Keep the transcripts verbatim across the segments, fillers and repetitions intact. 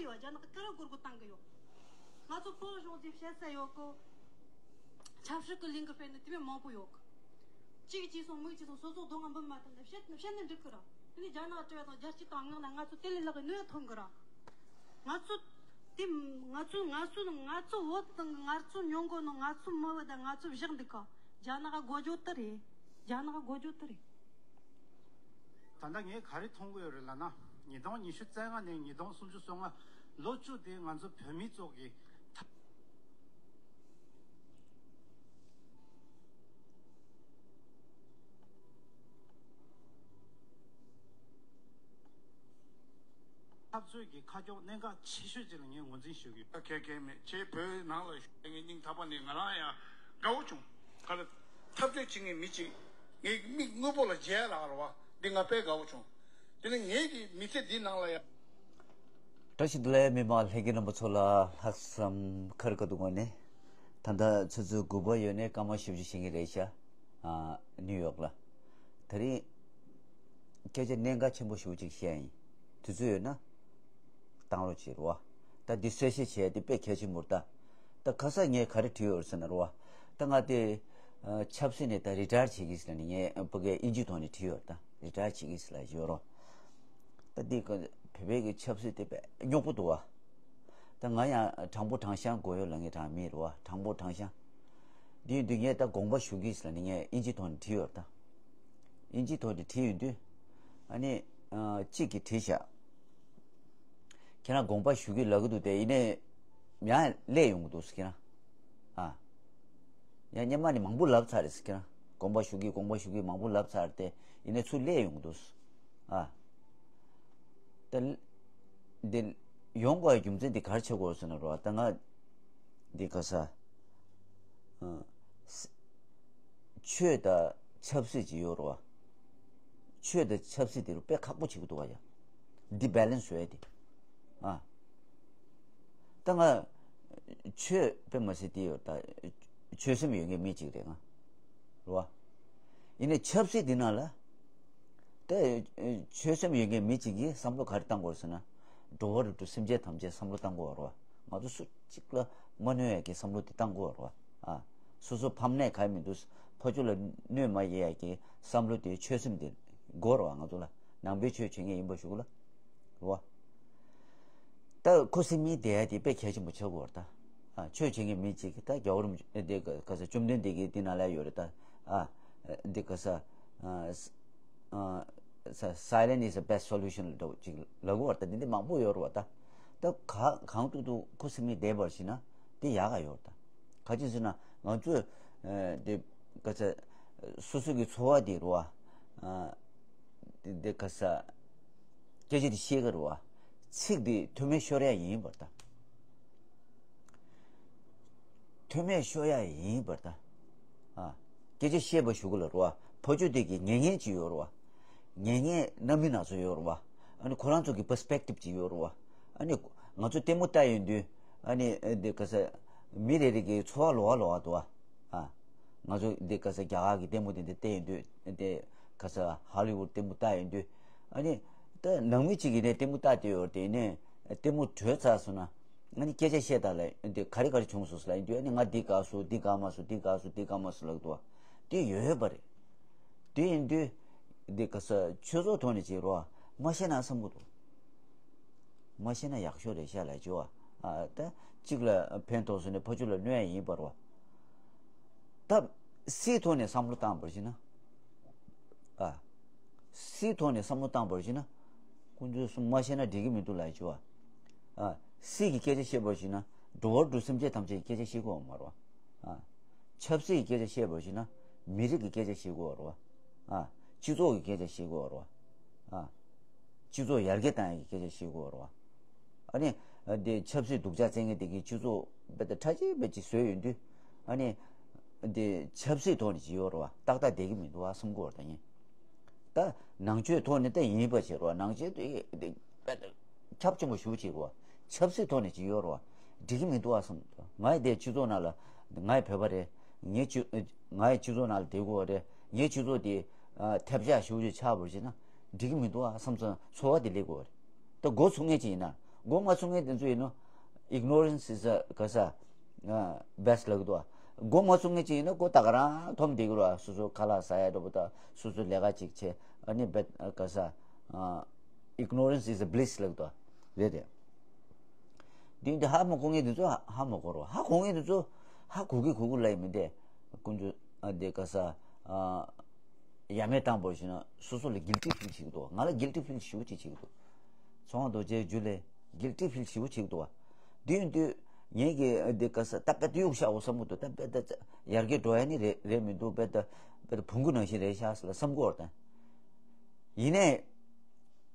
ཡོད། རྒྱ་ནག་གི་ཀ་ར་སྒོར་སྒོར་བཏང་གི་ཡོད། ང་ཚོ་བོད་གཞུང་དེ་བཤད་ས་ཡོད་གི། ཆབ་སྲིད་ཀྱི་གླིང་གི་དཔེ་ནི་དེ་མིན་མང་པོ་ཡོད་གི། གཅིག་གཅིག་སོང་མིག་གཅིག་སོང་སོ་སོ་སྡུག་བསྔལ་འབུལ་མ་ཐུབ་ན་བཤད་བཤད་ན་འགྲིག་གི་ར། དེ་ནི་རྒྱ་ནག་སྤྲད་དང་རྒྱལ་སྤྱི་དང་ངག་ན་ང་ཚོ་དེ་ལས་ལྷག་གི་གནོད་ཐོན་གི་ར། ང་ཚོ་དེ་ང་ཚོ་ང་ཚོ་ང་ཚོ་བོད་དང་ང་ཚོ་ཉོ་མཁན་ནང་ང་ཚོ་མི་བོད་དང་ང་ཚོ་བཞག་འདུག་ག། རྒྱ་ནག་དགོས་རྒྱུ་དེ་རེད། རྒྱ་ནག་དགོས་རྒྱུ་དེ་རེད། ད་ལྟ་ངས་ག་རེ་མཐོང་གི་ཡོད་རེད་ལབ་ན། ཉིས་སྟོང་ཉི་ཤུ་རྩ་ལྔ་ནས་ཉིས་སྟོང་སུམ་ཅུ་སོ་ལྔ་ལོ་བཅུ་དེ་ང་ཚོ་བོད་མི་ཚོ་གི་འཐབ་འཐབ་རྩོད་ཀྱི་ཁ་ཕྱོགས་གནད་འགག་ཆེ་ཤོས་ཅིག་ལ་ངས་ངོས་འཛིན་ཞུ་གི་ཡོད། ཁྱད་ཁྱད་མེད། ཁྱེད་བོད་ནང་ལ་བཞུགས་ངས་སྙིང་ཐག་པ་ནས་ང་རང་ཡང་དགའ་བོ་བྱུང་། ག་ལ་འཐབ་རྩོད་བྱེད་མཁན་མི་གཅིག་ངའི་མིག་དངོས་པོ་ལ་མཇལ་ལ་ར་བ་འདི་ང་དཔེ་དགའ་བོ་བྱུང་། དེ་ནས་ངེད་ཀྱི་མི་ཚེ་འདི་ནང་ལ་ཡང་། བཀྲ་ཤིས་བདེ་ལེགས། མི་མང་ལྷན་རྒྱས་རྣམ་པ་ཚོ་ལ་ལྷག་བསམ་འཁུར་ག་འདུག་གོ་ནས། ད་ལྟ་ཆུ་ཚོད་དགུ་པ་ཡོལ་ནས་སྐར་མ་བཞི་བཅུ་ཞིག་རེད་ཤག་ཨ། ནིའུ་ཡོག་ལ། དེ་རིང་སྐད་ཆ་གནད་འགག་ཆེན་པོ་ཞེ་པོ་ཅིག་བཤད་ཡིན། དུས་ཚོད་ཡོད་ན་བཏང་རོགས་བྱེད་རོགས། ད་འདི་གསལ་བཤད་བྱས་ཏེ་དཔེ་གལ་ཆེན་པོ་རེད་ད། ད་ཁ་སང་ངས་ག་རེ་བྲིས་ཡོད་ཟེར་ན་རོ། ད་ང་དེ་ཨ། ཆབ་སྲིད་ནས་ད་རི་ཊ་ཡར་བྱེད་ཀྱི་ཟེར་ནས་ངས་ཕ་གིའི་དབྱིན་ཇིའི་ཐོག་ནས་བྲིས་ཡོད་ད། རི་ཊ་ཡར་བྱེད་ཀྱི་ཟེར་ལབ་ཡོད་རོ། ད་འདི་ག་བོད་པའི་གི་ཆབ་སྲིད་དེ་དཔེ་རྙོག་པོ་འདུག་བ། ད་ང་ཡང་དྲང་པོ་དྲང་གཞག་དགོས་ཡོད་ལབ་མཁན་རང་མི་རེད་བ། དྲང་པོ་དྲང་གཞག་འདི་ཡིན་དུས་ངས་ད་དགོངས་པ་ཞུ་གི་ཟེར་ནས་ངས་དབྱིན་ཇིའི་ཐོག་ནས་བྲིས་ཡོད་ད། དབྱིན་ཇིའི་ཐོག་ནས་བྲིས་ཡོང་དུས། ཨ་ནི་ཨ། གཅིག་གིས་བྲིས་ཤག་ཁྱེད་རང་དགོངས་པ་ཞུ་གི་ལབ་གི་འདུག་སྟེ། ཡིན་ནའི་ཡང་སླེབས་ཡོང་གི་འདུག་ཟེར། ཁྱེད་རང་ཨ། ཡང་སྔོན་མ་ནས་མང་པོ་ལབ་ཚར་རེད་ཟེར། ཁྱེད་རང་དགོངས་པ་ཞུ་གི་དགོངས་པ་ཞུ་གི་མང་པོ་ལབ་ཚར་ཏེ། ཡིན་ནའི་ཚུར་སླེབས་ཡོང་གི་འདུག་ཟེར། ཨ། ད་འདི་ཡོང་དགོས་ཡ་རྒྱུ་མཚན་འདི་ག་རེ་ཆགས་ཀྱི་ཡོད་ཟེར་ན་རོ། ད་ང་འདི་ག་ས་ཨ། ཆོས་དང་ཆབ་སྲིད་ཅིག་ཡོད་རེད་བ། ཆོས་དང་ཆབ་སྲིད་དེ་རུ་དཔེ་ཁག་པོ་བྱེད་ཀྱི་འདུག་བ་ཡ། འདི་བེ་ལེན་སི་བཟོ་ཡ་དེ། ཨ། ད་ང་ཆོས་དཔེ་མ་སྲིད་དེ་ཡོད་ད། ཆོས་སེམས་ཡོད་མཁན་མི་གཅིག་རེད་ང་། རེད་བ། ཡིན་ནའི་ཆབ་སྲིད་འདི་ནང་ལ། ད་ཆོས་སེམས་ཡོད་མཁན་མི་གཅིག་གིས་བསམ་བློ་ག་རེ་བཏང་དགོས་ཟེར་ན། འགྲོ་བ་རིགས་དྲུག་སེམས་ཅན་ཐམས་ཅད་བསམ་བློ་བཏང་དགོས་རེད་བ། ང་ཚོ་སུ་གཅིག་ལ་མ་གནོད་ཡ་གི་བསམ་བློ་དེ་བཏང་དགོས་རེད་བ། ཨ། སོ་སོ་ཕམ་ནས་ག་ཡ་མི་འདུག་ཕ་ཆོས་ལ་གནོད་མ་ཡས་ཡ་གི་བསམ་བློ་དེ། ཆོས་སེམས་དེ་དགོས་རེད་བ། ང་ཚོ་ལ་ནང་པའི་ཆོས་བྱེད་མཁན་ཡིན་པ་ཞུ་གི་ལ། རེད་བ། ད་ཁུ་སིམ་མེར་བསྡད་ཡ་དེ་དཔེ་གལ་ཆེན་པོ་ཆགས་ཀྱི་ཡོད་རེད་ད། ཨ། ཆོས་བྱེད་མཁན་མི་གཅིག་གིས་ད་རྒྱལ་བ་རིན་པོ་ཆེ་འདི་ག་ས་བཅོམ་ལྡན་འདས་ཀྱིས་འདི་ནང་ལ་ཡོད་རེད་ད། ཨ། འདི་ག་ས་ཨ། ཨ། ས་silent is the best solution ལབ་འདྲ་བོ་ཅིག་ལབ་ཀྱི་ཡོད་རེད་ད། འདི་འདི་མང་པོ་ཡོད་རེད་བ་ད། ད་ག་གང་ཐུབ་ཐུབ་ཁུ་སིམ་མེར་བསྡད་པར་བྱས་ན་དེ་ཡག་ག་ཡོད་རེད་ད། ག་ཅི་ཟེར་ན་ང་ཚོས་ཨ། འདི་ག་ས་སོ་སོ་གི་འཚོ་བ་འདི་རེད་བ། ཨ། འདི་འདི་ག་ས་སྐད་ཆ་འདི་བཤད་གི་རེད་བ། ཚིག་འདི་མཐོ་དམན་ཤོར་ཡ་ཡིན་པར་ད། མཐོ་དམན་ཤོར་ཡ་ཡིན་པར་ད། ཨ། སྐད་ཆ་བཤད་པ་ཞུ་གི་ལ་རེད་བ། ཕ་ཆོས་དེ་གི་ཉན་མཁན་ཅིག་ཡོད་རེད་བ། ཉན་མཁན་རྣམ་སྨིན་སྣ་ཚོགས་ཡོད་རེད་བ། ཨ་ནི་ཁོ་རང་ཚོ་གི་པར་སི་པེག་ཊིབ་ཅིག་ཡོད་རེད་བ། ཨ་ནི་ང་ཚོ་ལྟད་མོ་ལྟ་ཡོང་དུས། ཨ་ནི་འདི་ག་ས་མི་རེ་རེ་གི་འཚོ་བ་ལོགས་ཀ་ལོགས་ཀ་འདུག་བ། ཨ། ང་ཚོ་འདི་ག་ས་རྒྱ་གར་གི་ལྟད་མོ་དེ་འདྲ་བལྟས་ཡོང་དུས། འདི་ག་ས་ཧོ་ལི་ཝུཌ་ལྟད་མོ་ལྟ་ཡོང་དུས། ཨ་ནི་ད་ནང་མི་གཅིག་གིས་ནས་ལྟད་མོ་ལྟ་བསྡད་ཡོད་རེད། དེ་ནས་ལྟད་མོ་གྲོལ་ཚར་སོང་ན། ཨ་ནི་སྐད་ཆ་བཤད་དང་ལབ་དུས། ག་རེ་ག་རེ་བྱུང་སོང་ཟེར་ལབ་ཡོང་དུས། ཨ་ནི་ང་འདི་དགའ་སོང་། འདི་དགའ་མ་སོང་། འདི་དགའ་སོང་། འདི་དགའ་མ་སོང་ལབ་འདུག་བ། དེ་ཡོད་པ་རེད། དེ་ཡིན་དུས་འདི་ག་ས་ཆོས་ཚོགས་ཐོག་ནས་བྱེད་རོགས། མ་ཤེས་ན་བསམ་གི་འདུག་མ་ཤེས་ན་ཡག་ཤོས་རེད་ཤག་ལབ་བྱས་བ། ཨ། ད་གཅིག་ལ་ཕན་ཐོགས་སོང་ནས་ཕ་ཆོས་ལ་གནོད་ཡ་ཡིན་པ་རེད་བ། ད་སྲིད་ཐོག་ནས་བསམ་བློ་བཏང་བར་བྱས་ན། ཨ། སྲིད་ཐོག་ནས་བསམ་བློ་བཏང་བར་བྱས་ན། ཁོང་ཚོས་གསུམ་མ་བཤད་ན་འགྲིག་གི་མི་འདུག་ལབ་བྱས་བ། ཨ། སྲིད་ཀྱི་སྐད་ཆ་བཤད་པར་བྱས་ན། འགྲོ་བ་རིགས་དྲུག་སེམས་ཅན་ཐམས་ཅད་ཀྱི་སྐད་ཆ་བཤད་དགོས་པ་མ་རེད་བ། ཨ། ཆབ་སྲིད་ཀྱི་སྐད་ཆ་བཤད་པར་བྱས་ན། མི་རིགས་ཀྱི་སྐད་ཆ་བཤད་དགོས་པ་རེད་བ། ཨ། སྤྱི་ཚོགས་ཀྱི་སྐད་ཆ་བཤད་དགོས་པ་རེད་བ། ཨ། སྤྱི་ཚོགས་ཡར་རྒྱས་བཏང་ཡག་གི་སྐད་ཆ་བཤད་དགོས་པ་རེད་བ། ཨ་ནི་འདི་ཆབ་སྲིད་སྡུག་ཅག་བཙན་མཁན་དེ་གིས་སྤྱི་ཚོགས་རྦད་དེ་ཁྲ་ཆིལ་རྦད་ཅིག་བཟོས་ཡོང་དུས། ཨ་ནི་འདི་ཆབ་སྲིད་ཐོག་ནས་ཅིག་ཡོད་རེད་བ། ཏག་ཏག་བསྡད་ཀྱི་མི་འདུག་བ་བསམ་གྱི་ཡོད་རེད་ད་ངས། ད་ནང་ཆོས་ཐོག་ནས་ད་ཡིན་པ་བྱེད་རེད་བ། ནང་ཆོས་དེ་རྦད་དེ་ཁྱབ་ཆེན་པོ་ཞེ་པོ་བྱེད་རེད་བ། ཆབ་སྲིད་ཐོག་ནས་ཅིག་ཡོད་རེད་བ། འགྲིག་གི་མི་འདུག་བ་བསམ། ང་ཡི་འདི་སྤྱི་ཚོགས་ནང་ལ། ང་ཡི་བོད་པ་རེད། ངའི་སྤྱི། ང་ཡི་སྤྱི་ཚོགས་ནང་ལ་བསྡད་དགོས་པ་རེད། ངའི་སྤྱི་ཚོགས་དེ་ཨ། ཐབས་ཆག་ཞེ་པོ་ཅིག་ཆགས་པར་བྱས་ན། འགྲིག་གི་མི་འདུག་ཨ་བསམ་སོང་། ཚོར་བ་དེ་སླེབས་ཀྱི་ཡོད་རེད། ད་འགོ་ཚུགས་མཁན་ཅིག་ཡིན་ན། མགོ་མ་ཚོས་མཁན་དེ་ཚོ་ཡིན་ནོ། Ignorance is a ག་ས་best ལབ་ཀྱི་འདུག་བ། མགོ་མ་ཚོས་མཁན་ཅིག་ཡིན་ན་ཁོ་ད་ག་རང་འཐོམ་བསྡད་ཀྱི་རེད་བ། སོ་སོ་ཁ་ལག་ཟ་ཡ་འདྲ་པོ་དང་སོ་སོ་ལས་ཀ་ཅིག་བྱེད། ཨ་ནི་བེད་ག་ས་Ignorance is a bliss ལབ་ཀྱི་འདུག་བ། རེད་དེ། འདི་འདི་ཧ་མ་གོ་མཁན་དེ་ཚོ་ཧ་མ་གོ་རོགས། ཧ་གོ་མཁན་དེ་ཚོ་ཧ་གོ་གི་གོ་གི་ལ་ཡིན་མི་འདི། ཀུན་སྤྱོད་ཨ་འདི་ག་ས་ཨ་ཡ་མེད་བཏང་བར་ཞིག་ན་སོ་སོ་ལ་guilty feel བྱེད་ཀྱི་འདུག་ང་ལ་guilty feel ཞེ་པོ་ཅིག་བྱེད་ཀྱི་འདུག་ཚོང་རྡོ་རྗེའི་རྒྱུད་ལས་guilty feel ཞེ་པོ་བྱེད་ཀྱི་འདུག་བ། དུས་དུས་ངེད་ཀྱི་འདི་ག་ས་ད་དཔེ་ད་གཡུག་བཞག་འོ་བསམ་གྱི་འདུག་ད་དཔེ་ད་ཡར་རྒྱས་འགྲོ་ཡ་ནི་རེད་རེད་མི་འདུག་དཔེ་ད་དཔེ་ད་བོང་གུ་ནང་བཞིན་རེད་ཤག་ཟེར་ལ་བསམ་གྱི་ཡོད་རེད་ད། ཡིན་ནའི།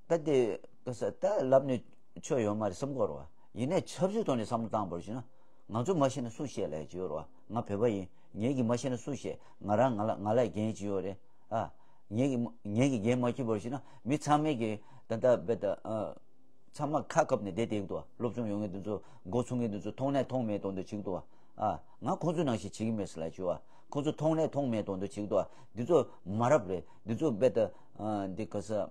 ད་དེ་ག་ས་ད་ལབ་ནས་ཆོ་ཡོད་མ་རེད་བསམ་གྱི་ཡོད་རེད་བ། ཡིན་ནའི་ཆབ་སྲིད་ཐོག་ནས་བསམ་བློ་བཏང་བར་ཞིག་ན་ང་ཚོ་མ་ཤེས་ན་སུ་ཤེས་ལས་ཀྱི་ཡོད་རེད་བ། ང་བོད་པ་ཡིན། ངེད་ཀྱིས་མ་ཤེས་ན་སུ་ཤེས། ང་རང་ང་ལ་ང་ལ་འགན་ཅི་ཡོད་རེད་ཨ། ངེད་ཀྱིས་མ་ངེད་ཀྱིས་འགན་མ་འཁྱེར་བར་ཞིག་ན་མི་ཚང་མས་ཀྱི་ད་ལྟ་བེ་ད་ཨ། ཚང་མ་ཁ་བཀབ་ནས་བསྡད་བསྡད་ཀྱི་འདུག་བ། སློབ་སྦྱོང་ཡོད་མཁན་དེ་ཚོ་མགོ་ཚོས་མཁན་དེ་ཚོ་མཐོང་ནས་མཐོང་མེད་གཏོང་འདོད་བྱེད་ཀྱི་འདུག་བ། ཨ། ང་ཁོང་ཚོའི་ནང་བཞིན་བྱེད་ཀྱི་མེད་ཟེར་ལབ་བྱུང་བ། ཁོང་ཚོ་མཐོང་ནས་མཐོང་མེད་གཏོང་འདོད་བྱེད་ཀྱི་འདུག་བ། འདི་ཚོ་མ་རབས་རེད། འདི་ཚོ་རྦད་དེ་ཨ། འདི་ག་ས་ཨ།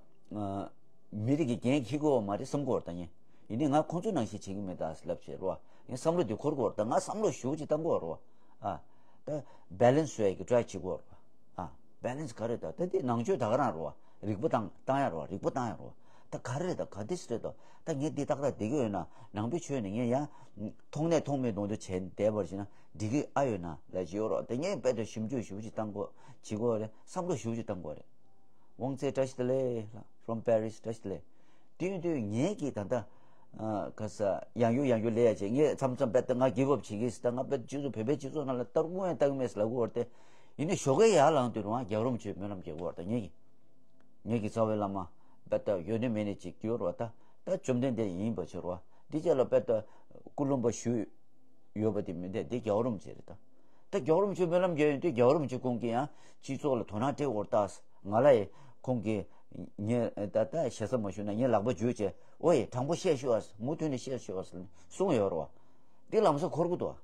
མི་རིགས་ཀྱི་འགན་འཁྱེར་དགོས་པ་མ་རེད་བསམ་གྱི་ཡོད་རེད་ད་ངས། ཡིན་ནའི་ང་ཁོང་ཚོའི་ནང་བཞིན་བྱེད་ཀྱི་མེད་ད་ཟེར་ལབ་བྱས་རེད་བ། ངས་བསམ་བློ་འདི་འཁོར་གྱི་ཡོད་རེད་ད། ང་བསམ་བློ་ཞེ་པོ་ཅིག་བཏང་གི་ཡོད་རེད་བ། ཨ། ད་balance བཟོ་ཡ་གི་try བྱེད་ཀྱི་ཡོད་རེད་བ། ཨ། balance ག་རེ་ད། ད་འདི་ནང་ཆོས་ད་ག་རང་རེད་བ། རིག་པ་བཏང་བཏང་ཡ་རེད་བ། རིག་པ་བཏང་ཡ་རེད་བ། ད་ག་རེ་རེད་ད། ག་འདྲ་ཞིག་རེད་ད། ད་ངས་འདི་ཏག་ཏག་བསྡད་ཀྱི་ཡོད་ན། ནང་པའི་ཆོས་ནི་ངས་ཡང་མཐོང་ནས་མཐོང་མེད་མདོག་མདོག་བྱས་བསྡད་པར་བྱས་ན་འགྲིག་གི་ཨ་ཡོད་ན་ལབ་ཀྱི་ཡོད་རེད་བ། ད་ངས་རྦད་དེ་ཞིབ་འཇུག་ཞེ་པོ་ཅིག་བཏང་དགོས་བྱེད་དགོས་རེད། བསམ་བློ་ཞེ་པོ་ཅིག་བཏང་དགོས་རེད། དབང་ཚེ་བཀྲ་ཤིས་བདེ་ལེགས་ལགས། From Paris བཀྲ་ཤིས་བདེ་ལེགས། དུས་དུས་ངས་ཀྱིས་ད་ལྟ་ཨ། ག་ས་ཡང་ཡུ་ཡང་ཡུ་ལས་ཡ་བྱས། ངས་མཚམས་མཚམས་རྦད་དེ་ང་give up བྱེད་ཀྱི་ཟེར། ད་ང་རྦད་སྤྱི་ཚོགས་བོད་པའི་སྤྱི་ཚོགས་ནང་ལ་ལྟ་རུ་ཡང་ལྟ་གི་མེད་ཟེར་ལབ་ཀྱི་ཡོད་རེད་དེ། ཡིན་ནའི་ཞོགས་ཀས་ཡར་ལངས་དུས་རུང་རྒྱལ་བ་རིན་པོ་ཆེའི་སྨོན་ལམ་རྒྱག་གི་ཡོད་རེད་ད་ངས་ཀྱིས། ངེད་ཀྱི་རྩ་བའི་བླ་མ་རྦད་དེ་ཡོད་ནི་མེད་ནི་ཅིག་གྱུར་བ་ད། ད་བཅོམ་ལྡན་འདས་ཡིན་པ་ཕྱིར་བ། འདི་ཅག་ལ་རྦད་དེ་སྐུ་ལུང་པ་ཞུས་ཡོད་པ་དེ་མིན་ཏེ་འདི་རྒྱལ་བ་རིན་པོ་ཆེ་རེད་ད། ད་རྒྱལ་བ་རིན་པོ་ཆེ་སྨོན་ལམ་རྒྱག་ཡོང་དུས་རྒྱལ་བ་རིན་པོ་ཆེ་ཁོང་གིས་ཡང་སྤྱི་ཚོགས་ལ་དོ་སྣང་སྤྲད་དགོས་རེད་ད། ང་ལ་ཡི་ཁོང་གིས་ངས་ད་ད་ཞེ་ས་མ་ཞུས་ན་ངས་ལག་པ་འཇུས་བྱས་ཨོ་ཡེ་དྲང་པོ་བཤད་ཤོག་ཨ། མུ་མཐུད་ནས་བཤད་ཤོག་ཨ་གསུངས་ཡོད་རེད་བ། འདི་ལམ་སང་འཁོར་གི་འདུག་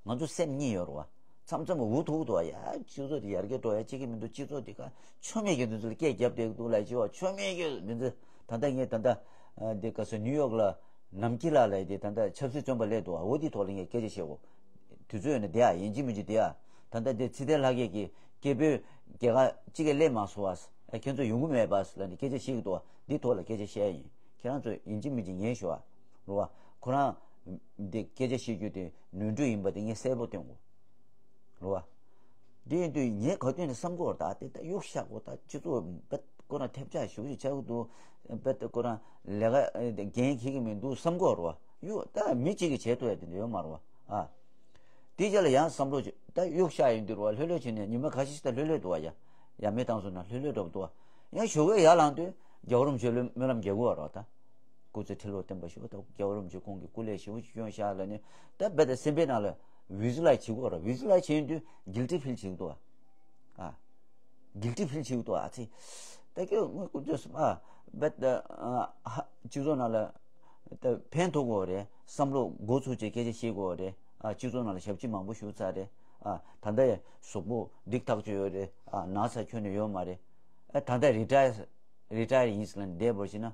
ཨ། ང་ཚོ་སེམས་གཉིས་ཡོད་རེད་བ། མཚམས་མཚམས་འུ་ཐུག་འདུག་ཡ། སྤྱི་ཚོགས་དེ་ཡར་རྒྱས་འགྲོ་ཡ་གཅིག་གི་མི་འདུག་སྤྱི་ཚོགས་དེ་ག་ཆོ་མེད་ཀྱི་འདི་ཚོ་ལ་སྐད་རྒྱབ་བསྡད་འདུག་ལབ་ཅི་བ། ཆོ་མེད་ཀྱི་འདི་ཚོ་ད་ལྟ་ངས་ད་ལྟ་ཨ། འདི་ག་ས་ནིའུ་ཡོག་ལ་ནམ་སྐྱིད་ལགས་ལབ་ཡ་དེ་ད་ལྟ་ཆབ་སྲིད་བཙོན་པ་སླེབས་འདུག་འོ་འདི་ཐོག་ལ་ངས་སྐད་ཆ་བཤད་གོ། དུས་ཚོད་ཡོད་ན་བསྡད་ཨ། ཡིན་གཅིག་མིན་གཅིག་བསྡད་ཨ། ད་ལྟ་འདི་ཚེ་བརྟན་ལྷ་རྒྱལ་གྱི་སྐད་འབོད་རྒྱལ་ཁ་གཅིག་ག་སླེབས་མ་སོང་ཨ། ཨ། ཁྱེད་ཚོ་ཡོང་གི་མེད་པ་ལབ་ནས་སྐད་ཆ་བཤད་ཀྱི་འདུག་ཨ། འདི་ཐོག་ལ་སྐད་ཆ་བཤད་ཡ་ཡིན། ཁྱེད་རང་ཚོ་ཡིན་གཅིག་མིན་གཅིག་ཉན་ཤོག་ཨ། རེད་བ། ཁོ་རང་འདི་སྐད་ཆ་བཤད་རྒྱུ་དེ་ནོར་འཁྲུལ་ཡིན་པ་དེ་ངས་གསལ་པོ་སྟོན་དགོས། རེད་བ། འདི་ཡིན་དུས་ངས་ག་དུས་ནས་བསམ་གྱི་ཡོད་རེད་ད། དེ་ད་གཡུག་བཞག་གོ་ད། སྤྱི་ཚོགས་རྦད་ཁོ་རང་ཐེབས་ཆག་ཞེ་པོ་ཅིག་ཆགས་ཀྱི་འདུག་རྦད་ཁོ་རང་ལས་ཀ་འགན་འཁྱེར་གྱི་མི་འདུག་བསམ་གྱི་ཡོད་རེད་བ། གཡུག་ད་མི་གཅིག་གིས་བྱེད་ཐུབ་ཡ་དེ་འདྲ་ཡོད་མ་རེད་བ། ཨ། དེའི་རྗེས་ལ་ཡང་བསམ་བློ་ཅིག་ད་གཡུག་བཞག་ཡོང་དུས་རེད་བ། ལྷོད་ལྷོད་བྱས་ནས་ཉི་མ་ཁ་ཤས་ཤིག་ད་ལྷོད་ལྷོད་འདུག་བ་ཡ། ཡ་མེད་བཏང་སོང་ན་ལྷོད་ལྷོད་འདྲ་པོ་འདུག་བ། ཡང་ཞོགས་ཀས་ཡར་ལངས་དུས་རྒྱལ་བ་རིན་པོ་ཆེ་ལ་སྨོན་ལམ་རྒྱག་དགོས་པ་རེད་བ་ད། སྐུ་ཚེ་ཁྲི་ལོ་བརྟན་པ་ཞུ་བ་དང་རྒྱལ་བ་རིན་པོ་ཆེ་ཁོང་གི་སྐུ་ལས་ཞེ་པོ་ཅིག་སྐྱོན་བཞག་ལབ་ནས་ད་རྦད་དེ་སེམས་པའི་ནང་ལ་visualize བྱེད་དགོས་རེད། visualize བྱེད་ཡོང་དུས་guilty feel བྱེད་ཀྱི་འདུག་ཨ། ཨ། guilty feel བྱེད་ཀྱི་འདུག་ཨ་ཙི། ད་ཁྱོད་ངོ་སྐུ་ཚེ་སུ་ཨ། རྦད་དེ་ཨ། ཧ། སྤྱི་ཚོགས་ནང་ལ་ད་ཕན་ཐོགས་དགོས་རེད། བསམ་བློ་འགོ་ཚུགས་བྱས་སྐད་ཆ་བཤད་དགོས་རེད། ཨ། སྤྱི་ཚོགས་ནང་ལ་ཞབས་ཕྱི་མང་པོ་ཞུ་ཚར་རེད། ཨ། ད་ལྟ་ཡང་གཟུགས་པོ་འགྲིག་ཐག་ཆོད་ཡོད་རེད། ཨ། ན་ཚ་ཁྱོན་ནས་ཡོད་མ་རེད། ཨ། ད་ལྟ་retire retire ཡིན་ཟེར་ལབ་ནས་བསྡད་པར་བྱས་ན།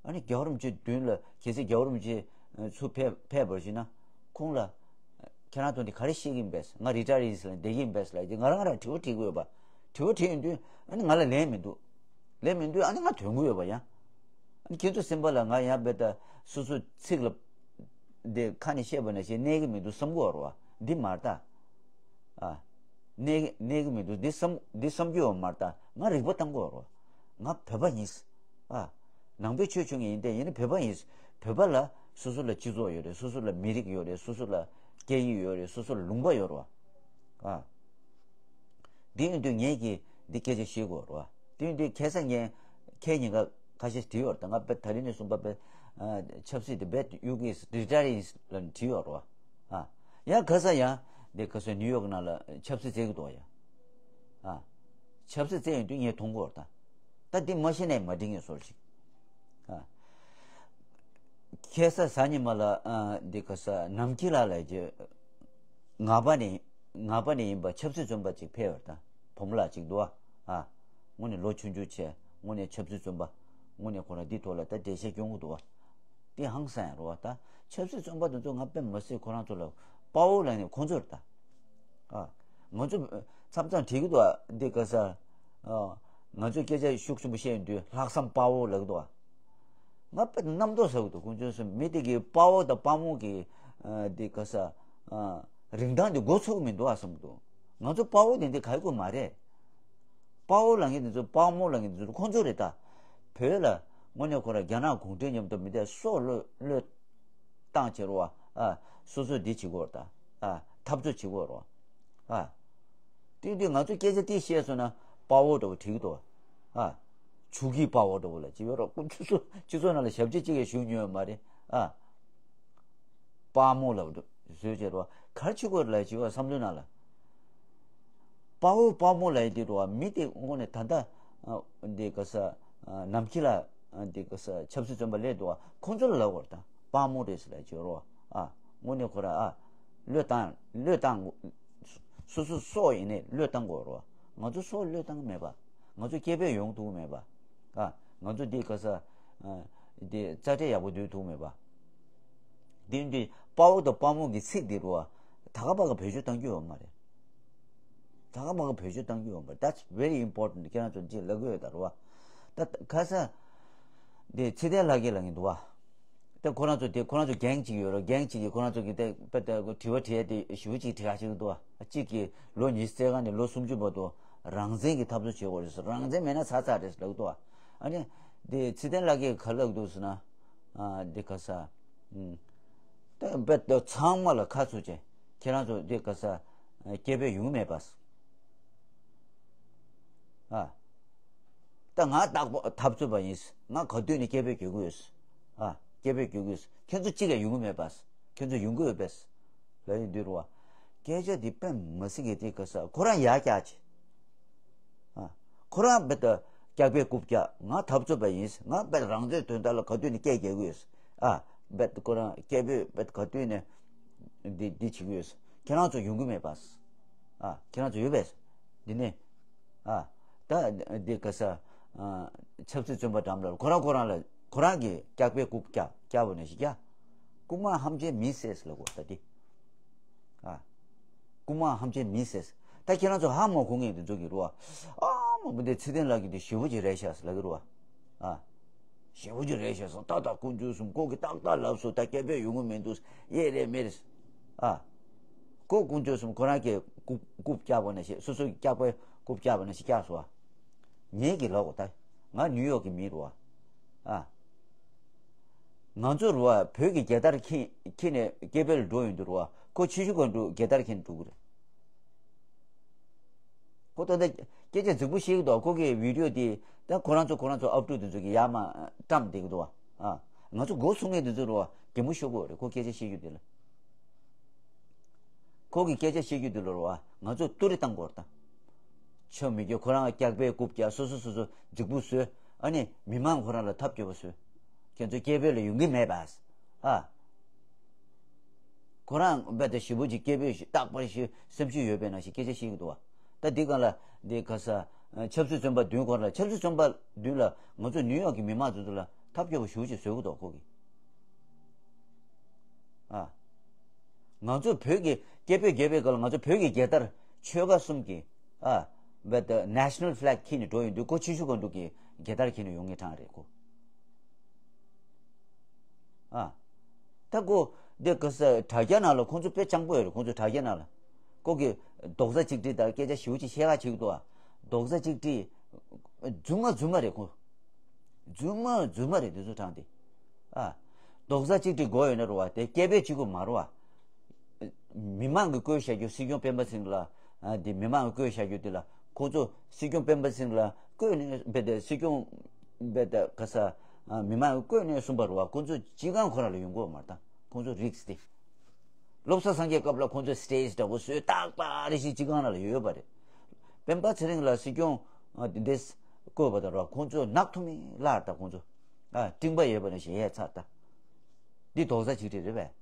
ཨ་ནི་རྒྱལ་བ་རིན་པོ་ཆེ་མདུན་ལ་གལ་སྲིད་རྒྱལ་བ་རིན་པོ་ཆེ་ཚུར་ཕེབས་ཕེབས་པར་བྱས་ན་ཁོང་ལ་ཁྱེད་རང་ཐོག་ནས་ག་རེ་བཤད་ཀྱི་ཡིན་པས། ང་retire ཡིན་ཟེར་ལབ་ནས་བསྡད་ཀྱི་ཡིན་པས་ལབ་ཀྱི་ང་རང་ང་རང་དྲི་བ་དྲི་དགོས་ཡོད་པ། དྲི་བ་དྲིས་ཡོང་དུས་ཨ་ནི་ང་ལ་ལན་མི་འདུག་ལན་མི་འདུག་ཨ་ནི་ང་དོན་གྱི་ཡོད་པ་ཡང་། ཨ་ནི་ཁྱེད་ཚོ་སེམས་པ་ལ་ང་ཡང་རྦད་དེ་སོ་སོ་ཚིག་ལ་དེ་ཁ་ནས་བཤད་པ་ནང་བཞིན་གནས་ཀྱི་མི་འདུག་བསམ་གྱི་ཡོད་རེད་བ། འདི་མ་རེད་ད། ཨ། གནས་གནས་ཀྱི་མི་འདུག་འདི་བསམ་འདི་བསམ་རྒྱུ་ཡོད་མ་རེད་ད། ང་རིག་པ་བཏང་དགོས་རེད། ང་བོད་པ་ཡིན། ཨ། ནང་པའི་ཆོས་ཞུ་མཁན་ཡིན་ཏེ་ཡིན་ན་བོད་པ་ཡིན། བོད་པ་ལ་སོ་སོ་ལ་སྤྱི་ཚོགས་ཡོད་རེད། སོ་སོ་ལ་མི་རིགས་ཡོད་རེད། སོ་སོ་ལ་སྐད་ཡིག་ཡོད་རེད། སོ་སོ་ལ་ལུང་པ་ཡོད་རེད་བ། ཨ། འདི་ཡིན་དུས་ངས་ཀྱིས་འདི་སྐད་ཆ་བཤད་དགོས་རེད་བ། འདི་ཡིན་དུས་ཁ་སང་ངས་ཁ་ཉིན་ཀ་ཁ་ཤས་དྲིས་ཡོད་རེད། ད་ང་དཔེ་ད་རིང་ནས་བཟུང་པ་དཔེ་ཨ། ཆབ་སྲིད་དེ་རྦད་གཡུག་གི་རི་ཊ་ཡར་ཡིན་ལབ་ནས་བྲིས་ཡོད་རེད་བ། ཨ། ཡང་ཁ་སང་ཡང་འདི་ཁ་སང་ནིའུ་ཡོག་ནང་ལ་ཆབ་སྲིད་རྩེ་གི་འདུག་ཡ། ཨ། ཆབ་སྲིད་རྩེ་ཡོང་དུས་ངས་མཐོང་གི་ཡོད་རེད་ད། ད་འདི་མ་ཤེས་ནས་མ་འགྲིག་ངེས་སོར་ཞིག་ཨ། ཁ་སང་གཟའ་ཉི་མ་ལ་ཨ། འདི་ཁ་སང་ནམ་སྐྱིད་ལགས་ལབ་ཀྱི་ངག་པ་ནས་ངག་པ་ནས་ཡིན་པ་ཆབ་སྲིད་བཙོན་པ་ཅིག་ཕེབས་ཡོད་རེད་ད། བུ་མོ་ལགས་ཅིག་འདུག་ཨ། དངོས་གནས་ལོ་ཆུང་ཆུང་བྱས་དངོས་གནས་ཆབ་སྲིད་བཙོན་པ། དངོས་གནས་ཁོ་རང་འདི་ཐོག་ལ་ད་འགྲེལ་བཤད་སྐྱོན་གྱི་འདུག་བ། འདི་ཧང་སང་ཡང་རེད་བ། ད་ཆབ་སྲིད་བཙོན་པ་དེ་ཚོ་ང་དཔེ་མ་སྲིད་ཁོ་རང་ཚོ་ལ་དཔའ་བོ་ལབ་ནས་ཁོ་ཚོ་རེད་ད། ཨ། ང་ཚོ་མཚམས་མཚམས་དྲིས་ཀྱི་འདུག་བ། འདི་ག་ས། ཨ། ང་ཚོས་སྐད་ཆ་ཤུགས་ཆེན་པོ་བཤད་ཡོང་དུས་ལྷག་བསམ་དཔའ་བོ་ལབ་ཀྱི་འདུག་བ། ང་དཔེ་རྣམ་རྟོག་ཟ་གི་འདུག་དཀོན་མཆོག་གསུམ། མི་དེ་གི་དཔའ་བོ་དང་དཔའ་མོ་གི་ཨ་དེ་ག་ས་ཨ་རིན་ཐང་དེ་མགོ་ཚོས་ཀྱི་མི་འདུག་ཨ་བསམ་གྱི་འདུག་ང་ཚོ་དཔའ་བོ་དེ་འདྲ་ག་ཡེ་དགོས་མ་རེད། དཔའ་བོ་ལབ་མཁན་དེ་ཚོ་དཔའ་མོ་ལབ་མཁན་དེ་ཚོ་ཁོང་ཚོ་རེད་ད། བོད་ལ་དངོས་གནས་ཁོ་རང་རྒྱ་ནག་གུང་ཁྲན་མཉམ་དུ་མི་དེ་སྲོག་བློས་བློས་བཏང་བྱེད་རོགས་ཨ། སོ་སོ་འདི་བྱེད་དགོས་རེད་ད། ཨ་འཐབ་རྩོད་བྱེད་དགོས་རེད་ཨ། དེ་དུས་ང་ཚོ་སྐད་ཆ་དེ་བཤད་སོང་ན་དཔའ་བོ་འདྲ་བོ་དྲན་གྱི་འདུག་ཨ། ཆོས་ཀྱི་དཔའ་བོ་འདྲ་བོ་ལ་ཅི་ཡོད་རོགས། སྤྱི་ཚོགས་སྤྱི་ཚོགས་ནང་ལ་ཞབས་ཕྱི་གཅིག་ཡང་ཞུ་མྱོང་ཡོད་མ་རེད་ཨ། དཔའ་མོ་ལབ་འདུག་བཟོས་བྱས་རོགས་ག་རེ་བྱེད་དགོས་ལབ་ཅི་ཡོད་བསམ་བློའི་ནང་ལ། དཔའ་བོ་དཔའ་མོ་ལབ་ཡས་དེ་རོགས་མི་དེ་དངོས་གནས་ད་ལྟ་འདི་ག་ས་ནམ་མཁའ་ལ་འདི་ག་ས་ཆབ་སྲིད་བཙོན་པ་སླེབས་འདུག་ཁོང་ཚོ་ལ་ལབ་དགོས་རེད་ད། དཔའ་མོ་རེད་ཟེར་ལབ་ཅི་ཡོད་རོགས་ཨ། དངོས་གནས་ཁོ་རང་ཨ། བློས་བཏང་བློས་བཏང་། སོ་སོ་སྲོག་ཡིན་ནའི་བློས་བཏང་དགོས་རེད་བ། ང་ཚོ་སྲོག་བློས་བཏང་མེད་པ། ང་ཚོ་སྐྱེ་འཕེལ་ཡོང་ཐུབ་མེད་པ། ཨ། ང་ཚོ་འདི་ག་ས། ཨ། འདི་རྩ་ཁྲལ་ཡག་པོ་སྡུད་ཐུབ་མེད་པ། འདི་འདི་དཔའ་བོ་དང་དཔའ་མོ་གི་ཚིག་འདི་རུ་བ། ད་ག་པ་ག་བེད་སྤྱོད་གཏང་རྒྱུ་ཡོད་མ་རེད། ད་ག་པ་ག་བེད་སྤྱོད་གཏང་རྒྱུ་ཡོད་མ་རེད། That's very important. ཁྱེད་རང་ཚོ་འདི་ལབ་དགོས་ཡོད་ད་རུ་བ། ད་ག་ས། འདི་ཚེ་བརྟན་ལྷ་རྒྱལ་ལབ་མཁན་འདུག་བ། ད་ཁོ་རང་ཚོ་དེ་ཁོ་རང་ཚོ་གྷེང་གཅིག་ཡོད་རེད། གྷེང་གཅིག་གིས་ཁོ་རང་ཚོ་གི་དེ་དཔེ་ལྟ་དྲི་བ་དྲི་ཡ་དེ་ཞེ་པོ་ཅིག་དྲི་ཡ་ཅིག་འདུག་ཨ། གཅིག་གིས་ལོ་ཉི་ཤུ་རྩ་ལྔ་ནས་ལོ་སུམ་ཅུ་བར་དུ་རང་བཙན་གྱི་འཐབ་རྩོད་བྱེད་དགོས་རེད་ཟེར། རང་བཙན་མེད་ན་ཚར་ཚར་རེད་ཟེར་ལབ་འདུག་ཨ། ཨ་ནི་དེ་ཚེ་བརྟན་ལྷ་རྒྱལ་ག་ལབ་འདུག་ཟེར་ན། ཨ། དེ་ག་ས། ཨུམ། ད་དཔེ་ལྟ་ཚང་མ་ལ་ཁ་ཚུགས་བྱས་ཁྱེད་རང་ཚོ་དེ་ག་ས། སྐྱེ་འཕེལ་ཡོང་མེད་པ། ཨ། ད་ང་རྟག་པར་འཐབ་རྩོད་པ་ཡིན། ང་ག་དུས་ནས་སྐད་འབོད་རྒྱག་གི་ཡོད། ཨ། སྐད་འབོད་རྒྱག་གི་ཡོད། ཁྱེད་ཚོ་གཅིག་ཡང་ཡོང་གི་མེད་པ། ཁྱེད་ཚོ་ཡོང་གི་ཡོད་པས། ལབ་ཡིན་དུས་རུ་བ། སྐད་ཆ་འདི་དཔེ་མི་སྲིད་ཀྱི་དེ་ག་ས་ཁོ་རང་ཡར་བཀྱག་ཅིག་ཨ། ཁོ་རང་རྦད་དེ་སྐྱག་པའི་རྐུབ་བཀྱག་ང་འཐབ་རྩོད་པ་ཡིན། ང་རྦད་རང་བཙན་དོན་དག་ལ་ག་དུས་ནས་སྐད་རྒྱག་གི་ཡོད། ཨ། རྦད་ཁོ་རང་སྐད་འབོད་རྦད་ག་དུས་ནས་འདི་འདི་བྱེད་ཀྱི་ཡོད། ཁྱེད་རང་ཚོ་ཡོང་གི་མེད་པ། ཨ། ཁྱེད་རང་ཚོ་ཡོད་པས། འདི་ནས། ཨ། ད་འདི་ག་ས། ཨ། ཆབ་སྲིད་བཙོན་པ་འགྲམ་ལ་ཁོ་རང་ཁོ་རང་ལ་ཁོ་རང་གིས་སྐྱག་པའི་རྐུབ་བཀྱག་བཀྱག་པ་ནས་ཤིག་བཀྱག་རྐུ་མ་ཧམ་ཆེན་མི་ཟེར་ལ་གོ་ད་འདི། ཨ། རྐུ་མ་ཧམ་ཆེན་མི་ཟེར། ད་ཁྱེད་རང་ཚོ་ཧ་མ་གོ་མཁན་དེ་ཚོ་གི་རུ་བ། ཨ་མ་བུ་དེ་ཚེ་བརྟན་ལགས་ཀྱི་དེ་ཞེ་པོ་ཅིག་རེད་ཤག་ཟེར་ལབ་ཀྱི་རུ་བ། ཨ། ཞེ་པོ་ཅིག་རེད་ཤག་ཟེར། ཏག་ཏག་དཀོན་མཆོག་གསུམ། ཁོ་གི་ཏག་ཏག་ལབ་སོང་། ད་སྐད་འབོད་ཡོང་གི་མི་འདུག་ཡེ་རེད་མེད་རེད། ཨ། ཁོ་དཀོན་མཆོག་གསུམ་ཁོ་རང་གིས་རྐུབ་རྐུབ་བཀྱག་པ་ནང་བཞིན། སོ་སོ་གི་སྐྱག་པའི་རྐུབ་བཀྱག་པ་ནང་བཞིན་བཀྱག་སོང་བ། ངེད་ཀྱིས་ལབ་དགོས་ད། ང་ནིའུ་ཡོག་གི་མི་རེད་བ། ཨ། ང་ཚོ་རེད་བ། བོད་ཀྱི་རྒྱལ་དར་འཁྱེར་འཁྱེར་ནས་སྐད་འབོད་ལ་འགྲོ་ཡོང་དུས་རེད་བ། ཁོ་ཕྱི་ཤུགས་སྒང་དུ་རྒྱལ་དར་འཁྱེར་ནས་འགྲོ་གི་རེད། ཁོ་ད་ལྟ་སྐད་ཆ་རྫིག་པོ་བཤད་ཀྱི་འདུག་ཁོ་གི་བི་ཌི་ཡོ་དེ་ད་ཁོ་རང་ཚོ་ཁོ་རང་ཚོ་ཨབ་ཕྲུག་དེ་ཚོ་གི་ཡར་མར་བཀྲམ་བསྡད་ཀྱི་འདུག་བ། ཨ། ང་ཚོ་མགོ་ཚོས་མཁན་དེ་ཚོ་རེད་བ། གད་མོ་ཤོར་གྱི་ཡོད་རེད། ཁོ་སྐད་ཆ་བཤད་རྒྱུ་དེ་ལ། ཁོ་གི་སྐད་ཆ་བཤད་རྒྱུ་དེ་ལ་རེད་བ། ང་ཚོ་ཏུ་རེ་བཏང་དགོས་རེད་ད། ཆོ་མི་རྒྱུ་ཁོ་རང་སྐྱག་པའི་རྐུབ་བཀྱག་སོ་སོ་སོ་སོ་རྫིག་པོ་བཟོས། ཨ་ནི་མི་མང་ཁོ་རང་ལ་ཐབས་སྐྱོ་པོ་བཟོས། ཁྱེད་ཚོ་སྐད་འབོད་ལ་ཡོང་གི་མེད་པས། ཨ། ཁོ་རང་རྦད་དེ་ཞེ་པོ་ཅིག་སྐད་འབོད་ཞིག་རྟག་པར་ཞིག་སེམས་ཤུགས་ཡོད་པའི་ནང་བཞིན་སྐད་ཆ་བཤད་ཀྱི་འདུག་བ། ད་འདི་སྒང་ལ་འདི་ག་ས། ཆབ་སྲིད་བཙོན་པ་བདུན་སྐོར་ལ། ཆབ་སྲིད་བཙོན་པ་བདུན་ལ་ང་ཚོ་ནིའུ་ཡོག་གི་མི་མང་ཚོ་ཚོ་ལ་ཐབས་སྐྱོ་པོ་ཞེ་པོ་ཅིག་བཟོ་གི་འདུག་ཁོ་གིས། ཨ། ང་ཚོ་བོད་ཀྱི་སྐད་འབོད་རྒྱག་པའི་སྐབས་ལ་ང་ཚོ་བོད་ཀྱི་རྒྱལ་དར་ཆོལ་ཁ་གསུམ་གྱི། ཨ། རྦད་དེ་ནེ་ཤ་ནལ་ཕི་ལེག་འཁྱེར་ནས་འགྲོ་ཡོང་དུས་ཁོ་ཕྱི་ཤུགས་སྒང་དུ་གི་རྒྱལ་དར་འཁྱེར་ནས་ཡོང་མཁན་གྲས་རེད་ཁོ། ཨ། ད་ཁོ་འདི་ག་ས་དྲ་རྒྱ་ནང་ལ་ཁོང་ཚོ་དཔེ་སྤྱང་པོ་ཡོད་རེད། ཁོང་ཚོ་དྲ་རྒྱ་ནང་ལ་ཁོ་གི་རྡོག་རྩ་གཅིག་སྒྲིལ་དང་སྐད་ཆ་ཞེ་པོ་ཅིག་བཤད་ག་བྱེད་ཀྱི་འདུག་ཨ། རྡོག་རྩ་གཅིག་སྒྲིལ། རྫུན་མ་རྫུན་མ་རེད་ཁོ། རྫུན་མ་རྫུན་མ་རེད་དེ་ཚོ་དྲངས་ཏེ། ཨ། རྡོག་རྩ་གཅིག་སྒྲིལ་དགོས་ཡོད་ན་རེད་བ། དེ་སྐད་འབོད་གཅིག་པུ་མ་རེད་བ། མི་མང་གིས་བསྐོས་བཞག་རྒྱུ་སྲིད་སྐྱོང་སྤེན་པ་ཚེ་རིང་ལགས། ཨ། དེ་མི་མང་གིས་བསྐོས་བཞག་རྒྱུ་དེ་ལ་ཁོ་ཚོ་སྲིད་སྐྱོང་སྤེན་པ་ཚེ་རིང་ལགས་བསྐོས་ནས་རྦད་དེ་སྲིད་སྐྱོང་རྦད་དེ་ག་ས། ཨ། མི་མང་གིས་བསྐོས་ནས་གསུངས་པ་རེད་བ། ཁོ་ཚོ་སྤྱི་ཁང་ཁོ་རང་ལ་ཡོང་གི་ཡོད་མ་རེད་ད། ཁོ་ཚོ་རིགས་དེ། བློ་བཟང་སངས་རྒྱས་སྐབས་ལ་ཁོ་ཚོས་སི་ཊེ་ཇི་འདྲ་པོ་བཟོས་ཏག་ཏག་རེ་ཞིག་སྤྱི་ཁང་ནང་ལ་ཡོད་པ་རེད། སྤེན་པ་ཚེ་རིང་ལགས་སྲིད་སྐྱོང་ཨ་དེ་འདྲས་བསྐོས་པ་དང་ར་ཁོང་ཚོ་ནག་ཐུམ་མེ་ལར་ད་ཁོང་ཚོ་ཨ་སྤྲིང་པ་ཡོད་པ་ནང་བཞིན་ཡས་ཚར་ད། འདི་རྡོག་རྩ་གཅིག་སྒྲིལ་རེད་པས།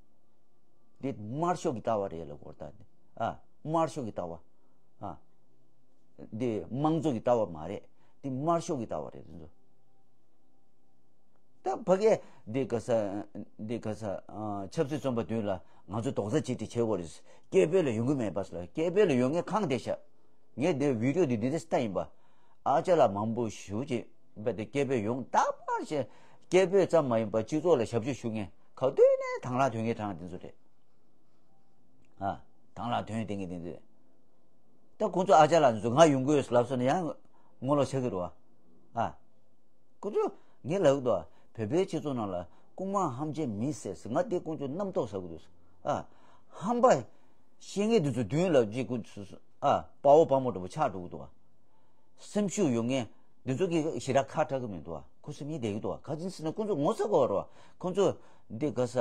འདི་དམར་ཤོག་གི་ལྟ་བ་རེད་ལ་གོ་ད་འདི་ཨ་དམར་ཤོག་གི་ལྟ་བ་ཨ་འདི་དམངས་གཙོ་གི་ལྟ་བ་མ་རེད། འདི་དམར་ཤོག་གི་ལྟ་བ་རེད་འདི་ཚོ། ད་ཕ་གིར་འདི་ག་ས་འདི་ག་ས་ཨ་ཆབ་སྲིད་བཙོན་པ་བདུན་ལ་ང་ཚོ་རྡོག་རྩ་གཅིག་སྒྲིལ་བྱེད་དགོས་རེད། སྐད་འབོད་ལ་ཡོང་གི་མེད་པ་ལ། སྐད་འབོད་ལ་ཡོང་མཁན་གང་བསྡད་ཤག་ངས་འདི་བི་ཌི་ཡོ་འདི་འདི་འདྲ་ལྟ་ཡིན་པ། ཨ་ཅག་ལགས་མང་པོ་ཞེ་པོ་ཅིག་རྦད་དེ་སྐད་འབོད་ཡོང་། རྟག་པར་བྱས་སྐད་འབོད་ཙམ་མ་ཡིན་པར་སྤྱི་ཚོགས་ལ་ཞབས་ཞུ་ཞུ་མཁན་ག་དུས་ནས་དང་བླངས་དོན་གཉེར་དྲང་འདི་ཚོ་རེད། ཨ། དང་བླངས་དོན་གཉེར་དེ་འདི་འདི་རེད། ད་ཁོང་ཚོ་ཨ་ཅག་ལགས་འདི་ཚོ་ང་ཡོང་གི་ཡོད་ལབ་སོང་ན་ཡང་ངོ་ལོག་བྱེད་ཀྱི་རེད་བ། ཨ། ཁོང་ཚོ་ངས་ལབ་ཀྱི་འདུག་བ། བོད་པའི་སྤྱི་ཚོགས་ནང་ལ་རྐུན་མ་ཧམ་ཆེན་མི་བསད་ཟེར། ང་དེ་ཁོང་ཚོའི་རྣམ་རྟོག་ཟ་གི་འདུག་ཨ། ཧམ་པ་བཤད་མཁན་འདི་ཚོ་མདུན་ལ་ཅིག་ཁོང་ཚོ་ཨ་དཔའ་བོ་དཔའ་མོ་འདྲ་པོ་ཆགས་འགྲོ་གི་འདུག་བ། སེམས་ཤུགས་ཡོད་མཁན་འདི་ཚོ་གིས་ཞེ་དྲག་ཁ་གྲག་གི་མི་འདུག་བ། ཁོ་སེམས་ཉིད་བསྡད་ཀྱི་འདུག་བ། ག་ཅི་ཟེར་ན་ཁོང་ཚོ་ངོ་ཚ་གི་རེད་བ། ཁོང་ཚོ་འདི་ག་ས་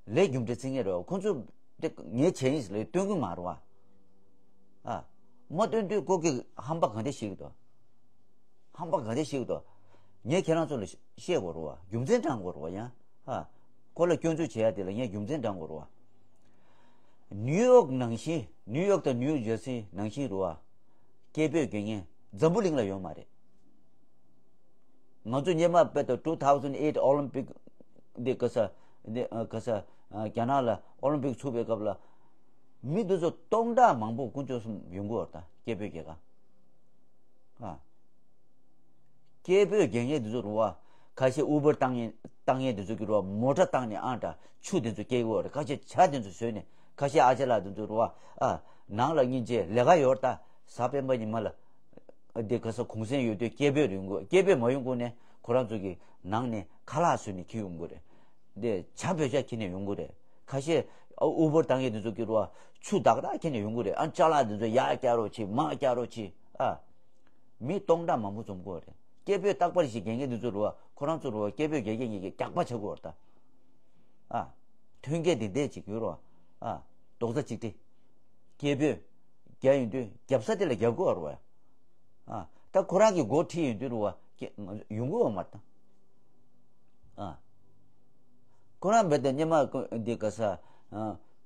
ལས་རྒྱུ་འབྲས་བརྩི་མཁན་རེད་བ། ཁོང་ཚོ་འདི་ངས་བྱས་ཡིན་ཟེར་ལས་སྟོན་གི་མ་རེད་བ། ཨ། མ་སྟོན་དུས་ཁོ་གིས་ཧམ་པ་ག་འདྲ་བཤད་ཀྱི་འདུག་ཧམ་པ་ག་འདྲ་བཤད་ཀྱི་འདུག་ངས་ཁྱེད་རང་ཚོ་ལ་བཤད་དགོས་རེད་བ། རྒྱུ་མཚན་དྲང་དགོས་རེད་བ། ཡང་ཨ། ཁོ་ལ་སྐྱོན་འཛུགས་བྱེད་ཡ་དེ་ལ་ངས་རྒྱུ་མཚན་དྲང་དགོས་རེད་བ། ནིའུ་ཡོག་ནང་བཞིན། ནིའུ་ཡོག་དང་ནིའུ་ཇར་སི་ནང་བཞིན་རེད་བ། སྐད་འབོད་རྒྱག་མཁན་འཛམ་བུ་གླིང་ལ་ཡོད་མ་རེད། ང་ཚོ་སྔོན་མ་དཔེ་ད་two thousand eight Olympic འདི་ག་ས་འདི་ཨ་ག་ས་ཨ་རྒྱ་ནག་ལ་ཨོ་ལིམ་པིག་ཚུགས་པའི་སྐབས་ལ་མི་འདི་ཚོ་སྟོང་ཕྲག་མང་པོ་དཀོན་མཆོག་གསུམ་ཡོང་གི་ཡོད་རེད་ད། སྐད་འབོད་རྒྱག་ག་ཨ། སྐད་འབོད་རྒྱག་མཁན་འདི་ཚོ་རེད་བ། ཁ་ཤས་ཨུ་བར་བཏང་མཁན་བཏང་མཁན་འདི་ཚོ་གི་རེད་བ། མོ་ཊ་བཏང་ནས་ཨང་དང་ཆུ་འདི་ཚོ་སྐྱེལ་གི་ཡོད་རེད། ཁ་ཤས་ཇ་འདི་ཚོ་བཟོས་ནས། ཁ་ཤས་ཨ་ཅག་ལགས་འདི་ཚོ་རེད་བ། ཨ། ནང་ལ་སྙིང་རྗེ་ལས་ཀ་ཡོད་རེད་ད། གཟའ་སྤེན་པ་ཉི་མ་ལ། འདི་ག་ས་གུང་སེང་ཡོད་དུས་སྐད་འབོད་ཡོང་གི། སྐད་འབོད་མ་ཡོང་གོང་ནས་ཁོ་རང་ཚོ་གི་ནང་ནས་ཁ་ལག་བཟོས་ནས་འཁྱེར་ཡོང་གི་རེད། འདི་ཇ་འབོད་ཇ་འཁྱེར་ནས་ཡོང་གི་རེད། ཁ་ཤས་ཨུ་བར་བཏང་མཁན་འདི་ཚོ་གི་རེད་བ། ཆུ་དག་དག་འཁྱེར་ནས་ཡོང་གི་རེད། ཨ་ཅག་ལགས་འདི་ཚོ་ཡར་བཀྱག་རོགས་གྱིས། མར་བཀྱག་རོགས་གྱིས། ཨ། མི་སྟོང་ཕྲག་མང་པོ་འཛོམས་ཀྱི་ཡོད་རེད། སྐད་འབོད་རྟག་པར་ཞིག་རྒྱག་མཁན་འདི་ཚོ་རེད་བ། ཁོ་རང་ཚོ་རེད་བ། སྐད་འབོད་རྒྱག་མཁན་གཉིས་ཀྱི་རྒྱག་པ་བྱེད་དགོས་རེད་ད། ཨ། ཐོན་སྐྱེད་འདི་འདྲས་ཅིག་ཡོད་རེད་བ། ཨ། རྡོག་རྩ་གཅིག་སྒྲིལ། སྐད་འབོད་རྒྱག་ཡོང་དུས་རྒྱབ་ས་དེ་ལ་རྒྱབ་དགོས་རེད་བ། ཨ། ད་ཁོ་རང་གི་འགོ་ཁྲིད་ཡོང་དུས་རེད་བ། སྐད་ཡོང་གི་ཡོད་མ་རེད་ད། ཨ། ཁོ་རང་རྦད་དེ་སྔོན་མ་འདི་ག་ས་ཨ་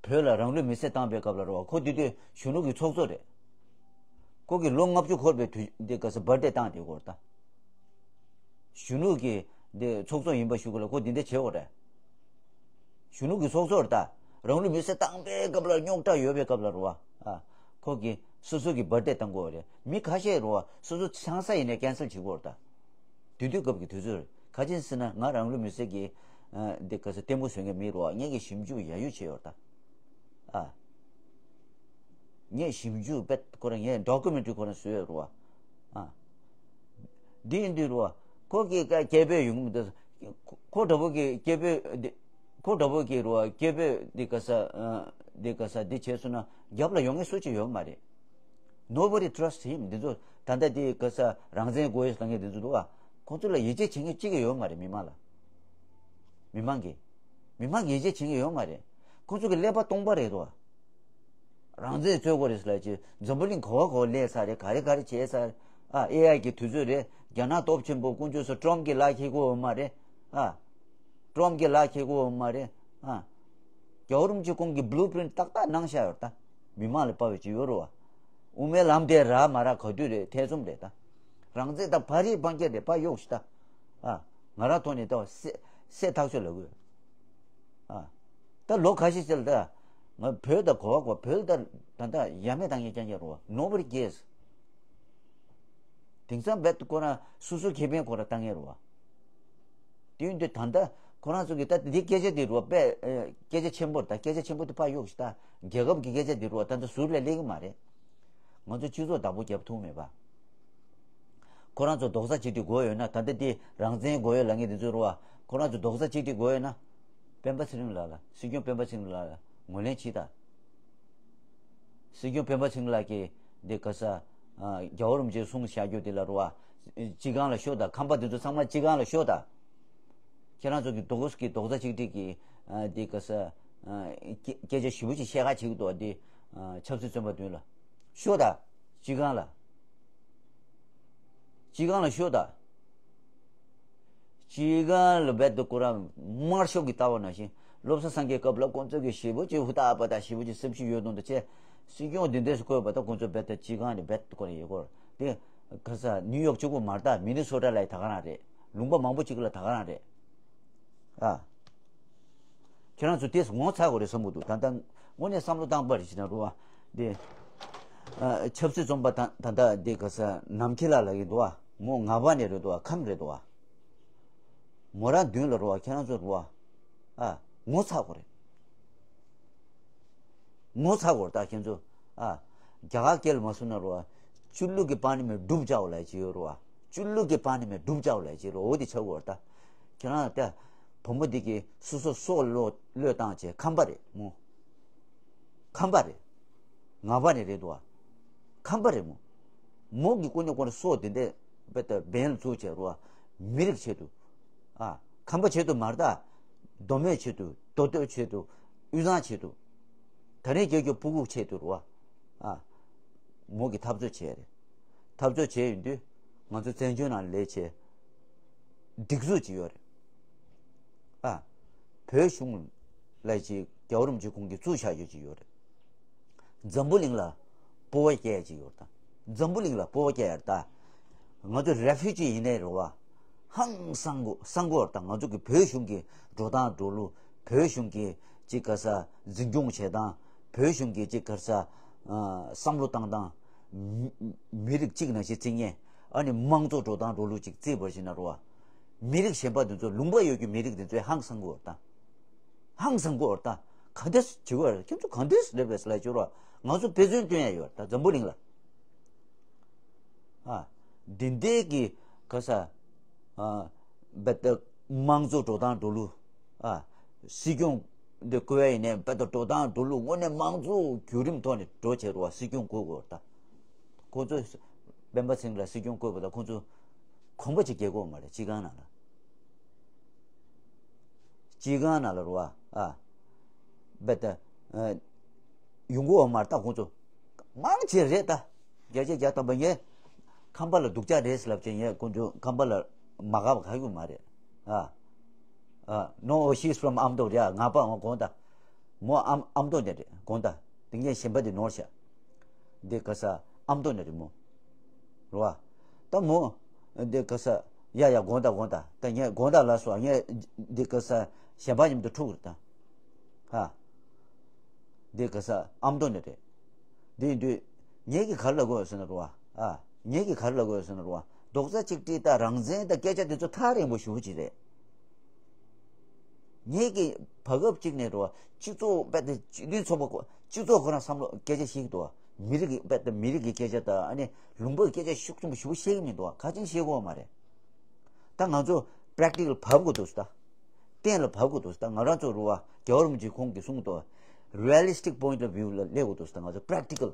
བོད་ལ་རང་ལུས་མེར་སྲེག་བཏང་པའི་སྐབས་ལ་རེད་བ། ཁོ་དེ་དུས་གཞོན་ནུ་གི་ཚོགས་གཙོ་རེད། ཁོ་གི་ལོ་ལྔ་བཅུ་འཁོར་བའི་དུས་འདི་ག་ས་བར་ཐི་ཌེ་བཏང་དེ་སྐོར་ད། གཞོན་ནུ་གི་འདི་ཚོགས་གཙོ་ཡིན་པ་ཞུ་དགོས་ལ་ཁོ་འདི་འདྲ་བྱེད་དགོས་རེད། གཞོན་ནུ་གི་ཚོགས་གཙོ་རེད་ད། རང་ལུས་མེར་སྲེག་བཏང་པའི་སྐབས་ལ་རྙོག་དྲ་ཡོད་པའི་སྐབས་ལ་རེད་བ། ཨ། ཁོ་གི་སོ་སོ་གི་བར་ཐི་ཌེ་བཏང་དགོས་རེད། མི་ཁ་ཤས་རེད་བ། སོ་སོ་ཆང་ས་ཡིན་ནའི་ཀན་སལ་བྱེད་དགོས་རེད་ད། དེ་དུས་སྐབས་ཀྱི་དུས་ཚོད་རེད། ག་ཅི་ཟེར་ན་ང་རང་ལུས་མེར་སྲེག་གི་ཨ་འདི་ག་ས་ལྟད་མོ་བཟོ་མཁན་མི་རེད་བ། ངེད་ཀྱི་ཞིབ་འཇུག་ཡག་ཡོད་བྱས་ཡོད་རེད་ད། ཨ། ངས་ཞིབ་འཇུག་དཔེ་ཁོ་རང་ངས་ཌོ་ཀུ་མེན་ཊི་རི་ཁོ་རང་བཟོས་ཡོད་རེད་བ། ཨ། འདི་ཡིན་དུས་རེད་བ། ཁོ་གི་སྐད་འབོད་ཡོང་གི་མི་འདུག་ཁོ་འདྲ་པོ་གི་སྐད་འབོད་འདི་ཁོ་འདྲ་པོ་གི་རེད་བ། སྐད་འབོད་འདི་ག་ས་ཨ་འདི་ག་ས་འདི་བྱས་སོང་ན་རྒྱབ་ལ་ཡོང་མཁན་སུ་གཅིག་ཡོད་མ་རེད། Nobody trust him. འདི་ཚོ་ད་ལྟ་འདི་ག་ས་རང་བཙན་དགོས་ལབ་མཁན་འདི་ཚོ་འདུག་བ། ཁོ་ཚོ་ལ་ཡིད་ཆེས་བྱེད་མཁན་གཅིག་ཀྱང་ཡོད་མ་རེད། མི་མང་ལ། མི་མང་གིས། མི་མང་གིས་ཡིད་ཆེས་བྱེད་མཁན་ཡོད་མ་རེད། ཁོ་ཚོ་གི་ཀླད་པ་སྟོང་པ་རེད་དོ། རང་བཙན་རྩོད་དགོས་རེད་ཟེར་ལབ་ཅིག་འཛམ་བུ་གླིང་ག་བ་ག་བ་སླེབས་ཚར་རེད། ག་རེ་ག་རེ་བྱས་ཚར། ཨ། ཨེ་ཨའི་གི་དུས་ཚོད་རེད། རྒྱ་ནག་སྟོབས་ཆེན་པོ་དཀོན་མཆོག་གསུམ་ཊམ་གྱིས་ལག་འཁྱེར་གྱི་ཡོད་མ་རེད། ཨ། ཊམ་གྱིས་ལག་འཁྱེར་གྱི་ཡོད་མ་རེད། ཨ། རྒྱལ་བ་རིན་པོ་ཆེ་ཁོང་གིས་བླུ་པི་རིན་ཊི་ཏག་ཏག་གནང་བཞག་ཡོད་རེད་ད། མི་མང་ལ་ཕར་བའི་ཅིག་ཡོད་རེད་བ། དབུ་མའི་ལམ་དེ་རག་མ་རག་ག་དུས་རེད། ཐེ་ཚོམ་རེད་ད། རང་བཙན་དང་བར་ཡིག་སྤང་རྒྱ་རེད། ཕར་གཡུགས་ཤིག་ད། ཨ། ང་རང་ཐོག་ནས་ད་སེ་སེ་ཐག་ཆོད་ལབ་དགོས། ཨ། ད་ལོ་ཁ་ཤས་ཅིག་ལ་ད་ང་བོད་དང་གོ་བ་གོ་བོད་ད་ད་ད་ཡ་མེད་བཏང་མཁན་རྐྱང་རྐྱང་རེད་བ། Nobody cares། དེང་སང་རྦད་དེ་ཁོ་རང་སོ་སོའི་ཁེ་ཕན་ཁོ་རང་བཏང་མཁན་རེད་བ། དེ་ཡིན་དུས་ད་ལྟ་ཁོ་རང་ཚོ་གི་ད་འདི་སྐད་ཆ་འདི་རུ་བ་དཔེ་ཨེ་སྐད་ཆ་ཆེན་པོ་རེད་ད། སྐད་ཆ་ཆེན་པོ་དེ་ཕར་གཡུགས་ཤིག་ད། རྒྱལ་ཁབ་ཀྱི་སྐད་ཆ་འདི་རུ་བ་ད་ལྟ་ཟུར་ལ་སླེབས་ཀྱི་མ་རེད། ང་ཚོ་སྤྱི་ཚོགས་བདག་པོ་རྒྱབ་ཐུབ་མེད་པ། ཁོ་རང་ཚོ་རྡོག་རྩ་གཅིག་སྒྲིལ་དགོས་ཡོད་ན། ད་ལྟ་འདི་རང་བཙན་དགོས་ཡོད་ལབ་མཁན་འདི་ཚོ་རུ་བ། ཁོ་རང་ཚོ་རྡོག་རྩ་གཅིག་སྒྲིལ་དགོས་ཡོད་ན། སྤེན་པ་ཚེ་རིང་ལགས་ལ། སྲིད་སྐྱོང་སྤེན་པ་ཚེ་རིང་ལགས་ལ་ངོས་ལེན་བྱེད་ད། སྲིད་སྐྱོང་སྤེན་པ་ཚེ་རིང་ལགས་ཀྱིས་འདི་ག་ས་ཨ་རྒྱལ་བ་རིན་པོ་ཆེས་གསུངས་བཞག་རྒྱུ་དེ་ལ་རུ་བ། སྤྱི་ཁང་ལ་ཤོག་དང་། ཁང་པ་དེ་ཚོ་ཚང་མ་སྤྱི་ཁང་ལ་ཤོག་དང་། ཁྱེད་རང་ཚོ་གི་རྡོག་རྩ་གཅིག་སྒྲིལ་གྱི་ཨ་འདི་ག་ས་ཨ་སྐད་སྐད་ཆ་ཞེ་པོ་ཅིག་བཤད་ག་བྱེད་ཀྱི་འདུག་འདི་ཨ་ཆབ་སྲིད་བཙོན་པ་བདུན་ལ་ཤོག་དང་། སྤྱི་ཁང་ལ། སྤྱི་ཁང་ལ་ཤོག་དང་། སྤྱི་ཁང་ལ་རྦད་དེ་ཁོ་རང་དམར་ཤོག་གི་ལྟ་བ་ནང་བཞིན། བློ་བཟང་སེང་གེའི་སྐབས་ལ་ཁོང་ཚོ་གིས་ཞེ་པོ་ཅིག་ཧུར་ཐག་པ་དང་ཞེ་པོ་ཅིག་སེམས་ཤུགས་ཡོད་མདོག་འདྲ་བྱས། སྲིད་སྐྱོང་འདི་འདྲས་སུ་བསྐོས་པ་དང་ཁོང་ཚོ་རྦད་དེ་སྤྱི་ཁང་ནས་རྦད་དེ་ཁོ་རང་ཡོད་སྐོར་དེ། ག་ས་ནིའུ་ཡོག་གཅིག་པོ་མ་རེད་ད། མི་ནི་སོ་ཊ་ལ་ཡི་ད་ག་རང་རེད། ལུང་པ་མང་པོ་ཅིག་ལ་ད་ག་རང་རེད། ཨ། ཁྱེད་རང་ཚོ་དེས་ངོ་ཚ་དགོས་རེད་བསམ་གྱི་འདུག་ད་ལྟ་དངོས་གནས་བསམ་བློ་བཏང་པ་རེད་ཅེ་ན་རུ་བ། འདི། ཨ། ཆབ་སྲིད་བཙོན་པ་ད་ད་ལྟ་འདི་ག་ས་ནམ་མཁའི་ལ་ལ་གི་འདུག་བ། མོ་ངག་པ་ནས་རེད་འདུག་བ། ཁམས་རེད་འདུག་བ། མོ་རང་མདུན་ལ་རུ་བ། ཁྱེད་རང་ཚོ་རུ་བ། ཨ། ངོ་ཚ་དགོས་རེད། ངོ་ཚ་དགོས་རེད་ད་ཁྱེད་ཚོ། ཨ། རྒྱ་གར་སྐད་ལ་མ་གསུངས་ན་རུ་བ། จุดลุก के पानी में डूब जाओ ལབ་ཅིག་ཡོད་རུ་བ། จุดลุก के पानी में डूब जाओ ལབ་ཅིག་རུ། འོ་དེ་ཆགས་དགོས་རེད་ད། ཁྱེད་རང་ད་བུ་མོ་འདི་གིས་སོ་སོ་སྲོག་བློས་བློས་བཏང་བྱས་ཁམས་པ་རེད་མོ། ཁམས་པ་རེད། ངག་པ་ནས་རེད་འདུག་བ། ཁམས་པ་རེད་མོ། མོ་གི་ཀུན་ནས་ཀུན་ནས་སྲོག་དེ་འདྲས་བེ་ད་འབེན་ལ་བཙུགས་བྱས་རུ་བ། མི་རིགས་ཆེད་དུ། ཨ། ཁམས་པ་ཆེད་དུ་མ་རེད་ད། མདོ་སྨད་ཆེད་དུ། མདོ་སྟོད་ཆེད་དུ། དབུས་གཙང་ཆེད་དུ། ད་རིང་རྒྱལ་རྒྱུ་སྤུ་གུ་ཆེད་དུ་རུ་བ། ཨ། མོ་གི་འཐབ་རྩོད་བྱས་རེད། འཐབ་རྩོད་བྱས་ཡོང་དུས་ང་ཚོ་བཙན་བྱོལ་ནང་ལས་བྱས། སྒྲིག་འཛུགས་ཅིག་ཡོད་རེད། ཨ། བོད་གཞུང་ལ་ཅིག་རྒྱལ་བ་རིན་པོ་ཆེ་ཁོང་གིས་བཙུགས་བཞག་རྒྱུ་ཅིག་ཡོད་རེད། འཛམ་བུ་གླིང་ལ་སྤོབས་པ་སྐྱེ་ཡ་ཅིག་ཡོད་རེད་ད། འཛམ་བུ་གླིང་ལ་སྤོབས་པ་སྐྱེ་ཡ་རེད་ད། ང་ཚོ་རེ་ཕུ་ཇི་ཡིན་ནའི་རེད་བ། ཧང་སང་གོ་སང་གོ་རེད་ད། ང་ཚོ་གི་བོད་གཞུང་གི་འགྲོ་སྟངས་འགྲོ་ལུགས། བོད་གཞུང་གི་ཅིག་ག་ས་འཛིན་སྐྱོང་བྱེད་སྟངས། བོད་གཞུང་གི་ཅིག་ག་ས་ཨ་བསམ་བློ་བཏང་སྟངས། མི་མི་རིགས་གཅིག་ནང་བཞིན་བརྩི་མཁན། ཨ་ནི་དམངས་གཙོ་འགྲོ་སྟངས་འགྲོ་ལུགས་ཅིག་བརྩིས་པ་ཞིག་ན་རེད་བ། མི་རིགས་གཞན་པ་འདི་ཚོ། ལུང་པ་ཡོད་རྒྱུ་མི་རིགས་འདི་ཚོས་ཧང་སང་གོ་རེད་ད། ཧང་སང་གོ་རེད་ད། ག་འདྲས་བྱེད་དགོས་རེད། ཁྱོད་ཚོ་ག་འདྲས་རེད་པས་ལབ་ཅོ་ར། ང་ཚོ་དཔེ་མཚོན་སྟོན་ཡ་ཡོད་རེད་ད་འཛམ་བུ་གླིང་ལ། ཨ། འདི་འདྲའི་གི་ག་ས། ཨ། བེ་ད་དམངས་གཙོ་འགྲོ་སྟངས་འགྲོ་ལུགས། ཨ། སྲིད་སྐྱོང་འདི་བསྐོ་བ་ཡིན་ནའི་བེ་ད་འགྲོ་སྟངས་འགྲོ་ལུགས་དངོས་གནས་དམངས་གཙོ་བརྒྱུད་རིམ་ཐོག་ནས་འགྲོ་བྱེད་རུ་བ། སྲིད་སྐྱོང་བསྐོ་དགོས་རེད་ད། ཁོ་ཚོས་སྤེན་པ་ཚེ་རིང་ལ་སྲིད་སྐྱོང་བསྐོས་པ་དང་ཁོ་ཚོ་གོམ་པ་ཅིག་རྒྱག་གོ་མ་རེད། སྤྱི་ཁང་ནང་ལ། སྤྱི་ཁང་ནང་ལ་རུ་བ། ཨ། བེ་ད། ཨ། ཡོང་གོ་མ་རེད་ད་ཁོང་ཚོ། མང་ཆེ་རེད་ད། བརྒྱ་ཆ་བརྒྱ་ཐམ་པ་ངས་ཁམས་པ་ལ་སྡུག་ཅག་རེད་ལབ་ཅིང་ངས་ཁོང་ཚོ་ཁམས་པ་ལ་མ་དགའ་བ་ག་ཡོད་མ་རེད། ཨ། ཨ། No, she's from ཨ་མདོ་རེད། ངག་པ་ངོ་དགོངས་དག། མོ་ཨ་ཨ་མདོ་ནས་རེད། དགོངས་དག། དེ་ངས་གཞན་པ་དེ་ནོར་བཞག། འདི་ག་ས་ཨ་མདོ་ནས་རེད་མོ། རེད་བ། ད་མོ། འདི་ག་ས། ཡ་ཡ་དགོངས་དག་དགོངས་དག། ད་ངས་དགོངས་དག་ལ་སོ་ངས་འདི་ག་ས་གཞན་པ་མཉམ་དུ་འཁྲུག་རེད་ད། ཧ། འདི་ག་ས་ཨ་མདོ་ནས་རེད། འདི་ཡིན་དུས། ངེད་ཀྱིས་ག་རེ་ལབ་དགོས་ཟེར་ན་རེད་བ། ཨ། ངེད་ཀྱིས་ག་རེ་ལབ་དགོས་ཟེར་ན་རེད་བ། རྡོག་རྩ་གཅིག་སྒྲིལ་དང་རང་བཙན་དང་སྐད་ཆ་དེ་ཚོ་ཐག་རིང་པོ་ཞེ་པོ་ཅིག་རེད། ངེད་ཀྱིས་བར་སྐབས་གཅིག་ནས་རེད་བ། སྤྱི་ཚོགས་དཔེ་དེ་སྤྱི་མཐུན་ཚོགས་པ་ཁོ་སྤྱི་ཚོགས་ཁོ་རང་བསམ་བློ་སྐད་ཆ་བཤད་ཀྱི་འདུག་བ། མི་རིགས་ཀྱི་དཔེ་དེ་མི་རིགས་ཀྱི་སྐད་ཆ་དང་ཨ་ནི་ལུང་པ་གི་སྐད་ཆ་ཤུགས་ཆེན་པོ་ཞེ་པོ་བཤད་ཀྱི་མི་འདུག་བ། ག་ཅིག་བཤད་དགོས་བ་མ་རེད། ད་ང་ཚོ་པེ་རེག་ཊི་ཀལ་བབས་དགོས་འདུག་ཟེར་ད། གཏན་ལ་ཕབ་དགོས་འདུག་ཟེར་ད། ང་རང་ཚོ་རུ་བ་རྒྱལ་བ་རིན་པོ་ཆེ་ཁོང་གིས་གསུངས་འདུག། རི་ཡལ་ལི་སི་ཊིག་པོ་ཡིན་ཊི་ཨོཕ་ཝིའུ་ལ་སླེབས་དགོས་འདུག་ཟེར་ད། ང་ཚོ་པེ་རེག་ཊི་ཀལ།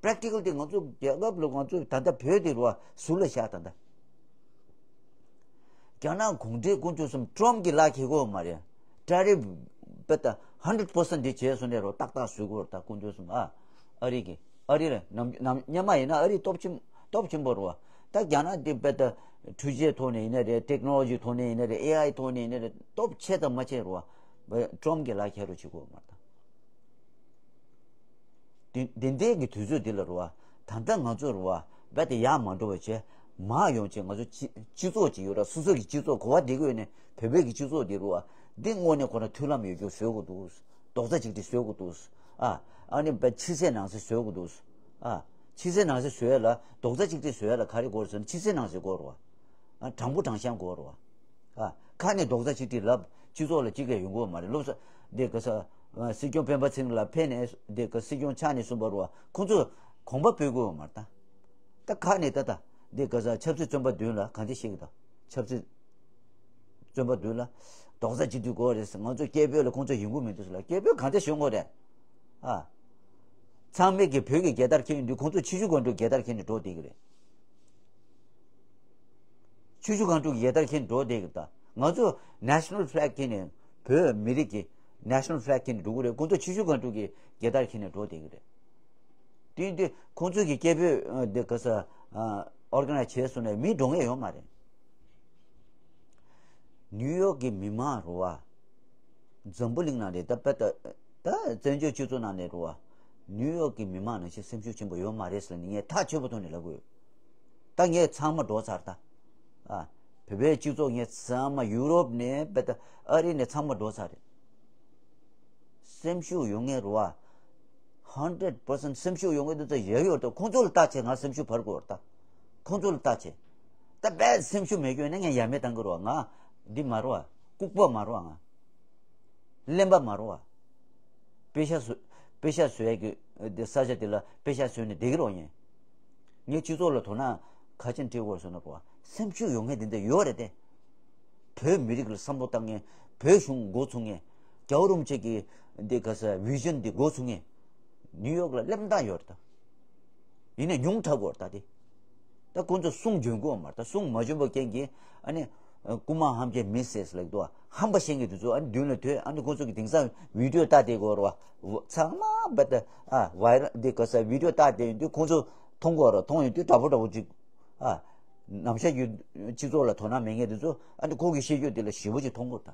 པེ་རེག་ཊི་ཀལ་དེ་ང་ཚོ་རྒྱལ་ཁབ་ལ་ང་ཚོ་ད་ལྟ་བོད་དེ་རུ་བ་ཟུར་ལ་བཞག་ད་ད། རྒྱ་ནག་གུང་ཁྲན་དཀོན་མཆོག་གསུམ་ཊམ་གྱི་ལག་ཁྱེར་དགོས་མ་རེད། ཊེ་རིཕ་བེ་ད་ཧན་ཌེ་རེཌ་པར་སེན་ཊི་འདི་བྱས་སོང་ནས་རོ་ཏག་ཏག་བཟོ་དགོས་རེད་ད་དཀོན་མཆོག་གསུམ། ཨ། ཨ་རི་གི་ཨ་རི་ལ་ནམ་ནམ་སྔོན་མ་ཡིན་ན་ཨ་རི་སྟོབས་ཆེན་སྟོབས་ཆེན་པོ་རེད་བ། ད་རྒྱ་ནག་འདི་བེ་ད་འཕྲུལ་ཆས་ཐོག་ནས་ཡིན་ན་རེད། ཊེག་ནོ་ལོ་ཇི་ཐོག་ནས་ཡིན་ན་རེད། ཨེ་ཨའི་ཐོག་ནས་ཡིན་ན་རེད། སྟོབས་ཆེ་དང་མ་ཆེ་རེད་བ། ཊམ་གྱི་ལག་ཁྱེར་རོ་བྱེད་དགོས་མ་རེད་ད། དེ་དེ་འདྲའི་གི་དུས་ཚོད་འདི་ལ་རུ་བ། ད་ལྟ་ང་ཚོ་རུ་བ་རྦད་དེ་ཡར་མ་འགྲོ་བ་བྱས། མར་ཡོང་བྱས་ང་ཚོ་སྤྱི་སྤྱི་ཚོགས་ཅིག་ཡོད་ར། སོ་སོ་གི་སྤྱི་ཚོགས་གོ་བ་འདེགས་ཡོད་ནས་བོད་པའི་གི་སྤྱི་ཚོགས་འདི་རུ་བ། འདི་དངོས་གནས་ཁོ་ན་མཐུན་ལམ་ཡོད་རྒྱུ་བཟོ་དགོས་འདུག། རྡོག་རྩ་གཅིག་སྒྲིལ་བཟོ་དགོས་འདུག། ཨ། ཨ་ནི་བ་ཕྱི་གསལ་ནང་གསལ་བཟོ་དགོས་འདུག། ཨ། ཕྱི་གསལ་ནང་གསལ་བཟོ་ཡ་ལ་རྡོག་རྩ་གཅིག་སྒྲིལ་བཟོ་ཡ་ལ་ག་རེ་དགོས་རེད་ཟེར་ན་ཕྱི་གསལ་ནང་གསལ་དགོས་རེད་བ། ཨ། དྲང་པོ་དྲང་བཞག་དགོས་རེད་བ། ཨ། ཁ་ནས་རྡོག་རྩ་གཅིག་སྒྲིལ་ལབ་སྤྱི་ཚོགས་ལ་གཅིག་ཀྱང་ཡོང་གི་ཡོད་མ་རེད། སློབ་གསོ་འདི་ག་ས་སྲིད་སྐྱོང་སྤེན་པ་ཚེ་རིང་ལགས་ཕེབས་ནས་འདི་ག་སྲིད་སྐྱོང་ཆགས་ནས་གསུངས་པ་རེད་བ། ཁོང་ཚོས་དགོངས་པ་འབུལ་གི་ཡོད་མ་རེད་ད། ད་ཁ་ནས་ད་ད་འདི་ག་ས་ཆབ་སྲིད་བཙོན་པ་བདུན་ལ་གང་འདྲ་བཤད་ཀྱི་འདུག། ཆབ་སྲིད་བཙོན་པ་བདུན་ལ་རྡོག་རྩ་གཅིག་སྒྲིལ་དགོས་རེད་ཟེར། ང་ཚོ་སྐད་འབོད་ལ་ཁོང་ཚོ་ཡོང་གི་མི་འདུག་ཟེར་ལ། སྐད་འབོད་གང་འདྲ་ཞུ་དགོས་རེད། ཨ། ཚང་མས་ཀྱི་བོད་ཀྱི་རྒྱལ་དར་འཁྱེར་ཡོང་དུས་ཁོང་ཚོ་ཆུ་ཤུར་སྒང་དྲུག་རྒྱལ་དར་འཁྱེར་ནས་འགྲོ་བསྡད་ཀྱི་རེད། ཆུ་ཤུར་སྒང་དྲུག་གི་རྒྱལ་དར་འཁྱེར་འགྲོ་བསྡད་ཀྱི་ད། ང་ཚོ་ནེ་ཤ་ནལ་ཕི་ལེག་འཁྱེར་ནས། བོད་མི་རིགས་ཀྱི་ནེ་ཤ་ནལ་ཕི་ལེག་འཁྱེར་ནས་འགྲོ་གི་རེད། ཁོང་ཚོ་ཆུ་ཤུར་སྒང་དྲུག་གི་རྒྱལ་དར་འཁྱེར་ནས་འགྲོ་བསྡད་ཀྱི་རེད། དེ་ཡིན་དུས་ཁོང་ཚོ་གི་སྐད་འབོད་འདི་ག་ས་ཨོར་ག་ནའི་ཛི་བྱས་སོང་ནས་མི་འགྲོ་མཁན་ཡོད་མ་རེད། ནིའུ་ཡོག་གི་མི་མང་རུ་བ། འཛམ་བུ་གླིང་ནང་ནས་ད་དཔེ་ད་ད་བཙན་བྱོལ་སྤྱི་ཚོགས་ནང་ནས་རུ་བ། ནིའུ་ཡོག་གི་མི་མང་ནང་བཞིན་སེམས་ཤུགས་ཆེན་པོ་ཡོད་མ་རེད་ཟེར་ནས་ངས་ཐག་ཆོད་པོ་ཐོག་ནས་ལབ་དགོས། ད་ངས་ཚང་མ་འགྲོ་ཚར་ད། ཨ། བོད་པའི་སྤྱི་ཚོགས་ངས་ཚང་མ་ཡུ་རོབ་ནས་བལ་ཏེ་ཨ་རི་ནས་ཚང་མ་འགྲོ་ཚར་རེད། སེམས་ཤུགས་ཡོད་མཁན་རེད་བ། ཧན་ཌེ་རེད་པར་སེན་ཊི་སེམས་ཤུགས་ཡོད་མཁན་དེ་ཚོ་ཡག་ཡོད་དོ། ཁོང་ཚོ་ལ་བལྟ་བྱས་ང་སེམས་ཤུགས་འཕར་དགོས་རེད་ད། ཁོང་ཚོ་ལ་བལྟ་བྱས། ད་རྦད་སེམས་ཤུགས་མེད་རྒྱུ་ཡིན་ན་ངས་ཡ་མེད་བཏང་གི་རེད་བ། ང་འདི་མ་རེད་བ། ལྐུགས་པ་མ་རེད་བ་ང་། གླེན་པ་མ་རེད་བ། པེ་ཤ་བཟོ། པེ་ཤ་བཟོ་ཡས་ཀྱི་འདི་ས་ཆ་དེ་ལ་པེ་ཤ་བཟོས་ནས་བསྡད་ཀྱི་རེད་བ་ངས། ངས་སྤྱི་ཚོགས་ལ་དོ་སྣང་ག་ཅན་སྤྲད་དགོས་ཟེར་ན་རེད་བ། སེམས་ཤུགས་ཡོད་མཁན་དེ་འདྲ་ཡོད་རེད་དེ། བོད་མི་རིགས་ལ་བསམ་བློ་བཏང་མཁན། བོད་གཞུང་འགོ་ཚུགས་མཁན། རྒྱལ་བ་རིན་པོ་ཆེ་གི་འདི་ག་ས་བི་ཞན་འདི་འགོ་ཚུགས་མཁན། ནིའུ་ཡོག་ལ་སླེབས་སྟངས་ཡོད་རེད་ད། ཡིན་ནའི་ཉུང་དྲགས་པོ་རེད་ད་དེ། ད་ཁོང་ཚོ་གསུང་འཇོན་གོ་མ་རེད་ད། གསུང་མ་འཇོན་པ་རྐྱེན་གྱིས་ཨ་ནི། རྐུན་མ་ཧམ་བཤད་མི་སེར་ལབ་འདུག་བ། ཧམ་པ་བཤད་མཁན་དེ་ཚོ་ཨ་ནི་མདུན་ལ་ཐོན། ཨ་ནི་ཁོང་ཚོ་གི་དེང་སང་བི་ཌིའོ་ལྟ་བསྡད་དགོས་རེད་བ། ཚང་མ་བལ་ཏེ་ཨ་ཝའི་རལ་འདི་ག་ས་བི་ཌིའོ་ལྟ་བསྡད་ཡོང་དུས་ཁོང་ཚོ་མཐོང་གོ་རེད། མཐོང་ཡོང་དུས་འདྲ་པོ་འདྲ་པོ་ཅིག་ཨ། ནམ་ཞག་གི་སྤྱི་ཚོགས་ལ་དོ་སྣང་མེད་མཁན་དེ་ཚོ་ཨ་ནི་ཁོང་གི་བཤད་རྒྱུ་དེ་ལ་ཞེ་པོ་ཅིག་མཐོང་གོ་ད།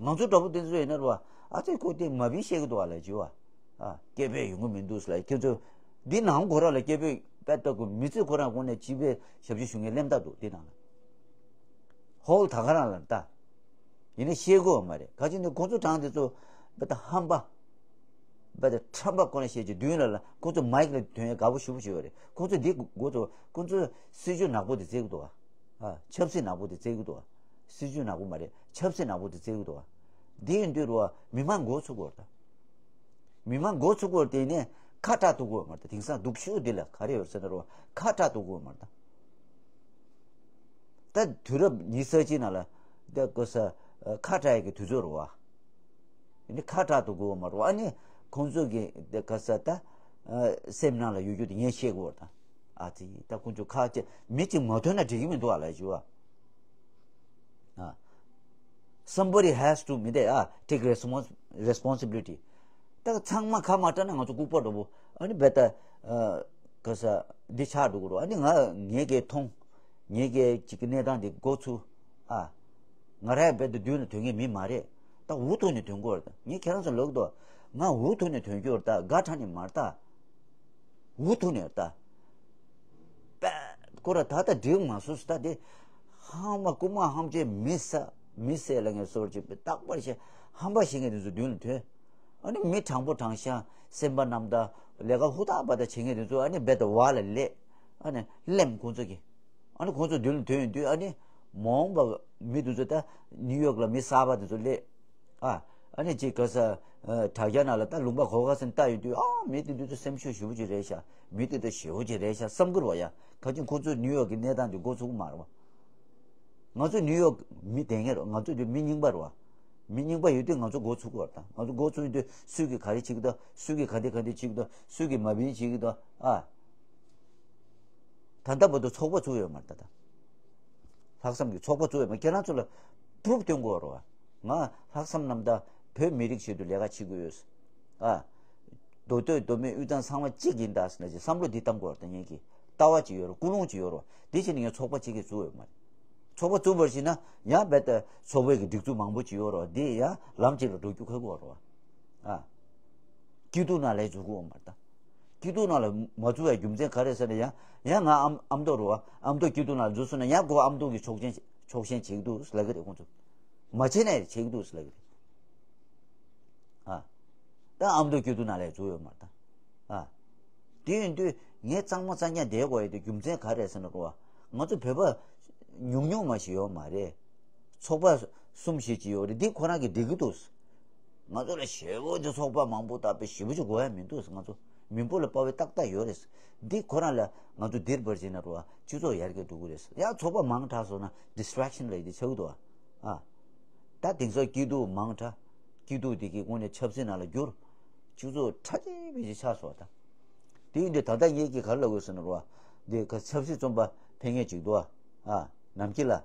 ང་ཚོ་འདྲ་པོ་དེ་ཚོ་ཡིན་ན་རེད་བ། ཨ་ཙི་ཁོ་དེ་མ་བི་བཤད་གི་འདུག་བ་ལབ་བྱས་བ། ཨ། སྐད་འབོད་ཡོང་གི་མི་འདུག་ལབ། ཁྱོད་ཚོ་འདི་ནང་ཁོ་རང་ལ་སྐད་འབོད་དཔེ་ལྟ་དགོས། མི་ཚེ་ཁོ་རང་ཁོ་ནས་སྤྱི་པའི་ཞབས་ཕྱི་ཞུ་མཁན་སླེབས་ད་འདུག་འདི་ནང་ལ། ཧོལ་ད་ག་རང་ལ་ལྟ། ཡིན་ན་བཤད་དགོས་མ་རེད། ག་ཅི་ནས་ཁོ་ཚོ་གྲངས་དེ་ཚོ་དཔེ་ད་ཧམ་པ། དཔེ་ད་ཁྲམ་པ་ཁོ་ན་བཤད་ཀྱི་མདུན་ལ་ལ་ཁོ་ཚོ་མའིག་ལ་ཐོན་ཡ་དགའ་པོ་ཞེ་པོ་ཞིག་ཡོད་རེད། ཁོ་ཚོ་འདི་དགོས་ཚོ་ཁོ་ཚོ་སྲིད་ཇུས་ནག་པོ་དེ་བརྩི་གི་འདུག་བ། ཨ། ཆབ་སྲིད་ནག་པོ་དེ་བརྩི་གི་འདུག་བ། སྲིད་ཇུས་ནག་པོ་མ་རེད། ཆབ་སྲིད་ནག་པོ་དེ་བརྩི་གི་འདུག་བ། འདི་ཡིན་དུས་རུ་བ་མི་མང་འགོ་ཚུགས་དགོས་རེད་ད། མི་མང་འགོ་ཚུགས་དགོས་དེ་ནས་ཁ་གྲག་ཐུབ་དགོས་མ་རེད་ད། དེང་སང་སྡུག་ཤོས་འདི་ལ་ག་རེ་ཡོད་ཟེར་ན་རུ་བ་ཁ་གྲག་ཐུབ་དགོས་མ་རེད་ད། ད་དུས་རབས་ཉི་ཤུ་རྩ་གཅིག་ནང་ལ་ད་གོ་ས་ཁ་གྲག་ཡག་གི་དུས་ཚོད་རུ་བ། ཨ་ནི་ཁ་གྲག་ཏུ་དགོས་མ་རེད། ཨ་ནི་ཁོང་ཚོ་གི་དེ་ག་ས་ད་ཨ་སེམས་ནང་ལ་ཡོད་རྒྱུ་དེ་ངས་ཤེས་དགོས་དང་། ཨ་ཙི་ད་ཁོང་ཚོ་ཁ་ཅིག་མི་གཅིག་མ་ཐོན་ན་འགྲིག་གི་མི་འདུག་ཨ་ལ་ཞུ་ཨ། ཨ། Somebody has to མི་དེ་ཨ་take respons- responsibility། ད་ཚང་མ་ཁ་མ་གྲགས་ན་ང་ཚོ་ལྐུགས་པ་འགྲོ་བོ། ཨ་ནི་བེ་ད་ཨ་ག་ས་འདི་ཆགས་འགྲོ་གི་རོ། ཨ་ནི་ང་ངས་གས་མཐོང་། ངས་གས་ཅིག་གི་གནས་སྟངས་འདི་འགོ་ཚུགས། ཨ། ང་རའི་བེད་དུ་མདུན་ལ་དོན་མཁན་མི་མ་རེད། ད་འུ་ཐུག་ནས་དོན་གོ་རེད། ད་ངས་ཁྱེད་རང་ཚོ་ལབ་དོ། ང་འུ་ཐུག་ནས་དོན་གྱོ་རེད། ད་དགའ་ཁྲ་ནས་མ་རེད། ད་འུ་ཐུག་ནས་རེད། ད་པད་ཁོ་ར་ད་ད་འགྲིག་མ་སོང་ད། དེ་ཧང་མ་རྐུ་མ་ཧམ་ཅེ་མི་ས་མི་སེ་ལ་ངས་སོར་ཅིག་པའི་རྟག་པར་ཤེས་ཧམ་པ་ཤེས་མཁན་དེ་ཚོ་མདུན་ལ་དོན། ཨ་ནི་མི་དྲང་པོ་དྲང་ཤ་སེམས་པ་རྣམ་དག་ལས་ཀ་ཧུར་ཐག་པ་ད་བྱེད་མཁན་དེ་ཚོ་ཨ་ནི་རྦད་དེ་བར་ལ་སླེབས། ཨ་ནི་སླེབས་ཁོང་ཚོ་གི། ཨ་ནི་ཁོང་ཚོ་མདུན་ལ་ཐོན་ཡོང་དུས་ཨ་ནི་མ་འོངས་པ་མི་དེ་ཚོ་ད་ནིའུ་ཡོག་ལ་མི་གསར་པ་དེ་ཚོ་སླེབས། ཨ། ཨ་ནི་ཅིག་ག་ས་ཨ་དྲ་རྒྱ་ནང་ལ་ད་ལུང་པ་གོ་ག་ཟིན་ལྟ་ཡོང་དུས་ཨ་མི་དེ་དུས་ཚོད་སེམས་ཤུགས་ཞེ་པོ་ཅིག་རེད་ཤག་མི་དེ་དུས་ཞེ་པོ་ཅིག་རེད་ཤག་བསམ་གི་རེད་བ་ཡ། ག་ཅིག་ཁོང་ཚོ་ནིའུ་ཡོག་གི་གནས་སྟངས་དེ་འགོ་ཚུགས་གི་མ་རེད་བ། ང་ཚོ་ནིའུ་ཡོག་མི་དེ་ངེས་རེད། ང་ཚོ་དུས་མི་རྙིང་པ་རེད་བ། མི་རྙིང་པ་ཡོད་དུས་ང་ཚོ་འགོ་ཚུགས་གི་རེད། ད་ང་ཚོ་འགོ་ཚུགས་ཡོང་དུས་སུས་ཀྱི་ག་རེ་བྱེད་ཀྱི་འདུག་སུས་ཀྱི་ག་འདི་ག་འདི་བྱེད་ཀྱི་འདུག་སུས་ཀྱི་མ་བིན་བྱེད་ཀྱི་འདུག་ཨ། ད་ལྟ་བར་དུ་ཚོགས་པ་བཙུགས་ཡོད་མ་རེད་ད། ལྷག་བསམ་གྱི་ཚོགས་པ་བཙུགས་ཡོད་མ་རེད། ཁྱེད་རང་ཚོ་ལ་པུ་རུབ་སྟོན་དགོས་རེད་བ། ང་ལྷག་བསམ་རྣམ་དག་བོད་མི་རིགས་ཆེད་དུ་ལས་ཀ་བྱེད་དགོས་ཡོད། ཨ། མདོ་སྟོད་མདོ་སྨད་དབུས་གཙང་ཚང་མ་གཅིག་ཡིན་ད་ཟེར་ན་ཅིག་བསམ་བློ་འདི་བཏང་དགོས་རེད་ད། ངེད་ཀྱི་ལྟ་བ་ཅིག་ཡོད་རེད། ཀུན་སློང་ཅིག་ཡོད་རེད་བ། འདི་བྱས་ནས་ངས་ཚོགས་པ་གཅིག་གིས་བཙུགས་ཡོད་མ་རེད། ཚོགས་པ་བཙུགས་པར་བྱས་ན་ཡང་རྦད་དེ་ཚོགས་པའི་གི་སྒྲིག་འཛུགས་མང་པོ་ཅིག་ཡོད་རེད་བ། འདི་ཡང་ལམ་གཅིག་ལ་འགྲོ་རྒྱུ་ཁག་པོ་རེད་བ། ཨ། སྐྱིད་སྡུག་ནང་ལས་འཛུགས་དགོས་མ་རེད་ད། སྐྱིད་སྡུག་ནང་ལ་མ་འཛུལ་བའི་རྒྱུ་མཚན་ག་རེ་ཟེར་ན་ཡང་ཡང་ང་ཨ་མ་ཨ་མདོ་རུ་བ། ཨ་མདོ་སྐྱིད་སྡུག་ནང་འཛུལ་སོང་ན་ཡང་ཁོ་ཨ་མདོ་གི་ཆོག་མཆན་ཆོག་མཆན་བྱེད་ཀྱི་འདུག་ལབ་ཀྱི་རེད་ཁོང་ཚོ། མ་བྱེད་ན་ཡང་བྱེད་ཀྱི་འདུག་ལབ་ཀྱི་རེད། ཨ། ད་ཨ་མདོ་སྐྱིད་སྡུག་ནང་ལ་འཛུལ་ཡོད་མ་རེད་ད། ཨ། དེ་ཡིན་དུས་ངས་གཙང་མ་གཙང་རྐྱང་བསྡད་དགོས་ཡོད་དེ་རྒྱུ་མཚན་ག་རེ་ཟེར་ན་ཁོ་བ། ང་ཚོ་བོད་པ་ཉུང་ཉུང་མ་ཞིག་ཡོད་མ་རེད། ཚོགས་པ་གསུམ་བཞི་ཅིག་ཡོད་རེད། འདི་ཁོ་རང་གིས་འགྲིག་གི་འདུག་ང་ཚོ་ལ་ཞེ་པོ་ཅིག་ཚོགས་པ་མང་པོ་དག་པའི་ཞེ་པོ་ཅིག་དགོས་ཡ་མི་འདུག་ང་ཚོ་མི་འབོར་ལ་དཔའ་བའི་ཏག་ཏག་ཡོད་རེད། འདི་ཁོ་རང་ལ་ང་ཚོ་འདིར་བར་བྱས་ན་རོ་སྤྱི་ཚོགས་ཡར་རྒྱས་འགྲོ་གི་རེད། ཡང་ཚོགས་པ་མང་དྲགས་སོང་ན་ཌི་སི་ཊེག་ཤན་ལ་ཡི་དེ་ཆགས་འདུག་ཨ། ད་དེང་སང་སྐྱིད་སྡུག་མང་དྲགས། སྐྱིད་སྡུག་དེ་གི་དངོས་གནས་ཆབ་སྲིད་ནང་ལ་བསྒྱུར། སྤྱི་ཚོགས་ཁྲ་ཆིལ་ཕིལ་ཆིལ་ཆགས་སོང་ད། དེ་ཡིན་དུས་ད་ལྟ་ངེད་ཀྱིས་ག་རེ་ལབ་དགོས་ཟེར་ན་རོ། འདི་ག་ཆབ་སྲིད་བཙོན་པ་ཕེབས་མཁན་ཅིག་འདུག་ཨ། ནམ་སྐྱིད་ལ།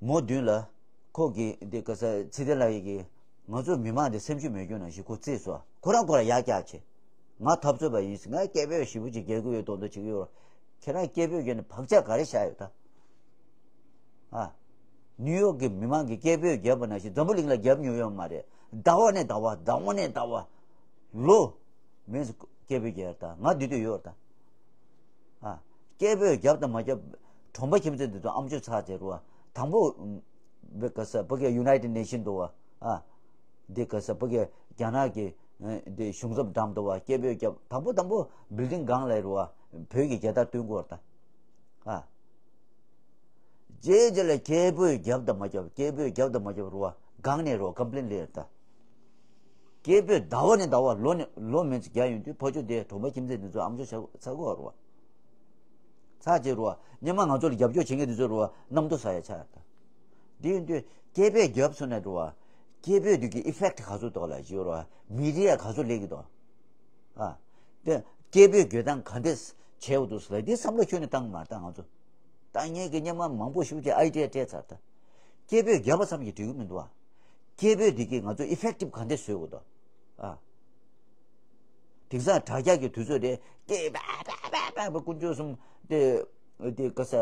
མོ་མདུན་ལ། ཁོ་གིས་འདི་ག་ས་ཚེ་བརྟན་ལགས་ཡིན་གྱི། ང་ཚོ་མི་མང་འདི་སེམས་ཤུགས་མེད་རྒྱུ་ནང་བཞིན་ཁོ་བརྩིས་སོང་། ཁོ་རང་ཁོ་རང་ཡར་བཀྱག་བྱས། ང་འཐབ་རྩོད་པ་ཡིན། ང་སྐད་འབོད་ཞེ་པོ་ཅིག་རྒྱག་གི་ཡོད་མདོག་མདོག་བྱེད་ཀྱི་ཡོད། ཁྱེད་རང་སྐད་འབོད་རྒྱག་ནས་བག་ཆགས་ག་རེ་བཞག་ཡོད་ད། ཨ། ནིའུ་ཡོག་གི་མི་མང་གིས་སྐད་འབོད་བརྒྱབ་པ་ནང་བཞིན་འཛམ་བུ་གླིང་ལ་བརྒྱབ་མྱོང་ཡོད་མ་རེད། ཟླ་བ་ནས་ཟླ་བ། ཟླ་བ་ནས་ཟླ་བ། ལོ། མིན་སྐད་འབོད་རྒྱག་ད་ང་འདི་དུས་ཡོད་ད། ཨ། སྐད་འབོད་བརྒྱབ་དང་མ་བརྒྱབ། གྲོང་པ་ཁྱིམ་མཚེས་འདི་ཚོ་ཨམ་ཅོག་ཚར་བྱས་རུ་བ། དང་པོ་བེ་ག་ས་བོད་ཀྱི་United Nation འདུག་བ། ཨ་འདི་ག་ས་བོད་ཀྱི་རྒྱ་ནག་གི་འདི་གཞུང་ཚབ་འགྲམ་འདུག་བ། སྐད་འབོད་རྒྱབ། དང་པོ་དང་པོ་building སྒང་ལ་རུ་བ། བོད་ཀྱི་རྒྱལ་དར་སྟོན་དགོས་ར་ད། ཨ། རྗེས་རྗེས་ལ་སྐད་འབོད་རྒྱབ་དང་མ་རྒྱབ། སྐད་འབོད་རྒྱབ་དང་མ་རྒྱབ་རུ་བ། སྒང་ནས་རུ་བ་complain སླེབས་ད། སྐད་འབོད་ཟླ་བ་ནས་ཟླ་བ། ལོ་ནས་ལོ་མན་ཚེ་རྒྱག་ཡོང་དུས་ཕ་ཆུ་དེ་གྲོང་པ་ཁྱིམ་མཚེས་འདི་ཚོ་ཨམ་ཅོག་ཚར་ཚར་གོ་རུ་བ། ཚར་རྗེས་རུ་བ། སྔོན་མ་ང་ཚོ་ལ་རྒྱབ་སྐྱོར་བྱེད་མཁན་འདི་ཚོ་རུ་བ་གནམ་རྡོ་ཟ་ཡ་ཆགས་ད། འདི་ཡིན་དུས་སྐད་འབོད་རྒྱབ་སོང་ན་རུ་བ། སྐད་འབོད་འདི་གི་effect ག་ཚོད་འདུག་ལ་ཞུ་རུ་བ། media ག་ཚོད་སླེབས་ཀྱི་འདུག་ཨ། དེ་སྐད་འབོད་རྒྱག་སྟངས་ག་འདྲས་བྱས་འདུག་ཟེར་ལ་འདི་བསམ་བློ་ཁྱོན་ནས་བཏང་མ་བཏང་ང་ཚོ། ད་ངས་ཀྱི་སྔོན་མ་མང་པོ་ཞིག་གི་idea སྤྲད་ཚར་ད། སྐད་འབོད་རྒྱབ་པ་ཙམ་གྱིས་འགྲིག་གི་མི་འདུག་ཨ། སྐད་འབོད་འདི་གིས་ང་ཚོ་effective ག་འདྲས་བཟོ་དགོས་འདུག་ཨ། དེང་སང་དྲ་རྒྱ་གི་དུས་ཚོད་རེད། སྐད་པ་པ་པ་པ་པ་དཀོན་མཆོག་གསུམ་དེ་དེ་ག་ས་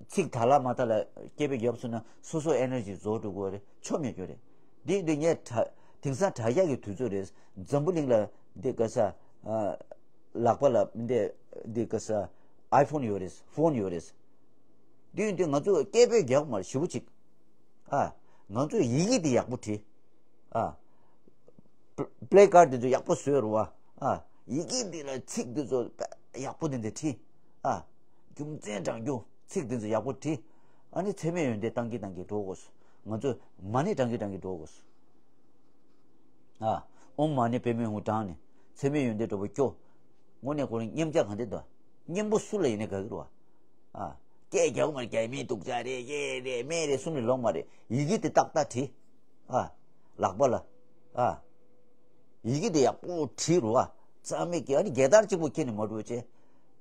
ཚིག་དག་ལ་མ་དག་ལ་སྐད་འབོད་རྒྱབ་སོང་ན་སོ་སོ་energy རྫོགས་འགྲོ་གི་རེད། ཆོ་མེད་རྒྱུ་རེད། འདི་འདི་ངས་དྲ་དེང་སང་དྲ་རྒྱ་གི་དུས་ཚོད་རེད། འཛམ་བུ་གླིང་ལ་འདི་ག་ས་ཨ་ལག་པ་ལ་འདི་འདི་ག་ས་iPhone ཡོད་རེད། phone ཡོད་རེད། འདི་འདི་ང་ཚོ་སྐད་འབོད་རྒྱག་མ་རེད་ཞེ་པོ་ཅིག་ཨ། ང་ཚོ་ཡི་གེ་འདི་ཡག་པོ་བྲིས། ཨ། play card འདི་ཚོ་ཡག་པོ་བཟོས་རུ་བ། ཨ། ཡི་གེ་འདི་ལ་ཚིག་འདི་ཚོ་ཡག་པོ་འདི་འདི་བྲིས། ཨ། རྒྱུ་མཚན་དྲང་རྒྱུ་ཚིག་འདི་ཚོ་ཡག་པོ་བྲིས། ཨ་ནི་མཚན་སྨད་ཡོན་ཏན་བཏང་གི་བཏང་གི་འགྲོ་དགོས། ང་ཚོ་མ་ཎི་བགྲང་གི་བགྲང་གི་འགྲོ་དགོས། ཨ། ཨོཾ་མ་ཎི་པདྨེ་ཧཱུྃ་བགྲངས་ནས་མཚན་སྨད་ཡོན་ཏན་འགྲོ་བ་སྐྱོ། དངོས་གནས་ཁོ་རང་སྙེམས་ཆ་གང་འདྲ་འདུག་སྙེམས་པོ་སུ་ལ་ཡིན་ནའི་དགའ་གི་རེད་བ། ཨ། སྐད་རྒྱག་མར་རྒྱ་མི་སྡུག་ཅག་རེད། སྐད་རེད་སྨད་རེད་གསུམ་ལས་ལོག་མ་རེད། ཡི་གེ་དེ་ཏག་ཏག་བྲིས། ཨ། ལག་པ་ལ། ཨ། ཡི་གེ་དེ་ཡག་པོ་བྲིས་རུ་ཨ། རྩ་མེད་ཀྱི་ཨ་ནི་རྒྱལ་དར་གཅིག་པོ་ཁྱེར་ནས་མ་འགྲོ་བྱས།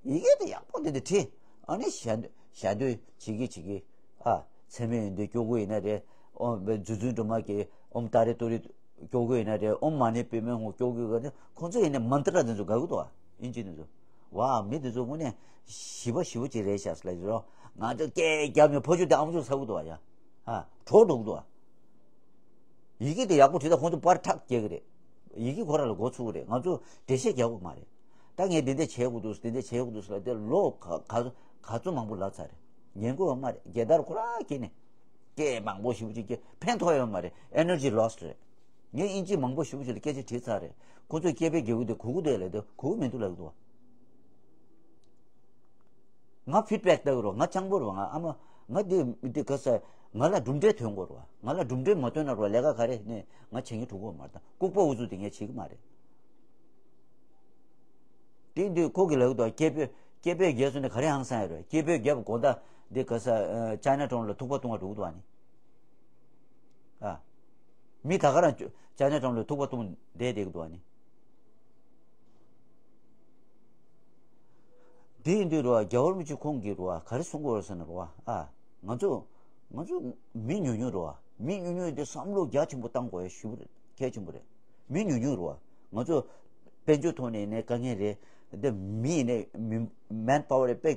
ཡི་གེ་དེ་ཡག་པོ་དེ་འདྲ་བྲིས། ཨ་ནི་ཞལ་འདོན་ཞལ་འདོན་བྱེད་ཀྱི་བྱེད་ཀྱི། ཨ། མཚན་སྨད་ཡོན་ཏན་སྐྱོ་གུ་ཡིན་ན་རེད། ཨོ་རྗེ་བཙུན་སྒྲོལ་མ་གི་ཨོཾ་ཏཱ་རེ་ཏུ་རེ་སྐྱོ་གུ་ཡིན་ན་རེད། ཨོཾ་མ་ཎི་པདྨེ་ཧཱུྃ་སྐྱོ་གུ་ཡིན་ན་རེད། ཁོང་ཚོ་ཡིན་ན་མནྟྲ་དེ་ཚོ་དགའ་གི་འདུག་ཨ། ཨིན་ཇི་དེ་ཚོ། ཝ། མི་དེ་ཚོ་དངོས་གནས་ཞི་བ་ཞི་བ་ཅིག་རེད་ཤག་ཟེར་ལབ་ཀྱི་རེད། ང་ཚོ་སྐད་རྒྱབ་ནས་ཕ་ཆུ་དེ་ཨམ་ཅོག་ཟ་གི་འདུག་ཨ་ཡ། ཨ། གྲོགས་འགྲོ་གི་འདུག་ཨ། ཡི་གེ་དེ་ཡག་པོ་བྲིས་ད་ཁོང་ཚོ་པར་ཁྲག་སྐྱེ་གི་རེད། ཡི་གེ་ཁོ་རང་ལ་མགོ་ཚུགས་གི་རེད། ང་ཚོ་འགྲེལ་བཤད་རྒྱག་དགོས་མ་རེད། ད་ངས་འདི་འདྲ་བྱེད་དགོས་འདུག་འདི་འདྲ་བྱེད་དགོས་འདུག་ཟེར་ལབ་དེ་ལོ་ག་ག་ག་ཚོད་མང་པོ་ལབ་ཚར་རེད། ཉན་གི་ཡོད་མ་རེད། རྒྱལ་དར་ཁོ་རང་སྐྱེས་ནས་སྐད་མང་པོ་ཞེ་པོ་ཅིག་སྐྱེས་ཕན་ཐོགས་ཡོད་མ་རེད། energy lost རེད། ངས་ཨིན་ཇི་མང་པོ་ཞེ་པོ་ཅིག་ལ་སྐད་ཆ་དྲིས་ཚར་རེད། ཁོ་ཚོས་སྐད་འབོད་རྒྱག་གི་འདུག་གོ་གི་འདུག་ལབ་དུས་གོ་གི་མི་འདུག་ལབ་གི་འདུག་ང་ཕིཌ་བེག་ལྟ་གི་རོགས། ང་སྤྱང་པོ་རེད་བ། ང་ཨ་མ་ང་འདི་འདི་ག་ས་ང་ལ་གྲུབ་འབྲས་ཐོན་དགོས་རེད་བ། ང་ལ་གྲུབ་འབྲས་མ་ཐོན་ན་རོགས་ལས་ཀ་ག་རེ་ནས་ང་བྱེད་མཁན་གྲུབ་ཀྱི་ཡོད་མ་རེད། ད་ལྐུགས་པ་ཨུ་ཚུགས་དེ་ངས་བྱེད་ཀྱི་མ་རེད། དེ་འདི་ཁོ་གི་ལབ་དོ། སྐད་འབོད་སྐད་འབོད་རྒྱབ་སོང་ནས་ག་རེ་ཧང་སང་ཡ་རེད། སྐད་འབོད་རྒྱབ་དགོང་དག་འདི་ག་ས་ཅའི་ན་ཊའུན་ལ་ཐུག་པ་བཏུང་བ་འགྲོ་གི་འདུག་ཨ་ནི། ཨ། མི་ད་ག་རང་ཅའི་ན་ཊའུན་ལ་ཐུག་པ་བཏུང་བསྡད་བསྡད་ཀྱི་འདུག་ཨ་ནི། དེ་ཡིན་དུས་རོ་རྒྱལ་བ་རིན་པོ་ཆེ་ཁོང་གིས་རོ་ག་རེ་གསུང་གི་ཡོད་ཟེར་ན་རོ། ཨ། ང་ཚོ་ང་ཚོ་མི་ཉུང་ཉུང་རོ། མི་ཉུང་ཉུང་དེ་བསམ་བློ་རྒྱ་ཆེན་པོ་བཏང་དགོས་ཡ་ཞུ་གི་རེད། གལ་ཆེན་པོ་རེད། མི་ཉུང་ཉུང་རོ། ང་ཚོ་དཔལ་འབྱོར་ཐོག་ནས་ནས་དཀའ་ངལ་རེད། འདི་མི་ཡིན་ནས་མི་མན་པ་ཝར་རེད། དཔེ་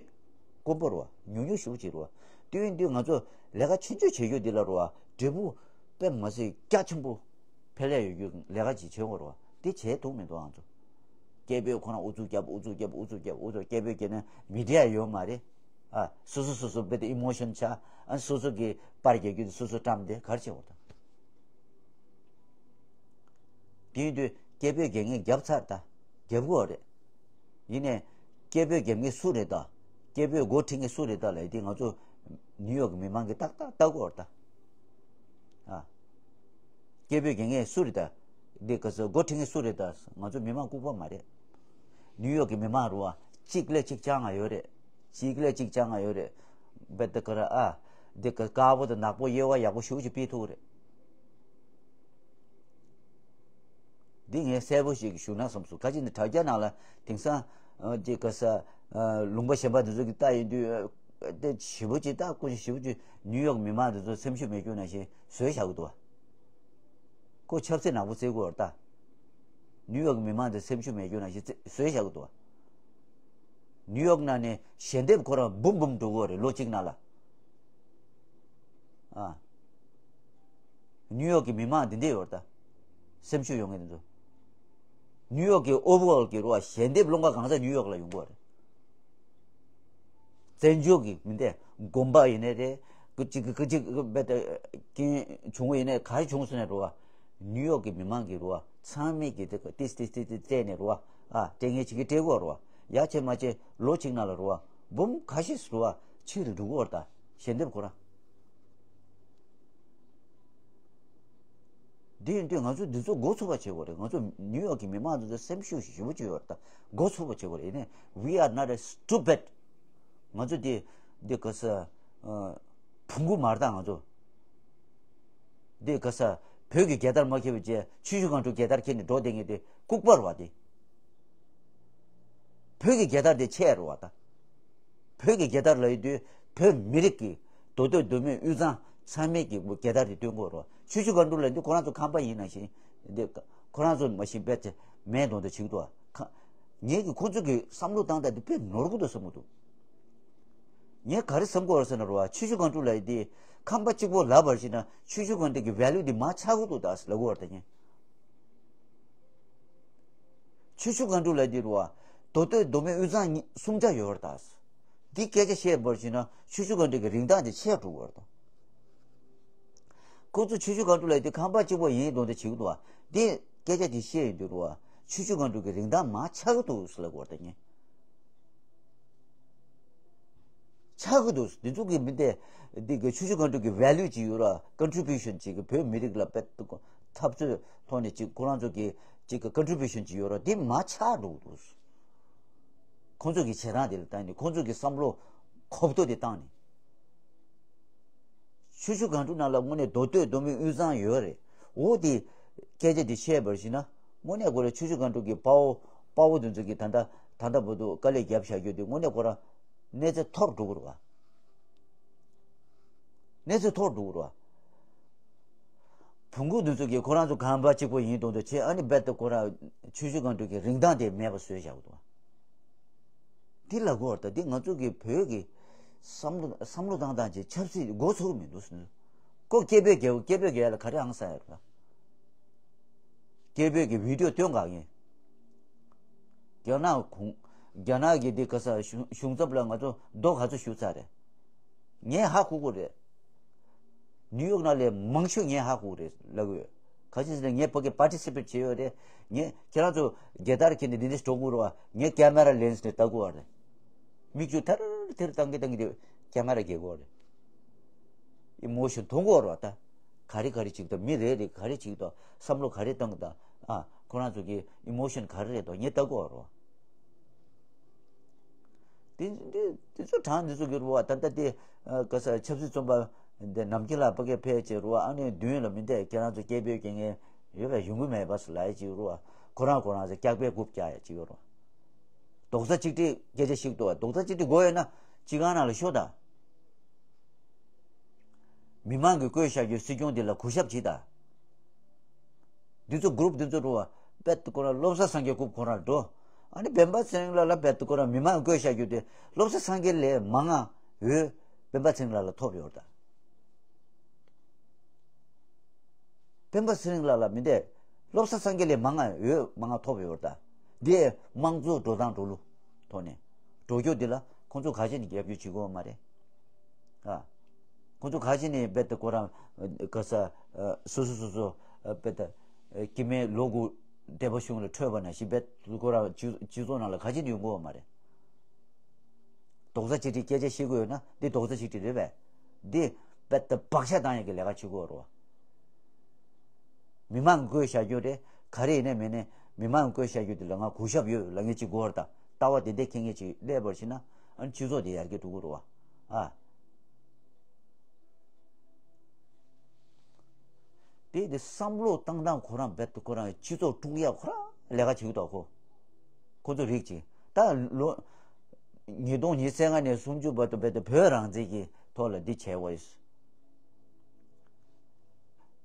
དཀོན་པོ་རོ། ཉུང་ཉུང་ཞེ་པོ་ཅིག་རོ། དེ་ཡིན་དུས་ང་ཚོ་ལས་ཀ་ཆུང་ཆུང་བྱེད་རྒྱུ་འདི་ལ་རོ། འབྲས་བུ་དཔེ་མ་སྲིད་རྒྱ་ཆེན་པོ་འཕེལ་ཡ་ཡོད་རྒྱུ་ལས་ཀ་ཅིག་བྱེད་དགོས་རོ། དེ་བྱེད་ཐུབ་མི་འདུག་ང་ཚོ། སྐད་འབོད་ཁོ་རང་ཨུ་ཚུགས་རྒྱབ་ཨུ་ཚུགས་རྒྱབ་ཨུ་ཚུགས་རྒྱབ་ཨུ་ཚུགས། སྐད་འབོད་རྒྱབ་ན་མི་ཌི་ཡ་ཡོད་མ་རེད། ཨ། སོ་སོ་སོ་སོ་རྦད་དེ་ཨི་མོ་ཤན་ཆགས། ཨ། སོ་སོ་གི་པར་རྒྱག་རྒྱུ་དེ་སོ་སོ་བཀྲམ་སྟེ་ག་རེ་བྱེད་དགོས་དང་། དེ་ཡིན་དུས་སྐད་འབོད་རྒྱག་མཁན་རྒྱབ་ཚར་ད། རྒྱབ་དགོས་རེད། ཡིན་ནའི་སྐད་འབོད་རྒྱབ་མཁན་སུ་རེད་ད། སྐད་འབོད་འགོ་ཁྲིད་མཁན་སུ་རེད་ད་ལབ་དེ་ང་ཚོ་ནིའུ་ཡོག་གི་མི་མང་གིས་ཏག་ཏག་ལྟ་དགོས་རེད་ད། ཨ། སྐད་འབོད་རྒྱག་མཁན་སུ་རེད་ད། འདི་ག་ཚོད་འགོ་ཁྲིད་མཁན་སུ་རེད་ད། ང་ཚོ་མི་མང་ལྐུགས་པ་མ་རེད། ནིའུ་ཡོག་གི་མི་མང་རུ་བ་གཅིག་ལས་གཅིག་སྤྱང་ང་ཡོད་རེད། གཅིག་ལས་གཅིག་སྤྱང་ང་ཡོད་རེད། བེ་ད་ག་ར་ཨ། འདི་ག་དཀར་པོ་དང་ནག་པོ་དབྱེ་བ་ཡག་པོ་ཞེ་པོ་ཅིག་ཕྱེ་ཐུབ་རེད། འདི་ངས་གསལ་པོ་ཞིག་ཞུ་ན་བསམ་སོང་། ག་ཅི་ནི་དྲ་རྒྱ་ནང་ལ་དེང་སང་ཨ། འདི་ག་ས་ཨ། ལུང་པ་གཞན་པ་འདི་ཚོ་གི་ལྟ་ཡིན་དུས་ཨ། དེ་ཞེ་པོ་ཅིག་ལྟ་ཀུན་ཞེ་པོ་ཅིག་ནིའུ་ཡོག་མི་མང་འདི་ཚོ་སེམས་ཤུགས་མེད་རྒྱུ་ནང་བཞིན་བཟོས་བཞག་གི་འདུག་བ། ཁོ་ཆབ་སྲིད་ནག་པོ་རྩེ་དགོས་རེད་ད། ནིའུ་ཡོག་མི་མང་འདི་སེམས་ཤུགས་མེད་རྒྱུ་ནང་བཞིན་རྩེ་བཟོས་བཞག་གི་འདུག་བ། ནིའུ་ཡོག་ནང་ནས་ཞལ་འདེབས་ཁོ་རང་འབུམ་འབུམ་འགྲོ་གི་རེད་ལོ་གཅིག་ནང་ལ། ཨ། ནིའུ་ཡོག་གི་མི་མང་འདི་འདྲས་ཡོད་རེད་ད། སེམས་ཤུགས་ཡོད་མཁན་འདི་ཚོ། ནིའུ་ཡོག་གི་ཨོ་ཝར་ལྡན་གྱི་རུ་བ་ཞལ་འདེབས་སློང་ག་གང་ཟག་ནིའུ་ཡོག་ལ་ཡོང་གི་རེད། བཙན་བྱོལ་གྱི་མི་འདི་དགོན་པ་ཡིན་ནའི་རེད། ཀུ་ཅི་ཀུ་ཅི་བེད་ཀན་བྱུང་བ་ཡིན་ནའི་ག་རེ་བྱུང་སོང་ནས་རུ་བ། ནིའུ་ཡོག་གི་མི་མང་གི་རུ་བ་ཚང་མས་ཀྱི་དེ་ཏིས་ཏིས་ཏིས་ཏིས་སྤྲད་ནས་རུ་བ། ཨ་སྤྲད་ངེས་ཅིག་གི་སྤྲད་གོ་རུ་བ། ཡ་ཆེ་མ་ཆེ་ལོ་གཅིག་ནང་ལ་རུ་བ་འབུམ་ཁ་ཤས་རུ་བ་ཕྱིར་འགྲོ་གོ་ར་ད་ཞལ་འདེབས་ཁོ་ར། འདི་ཡིན་དུས་ང་ཚོ་འདི་ཚོ་མགོ་ཚོས་པ་བྱེད་དགོས་རེད། ང་ཚོ་ནིའུ་ཡོག་གི་མི་མང་ཚོ་སེམས་ཤུགས་ཞེ་པོ་ཅིག་ཡོད་རེད། ད་མགོ་ཚོས་པ་བྱེད་དགོས་རེད། ཡིན་ནའི་we are not a stupid། ང་ཚོ་འདི་འདི་ག་ས་བུང་གུ་མ་རེད། ད་ང་ཚོ་འདི་ག་ས་བོད་ཀྱི་རྒྱལ་དར་མ་འཁྱེར་བའི་རྗེས་ཆུ་ཤུར་སྒང་དྲུག་རྒྱལ་དར་འཁྱེར་ནས་འགྲོ་བསྡད་མཁན་དེ་ལྐུགས་པ་རེད་བ། དེ་བོད་ཀྱི་རྒྱལ་དར་དེ་ཆད་རེད་བ། ད་བོད་ཀྱི་རྒྱལ་དར་ལབ་ཡོང་དུས་བོད་མི་རིགས་ཀྱི་མདོ་སྟོད་མདོ་སྨད་དབུས་གཙང་ཚང་མས་ཀྱི་རྒྱལ་དར་དེ་སྟོན་གོ་རེད་བ། ཆུ་ཤུར་སྒང་དྲུག་ལབ་དུས་ཁོ་རང་ཚོ་ཁམས་པ་ཡིན་ནང་བཞིན་དེ་ཁོ་རང་ཚོ་མ་གཞི་དཔེ་དེ་མེད་མདོག་མདོག་བྱེད་ཀྱི་འདུག་བ། ཁ་ངེད་ཀྱི་ཁོ་ཚོ་གི་བསམ་བློ་བཏང་སྟངས་དེ་དཔེ་ནོར་གི་འདུག་བསམ་གི་འདུག་ངས་ག་རེ་བསམ་གི་ཡོད་ཟེར་ན་རོ། ཆུ་ཤུར་སྒང་དྲུག་ལབ་ཡ་དེ་ཁམས་པ་གཅིག་པོ་ལབ་པར་བྱས་ན་ཆུ་ཤུར་སྒང་དྲུག་གི་ཝེ་ལུ་དེ་མར་ཆག་གི་འདུག་ད་ཟེར་ལབ་གི་ཡོད་རེད་ད་ངས། ཆུ་ཤུར་སྒང་དྲུག་ལབ་དེ་རོ། མདོ་སྟོད་མདོ་སྨད་དབུས་གཙང་གཉིས་གསུམ་ཆ་ཡོད་རེད་ད་ཟེར། འདི་སྐད་ཆ་བཤད་པར་བྱས་ན་ཆུ་ཤུར་སྒང་དྲུག་གི་རིན་ཐང་དེ་ཆད་འགྲོ་གི་ཡོད་རེད་ད། ཁོ་ཚོ་ཆུ་ཤུར་སྒང་དྲུག་ལབ་དེ་ཁམས་པ་གཅིག་པོ་ཡིན་མདོག་མདོག་བྱེད་ཀྱི་འདུག་བ། དེ་སྐད་ཆ་དེ་བཤད་ཡོང་དུས་རོ། ཆུ་ཤུར་སྒང་དྲུག་གི་རིན་ཐང་མར་ཆག་གི་འདུག་ཟེར་ལབ་གི་ཡོད་རེད་ད་ངས། ཆག་གི་འདུག་འདི་ཚོ་གི་མི་དེ་འདི་གི་ཆུ་ཤུར་སྒང་དྲུག་གི་ཝེ་ལུ་ཅིག་ཡོད་ར། ཀོན་ཊི་བུ་ཤན་ཅིག་གི་བོད་མི་རིགས་ལ་དཔེ་འཐབ་རྩོད་ཐོག་ནས་ཅིག་ཁོ་རང་ཚོ་གི་ཅིག་གི་ཀོན་ཊི་བུ་ཤན་ཅིག་ཡོད་ར། དེ་མར་ཆག་འགྲོ་གི་འདུག་ཁོ་ཚོ་གི་བྱེད་སྟངས་དེ་ལ་བལྟས་ནས་ཁོ་ཚོ་གི་བསམ་བློ་གོ་རྟོགས་དེ་བཏང་ནས། ཆུ་ཤུར་སྒང་དྲུག་ནང་ལ་དངོས་གནས་མདོ་སྟོད་མདོ་སྨད་དབུས་གཙང་ཡོད་རེད། འོ་དེ་སྐད་ཆ་དེ་བཤད་པར་བྱས་ན་དངོས་གནས་ཁོ་རང་ཆུ་ཤུར་སྒང་དྲུག་གི་དཔའ་བོ་དཔའ་བོ་དེ་ཚོ་གི་ད་ལྟ་ད་ལྟ་བར་དུ་དཀའ་ལས་བརྒྱབ་བཞག་རྒྱུ་དེ་དངོས་གནས་ཁོ་རང་གནས་ཚད་མཐོ་རུ་འགྲོ་གི་རེད་བ། གནས་ཚད་མཐོ་རུ་འགྲོ་གི་རེད་བ། བོང་གུ་དེ་ཚོ་གིས་ཁོ་རང་ཚོ་ཁམས་པ་གཅིག་པོ་ཡིན་མདོག་མདོག་བྱས། ཨ་ནི་རྦད་དེ་ཁོ་རང་ཆུ་ཤུར་སྒང་དྲུག་གི་རིན་ཐང་དེ་མེད་པ་བཟོས་བཞག་གི་འདུག་བ། འདི་ལ་གོ་བར་ལྟ། འདི་ང་ཚོ་གི་བོད་ཀྱི་བསམ་བློ་བསམ་བློ་བཏང་སྟངས་ཀྱི་ཆབ་སྲིད་མགོ་ཚོས་མི་འདུག་ཟེར། ཁོ་སྐད་འབོད་རྒྱག་སྐད་འབོད་རྒྱག་ཡ་ལ་ག་རེ་ཧང་སང་ཡོད་རེད། སྐད་འབོད་ཀྱི་བི་ཌི་ཡོ་སྟོན་ག་ངས། རྒྱ་ནག་གུང་རྒྱ་ནག་གི་འདི་ག་ས་གཞུང་གཞུང་ཚབ་ལ་ང་ཚོ་རྡོ་ག་ཚོད་གཞུས་ཚར་རེད། ངས་ཧ་གོ་གི་རེད། ནིའུ་ཡོག་ནང་ལས་མང་ཤོས་ངས་ཧ་གོ་གི་རེད་ལབ་གི་ཡོད། ག་ཅི་ཟེར་ན་ངས་ཕ་གི་པར་ཊི་སི་པེཊ་བྱས་ཡོད་རེད། ངས་ཁྱེད་རང་ཚོ་རྒྱལ་དར་འཁྱེར་ནས་འདི་འདྲ་འགྲོ་དགོས་རེད་བ། ངས་ཀེ་མ་ར་ལེན་སི་ནས་ལྟ་དགོས་བ་རེད། མིག་ཆུ་ཐར་ཐེར་བཏང་གི་བཏང་གི་དེ་ཀེ་མ་ར་རྒྱག་དགོས་རེད། ཨི་མོ་ཤོན་མཐོང་གི་ཡོད་རེད་བ། ད་ག་རེ་ག་རེ་བྱེད་ཀྱི་འདུག་མི་རེ་རེ་ག་རེ་བྱེད་ཀྱི་འདུག་བསམ་བློ་ག་རེ་བཏང་གི་འདུག་ཨ་ཁོ་རང་ཚོ་གི་ཨི་མོ་ཤོན་ག་རེ་རེད་འདུག་ངས་ལྟ་དགོས་རེད་བ། དེ་དེ་དེ་ཚོ་གྲངས་འདི་ཚོ་གི་རུ་བ། ད་ལྟ་དེ་ཨ་ག་ས་ཆབ་སྲིད་བཙོན་པ་འདི་ནམ་རྒྱུན་ལ་ཕ་གིར་ཕེབས་བྱས་རུ་བ། ཨ་ནི་མདུན་ལ་མི་འདས་ཁྱེད་རང་ཚོ་སྐད་འབོད་རྒྱག་མཁན་ཡོད་པས་ཡོང་གི་མེད་པ་ཟེར་ལབ་ཡ་ཅིག་རུ་བ། ཁོ་རང་ཁོ་རང་ཚོ་སྐྱག་པའི་རྐུབ་བཀྱག་ཡ་ཅིག་ཡོད་རུ་བ། རྡོག་རྩ་གཅིག་སྒྲིལ་སྐད་ཆ་ཞིག་འདུག་བ། རྡོག་རྩ་གཅིག་སྒྲིལ་དགོས་ཡོད་ན་སྤྱི་ཁང་ནང་ལ་ཤོག་དང་། མི་མང་གིས་བསྐོས་བཞག་རྒྱུ་སྲིད་སྐྱོང་འདི་ལ་གུས་ཞབས་བྱེད་དང་། འདི་ཚོ་གུ་རུབ་འདི་ཚོ་རུ་བ། རྦད་དེ་ཁོ་རང་བློ་བཟང་སངས་རྒྱས་རྐུབ་ཁོ་རང་འགྲོ། ཨ་ནི་སྤེན་པ་ཚེ་རིང་ལགས་ལ་རྦད་དེ་ཁོ་རང་མི་མང་བསྐོས་བཞག་རྒྱུ་དེ་བློ་བཟང་སངས་རྒྱས་ལས་མང་ང་འོས་སྤེན་པ་ཚེ་རིང་ལགས་ལ་ཐོབ་ཡོད་ད། སྤེན་པ་ཚེ་རིང་ལགས་ལ་མི་འདས། བློ་བཟང་སངས་རྒྱས་ལས་མང་ང་འོས་མང་ང་ཐོབ་ཡོད་ད། འདི་དམངས་གཙོ་འགྲོ་སྟངས་འགྲོ་ལུགས་ཐོག་ནས་འགྲོ་རྒྱུ་འདི་ལ་ཁོང་ཚོ་ག་ཅི་ནས་རྒྱབ་སྐྱོར་བྱེད་དགོས་མ་རེད། ཨ། ཁོང་ཚོ་ག་ཅི་ནས་རྦད་དེ་ཁོ་རང་ག་ས་སོ་སོ་སོ་སོ་རྦད་དེ་སྐྱེ་དམན་ལོ་དགུ་འདས་པ་གཞུང་ལ་འཕྲོད་པ་ནང་བཞིན་རྦད་དེ་ཁོ་རང་སྤྱི་སྤྱི་ཚོགས་ནང་ལ་ག་ཅི་ནས་ཡོང་དགོས་མ་རེད། རྡོག་རྩ་གཅིག་སྒྲིལ་སྐད་ཆ་བཤད་དགོས་ཡོད་ན་འདི་རྡོག་རྩ་གཅིག་སྒྲིལ་རེད་པས། འདི་རྦད་དེ་བག་ཆགས་བཏང་ཡག་གི་ལས་ཀ་བྱེད་དགོས་རེད་བ། མི་མང་བསྐོས་བཞག་རྒྱུ་རེད། ག་རེ་ཡིན་ནའི་མིན་ནའི་མི་མང་བསྐོས་བཞག་རྒྱུ་དེ་ལ་ང་གུས་ཞབས་ཡོད་ལབ་མཁན་ཅིག་དགོས་རེད་ད། ལྟ་བ་དེ་འདྲ་འཁྱེར་མཁན་ཅིག་སླེབས་པར་བྱས་ན་ཨ་ནི་སྤྱི་ཚོགས་དེ་ཡར་རྒྱས་འགྲོ་གི་རེད་བ། ཨ། དེ་དེ་བསམ་བློ་བཏང་སྟངས་ཁོ་རང་རྦད་དེ་ཁོ་རང་སྤྱི་ཚོགས་དཀྲུག་ཡག་ཁོ་རང་ལས་ཀ་བྱེད་ཀྱི་འདུག་ཁོ། ཁོ་ཚོ་རིགས་ཅིག་ད་ལོ། ཉིས་སྟོང་ཉི་ཤུ་རྩ་ལྔ་ནས་སུམ་ཅུ་བར་དུ་རྦད་དེ་བོད་རང་བཙན་གྱི་ཐོག་ལ་འདི་བྱས་པ་ཡིན།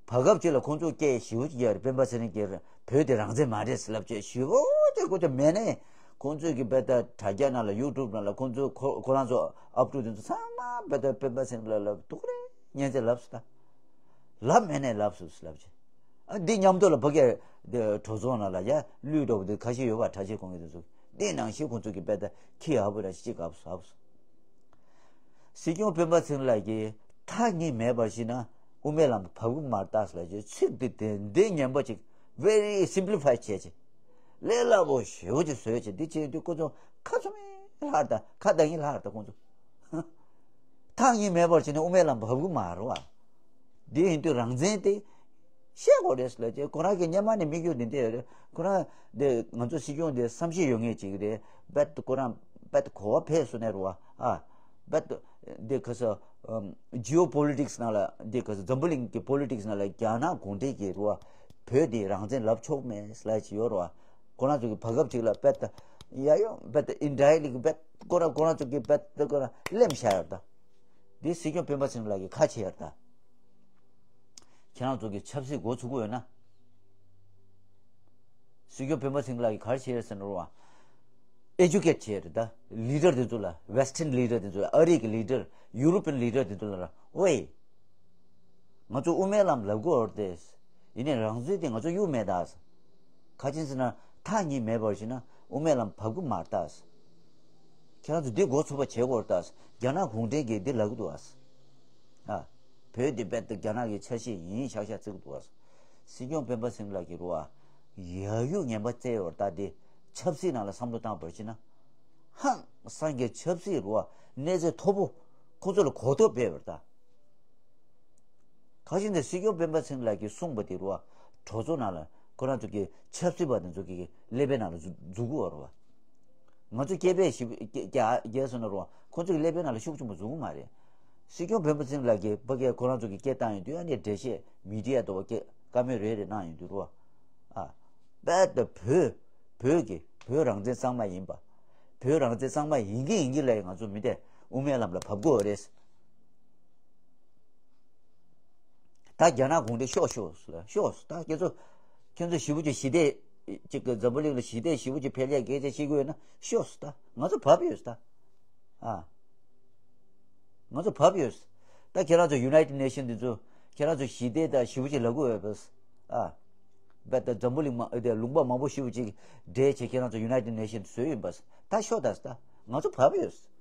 བར་སྐབས་ཅིག་ལ་ཁོང་ཚོ་སྐད་ཞེ་པོ་ཅིག་རྒྱག་རེད། སྤེན་པ་ཚེ་རིང་གིས་བོད་དེ་རང་བཙན་མ་རེད་ཟེར་ལབ་བྱས་ཞེ་པོ་ཅིག་ཁོ་ཚོ་མེད་ནས་ཁོང་ཚོས་ཀྱི་རྦད་དེ་དྲ་རྒྱ་ནང་ལ་ཡུ་ཊུབ་ནང་ལ་ཁོང་ཚོའི་ཁོ་ཁོ་རང་ཚོ་ཨབ་ཕྲུག་དེ་ཚོ་ཚང་མ་རྦད་དེ་སྤེན་པ་ཚེ་རིང་ལ་ལབ་ཐུག་རེད་སྙན་ཚིག་ལབ་སོང་ད། ལབ་མེད་ནས་ལབ་སོང་ལབ་བྱས། ཨ་འདི་མཉམ་དུ་ལ་ཕ་གིའི་གྲོས་ཚོགས་ནང་ལ་ཡ་གླུད་འགྲོ་བ་དེ་ཁ་ཤས་ཡོད་པ་དྲ་ཆས་ཁོང་གི་དེ་ཚོ་འདི་ནང་བཞིན་ཁོང་ཚོ་གི་རྦད་དེ་ཁྱི་ཧ་བུ་ར་ཤི་གཅིག་གབ་སོང་ཧ་བུ་སོང་། སྲིད་སྐྱོང་སྤེན་པ་ཚེ་རིང་ལགས་ཀྱིས་མཐའ་གཉིས་མེད་པར་བྱས་ན་དབུ་མའི་ལམ་བབས་ཀྱི་མ་རེད་ད་ཟེར་ལབ་ཀྱི་ཚིག་འདི་དེ་འདི་ངན་པ་ཅིག very simplify བྱས་ཅིག་ལས་སླ་པོ་ཞེ་པོ་ཅིག་བཟོས་བྱས་འདི་བྱས་དུས་ཁོ་ཚོ་ཁ་ཚུམ་ལྷག་ད་ཁ་གདངས་ཀྱི་ལྷག་ད་ཁོ་ཚོ། མཐའ་གཉིས་མེད་པར་བྱས་ན་དབུ་མའི་ལམ་བབས་ཀྱི་མ་རེད་བ། འདི་ཡིན་དུས་རང་བཙན་དེ་བཤད་དགོས་རེད་ཟེར་ལབ་ཀྱི་ཁོ་རང་གི་སྔོན་མ་ནས་དམིགས་ཡུལ་འདི་འདྲ་རེད། ཁོ་རང་འདི་ང་ཚོ་སྲིད་སྐྱོང་འདི་བསམ་ཤེས་ཡོད་མཁན་ཅིག་རེད། དཔེ་ཁོ་རང་དཔེ་གོ་བ་འཕེར་སོང་ནས་རེད་བ། ཨ་དཔེ་འདི་ག་ས་ཇི་ཨོ་པོ་ལི་ཊིག་སི་ནང་ལ་འདི་ག་ས་འཛམ་བུ་གླིང་གི་པོ་ལི་ཊིག་སི་ནང་ལ་རྒྱ་ནག་གུང་ཁྲན་གྱིས་རེད་བ། བོད་འདི་རང་བཙན་ལབ་ཆོག་མེད་ཟེར་ལབ་ཀྱི་ཡོད་རེད་བ། ཁོ་རང་ཚོ་གི་བར་སྐབས་ཅིག་ལ་དཔེ་ད་ཡ་ཡོ་དཔེ་ད་ཨིན་ཌའི་རེག་ཊི་ལི་དཔེ་ཁོ་རང་ཁོ་རང་ཚོ་གི་དཔེ་ད་ཁོ་རང་གླེམ་བཞག་ཡོད་ད། འདི་སྲིད་སྐྱོང་སྤེན་པ་ཚེ་རིང་ལགས་ཀྱིས་ཁ་ཕྱེ་ཡོད་ད། ཁྱེད་རང་ཚོ་གི་ཆབ་སྲིད་འགོ་ཚུགས་ཀྱི་ཡོད་ན། སྲིད་སྐྱོང་སྤེན་པ་ཚེ་རིང་ལགས་ཀྱིས་ག་རེ་བྱས་ཟེར་ན་རོ། ཨེ་ཇུ་ཀེཊ་བྱས་རེད་ད། ལི་ཌར་དེ་ཚོ་ལ་ཝེ་སི་ཊརན་ལི་ཌར་དེ་ཚོ་ལ་ཨ་རི་གི་ལི་ཌར་ཡུ་རོ་པན་ལི་ཌར་དེ་ཚོ་ལ་ཝེ། ང་ཚོ་དབུ་མའི་ལམ་ལབ་དགོས་རེད་དེ། ཡིན་ནའི་རང་བཙན་དེ་ང་ཚོ་གཡུག་མེད་ད། ཁ་ཅན་ཟེར་ན་མཐའ་གཉིས་མེད་པར་བྱས་ན་དབུ་མའི་ལམ་བབས་ཀྱི་མ་རེད་ད། ཁྱེད་རང་ཚོ་འདི་འགོ་ཚུགས་པ་བྱེད་དགོས་རེད་ད། རྒྱ་ནག་གུང་ཁྲན་གྱིས་འདི་ལབ་ཀྱི་འདུག་ཨ། ཨ། བོད་འདི་རྦད་དེ་རྒྱ་ནག་གི་ཆ་ཤས་ཡིན་ཆགས་ཆགས་བརྩི་གི་འདུག་ཨ། སྲིད་སྐྱོང་སྤེན་པ་ཚེ་རིང་ལགས་ཀྱིས་རེད་བ། ཡ་ཡུ་ངན་པ་བཙལ་ཡོད་རེད་ད་འདི། ཆབ་སྲིད་ནང་ལ་བསམ་བློ་བཏང་བར་བྱས་ན། ཧང་སང་གི་ཆབ་སྲིད་རེད་བ་གནས་ཚད་མཐོ་པོ་ཁོ་ཚོ་ལ་གོ་རྟོགས་སྤེལ་བར་ད། ཁ་ཤས་འདི་སྲིད་སྐྱོང་སྤེན་པ་ཚེ་རིང་ལགས་ཀྱིས་གསུངས་པ་དེ་རུ་བ། གྲོས་ཚོགས་ནང་ལ་ཁོ་རང་ཚོ་གི་ཆབ་སྲིད་པ་དེ་ཚོ་གི་ཀླད་པའི་ནང་ལ་འཛུ་འཛུལ་གི་ཡོད་རེད་བ། ང་ཚོ་སྐད་པས་ཞིབ་རྒྱག་རྒྱག་སོང་ན་རུ་བ་ཁོ་ཚོ་གི་ཀླད་པའི་ནང་ལ་ཤུགས་ཆེན་པོ་འཛུལ་གི་མ་རེད། སྲིད་སྐྱོང་སྤེན་པ་ཚེ་རིང་ལགས་ཀྱིས་ཕ་གིར་ཁོ་རང་ཚོ་གི་སྐད་བཏང་ཡོང་དུས་ཨ་ནི་འགྲེལ་བཤད་མི་ཌི་ཡ་དོ་བ་སྐད་བཀའ་མོལ་རེ་རེ་གནང་ཡོང་དུས་རུ་བ། ཨ། རྦད་དེ་བོད་བོད་ཀྱི་བོད་རང་བཙན་གཙང་མ་ཡིན་པ། བོད་རང་བཙན་གཙང་མ་ཡིན་གྱི་ཡིན་གྱི་ལ་ང་ཚོ་མི་དེ་དབུ་མའི་ལམ་ལ་བབས་དགོས་རེད། ད་རྒྱ་ནག་གུང་ཁྲན་ཤོག་ཤོག་ཤོག་ད་ཁྱེད་ཚོ་ཁྱེད་ཚོ་ཞི་བོ་ཅིག་ཞི་བདེ་ཅིག་གི་འཛམ་བུ་གླིང་ལ་ཞི་བདེ་ཞི་བོ་ཅིག་འཕེལ་ཡ་སྐད་ཆ་བཤད་དགོས་ཡོད་ན་ཤོག་ད་ང་ཚོ་བབས་ཡོད་ད། ཨ། ང་ཚོ་བབས་ཡོད། ད་ཁྱེད་རང་ཚོ་ཡུ་ནའི་ཊེཌ་ནེ་ཤན་འདི་ཚོ་ཁྱེད་རང་ཚོ་ཞི་བདེ་དང་ཞི་བོ་ཅིག་ལབ་དགོས་ཡོད་པས། ཨ། རྦད་དེ་འཛམ་བུ་གླིང་མ་དེ་ལུང་པ་མང་པོ་ཞི་བོ་ཅིག་འབྲེལ་བྱས་ཁྱེད་རང་ཚོ་ཡུ་ནའི་ཊེཌ་ནེ་ཤན་བཟོས་ཡིན་པས་ད་ཤོག་ད་ད་ང་ཚོ་བབས་ཡོད།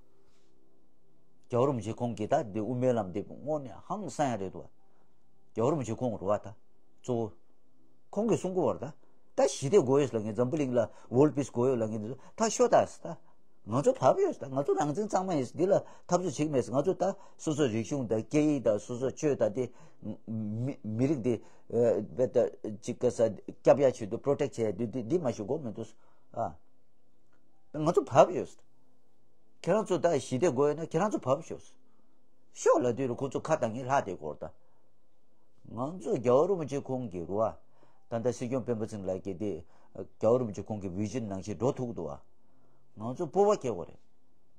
རྒྱལ་བ་རིན་པོ་ཆེ་ཁོང་གིས་ད་འདི་དབུ་མའི་ལམ་འདི་དངོས་གནས་ཧང་སང་ཡ་རེད་འདུག་རྒྱལ་བ་རིན་པོ་ཆེ་ཁོང་རེད་བ་ད། གཙོ་བོ། ཁོང་གིས་གསུང་གི་བར་ད། ད་ཞི་བདེ་དགོས་ཡོད་ལབ་མཁན་འཛམ་བུ་གླིང་ལ་ཝོལ་པིས་དགོས་ཡོད་ལབ་མཁན་འདི་ཚོ་ད་ཤོད་ད་ཟེར་ད། ང་ཚོ་བབས་ཡོད་ཟེར་ད། ང་ཚོ་རང་བཙན་གཙང་མ་ཡིན་ཟེར་འདི་ལ་འཐབ་རྩོད་བྱེད་ཀྱི་མེད་ཟེར། ང་ཚོ་ད་སོ་སོ་རིག་གཞུང་དང་སྐད་ཡིག་དང་སོ་སོ་ཆོས་དང་དེ་མི་མི་རིགས་དེ་བེད་ད་ཅིག་ག་ས་སྐྱབས་ཡ་ཆེད་དུ་པྲོ་ཊེག་བྱས་འདི་འདི་འདི་མ་ཞུ་དགོས་མི་འདུག་ཟེར། ཨ། ང་ཚོ་བབས་ཡོད། ཁྱེད་རང་ཚོ་ད་ཞི་བདེ་དགོས་ཡོད་ན་ཁྱེད་རང་ཚོ་བབས་ཤོག་ཤོག་ལབ་དུས་རུ་ཁོ་ཚོ་ཁ་བཏང་གིན་ལྷག་བསྡད་ཀྱི་ཡོད་རེད་ད། ང་ཚོ་རྒྱལ་བ་རིན་པོ་ཆེ་ཁོང་གི་རུ་བ། ད་ལྟ་སྲིད་སྐྱོང་སྤེན་པ་ཚེ་རིང་ལགས་ཀྱིས་དེ་རྒྱལ་བ་རིན་པོ་ཆེ་ཁོང་གི་བི་ཞན་ནང་བཞིན་འགྲོ་ཐུབ་འདུག་བ། ང་ཚོ་སྤོབས་པ་སྐྱེ་དགོས་རེད།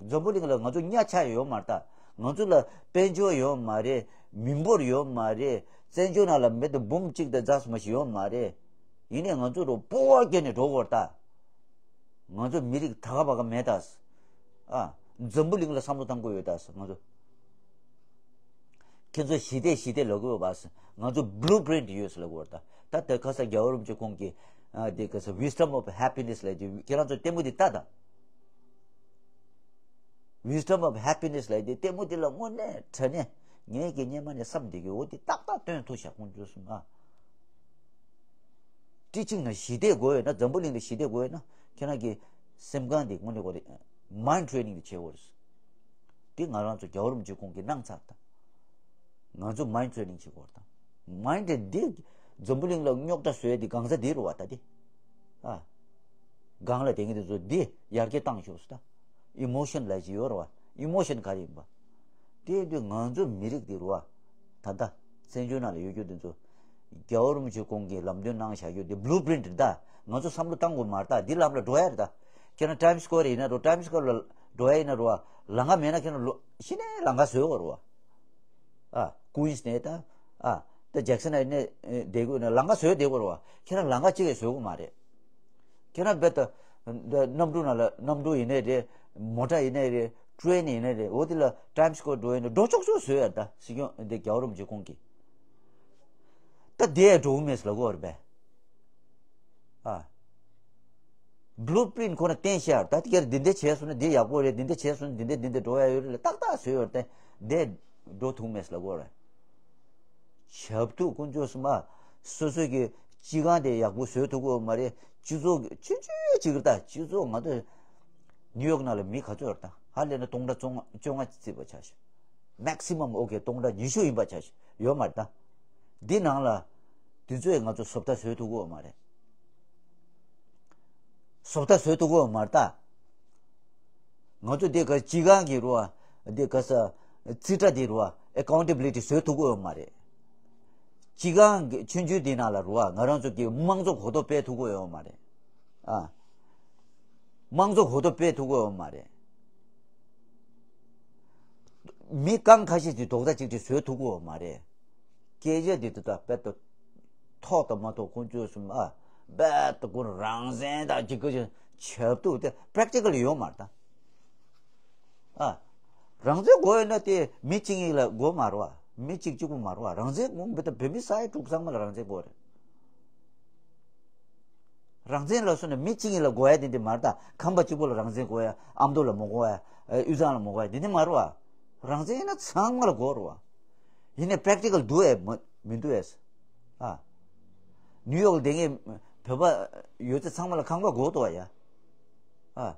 འཛམ་བུ་གླིང་ལ་ང་ཚོ་གཉའ་ཆག་ཡོད་མ་རེད་ད། ང་ཚོ་ལ་དཔལ་འབྱོར་ཡོད་མ་རེད། མི་འབོར་ཡོད་མ་རེད། བཙན་བྱོལ་ནང་ལ་མི་དང་འབུམ་གཅིག་དང་རྫ་སུ་མ་ཞིག་ཡོད་མ་རེད། ཡིན་ནའི་ང་ཚོ་རུ་སྤོབས་པ་སྐྱེས་ནས་འགྲོ་དགོས་རེད་ད། ང་ཚོ་མི་རིགས་ད་ག་བ་ག་མེད་ད། ཨ། འཛམ་བུ་གླིང་ལ་བསམ་བློ་བཏང་དགོས་ཡོད་ད་ང་ཚོ། ཁྱེད་ཚོ་ཞི་བདེ་ཞི་བདེ་ལབ་དགོས་ཡོད་པ། ང་ཚོ་བྷུ་ལུ་པི་རིན་ཊི་ཡོད་ཟེར་ལབ་དགོས་རེད་ད། ད་ལྟ་ཁ་སང་རྒྱལ་བ་རིན་པོ་ཆེ་ཁོང་གིས་ཨ་དེ་ཁ་སང་Wisdom of Happiness ལབ་དེ་ཁྱེད་རང་ཚོ་ལྟད་མོ་དེ་ལྟ་ད། Wisdom of Happiness ལབ་དེ་ལྟད་མོ་དེ་ལ་དངོས་གནས་དྲང་གནས་ངས་ཀྱི་སྙེ་མ་ནས་བསམ་བསྡད་ཀྱི་འོ་དེ་ཏག་ཏག་སྟོན་ཐུབ་ཤག་ཁོང་ཚོས་གསུངས་ཨ། ཊི་ཆིང་ན་ཞི་བདེ་དགོས་ཡོད་ན། འཛམ་བུ་གླིང་ལ་ཞི་བདེ་དགོས་ཡོད་ན་ཁྱེད་རང་གི་སེམས་ཁམས་དེ་དངོས་གནས་ཁོ་རེ་mind training དེ་བྱེད་དགོས་རེད། དེ་ང་རང་ཚོ་རྒྱལ་བ་རིན་པོ་ཆེ་ཁོང་གིས་གནང་ཚར་ད། ང་ཚོ་mind training བྱེད་དགོས་རེད་ད། mind དེ་འདི་འཛམ་བུ་གླིང་ལ་རྙོག་དྲ་བཟོས་དེ་གང་ཟག་དེ་རུ་བ་ད་དེ། ཨ། སྒང་ལ་དེ་ངེད་དེ་ཚོ་འདི་ཡར་རྒྱས་བཏང་ཤོག་ཟེར་ད། ཨི་མོ་ཤན་ལབ་ཅིག་ཡོད་རེད་བ། ཨི་མོ་ཤན་ག་རེ་ཡིན་པ། དེ་དུས་ང་ཚོ་མི་རིགས་དེ་རུ་བ། ད་ལྟ་བཙན་བྱོལ་ནང་ལ་ཡོད་རྒྱུ་དེ་ཚོ། རྒྱལ་བ་རིན་པོ་ཆེ་ཁོང་གིས་ལམ་སྟོན་གནང་བཞག་རྒྱུ་དེ་བྷུ་ལུ་པི་རིན་ཊི་རེད་ད། ང་ཚོ་བསམ་བློ་བཏང་དགོས་མ་རེད་ད། འདི་ལམ་ལ་འགྲོ་ཡ་རེད་ད། ཁྱེད་རང་ཊའིམ་སི་སྐོར་ཡིན་ན་རུ་ཊའིམ་སི་སྐོར་ལ་འགྲོ་ཡ་ཡིན་ན་རུ་བ། ལམ་ཁ་མེད་ན་ཁྱེད་རང་ལོ་གཞི་ནས་ལམ་ཁ་བཟོས་དགོས་རེད་བ། ཨ། ཀུའིན་སི་ནས་ད། ཨ། ད་ཇེག་སན་ཨའི་ལེན་ནས་བསྡད་དགོས་ན་ལམ་ཁ་བཟོས་བསྡད་དགོས་རེད་བ། ཁྱེད་རང་ལམ་ཁ་གཅིག་ཡང་བཟོས་དགོས་མ་རེད། ཁྱེད་རང་རྦད་དེ་གནམ་གྲུ་ནང་ལ་གནམ་གྲུ་ཡིན་ནའི་རེད། མོ་ཊ་ཡིན་ནའི་རེད། ཊི་རེན་ཡིན་ནའི་རེད། འོ་དེ་ལ་ཊའིམ་སི་སྐོར་འགྲོ་ཡིན་ན་འགྲོ་ཆོག་ཆོག་བཟོས་ཡ་ད། སྲིད་སྐྱོང་འདི་རྒྱལ་བ་རིན་པོ་ཆེ་ཁོང་གིས། ད་དེ་ཡང་འགྲོ་གི་མེད་ཟེར་ལབ་དགོས་རེད་པས། ཨ། བྷུ་ལུ་པི་རིན་ཊི་ཁོ་ན་བསྟན་ཤར་ད་དེ་གར་འདི་འདྲ་བྱས་སོང་ན་འདི་ཡག་པོ་རེད། འདི་འདྲ་བྱས་སོང་ན་འདི་འདྲ་འདི་འདྲ་འགྲོ་ཡ་ཡོད་རེད་ལ་ཏག་ཏག་བཟོས་ཡོད་རེད་དེ། འདས་འགྲོ་ཐུབ་མེད་ལབ་དགོས་རེད། ཞབས་ཏོག་དཀོན་མཆོག་གསུམ་ཨ། སོ་སོ་གི་སྤྱི་ཁང་དེ་ཡག་པོ་བཟོས་ཐུབ་ཀྱི་ཡོད་མ་རེད། སྤྱི་ཚོགས་ཀྱི་ཆུང་ཆུང་ཅིག་རེད་ད། སྤྱི་ཚོགས་ང་ཚོ་ནིའུ་ཡོག་ནང་ལ་མི་ག་ཚོད་རེད་ད། ཧ་ལས་ན་སྟོང་ཕྲག་བཅོ་ལྔ་བཅོ་ལྔ་བརྩིས་པ་ཆ་བཞག་མེག་སི་མམ་ཨོ་ཁེ་སྟོང་ཕྲག་ཉི་ཤུ་ཡིན་པ་ཆ་བཞག་ཡོད་མ་རེད་ད། འདི་ནང་ལ་དེ་ཚོས་ང་ཚོ་བཟོ་ལྟ་བཟོས་ཐུབ་ཀྱི་ཡོད་མ་རེད། བཟོ་ལྟ་བཟོས་ཐུབ་ཀྱི་ཡོད་མ་རེད་ད། ང་ཚོ་འདི་ག་སྤྱི་ཁང་གི་རུ་བ། འདི་ག་ས། རྩིས་ཁྲ་འདི་རུ་བ་ཨེ་ཀའུན་ཊེ་བི་ལི་ཊི་བཟོས་ཐུབ་ཀྱི་ཡོད་མ་རེད། སྤྱི་ཁང་གི་ཆུང་ཆུང་འདི་ནང་ལ་རུ་བ་ང་རང་ཚོ་གི་དམངས་གཙོ་གོ་རྟོགས་སྤེལ་ཐུབ་ཀྱི་ཡོད་མ་རེད། ཨ། དམངས་གཙོ་གོ་རྟོགས་སྤེལ་ཐུབ་ཀྱི་ཡོད་མ་རེད། མི་རྐང་ཁ་ཤས་ཀྱིས་རྡོག་རྩ་གཅིག་སྒྲིལ་བཟོས་ཐུབ་ཀྱི་ཡོད་མ་རེད། སྐད་ཆ་འདི་ད་ལྟ་དཔེ་ད་ཐོག་དང་མ་ཐོག་དཀོན་མཆོག་གསུམ་ཨ། དཔེ་ད་ཁོ་རང་བཙན་དང་གཅིག་གི་ཆབ་ཏུ་དེ་པེ་རེག་ཊི་ཀལ་ཡོད་མ་རེད་ད། ཨ། རང་བཙན་དགོས་ཡོད་ན་དེ་མི་གཅིག་གཉིས་ལ་དགོས་མ་རེད་བ། མི་གཅིག་གཅིག་པུ་མ་རེད་བ། རང་བཙན་དགོས་འབད་ད་བོད་མི་ས་ཡ་དྲུག་ཚང་མ་ལ་རང་བཙན་དགོས་རེད། རང་བཙན་ལ་སོང་ན་མི་གཅིག་གཉིས་ལ་དགོས་ཡ་དེ་འདི་མ་རེད་ད། ཁང་པ་གཅིག་པོ་ལ་རང་བཙན་དགོས་ཡ། ཨ་མདོ་ལ་མ་དགོས་ཡ། དབུས་གཙང་ལ་མ་དགོས་ཡ་དེ་འདི་མ་རེད་བ། རང་བཙན་ཡིན་ན་ཚང་མ་ལ་དགོས་རེད་བ། ཡིན་ནའི་པེ་རེག་ཊི་ཀལ་འདུག་ཨེ་མ་མི་འདུག་ཨེ། ཨ། ནིའུ་ཡོག་ལ་བསྡད་མཁན་བོད་པ་ཡོད་ཚད་ཚང་མ་ལ་ཁང་པ་དགོས་འདུག་བ་ཡ། ཨ།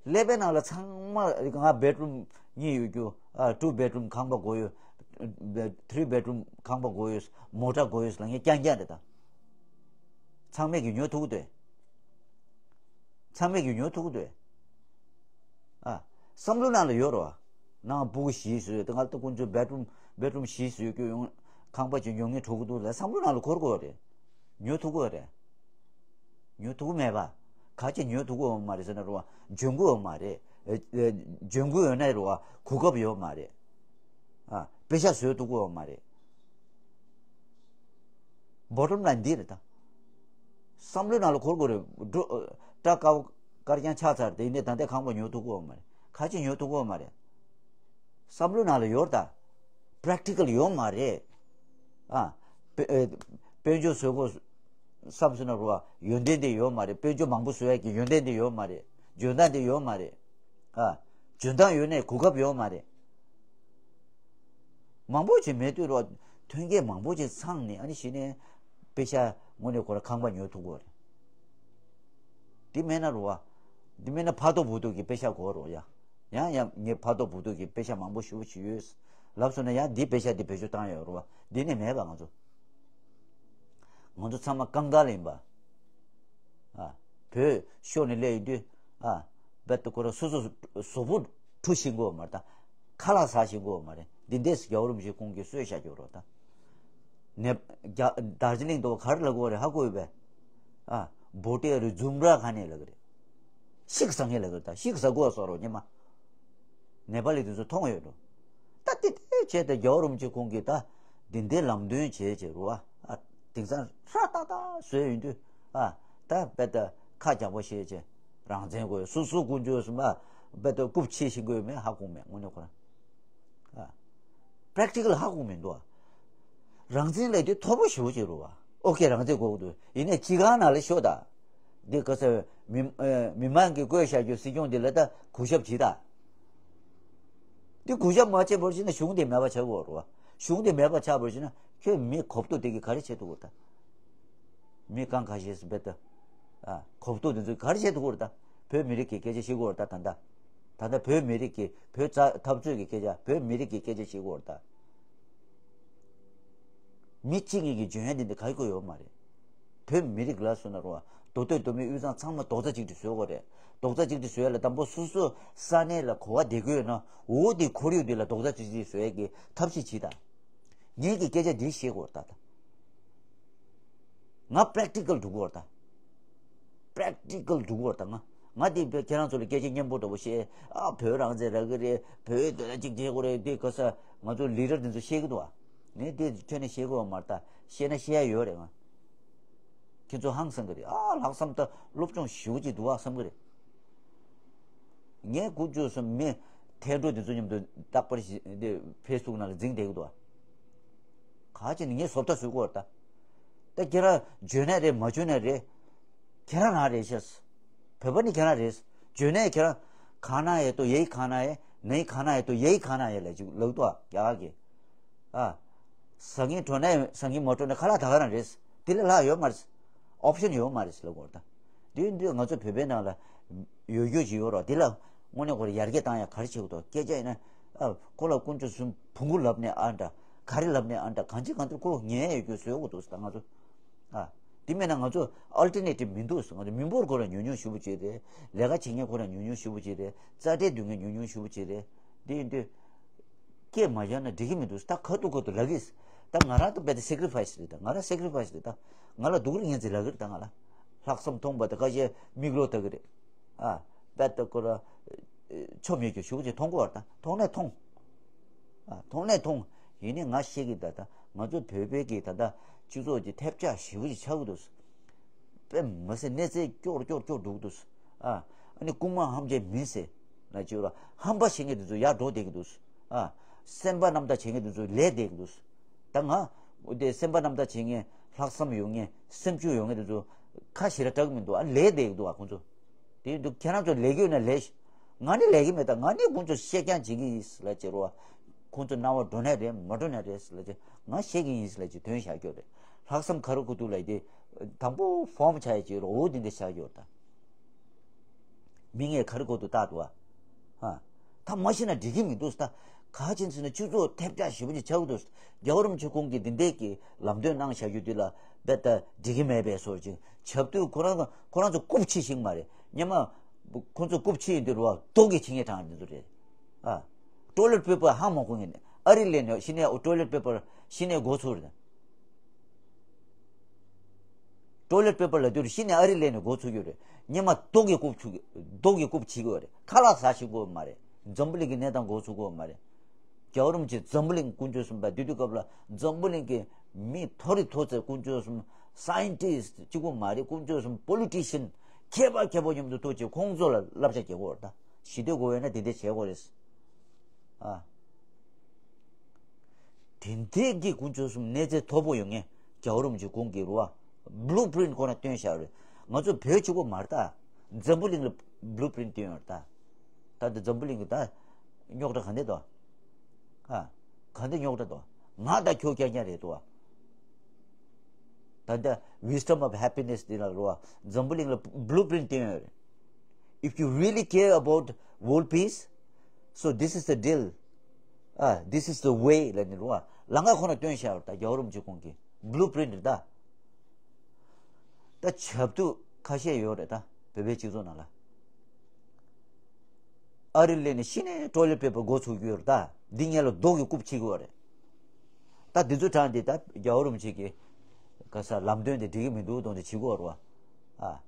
ཀླད་པའི་ནང་ལ་ཚང་མ་ང་བེད་རུམ་གཉིས་ཡོད་རྒྱུ། ཨ། ཊུ་བེད་རུམ་ཁང་པ་དགོས་ཡོད། ཐི་རི་བེད་རུམ་ཁང་པ་དགོས་ཡོད། མོ་ཊ་དགོས་ཡོད་ལབ་མཁན་རྐྱང་རྐྱང་རེད་ད། ཚང་མས་ཀྱི་ཉོ་ཐུབ་ཀྱི་འདུག་ཚང་མས་ཀྱི་ཉོ་ཐུབ་ཀྱི་འདུག་ཨ། བསམ་བློ་ནང་ལ་ཡོད་རེད་བ། ནང་སྤུ་གུ་བཞི་བཟོས་ཡོད་དེ། ང་ལྟ་དཀོན་མཆོག་བེད་རུམ་བེད་རུམ་བཞི་བཟོས་རྒྱུ་ཡོང་། ཁང་པ་ཅིག་ཉོ་མཁན་འགྲོ་གི་འདུག་ལབ་བསམ་བློ་ནང་ལ་འཁོར་དགོས་རེད། ཉོ་ཐུབ་ཀྱི་རེད། ཉོ་ཐུབ་ཀྱི་མེད་པ། ག་ཅི་ཉོ་ཐུབ་ཀྱི་ཡོད་མ་རེད་ཟེར་ན་རེད་བ། འཇོན་གྱི་ཡོད་མ་རེད། ཨེ་ཨེ་འཇོན་གྱི་ཡོད་ན་རེད་བ། གོ་སྐབས་ཡོད་མ་རེད། ཨ། པེ་ཤག་བཟོ་ཐུབ་ཀྱི་ཡོད་མ་རེད། བོ་ཊམ་ལ་ཡིན་འདི་རེད་ད། བསམ་བློའི་ནང་ལ་འཁོར་དགོས་རེད། འགྲོ་སྐྲ་དཀར་པོ་དཀར་རྐྱང་ཆགས་ཚར་དེ་ཡིན་ནའི་ད་ལྟའི་ཁང་པ་ཉོ་ཐུབ་ཀྱི་ཡོད་མ་རེད། ག་ཅི་ཉོ་ཐུབ་ཀྱི་ཡོད་མ་རེད། བསམ་བློའི་ནང་ལ་ཡོད་རེད་ད། པེ་རེག་ཊི་ཀལ་ཡོད་མ་རེད། ཨ། དཔེ་ཨེ་དཔལ་འབྱོར་བཟོ་དགོས་བསམ་སོང་ན་རུ་བ་ཡོན་ཏན་དེ་ཡོད་མ་རེད། དཔལ་འབྱོར་མང་པོ་བཟོ་ཡ་གི་ཡོན་ཏན་དེ་ཡོད་མ་རེད། འཇོན་ཐང་དེ་ཡོད་མ་རེད། ཨ། འཇོན་ཐང་ཡོད་ནའི་གོ་སྐབས་ཡོད་མ་རེད། མང་པོ་ཅིག་མེད་དུས་རོ། ཐོན་སྐྱེད་མང་པོ་ཅིག་ཚང་ནས་ཨ་ནི་གཞི་ནས་པེ་ཤག་དངོས་གནས་ཁོ་ར་ཁང་པ་ཉོ་ཐུབ་ཀྱི་རེད། འདི་མེད་ན་རོ་བ། འདི་མེད་ན་ཕ་ཏོ་བུ་ཏོ་གི་པེ་ཤག་དགོས་རོ་ཡ། ཡང་ཡང་ངས་ཕ་ཏོ་བུ་ཏོ་གི་པེ་ཤག་མང་པོ་ཞེ་པོ་ཅིག་ཡོད། ལབ་སོང་ན་ཡང་འདི་པེ་ཤག་འདི་བེད་སྤྱོད་བཏང་ཡོད་རོ་བ། འདི་ནས་མེད་པ་ང་ཚོ། ང་ཚོ་ཚང་མ་ཀང་ཀང་ལ་ཡིན་པ། ཨ། བོད་ཤོར་ནས་སླེབས་ཡོང་དུས། ཨ། རྦད་དེ་ཁོ་རང་སོ་སོ་གཟུགས་པོ་འཁྲུ་ཤེས་ཀྱི་ཡོད་མ་རེད་ད། ཁ་ལག་ཟ་ཤེས་ཀྱི་ཡོད་མ་རེད། འདི་འདྲས་རྒྱལ་བ་རིན་པོ་ཆེ་ཁོང་གིས་གསོལ་བཞག་ཡོད་རེད་ད། ནེ་རྒྱ་དར་ཇི་ལིང་དུ་ག་རེ་ལབ་ཀྱི་ཡོད་རེད་ཧ་གོ་ཡོད་པས། ཨ། བོ་ཏེ་རི་ཛུམ་ར་ཁ་ནས་ལབ་ཀྱི་རེད། ཤིག་ཟ་མཁན་ལབ་ཀྱི་རེད་ད། ཤིག་ཟ་དགོས་སོགས་རོ་སྙེ་མ། ནེ་པ་ལི་དེ་ཚོ་མཐོང་ཡོད་འགྲོ། ད་དེ་དེ་བྱས་ཏེ་རྒྱལ་བ་རིན་པོ་ཆེ་ཁོང་གིས་ད་འདི་འདྲའི་ལམ་སྟོན་བྱས་བྱས་རུ་བ། ཨ། དེང་སང་ཧྲ་ཏག་ཏག་བཟོས་ཡོང་དུས། ཨ། ད་རྦད་དེ་ཁ་རྒྱག་པོ་བྱས་བྱས་རང་བཙན་དགོས། སོ་སོ་ཀུན་སྤྱོད་སུ་མ་རྦད་དེ་རྐུབ་ཕྱེ་ཤེས་ཀྱི་ཡོད་མེད་ཧ་གོ་མེད་དངོས་གནས་ཁོ་རང་། ཨ། པེ་རེག་ཊི་ཀལ་ཧ་གོ་མི་འདུག་ཨ། རང་བཙན་ལབ་དུས་མཐོ་པོ་ཞེ་པོ་ཅིག་རེད་བ། ཨོ་ཁེ་རང་བཙན་དགོས་ཀྱི་འདུག་ཡིན་ནའི་སྤྱི་ཁང་ནང་ལ་ཤོག་ད། འདི་ག་ས་མི་ཨེ་མི་མང་གིས་བསྐོས་བཞག་རྒྱུ་སྲིད་སྐྱོང་འདི་ལ་ད་གུས་ཞབས་བྱེད་ད། འདི་གུས་ཞབས་མ་བྱས་པར་བྱས་ན་གཞུང་འདི་མེད་པ་ཆགས་དགོས་རེད་བ། གཞུང་འདི་མེད་པ་ཆགས་པར་བྱས་ན་ཁྱོད་མི་གོ་བསྡུར་དེ་གིས་ག་རེ་བྱེད་ཐུབ་ཀྱི་རེད་ད། མི་རྐང་ཁ་ཤས་སུ་བེད་ད། ཨ། གོ་བསྡུར་འདི་ཚོ་ག་རེ་བྱེད་ཐུབ་ཀྱི་རེད་ད། བོད་མི་རིགས་ཀྱི་སྐད་ཆ་བཤད་ཀྱི་ཡོད་རེད་ད་ད་ལྟ། ད་ལྟ་བོད་མི་རིགས་ཀྱི་བོད་རྩ་འཐབ་རྩོད་ཀྱི་སྐད་ཆ་བོད་མི་རིགས་ཀྱི་སྐད་ཆ་བཤད་ཀྱི་ཡོད་རེད་ད། མི་གཅིག་གཉིས་ཀྱིས་འཇོན་ཡ་འདི་འདི་ག་ཡི་གོ་ཡོད་མ་རེད། བོད་མི་རིགས་ལ་སོང་ན་རུང་བ་མདོ་སྟོད་མདོ་སྨད་དབུས་གཙང་ཚང་མ་རྡོག་རྩ་གཅིག་སྒྲིལ་བཟོ་དགོས་རེད། རྡོག་རྩ་གཅིག་སྒྲིལ་བཟོ་ཡ་ལ་དང་པོ་སོ་སོ་ས་གནས་ལ་གོ་བ་བདེ་དགོས་ན་འོ་དེ་ཁོར་ཡུག་འདི་ལ་རྡོག་རྩ་གཅིག་སྒྲིལ་བཟོ་ཡ་གི་ཐབས་ཤེས་བྱེད་ད། ངེད་ཀྱི་སྐད་ཆ་འདི་བཤད་དགོས་རེད་ད། ང་པེ་རེག་ཊི་ཀལ་འགྲོ་གི་ཡོད་རེད་ད། པེ་རེག་ཊི་ཀལ་འགྲོ་གི་ཡོད་རེད་ད། ང་ང་དེ་ཁྱེད་རང་ཚོ་ལ་སྐད་ཆ་སྙན་པོ་འདྲ་པོ་བཤད། ཨ། བོད་རང་བཙན་རག་གི་རེད། བོད་དེ་ལ་གཅིག་བྱེད་དགོས་རེད། དེ་ག་ས་ང་ཚོ་ལི་ཌར་དེ་ཚོ་བཤད་གི་འདུག་ཨ། ངས་དེ་ཁྱོན་ནས་བཤད་དགོས་པ་མ་རེད་ད། བཤད་ན་བཤད་ཡ་ཡོད་རེད་ང་། ཁྱེད་ཚོ་ཧང་སང་གི་རེད། ཨ། ལྷག་བསམ་ད་སློབ་སྦྱོང་ཞེ་པོ་ཅིག་འདུག་ཨ་བསམ་གི་རེད། ངས་དགུ་བཅུ་སོང་མི་ཐལ་འགྲོ་དེ་ཚོ་མཉམ་དུ་རྟག་པར་ཞི་འདི་ཕེ་སི་བུག་ནང་ལ་འཛིང་བསྡད་ཀྱི་འདུག་ཨ། ག་ཅི་ནས་ངས་བཟོ་ལྟ་བཟོ་དགོས་རེད་ད། ད་ཁྱེད་རང་འཇོན་ནའི་རེད་མ་འཇོན་ནའི་རེད། ཁྱེད་རང་རང་རེད་ཤག་བོད་པ་ནི་ཁྱེད་རང་རེད། འཇོན་ནའི་ཁྱེད་རང་ཁ་ན་ཡེ་ཏོ་ཡེ་ཁ་ན་ཡེ་ नहीं खाना है तो यही खाना है ལབ་ཅིག་ལབ་འདུག་ཨ། རྒྱ་གར་གྱི། ཨ། ཟ་གིན་འགྲོ་ནས་ཟ་གིན་མ་འགྲོ་ནས་ཁ་ལག་ད་ག་རང་རེད། དེ་ལས་ལྷག་ཡོད་མ་རེད། ཨོབ་ཤན་ཡོད་མ་རེད་ལབ་དགོས་ད། དེ་ཡིན་དུས་ང་ཚོ་བོད་པའི་ནང་ལ་ཡོད་རྒྱུ་ཅིག་ཡོད་རོགས། དེ་ལ་དངོས་གནས་ཁོ་རང་ཡར་རྒྱས་བཏང་ཡ་ག་རེ་བྱེད་དགོས་འདུག་སྐད་ཆ་ཡིན་ན། ཨ། ཁོ་ལ་དཀོན་མཆོག་གསུམ་བོང་གུ་ལབ་ནས་ཨ་འདྲ། ག་རེ་ལབ་ནས་ཨ་འདྲ། གང་ཅི་གང་ལྟར་ཁོ་ཉན་ཡ་ཡོད་རྒྱུ་བཟོ་དགོས་འདུག་ད་ང་ཚོ། ཨ། དེ་མེད་ན་ང་ཚོ་ཨལ་ཊར་ནེ་ཊིབ་མི་འདུག་ང་ཚོ་མི་འབོར་ཁོ་རང་ཉུང་ཉུང་ཞེ་པོ་ཅིག་རེད། ལས་ཀ་བྱེད་མཁན་ཁོ་རང་ཉུང་ཉུང་ཞེ་པོ་ཅིག་རེད། རྩ་ཁྲལ་བསྡུ་མཁན་ཉུང་ཉུང་ཞེ་པོ་ཅིག་རེད། དེ་ཡིན་དུས། སྐད་མ་བཞག་ན་འགྲིག་གི་མི་འདུག་ད་ཁ་ཐུག་ཁ་ཐུག་ལབ་གི། ད་ང་རང་ད་རྦད་དེ་སེ་ཀ་རི་ཕ་ཡི་སི་རེད། ད་ང་རང་སེ་ཀ་རི་ཕ་ཡི་སི་རེད། ད་ང་ལ་སྡུག་རུ་ངན་ཚིག་ལབ་གི་རེད། ད་ང་ལ་ལྷག་བསམ་མཐོང་པ་དེ་ཁ་ཤས་མིག་ལོག་ལྟ་གི་རེད། ཨ། རྦད་དེ་ཁོ་ར་ཆོ་མེད་རྒྱུ་ཞེ་པོ་ཅིག་མཐོང་གི་ཡོད་རེད། ད་མཐོང་ནས་མཐོང་། ཨ། མཐོང་ནས་མཐོང་། ཡིན་ནའི་ང་བཤད་གི། ད་ད་ང་ཚོ་བོད་པའི་གི་ད་ལྟ་སྤྱི་ཚོགས་ཀྱི་ཐེབས་ཆག་ཞེ་པོ་ཅིག་ཆགས་ཀྱི་འདུག་དཔེ་མི་སྲིད་གནས་ཚད་སྐྱོ་རུ་སྐྱོ་རུ་སྐྱོ་རུ་འགྲོ་གི་འདུག་ཨ། ཨ་ནི་རྐུན་མ་ཧམ་བཤད་མིན་ཟེར་ན་ཅིག་ར་ཧམ་པ་བཤད་མཁན་དེ་ཚོ་ཡར་འགྲོ་བསྡད་ཀྱི་འདུག་ཨ། སེམས་པ་རྣམ་དག་བྱེད་མཁན་དེ་ཚོ་ལས་བསྡད་ཀྱི་འདུག་ད་ང་འོ་དེ་སེམས་པ་རྣམ་དག་བྱེད་མཁན། ལྷག་བསམ་ཡོད་མཁན། སེམས་ཤུགས་ཡོད་མཁན་དེ་ཚོ་ཁ་ཞེ་དྲག་གྲག་གི་མི་འདུག་ཨ། ལས་བསྡད་ཀྱི་འདུག་ཨ། ཁོང་ཚོ། དེ་འདུག་ཁྱེད་རང་ཚོ་ལས་ཀྱི་ཡོད་ན་ལས་ཤིག་ང་ནི་ལས་ཀྱི་མེད། ད་ང་ནི་ཁོང་ཚོ་བཤད་རྐྱང་བྱེད་ཀྱི་ཡིན་ཟེར་ལབ་བྱས་རོ། ཁོང་ཚོ་སྣང་བ་འགྲོ་ནའི་རེད། མ་འགྲོ་ནའི་རེད་ཟེར་ལབ་བྱས། ང་བཤད་ཀྱི་ཡིན་ཟེར་ལབ་བྱས་དོན་བཞག་རྒྱུ་རེད། ལྷག་བསམ་ག་རེ་དགོས་འདུག་ལབ་དེ། དང་པོ་ཕོམ་ཆགས་ཡ་ཅིག་རོ། འོ་དེ་འདྲ་བཞག་རྒྱུ་རེད་ད། མི་ངས་ག་རེ་དགོས་འདུག་བལྟ་འདུག་ཨ། ཧ། ད་མ་ཤེས་ན་འགྲིག་གི་མི་འདུག་ད། ག་ཅིག་ཟེར་ན་སྤྱི་ཚོགས་ཐེབས་ཆག་ཞེ་པོ་ཅིག་ཆགས་ཀྱི་འདུག་རྒྱལ་བ་རིན་པོ་ཆེ་ཁོང་གིས་འདི་འདྲའི་གི་ལམ་སྟོན་གནང་བཞག་རྒྱུ་འདི་ལ་རྦད་དེ་འགྲིག་གི་མེད་པའི་བཟོ་ཅིག་ཆགས་དུས། ཁོ་རང་ཁོ་རང་ཚོ་རྐུབ་ཕྱིས་ཤིག་མ་རེད། སྔོན་མ་ཁོ་ཚོ་རྐུབ་ཕྱིས་ཡིན་དུས་རོ། རྡོ་གིས་ཕྱིས་མཁན་གྲས་འདི་ཚོ་རེད། ཨ། ཊོ་ལེཊ་པེ་པར་ཧ་མ་གོ་མཁན། ཨ་རི་སླེབས་ནས་གཞི་ནས་ཊོ་ལེཊ་པེ་པར་གཞི་ནས་འགོ་ཚུགས་རེད། ཊོ་ལེཊ་པེ་པར་ལབ་དུས་གཞི་ནས་ཨ་རི་སླེབས་ནས་འགོ་ཚུགས་ཀྱི་རེད། སྔོན་མ་རྡོ་གིས་རྐུབ་ཕྱིས་ཀྱི། རྡོ་གིས་རྐུབ་ཕྱིས་ཀྱི་རེད། ཁ་ལག་ཟ་ཤེས་ཀྱི་མ་རེད། འཛམ་བུ་གླིང་གི་གནས་སྟངས་འགོ་ཚུགས་ཀྱི་མ་རེད། རྒྱལ་བ་རིན་པོ་ཆེ་འཛམ་བུ་གླིང་དཀོན་མཆོག་གསུམ་པ། དེ་དུས་སྐབས་ལ་འཛམ་བུ་གླིང་གི་མི་མཐོ་རིས་མཐོ་ཚད་དཀོན་མཆོག་གསུམ། སའིན་ཊིསི་གཅིག་པུ་མ་རེད། དཀོན་མཆོག་གསུམ། པོ་ལི་ཊི་ཤན། མཁས་པ་མཁས་པོ་མཉམ་དུ་ཐུག་བྱས་ཁོང་ཚོ་ལ་བསླབ་བྱ་རྒྱག་དགོས་རེད་ད། ཞི་བདེ་དགོས་ཡོད་ན་དེ་འདྲ་བྱེད་དགོས་རེད། ཨ། དེ་འདྲའི་གི་དཀོན་མཆོག་གསུམ་གནས་ཚད་མཐོ་པོ་ཡོད་མཁན་རྒྱལ་བ་རིན་པོ་ཆེ་ཁོང་གིས་རེད་བ། བླུ་པི་རིན་ཊི་ཁོ་ན་སྟོན་བཞག་རེད། ང་ཚོ་བོད་གཅིག་པོ་མ་རེད་ད། འཛམ་བུ་གླིང་ལ་བླུ་པི་རིན་ཊི་སྟོན་ཡོད་རེད་ད། ད་འདི་འཛམ་བུ་གླིང་གི་ད་རྙོག་དྲ་ག་འདྲ་འདུག་ཨ། ག་འདྲ་རྙོག་དྲ་འདུག་ང་ད་ཁྱོད་རྐྱང་རྐྱང་རེད་འདུག་ཨ། ད་ལྟ་Wisdom of Happiness འདི་ལ་རོ། འཛམ་བུ་གླིང་ལ་བླུ་པི་རིན་ཊི་སྟོན་ཡོད་རེད། If you really care about world peace, so this is the deal. Ah, this is the way ལབ་ནས་རོ། ལམ་ཁ་ཁོ་ན་སྟོན་བཞག་ཡོད་རེད་ད། རྒྱལ་བ་རིན་པོ་ཆེ་ཁོང་གི་བླུ་པི་རིན་ཊི་རེད་ད། ད་བྱབ་ཏུ་ཁ་ཤས་ཡོད་རེད་ད། བོད་པའི་སྤྱི་ཚོགས་ནང་ལ། ཨ་རི་སླེབས་ནས་གཞི་ནས་ཊོ་ལེཊ་པེ་པར་འགོ་ཚུགས་རྒྱུ་ཡོད་རེད་ད། འདི་སྔོན་ལ་རྡོ་གིས་རྐུབ་ཕྱིས་ཀྱི་ཡོད་རེད། ད་འདི་ཚོ་དྲངས་ཏེ་ད་རྒྱལ་བ་རིན་པོ་ཆེ་གིས་ག་ས་ལམ་སྟོན་དེ་འགྲིག་གི་མི་འདུག་དོན་དེ་བྱེད་ཀྱི་ཡོད་རེད་བ། ཨ།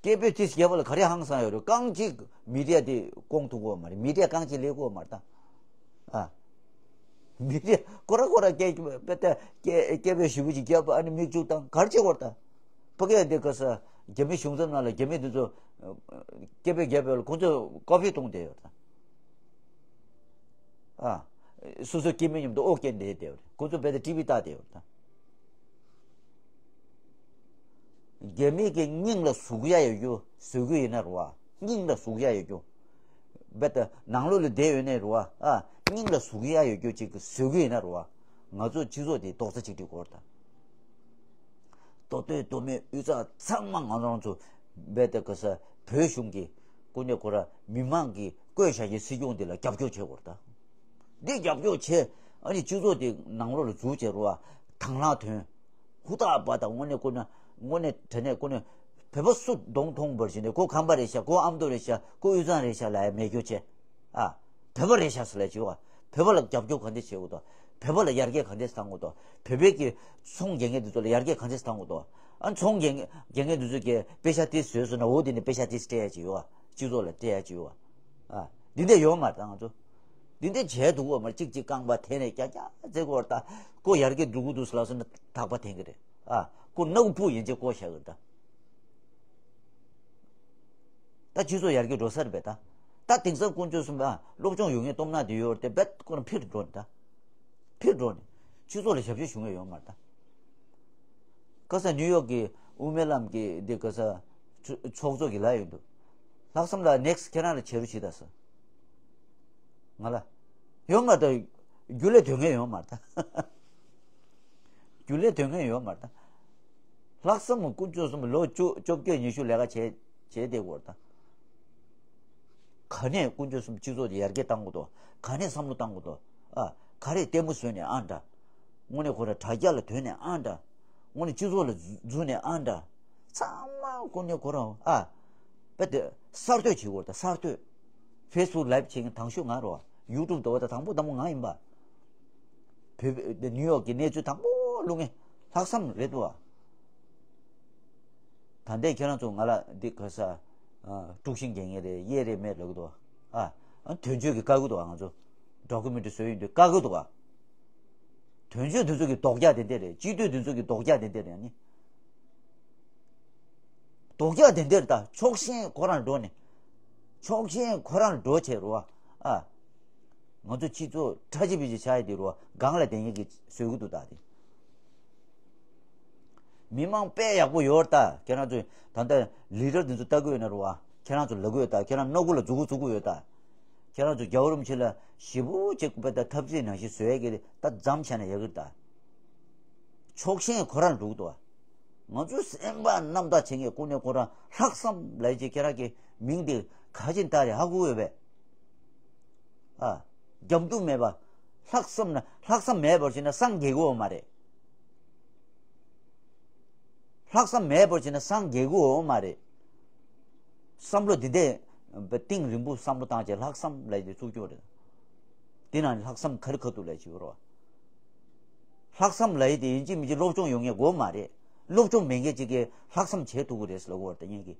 སྐད་འབོད་ཏིས་རྒྱབ་ལ་ག་རེ་ཧང་སང་ཡོད་རེད། རྐང་གཅིག་མི་ཌི་ཡ་དེ་སྐོང་ཐུབ་ཀྱི་ཡོད་མ་རེད། མི་ཌི་ཡ་རྐང་གཅིག་ལས་ཀྱི་ཡོད་མ་རེད་ད། ཨ། མི་ཌི་ཡ་ཁོ་ར་ཁོ་ར་སྐད་དཔེ་ལྟ་སྐད་སྐད་འབོད་ཞེ་པོ་ཅིག་རྒྱབ། ཨ་ནི་མིག་ཆུ་བཏང་། ག་རེ་བྱེད་ཀྱི་ཡོད་རེད་ད། ཕ་གིར་འདི་ག་ས་རྒྱ་མི་གཞུང་ཚབ་ནང་ལ་རྒྱ་མི་འདི་ཚོ་སྐད་འབོད་རྒྱབ་པ་ལ་ཁོ་ཚོས་ཀོ་པི་གཏོང་བསྡད་ཡོད་རེད་ད། ཨ། སོ་སོའི་སྐྱེ་དམན་མཉམ་དུ་ཨོ་སྐད་འདི་བསྡད་ཡོད་རེད། ཁོ་ཚོ་རྦད་དེ་ཊི་ཝི་ལྟ་བསྡད་ཡོད་རེད་ད། རྒྱ་མི་གི་སྙིང་ལ་ཟུག་ཡ་ཡོད་རྒྱུ་བཟོ་གི་ཡིན་ན་རེད་བ། སྙིང་ལ་ཟུག་ཡ་ཡོད་རྒྱུ། རྦད་དེ་ནང་ལོགས་ལ་བསྡད་ཡོད་ནའི་རེད་བ། ཨ། སྙིང་ལ་ཟུག་ཡ་ཡོད་རྒྱུ་ཅིག་བཟོ་གི་ཡིན་ན་རེད་བ། ང་ཚོ་སྤྱི་ཚོགས་དེ་རྡོག་རྩ་གཅིག་སྒྲིལ་དགོས་རེད་ད། མདོ་སྟོད་མདོ་སྨད་དབུས་གཙང་ཚང་མ་ང་རང་ཚོ་རྦད་དེ་ག་ས་བོད་གཞུང་གི་སྐུ་མདུན་ཁོ་ར་མི་མང་གིས་བསྐོས་བཞག་གི་སྲིད་སྐྱོང་དེ་ལ་རྒྱབ་སྐྱོར་བྱེད་དགོས་རེད་ད། འདི་རྒྱབ་སྐྱོར་བྱས། ཨ་ནི་སྤྱི་ཚོགས་དེ་ནང་ལོགས་ལ་འཛུལ་བྱས་རོ། ཨ། དང་བླངས་ཐོན། ཧུར་ཐག་པ་དང་། དངོས་གནས་ཁོ་ན་དངོས་གནས་དྲང་གནས་ཁོ་ན་བོད་པ་སུ་གདོང་མཐོང་བར་བྱས་ནས་ཁོ་ཁམས་པ་རེད་ཤག་ཁོ་ཨ་མདོ་རེད་ཤག་ཁོ་དབུས་གཙང་རེད་ཤག་ལབ་ཡ་མེད་རྒྱུ་བྱས། ཨ། བོད་པ་རེད་ཤག་ཟེར་ལབ་བྱེད་དགོས། བོད་པ་ལ་རྒྱབ་སྐྱོར་ག་འདྲས་བྱེད་དགོས་དང་། བོད་པ་ལ་ཡར་རྒྱས་ག་འདྲས་བཏང་དགོས་དང་། བོད་པའི་གི་ཚོང་རྒྱག་མཁན་དེ་ཚོ་ལ་ཡར་རྒྱས་ག་འདྲས་བཏང་དགོས་དང་། ཨ། ཚོང་རྒྱག་རྒྱག་མཁན་དེ་ཚོ་གིས་པེ་ཤ་དེ་བཟོས་སོང་ན། འོ་དེ་ནས་པེ་ཤ་དེ་སྤྲད་ཡ་ཅིག་ཡོད་ཨ། སྤྱི་ཚོགས་ལ་སྤྲད་ཡ་ཅིག་ཡོད་ཨ། ཨ། འདི་འདྲ་ཡོད་མ་རེད་ད་ང་ཚོ། འདི་འདྲ་བྱས་འདུག་གོ་མ་རེད། གཅིག་གཅིག་རྐང་པ་འཐེན་ནས་ཀྱག་ཀྱག་བྱེད་དགོས་རེད་ད། ཁོ་ཡར་རྒྱས་འགྲོ་གི་འདུག་ཟེར་ལབ་སོང་ན་ཐག་པ་འཐེན་གི་རེད། ཨ། ཁོ་སྣ་ཁུག་སྤུ་ཡན་ཆད་བཀོག་བཞག་གི་རེད་ད། ད་སྤྱི་ཚོགས་ཡར་རྒྱས་འགྲོ་ས་རེད་པས་ད། ད་དེང་སང་དཀོན་མཆོག་གསུམ་པ་སློབ་སྦྱོང་ཡོད་མཁན་སྟོབས་ན་དེ་ཡོད་རེད་དེ། རྦད་ཁོ་རང་ཕྱིར་འགྲོ་ནས་ད། ཕྱིར་འགྲོ་ནས་སྤྱི་ཚོགས་ལ་ཞབས་ཕྱི་ཞུ་མཁན་ཡོད་མ་རེད་ད། ག་ས་ནིའུ་ཡོག་གི་དབུ་མའི་ལམ་གྱི་འདི་ག་ས་ཚོགས་གཙོ་གི་ལབ་ཡོང་དུས། ལྷག་བསམ་ལགས་ནེག་སི་ཊི་ཁྱེད་རང་ལ་བྱེད་རོགས་བྱེད་ད་ཟེར། ང་ལ། ཡོད་མ་རེད་ད། རྒྱུན་ལས་དོན་ངན་ཡོད་མ་རེད་ད། རྒྱུན་ལས་དོན་ངན་ཡོད་མ་རེད་ད། ལྷག་བསམ་དཀོན་མཆོག་གསུམ་ལོ་བཅུ་བཅོ་བརྒྱད་ཉི་ཤུ་ལས་ཀ་བྱས་བྱས་བསྡད་དགོས་རེད་ད། ག་ནས་དཀོན་མཆོག་གསུམ་སྤྱི་ཚོགས་དེ་ཡར་རྒྱས་གཏང་དགོས་འདུག་ག་ནས་བསམ་བློ་གཏང་དགོས་འདུག་ཨ། ག་རེ་ལྟད་མོ་བཟོས་ནས་ཨང་འདྲ། དངོས་གནས་ཁོ་རང་དྲ་རྒྱ་ལ་དོན་ནས་ཨང་འདྲ། དངོས་གནས་སྤྱི་ཚོགས་ལ་འཛུལ་ནས་ཨང་འདྲ། ཚང་མ་དངོས་གནས་ཁོ་རང་ཨ། དཔེ་དེ་གསར་གཏོད་བྱེད་དགོས་རེད་ད། གསར་གཏོད། ཕེ་སི་བུག་ལའིབ་བྱེད་མཁན་དང་ཤོས་ང་རེད་བ། ཡུ་ཊུབ་འདྲ་བོ་ད་དང་པོ་དང་པོ་ང་ཡིན་པ། བོད་ནིའུ་ཡོག་གི་གནས་ཚུལ་དང་པོ་བླུག་མཁན་ལྷག་བསམ་རེད་འདུག་བ། ད་ལྟའི་ཁྱེད་རང་ཚོ་ང་ལ་འདི་ག་ས། དཀྲུག་ཤིང་རྒྱག་མཁན་རེད། གཡས་རེད་མེད་ལབ་གི་འདུག་བ། ཨ། དོན་གཅོད་ཀྱིས་བཀག་གི་འདུག་བ། ང་ཚོ་ཌོ་ཀུ་མེན་ཊི་རི་བཟོས་ཡོང་དུས་བཀག་གི་འདུག་བ། དོན་གཅོད་དེ་ཚོ་གི་ལྡོག་རྒྱག་དེ་འདྲ་རེད། སྤྱི་འཐུས་དེ་ཚོ་གི་ལྡོག་རྒྱག་དེ་འདྲ་རེད་ནི། ལྡོག་རྒྱག་དེ་འདྲ་རེད་ད། ཕྱོགས་ཞེན་ཁོ་རང་འགྲོ་ནས། ཕྱོགས་ཞེན་ཁོ་རང་འགྲོ་བྱས་རོ། ཨ། ང་ཚོ་སྤྱི་ཚོགས་ཁྲ་ཆིལ་བིལ་ཆིལ་ཆགས་ཡ་དེ་རོ། སྒང་ལ་བསྡད་མཁན་གྱི་བཟོས་གི་འདུག་ད་དེ། མི་མང་དཔེ་ཡག་པོ་ཡོད་རེད་ད། ཁྱེད་རང་ཚོས་ད་ལྟ་ལི་ཌར་དེ་ཚོ་ལྟ་གི་ཡོད་ན་རོ། ཨ། ཁྱེད་རང་ཚོ་ལབ་གི་ཡོད་ད། ཁྱེད་རང་རྣ་ཁུག་ལ་འཛུགས་གི་འཛུགས་གི་ཡོད་ད། ཁྱེད་རང་ཚོ་རྒྱལ་བ་རིན་པོ་ཆེ་ལ་ཞེ་པོ་ཅིག་དཔེ་ད་འཐབ་རྩོད་ནང་བཞིན་བཟོ་ཡ་གི་ད་མཚམས་བཞག་ན་ཡག་གི་རེད་ད། ཕྱོགས་ཞེན་ཁོ་རང་འགྲོ་གི་འདུག་བ། ང་ཚོ་སེམས་པ་རྣམ་དག་བྱེད་མཁན་དངོས་གནས་ཁོ་རང་ལྷག་བསམ་ལབ་ཡ་ཅིག་ཁྱེད་རང་གི་མིང་དེ་ག་བྱས་ནས་བཏགས་རེད་ཧ་གོ་གི་ཡོད་པས། ཨ། རྒྱབ་འདུག་མེད་པ། ལྷག་བསམ་ན་ལྷག་བསམ་མེད་པར་བྱས་ན་སངས་རྒྱས་ཀྱི་ཡོད་མ་རེད། ལྷག་བསམ་མེད་པར་བྱས་ན་སངས་རྒྱས་ཀྱི་ཡོད་མ་རེད། བསམ་བློ་འདི་འདྲས་གཏིང་རིང་པོ་བསམ་བློ་བཏང་བྱས་ལྷག་བསམ་ལབ་ཡ་དེ་ཚུགས་ཀྱི་ཡོད་རེད། དེ་ནང་ལྷག་བསམ་ག་རེ་ག་འདུག་ལབ་ཡ་ཅིག་ཡོད་རེད་བ། ལྷག་བསམ་ལབ་ཡ་དེ་ཡིན་གཅིག་མིན་གཅིག་སློབ་སྦྱོང་ཡོད་མཁན་དགོས་མ་རེད། སློབ་སྦྱོང་མེད་མཁན་གཅིག་གིས་ལྷག་བསམ་བྱེད་ཐུབ་ཀྱི་རེད་ཟེར་ལབ་ཀྱི་ཡོད་རེད་ད་ངས་ཀྱིས།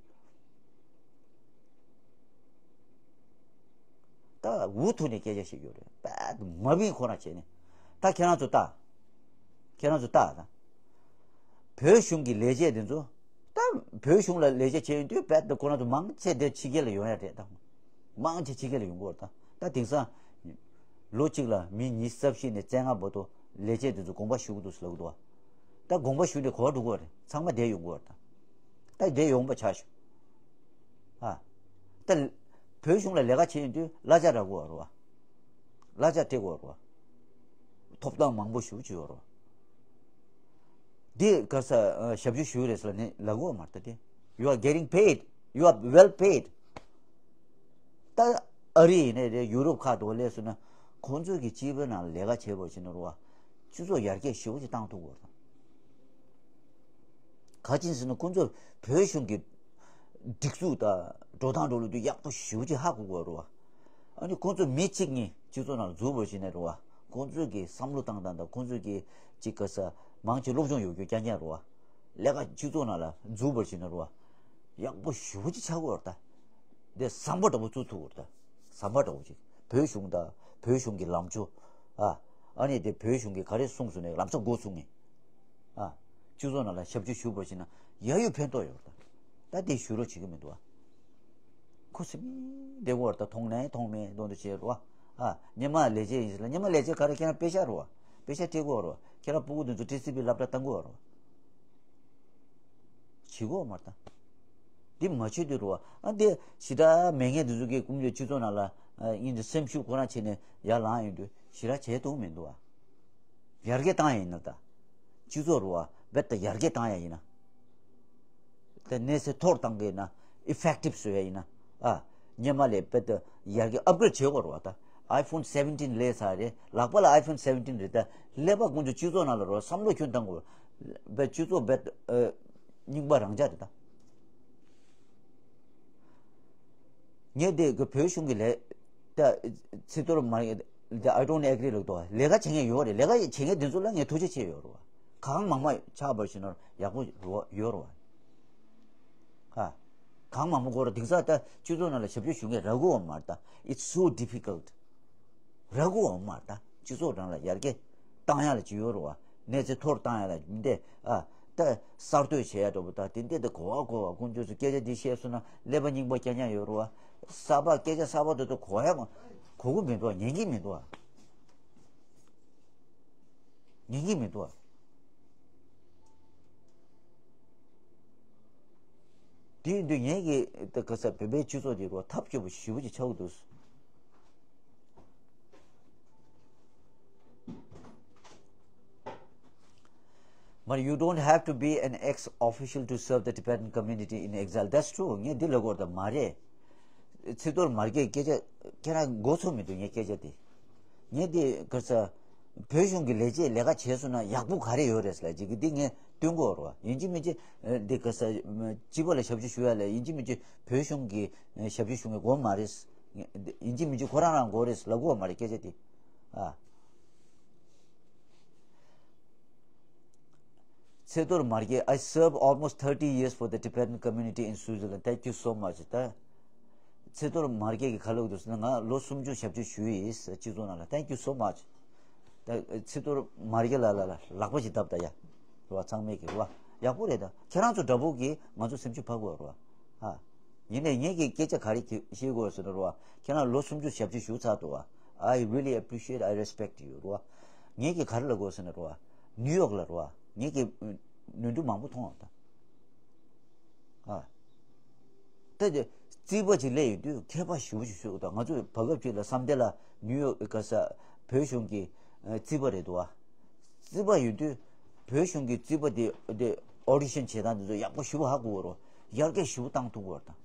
ད་འུ་ཐུག་ནས་སྐད་ཆ་བཤད་ཀྱི་ཡོད་རེད། དཔེ་མ་བིན་ཁོ་རང་བྱས་ནས། ད་ཁྱེད་རང་ཚོ་ལྟ། ཁྱེད་རང་ཚོ་ལྟ་ད། བོད་གཞུང་གི་ལས་བྱེད་དེ་ཚོ། ད་བོད་གཞུང་ལ་ལས་བྱེད་བྱས་ཡོང་དུས་དཔེ་ད་ཁོ་རང་ཚོ་མང་ཆེ་དེ་ཕྱི་རྒྱལ་ལ་ཡོང་ཡ་རེད་ད། མང་ཆེ་ཕྱི་རྒྱལ་ལ་ཡོང་གི་ཡོད་རེད་ད། ད་དེང་སང་། ལོ་གཅིག་ལ་མི་ཉི་ཤུ་རྩ་བཞི་ནས་བཅོ་ལྔ་བར་དུ་ལས་བྱེད་དེ་ཚོ་དགོངས་པ་ཞུ་གི་འདུག་ཟེར་ལབ་ཀྱི་འདུག་བ། ད་དགོངས་པ་ཞུས་ནས་ག་པར་འགྲོ་གི་ཡོད་རེད། ཚང་མ་བསྡད་ཡོང་གི་ཡོད་རེད་ད། ད་བསྡད་ཡོང་པ་ཆགས་ཤོག་ཨ། ད་བོད་གཞུང་ལ་ལས་ཀ་བྱེད་ཡོང་དུས་གླ་ཆ་རག་གི་ཡོད་རེད་བ། གླ་ཆ་སྤྲད་དགོས་རེད་བ། ཐོབ་ཐང་མང་པོ་ཞེ་པོ་ཅིག་ཡོད་རེད་བ། འདི་ག་ས་ཨ། ཞབས་ཞུ་ཞུ་རེད་ཟེར་ལབ་ནི་ལབ་གི་ཡོད་མ་རེད་ད་དེ། You are getting paid. You are well paid. ད་ཨ་རི་ཡིན་ནའི་རེད། ཡུ་རོབ་ཁག་ཏུ་སླེབས་སོང་ན་ཁོང་ཚོས་ཀྱི་སྤྱི་པའི་ནང་ལས་ཀ་བྱེད་པར་བྱས་ན་རེད་བ། སྤྱི་ཚོགས་ཡར་རྒྱས་ཞེ་པོ་ཅིག་བཏང་ཐུབ་དགོས་རེད། ག་ཅི་ཟེར་ན་ཁོང་ཚོ་བོད་གཞུང་གི་སྒྲིག་འཛུགས་དང་འགྲོ་སྟངས་འགྲོ་ལུགས་དེ་ཡག་པོ་ཞེ་པོ་ཅིག་ཧ་གོ་དགོས་རེད་བ། ཨ་ནི་ཁོང་ཚོ་མི་གཅིག་གཉིས་སྤྱི་ཚོགས་ནང་འཛུལ་བར་བྱས་ནས་རེད་བ། ཁོང་ཚོས་ཀྱི་བསམ་བློ་བཏང་སྟངས་དང་ཁོང་ཚོས་ཀྱི་ཅིག་ག་ས་མང་ཆེ་སློབ་སྦྱོང་ཡོད་རྒྱུ་རྐྱང་རྐྱང་རེད་བ། ལས་ཀ་སྤྱི་ཚོགས་ནང་ལ་འཛུལ་བར་བྱས་ནས་རེད་བ། ཡག་པོ་ཞེ་པོ་ཅིག་ཆགས་ཀྱི་ཡོད་རེད་ད། དེ་ཟམ་པ་འདྲ་པོ་བཙུགས་ཐུབ་ཀྱི་རེད་ད། ཟམ་པ་འདྲ་པོ་ཅིག་བོད་གཞུང་དང་བོད་གཞུང་གི་ལམ་ཕྱོགས། ཨ། ཨ་ནི་དེ་བོད་གཞུང་གིས་ག་རེ་གསུངས་སོང་ནས་ལམ་སང་འགོ་ཚུགས་ངེས། ཨ། སྤྱི་ཚོགས་ནང་ལ་ཞབས་ཞུ་ཞུ་བར་བྱས་ན་ཡ་ཡོད་ཕན་ཐོགས་ཡོད་རེད་ད། ད་དེ་ཞུ་རོགས་བྱེད་ཀྱི་མི་འདུག་ཨ། ཁུ་སིམ་མེར་བསྡད་ཀྱི་ཡོད་རེད་ད། མཐོང་ནའི་མཐོང་མེད་མདོག་མདོག་བྱས་རེད་བ། ཨ། སྔོན་མ་ལས་བྱེད་ཡིན་ཟེར་ལ། སྔོན་མ་ལས་བྱེད་ག་རེ་ཁྱེད་རང་པེ་ཤ་རེད་བ། པེ་ཤ་སྤྲད་ཀྱི་ཡོད་རེད་བ། ཁྱེད་རང་སྤུ་གུ་དེ་ཚོ་ཊི་སི་བི་སློབ་གྲྭ་བཏང་གི་ཡོད་རེད་བ། བྱེད་ཀྱི་ཡོད་མ་རེད་ད། འདི་མ་བྱེད་དུས་རེད་བ། ཨ། འདི་ཞེ་དྲག་མེད་མཁན་དེ་ཚོ་གིས་ཀུན་སྤྱོད་སྤྱི་ཚོགས་ནང་ལ་ཨ་ཡིན་དུས་སེམས་ཤུགས་ཁོ་རང་བྱས་ནས་ཡར་ལངས་ཡོང་དུས་ཞེ་དྲག་བྱེད་ཐུབ་མི་འདུག་ཨ། ཡར་རྒྱས་བཏང་ཡ་ཡིན་ན་ད། སྤྱི་ཚོགས་རེད་བ། རྦད་དེ་ཡར་རྒྱས་བཏང་ཡ་ཡིན་ན། དེ་གནས་ཚད་མཐོ་རུ་བཏང་གི་ཡིན་ན། ཨི་ཕེག་ཊིབ་བཟོ་ཡ་ཡིན་ན། ཨ། སྔོན་མ་ལས་རྦད་དེ་ཡར་རྒྱས་ཨབ་གྷི་རེ་ཌི་བྱེད་དགོས་རེད་བ་ད། ཨའི་ཕོན་སེ་བེན་ཊིན་སླེབས་ཚར་རེད། ལག་པ་ལ་ཨའི་ཕོན་སེ་བེན་ཊིན་རེད་ད། ཀླད་པ་ཀུན་སྤྱོད་སྤྱི་ཚོགས་ནང་ལ་རོ། བསམ་བློ་ཁྱོན་བཏང་དགོས། རྦད་སྤྱི་ཚོགས་རྦད་ཨ་རྙིང་པ་རང་འཇགས་རེད་ད། ངས་དེ་གི་བོད་གཞུང་གི་ལས་ད་ཚིག་ཐོར་མ་ད་I don't agree ལབ་འདུག་ལས་ཀ་བྱེད་མཁན་ཡོད་རེད། ལས་ཀ་བྱེད་མཁན་དེ་ཚོ་ལ་ངས་ཐུགས་རྗེ་ཆེ་ཡོད་རེད་བ། གང་མང་མང་ཆགས་པར་བྱས་ན་ཡག་པོ་ཡོད་རེད་བ། ཧ། གང་མང་མང་སྐོར་དེང་སང་ད་སྤྱི་ཚོགས་ནང་ལ་ཞབས་ཞུ་ཞུ་མཁན་རག་གི་ཡོད་མ་རེད་ད། It's so difficult. རག་གི་ཡོད་མ་རེད་ད། སྤྱི་ཚོགས་ནང་ལ་ཡར་རྒྱས་བཏང་ཡ་ལ་ཅིག་ཡོད་རེད་བ། གནས་ཚད་མཐོ་རུ་བཏང་ཡ་ལ་འདི་ཨ་ད་གསར་གཏོད་བྱེད་ཡ་འདྲ་པོ་ད་དེ་འདི་ད་གོ་བ་གོ་བ་ཀུན་སྤྱོད་ཚོ་སྐད་ཆ་འདི་བཤད་སོང་ན་ཀླད་པ་རྙིང་པ་རྐྱང་རྐྱང་ཡོད་རེད་བ། གསར་པ་སྐད་ཆ་གསར་པ་དེ་ཚོ་གོ་ཡ་གོ་གོ་གི་མི་འདུག་ཉན་གི་མི་འདུག་ཉན་གི་མི་འདུག་དེ་ཡིན་དུས་ངས་ཀྱི་ད་ག་ས་བོད་པའི་སྤྱི་ཚོགས་འདི་རུ་ཐབས་སྐྱོ་པོ་ཞེ་པོ་ཅིག་ཆགས་ཀྱི་འདུག But you don't have to be an ex official to serve the Tibetan community in exile. That's true. ངས་འདི་ལབ་དགོས་དང་མ་རེད། ཚེ་རྡོར་མར་གྱི་སྐད་ཆ་ཁྱེད་རང་མགོ་ཚོད་མི་འདུག་ངའི་སྐད་ཆ་དེ། ངས་འདི་ག་ས་བོད་གཞུང་གི་ལས་བྱེད་ལས་ཀ་བྱས་སོང་ན་ཡག་པོ་ག་རེ་ཡོད་རེད་ལབ་ཅིག་གི་འདི་ངས་སྟོན་དགོས་རེད་བ། ཡིན་གཅིག་མིན་གཅིག་འདི་ག་ས་སྤྱི་པ་ལ་ཞབས་ཞུ་ཞུ་ཡ་ལ་ཡིན་གཅིག་མིན་གཅིག་བོད་གཞུང་གི་ཞབས་ཞུ་ཞུ་མཁན་དགོས་མ་རེད། ཡིན་གཅིག་མིན་གཅིག་ཁོ་རང་རང་དགོས་རེད་ལབ་དགོས་མ་རེད་སྐད་ཆ་དེ། ཨ། ཚེ་རྡོར་མར་གྱི I serve almost thirty years for the Tibetan community in Switzerland. Thank you so much. ད་ཚེ་རྡོར་མར་གྱི་གི་ཁ་ལོག་དུ་ང་ལོ་སུམ་ཅུ་ཞབས་ཞུ་ཞུ་ཡིན་སྤྱི་ཚོགས་ནང་ལ། Thank you so much. ད་ཚེ་རྡོར་མར་གྱི་ལ་ལ་ལ་ལག་པ་ཞིག་བརྡབ་ད་ཡ། རུ་བ་ཚང་མས་གི་རུ་བ་ཡག་པོ་རེད། ད་ཁྱེད་རང་ཚོ་འདྲ་པོ་གི་ང་ཚོ་སེམས་ཤུགས་འཕར་དགོས་རུ་བ། ཨ། ཡིན་ནའི་ངེད་ཀྱི་སྐད་ཆ་ག་རེ་ཤེས་དགོས་ཟེར་ན་རུ་བ། ཁྱེད་རང་ལོ་སུམ་ཅུ་ཞབས་ཞུ་ཞུ་ཚར་འདུག་བ། I really appreciate, I respect you. རུ་བ། ངེད་ཀྱི་ག་རེ་ལབ་དགོས་ཟེར་ན་རུ་བ། ནིའུ་ཡོག་ལ་རུ་བ། ངེད་ཀྱི་ནོར་འཁྲུལ་མང་པོ་མཐོང་བ་དང་། ཨ། ད་དེ་རྩིས་པ་ཅིག་སླེབས་ཡོང་དུས་མཁས་པ་ཞེ་པོ་ཅིག་ཤོད་དང་། ང་ཚོས་བར་སྐབས་ཅིག་ལ་བསམ་གཏན་ལ་ནིའུ་ཡོག་ག་ས་བོད་གཞུང་གི་རྩིས་པ་རེད་འདུག་བ། རྩིས་པ་ཡོད་དུས་བོད་གཞུང་གི་རྩིས་པ་དེ་དེ་ཨོ་ཌི་ཤན་བྱེད་སྟངས་དེ་ཚོ་ཡག་པོ་ཞེ་པོ་ཧ་གོ་བ་རོ། ཡར་རྒྱས་ཞེ་པོ་བཏང་ཐུབ་བར་དང་།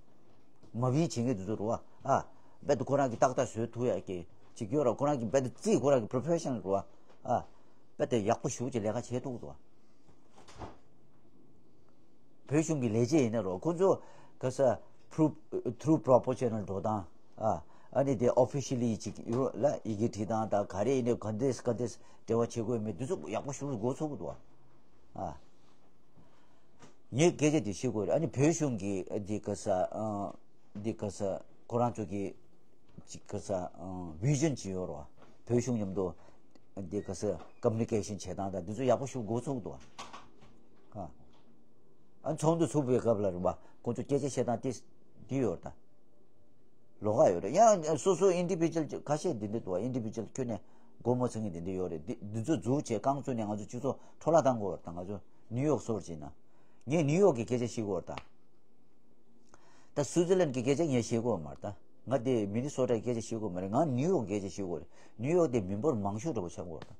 མ་བིན་བྱེད་མཁན་དེ་ཚོ་རོ། ཨ། རྦད་དེ་ཁོ་རང་གི་ཏག་ཏག་བཟོས་ཐུབ་ཡ་གི་ཅིག་ཡོད་ར། ཁོ་རང་གི་རྦད་དེ་རྩིས་ཁོ་རང་གི་པྲོ་ཕེ་ཤ་ནལ་རོ། ཨ། རྦད་དེ་ཡག་པོ་ཞེ་པོ་ཅིག་ལས་ཀ་བྱེད་ཐུབ་འདུག་བ། བོད་གཞུང་གི་ལས་བྱེད་ཡིན་ན་རོ། ཁོ་ཚོ་ག་ས་proof through proportional འགྲོ་སྟངས། ཨ། ཨ་ནི་དེ་ཨོ་ཕི་ཤལ་ལི་ཅིག་ཡོད་ལ་ཡི་གེ་བྲིས་སྟངས་དང་ག་རེ་ཡིན་ནའི་ག་འདྲས་ག་འདྲས་འབྲེལ་བ་བྱེད་དགོས་མེད་དེ་ཚོ་ཡག་པོ་ཞེ་པོ་མགོ་ཚོད་ཀྱི་འདུག་བ། ཨ། ངས་སྐད་ཆ་དེ་བཤད་དགོས་རེད། ཨ་ནི་བོད་གཞུང་གི་འདི་ག་ས་ཨ། འདི་ག་ས་ཁོ་རང་ཚོ་གི་ཅིག་ག་ས་ཨ། བི་ཞན་ཅིག་ཡོད་རེད་བ། བོད་གཞུང་མཉམ་དུ་འདི་ག་ས་ཀོ་མུ་ནི་ཀེ་ཤན་བྱེད་སྟངས་དང་འདི་ཚོ་ཡག་པོ་ཞེ་པོ་མགོ་ཚོད་ཀྱི་འདུག་བ། ཨ། ཨ་ཚོགས་འདུ་ཚུགས་པའི་སྐབས་ལ་རེད་བ། ཁོང་ཚོ་སྐད་ཆ་བཤད་སྟངས་དེ་འདི་ཡོད་རེད་ད། ལོགས་ཀ་ཡོད་རེད། ཡང་སོ་སོ་ཨིན་ཌི་བི་ཇུ་ཨལ་ཁ་ཤས་འདི་འདྲ་འདུག་བ། ཨིན་ཌི་བི་ཇུ་ཨལ་ཁྱོན་ནས་སྒོ་མོ་ཚོད་མཁན་འདི་འདྲ་ཡོད་རེད། འདི་འདི་ཚོ་འཛུགས་བྱས་རྐང་བཙུགས་ནས་ང་ཚོ་སྤྱི་ཚོགས་འཕྲོ་བརླག་བཏང་དགོས་བ་དང་། ང་ཚོ་ནིའུ་ཡོག་སོར་བྱས་ན། ངས་ནིའུ་ཡོག་གི་སྐད་ཆ་བཤད་དགོས་བ་དང་། ད་སུའུ་ཙི་ལན་གྱི་སྐད་ཆ་ངས་བཤད་དགོས་བ་མ་རེད་ད། ང་དེ་མི་ནི་སོ་ཊའི་སྐད་ཆ་བཤད་དགོས་མ་རེད། ང་ནིའུ་ཡོག་སྐད་ཆ་བཤད་དགོས་རེད། ནིའུ་ཡོག་དེ་མི་འབོར་མང་ཤོས་འདྲ་པོ་ཆགས་དགོས་བ་དང་།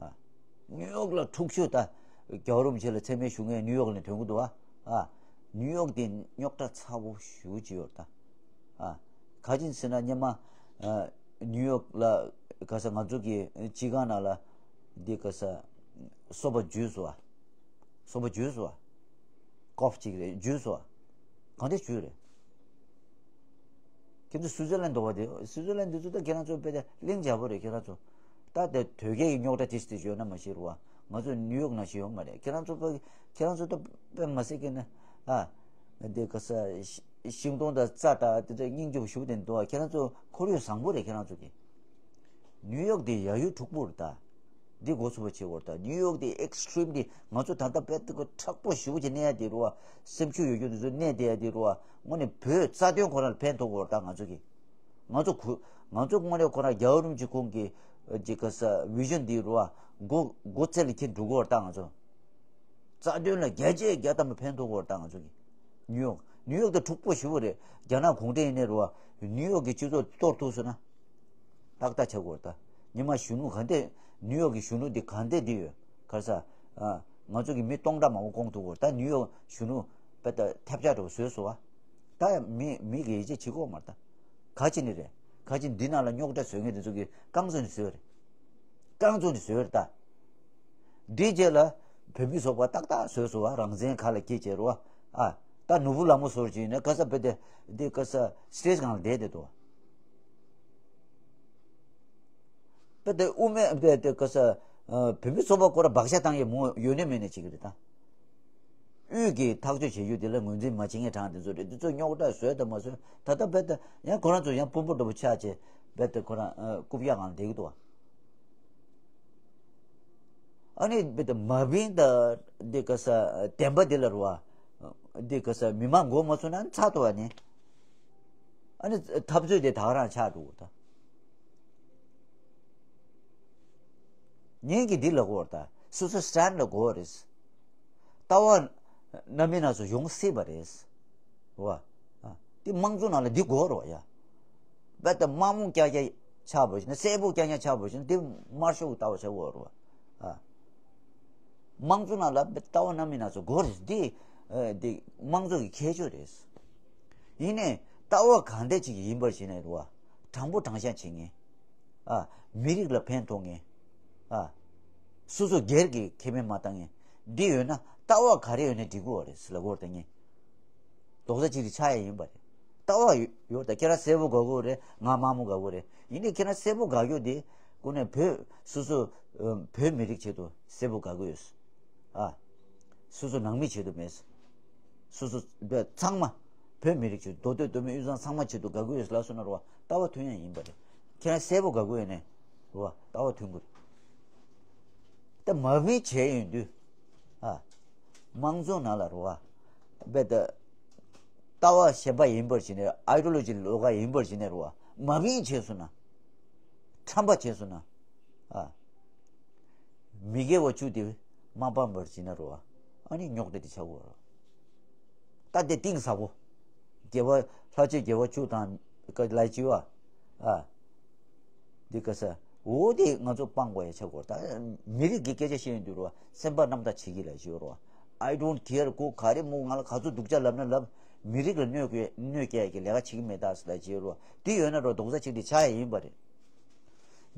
ཨ། ནིའུ་ཡོག་ལ་འཁྲུག་ཤོས་ད། རྒྱལ་བ་རིན་པོ་ཆེ་ལ་མཚན་སྨད་ཞུ་མཁན་ནིའུ་ཡོག་ནས་ཐོན་གི་འདུག་ཨ། ཨ། ནིའུ་ཡོག་དེ་རྙོག་དྲ་ཚ་པོ་ཞེ་པོ་ཅིག་ཡོད་ད། ཨ། ག་ཅིན་ཟེར་ན་སྔོན་མ། ཨ། ནིའུ་ཡོག་ལ་ག་ས་ང་ཚོ་གི་སྤྱི་ཁང་ནང་ལ་འདི་ག་ས་སོ་པ་འཇུས་སོང་ཨ། སོ་པ་འཇུས་སོང་ཨ། ཀོབ་ཅིག་རེད་འཇུས་སོང་ཨ། གང་འདྲ་འཇུས་རེད། ཁྱེད་ཚོ་སུའུ་ཙི་ལན་འདྲ་པོ་དེ། སུའུ་ཙི་ལན་འདི་ཚོ་ད་ཁྱེད་རང་ཚོ་དཔེ་དེ་གླེང་བྱ་པོ་རེད་ཁྱེད་རང་ཚོ། ད་དེ་དོལ་རྒྱལ་གྱི་རྙོག་དྲ་དེ་ཞིག་དེ་ཡོད་ན་མ་ཤེས་རུ་བ། ང་ཚོ་ནིའུ་ཡོག་ནང་བཞིན་ཡོད་མ་རེད། ཁྱེད་རང་ཚོ་དཔེ་ཁྱེད་རང་ཚོ་ད་དཔེ་མ་སྲིད་ཀྱི་ན། ཨ། དེ་ག་ས་ཤིང་སྡོང་དང་རྩྭ་དང་དེ་ཚོ་སྙིང་རྗེ་པོ་ཞེ་པོ་དེ་འདུག་ཁྱེད་རང་ཚོ་ཁོར་ཡུག་བཟང་པོ་རེད་ཁྱེད་རང་ཚོ་གི། ནིའུ་ཡོག་དེ་ཡ་ཡུལ་འཁྲུག་པོ་རེད་ད། འདི་མགོ་ཚོད་པ་བྱེད་དགོས་རེད་ད། ནིའུ་ཡོག་དེ་ཨེག་སི་ཊི་རིམ་དེ་ང་ཚོ་ད་ལྟ་དཔེ་དེ་ག་མཁྲེགས་པོ་ཞེ་པོ་ཅིག་གནས་ཡ་དེ་རུ་བ། སེམས་ཤུགས་ཡོད་རྒྱུ་དེ་ཚོ་གནས་བསྡད་ཡ་དེ་རུ་བ། དངོས་གནས་བོད་རྩ་དོན་ཁོ་རང་ལ་ཕན་ཐོགས་དགོས་རེད་ད་ང་ཚོ་གི། ང་ཚོ་གུ་ང་ཚོ་དངོས་གནས་ཁོ་རང་རྒྱལ་བ་རིན་པོ་ཆེ་ཁོང་གི་ཅིག་ག་ས་བི་ཞན་དེ་རུ་བ། མགོ་མགོ་ཚད་ལ་འཁྱེར་འགྲོ་དགོས་རེད་ད་ང་ཚོ། རྩ་དོན་ལ་བརྒྱ་ཆ་བརྒྱ་ཐམ་པ་ཕན་ཐོགས་ཀྱི་ཡོད་རེད་ད་ང་ཚོ་གི། ནིའུ་ཡོག་ནིའུ་ཡོག་དེ་འཁྲུག་པོ་ཞེ་པོ་རེད། རྒྱ་ནག་གུང་ཁྲན་ཡིན་ནའི་རུ་བ། ནིའུ་ཡོག་གི་སྤྱི་ཚོགས་གཏོར་ཐུབ་སོང་ན། ཏག་ཏག་ཆགས་ཀྱི་ཡོད་རེད་ད། ཉི་མ་གཞོན་ནུ་ག་འདྲས་ནིའུ་ཡོག་གི་གཞོན་ནུ་འདི་ག་འདྲས་འདི་ཡོད། ག་རེ་ཟ། ཨ། ང་ཚོ་གི་མི་སྟོང་ཕྲག་མང་པོ་བཀོང་ཐུབ་ཀྱི་ཡོད་རེད་ད། ནིའུ་ཡོག་གཞོན་ནུ་དཔེ་ད་ཐབས་ཆག་འདྲ་པོ་བཟོས་སོང་བ། ད་ཡང་མི་མི་གི་ཡིད་ཆེས་བྱེད་ཀྱི་ཡོད་མ་རེད་ད། ག་ཅི་ནས་རེད། ག་ཅི་འདི་ནང་ལ་རྙོག་དྲ་བཟོ་མཁན་དེ་ཚོ་གི་རྐང་བཙུགས་ནས་བཟོས་རེད། རྐང་བཙུགས་ནས་བཟོས་རེད་ད། འདིའི་རྗེས་ལ་བོད་མི་ཚོགས་པ་ཏག་ཏག་བཟོས་སོང་བ། རང་བཙན་ག་ལ་སྐྱེས་བྱས་རོ། ཨ། ད་ནོར་བུ་ལྷ་མོ་ཟེར་བ་ཅིག་ཡིན་ན་ག་ས་བོད་དེ་འདི་ག་ས་སི་ཊེ་ཇི་སྒང་ལ་བསྡད་བསྡད་འདུག་བོད་དེ་དབུ་མའི་བོད་དེ་ག་ས་བོད་མི་ཚོགས་པ་ཁོ་རང་བག་ཆགས་བཏང་ཡས་མོ་ཡོད་ནས་མེད་ནས་བྱེད་ཀྱི་རེད་ད། དབུས་ཀྱི་ཐག་གཅོད་བྱེད་རྒྱུ་དེ་ལ་ངོས་འཛིན་མ་བྱེད་མཁན་གྲངས་དེ་ཚོ་རེད། དེ་ཚོ་རྙོག་དྲ་བཟོས་དང་མ་བཟོས་ད་ལྟ་རྦད་དེ་ཡང་ཁོ་རང་ཚོ་ཡང་དཔོན་པོ་འདྲ་པོ་ཆགས་བྱས་རྦད་དེ་ཁོ་རང་རྐུབ་གཡའ་སྒང་ལ་བསྡད་ཀྱི་འདུག་བ། ཨ་ནི་རྦད་དེ་མ་བིན་དང་འདི་ག་ས་བདེན་པ་འདི་ལ་རུ་བ། འདི་ག་ས་མི་མང་མགོ་མ་ཚོས་ན་ཚར་འདུག་བ་ནི། ཨ་ནི་འཐབ་རྩོད་དེ་ད་ག་རང་ཆགས་འགྲོ་གི་ད། ངས་ཀྱི་འདི་ལ་གོ་བར་ད་སོ་སོ་སི་ཊེན་ཌི་ལ་གོ་བ་རེད། ལྟ་བ་རྣམ་སྨིན་སྣ་ཚོགས་ཡོང་སྲིད་པ་རེད། བ། ཨ། འདི་དམངས་གཙོ་ནང་ལ་འདི་དགོས་རེད་བ་ཡ། རྦད་དེ་དམར་མོ་རྐྱང་རྐྱང་ཆགས་པ་ཞིག་ན་སེར་པོ་རྐྱང་རྐྱང་ཆགས་པ་ཞིག་ན་འདི་དམར་ཤོག་གི་ལྟ་བ་ཆགས་ཀྱི་ཡོད་རེད་བ། ཨ། དམངས་གཙོ་ནང་ལ་ལྟ་བ་སྣ་མིན་སྣ་ཚོགས་དགོས་རེད། འདི་འདི་དམངས་གཙོ་གི་ཁྱད་ཆོས་རེད། ཡིན་ནའི་ལྟ་བ་གང་འདྲ་ཅིག་ཡིན་པར་བྱས་ནས་རེད་བ། དྲང་པོ་དྲང་བཞག་བྱེད་མཁན། ཨ། མི་རིགས་ལ་ཕན་ཐོགས་མཁན། ཨ། སོ་སོ་སྒེར་གྱི་ཁེ་ཕན་མ་བཏང་མཁན། འདི་ཡོད་ན་ལྟ་བ་ག་རེ་ཡོད་ན་འགྲིག་གི་ཡོད་རེད་ཟེར་ལབ་དགོས་རེད་ད་ངས། རྡོག་རྩ་གཅིག་སྒྲིལ་ཆགས་ཡ་ཡིན་པ་རེད། ལྟ་བ་ཡོད་ཡོད་ད། ཁྱེད་རང་སེར་པོ་དགའ་གི་རེད། ང་དམར་མོ་དགའ་གི་རེད། ཡིན་ནའི་ཁྱེད་རང་སེར་པོ་དགའ་རྒྱུ་དེ་ཁོ་ནས་བོད་སོ་སོ་ཨ་བོད་མི་རིགས་ཆེད་དུ་སེར་པོ་དགའ་གི་ཡོད། ཨ། སོ་སོ་ནང་མི་ཆེད་དུ་མེད། སོ་སོ་བོད་ཚང་མ། བོད་མི་རིགས་ཆེད་དུ་མདོ་སྟོད་མདོ་སྨད་དབུས་གཙང་ཚང་མ་ཆེད་དུ་དགའ་གི་ཡོད་ལབ་སོང་ན་རེད་བ། ལྟ་བ་མཐུན་ཡ་ཡིན་པ་རེད། ཁྱེད་རང་སེར་པོ་དགའ་གི་ཡོད་ནས་རེད་བ། ལྟ་བ་མཐུན་གི་རེད། ད་མ་བིན་བྱས་ཡོང་དུས། ཨ། དམངས་གཙོ་ནང་ལ་རེད་བ། རྦད་དེ་ལྟ་བ་གཞན་པ་ཡིན་པར་བྱས་ནས། ཨའི་ཌི་ཡོ་ལོ་ཇི་ལོགས་ཀ་ཡིན་པར་བྱས་ནས་རེད་བ། མ་བིན་བྱས་སོང་ན། ཁྲམ་པ་བྱས་སོང་ན། ཨ། མི་དགེ་བ་བཅུ་དེ་མ་སྤངས་པར་བྱས་ན་རེད་བ། ཨ་ནི་རྙོག་དྲ་དེ་ཆགས་ཀྱི་ཡོད་རེད། ད་དེ་གཏིང་ཟབ་པོ། དགེ་བ་ལྷག་བཅས་དགེ་བ་བཅུ་དང་ལ་བཅུ་བ། ཨ། འདི་ག་ས། འོ་དེ་ང་ཚོ་སྤང་དགོས་ཡ་ཆགས་ཀྱི་ཡོད་རེད། ད་མི་རིགས་ཀྱི་སྐད་ཆ་བཤད་ཡོང་དུས་རེད་བ། སེམས་པ་རྣམ་དག་བྱེད་ཀྱི་ལབ་ཀྱི་ཡོད་རེད་བ། I don't care. ཁོ་ག་རེ་མོ་ང་ལ་ག་ཚོད་སྡུག་ཅག་ལབ་ན་ལབ། མི་རིགས་ལ་གནོད་སྐྱེལ་གནོད་སྐྱེལ་ཡ་གི་ལས་ཀ་བྱེད་ཀྱི་མེད་ད་ཟེར་ལབ་ཀྱི་ཡོད་རེད་བ། དེ་ཡོད་ན་རེད་བ། རྡོག་རྩ་གཅིག་སྒྲིལ་ཆགས་ཡ་ཡིན་པ་རེད།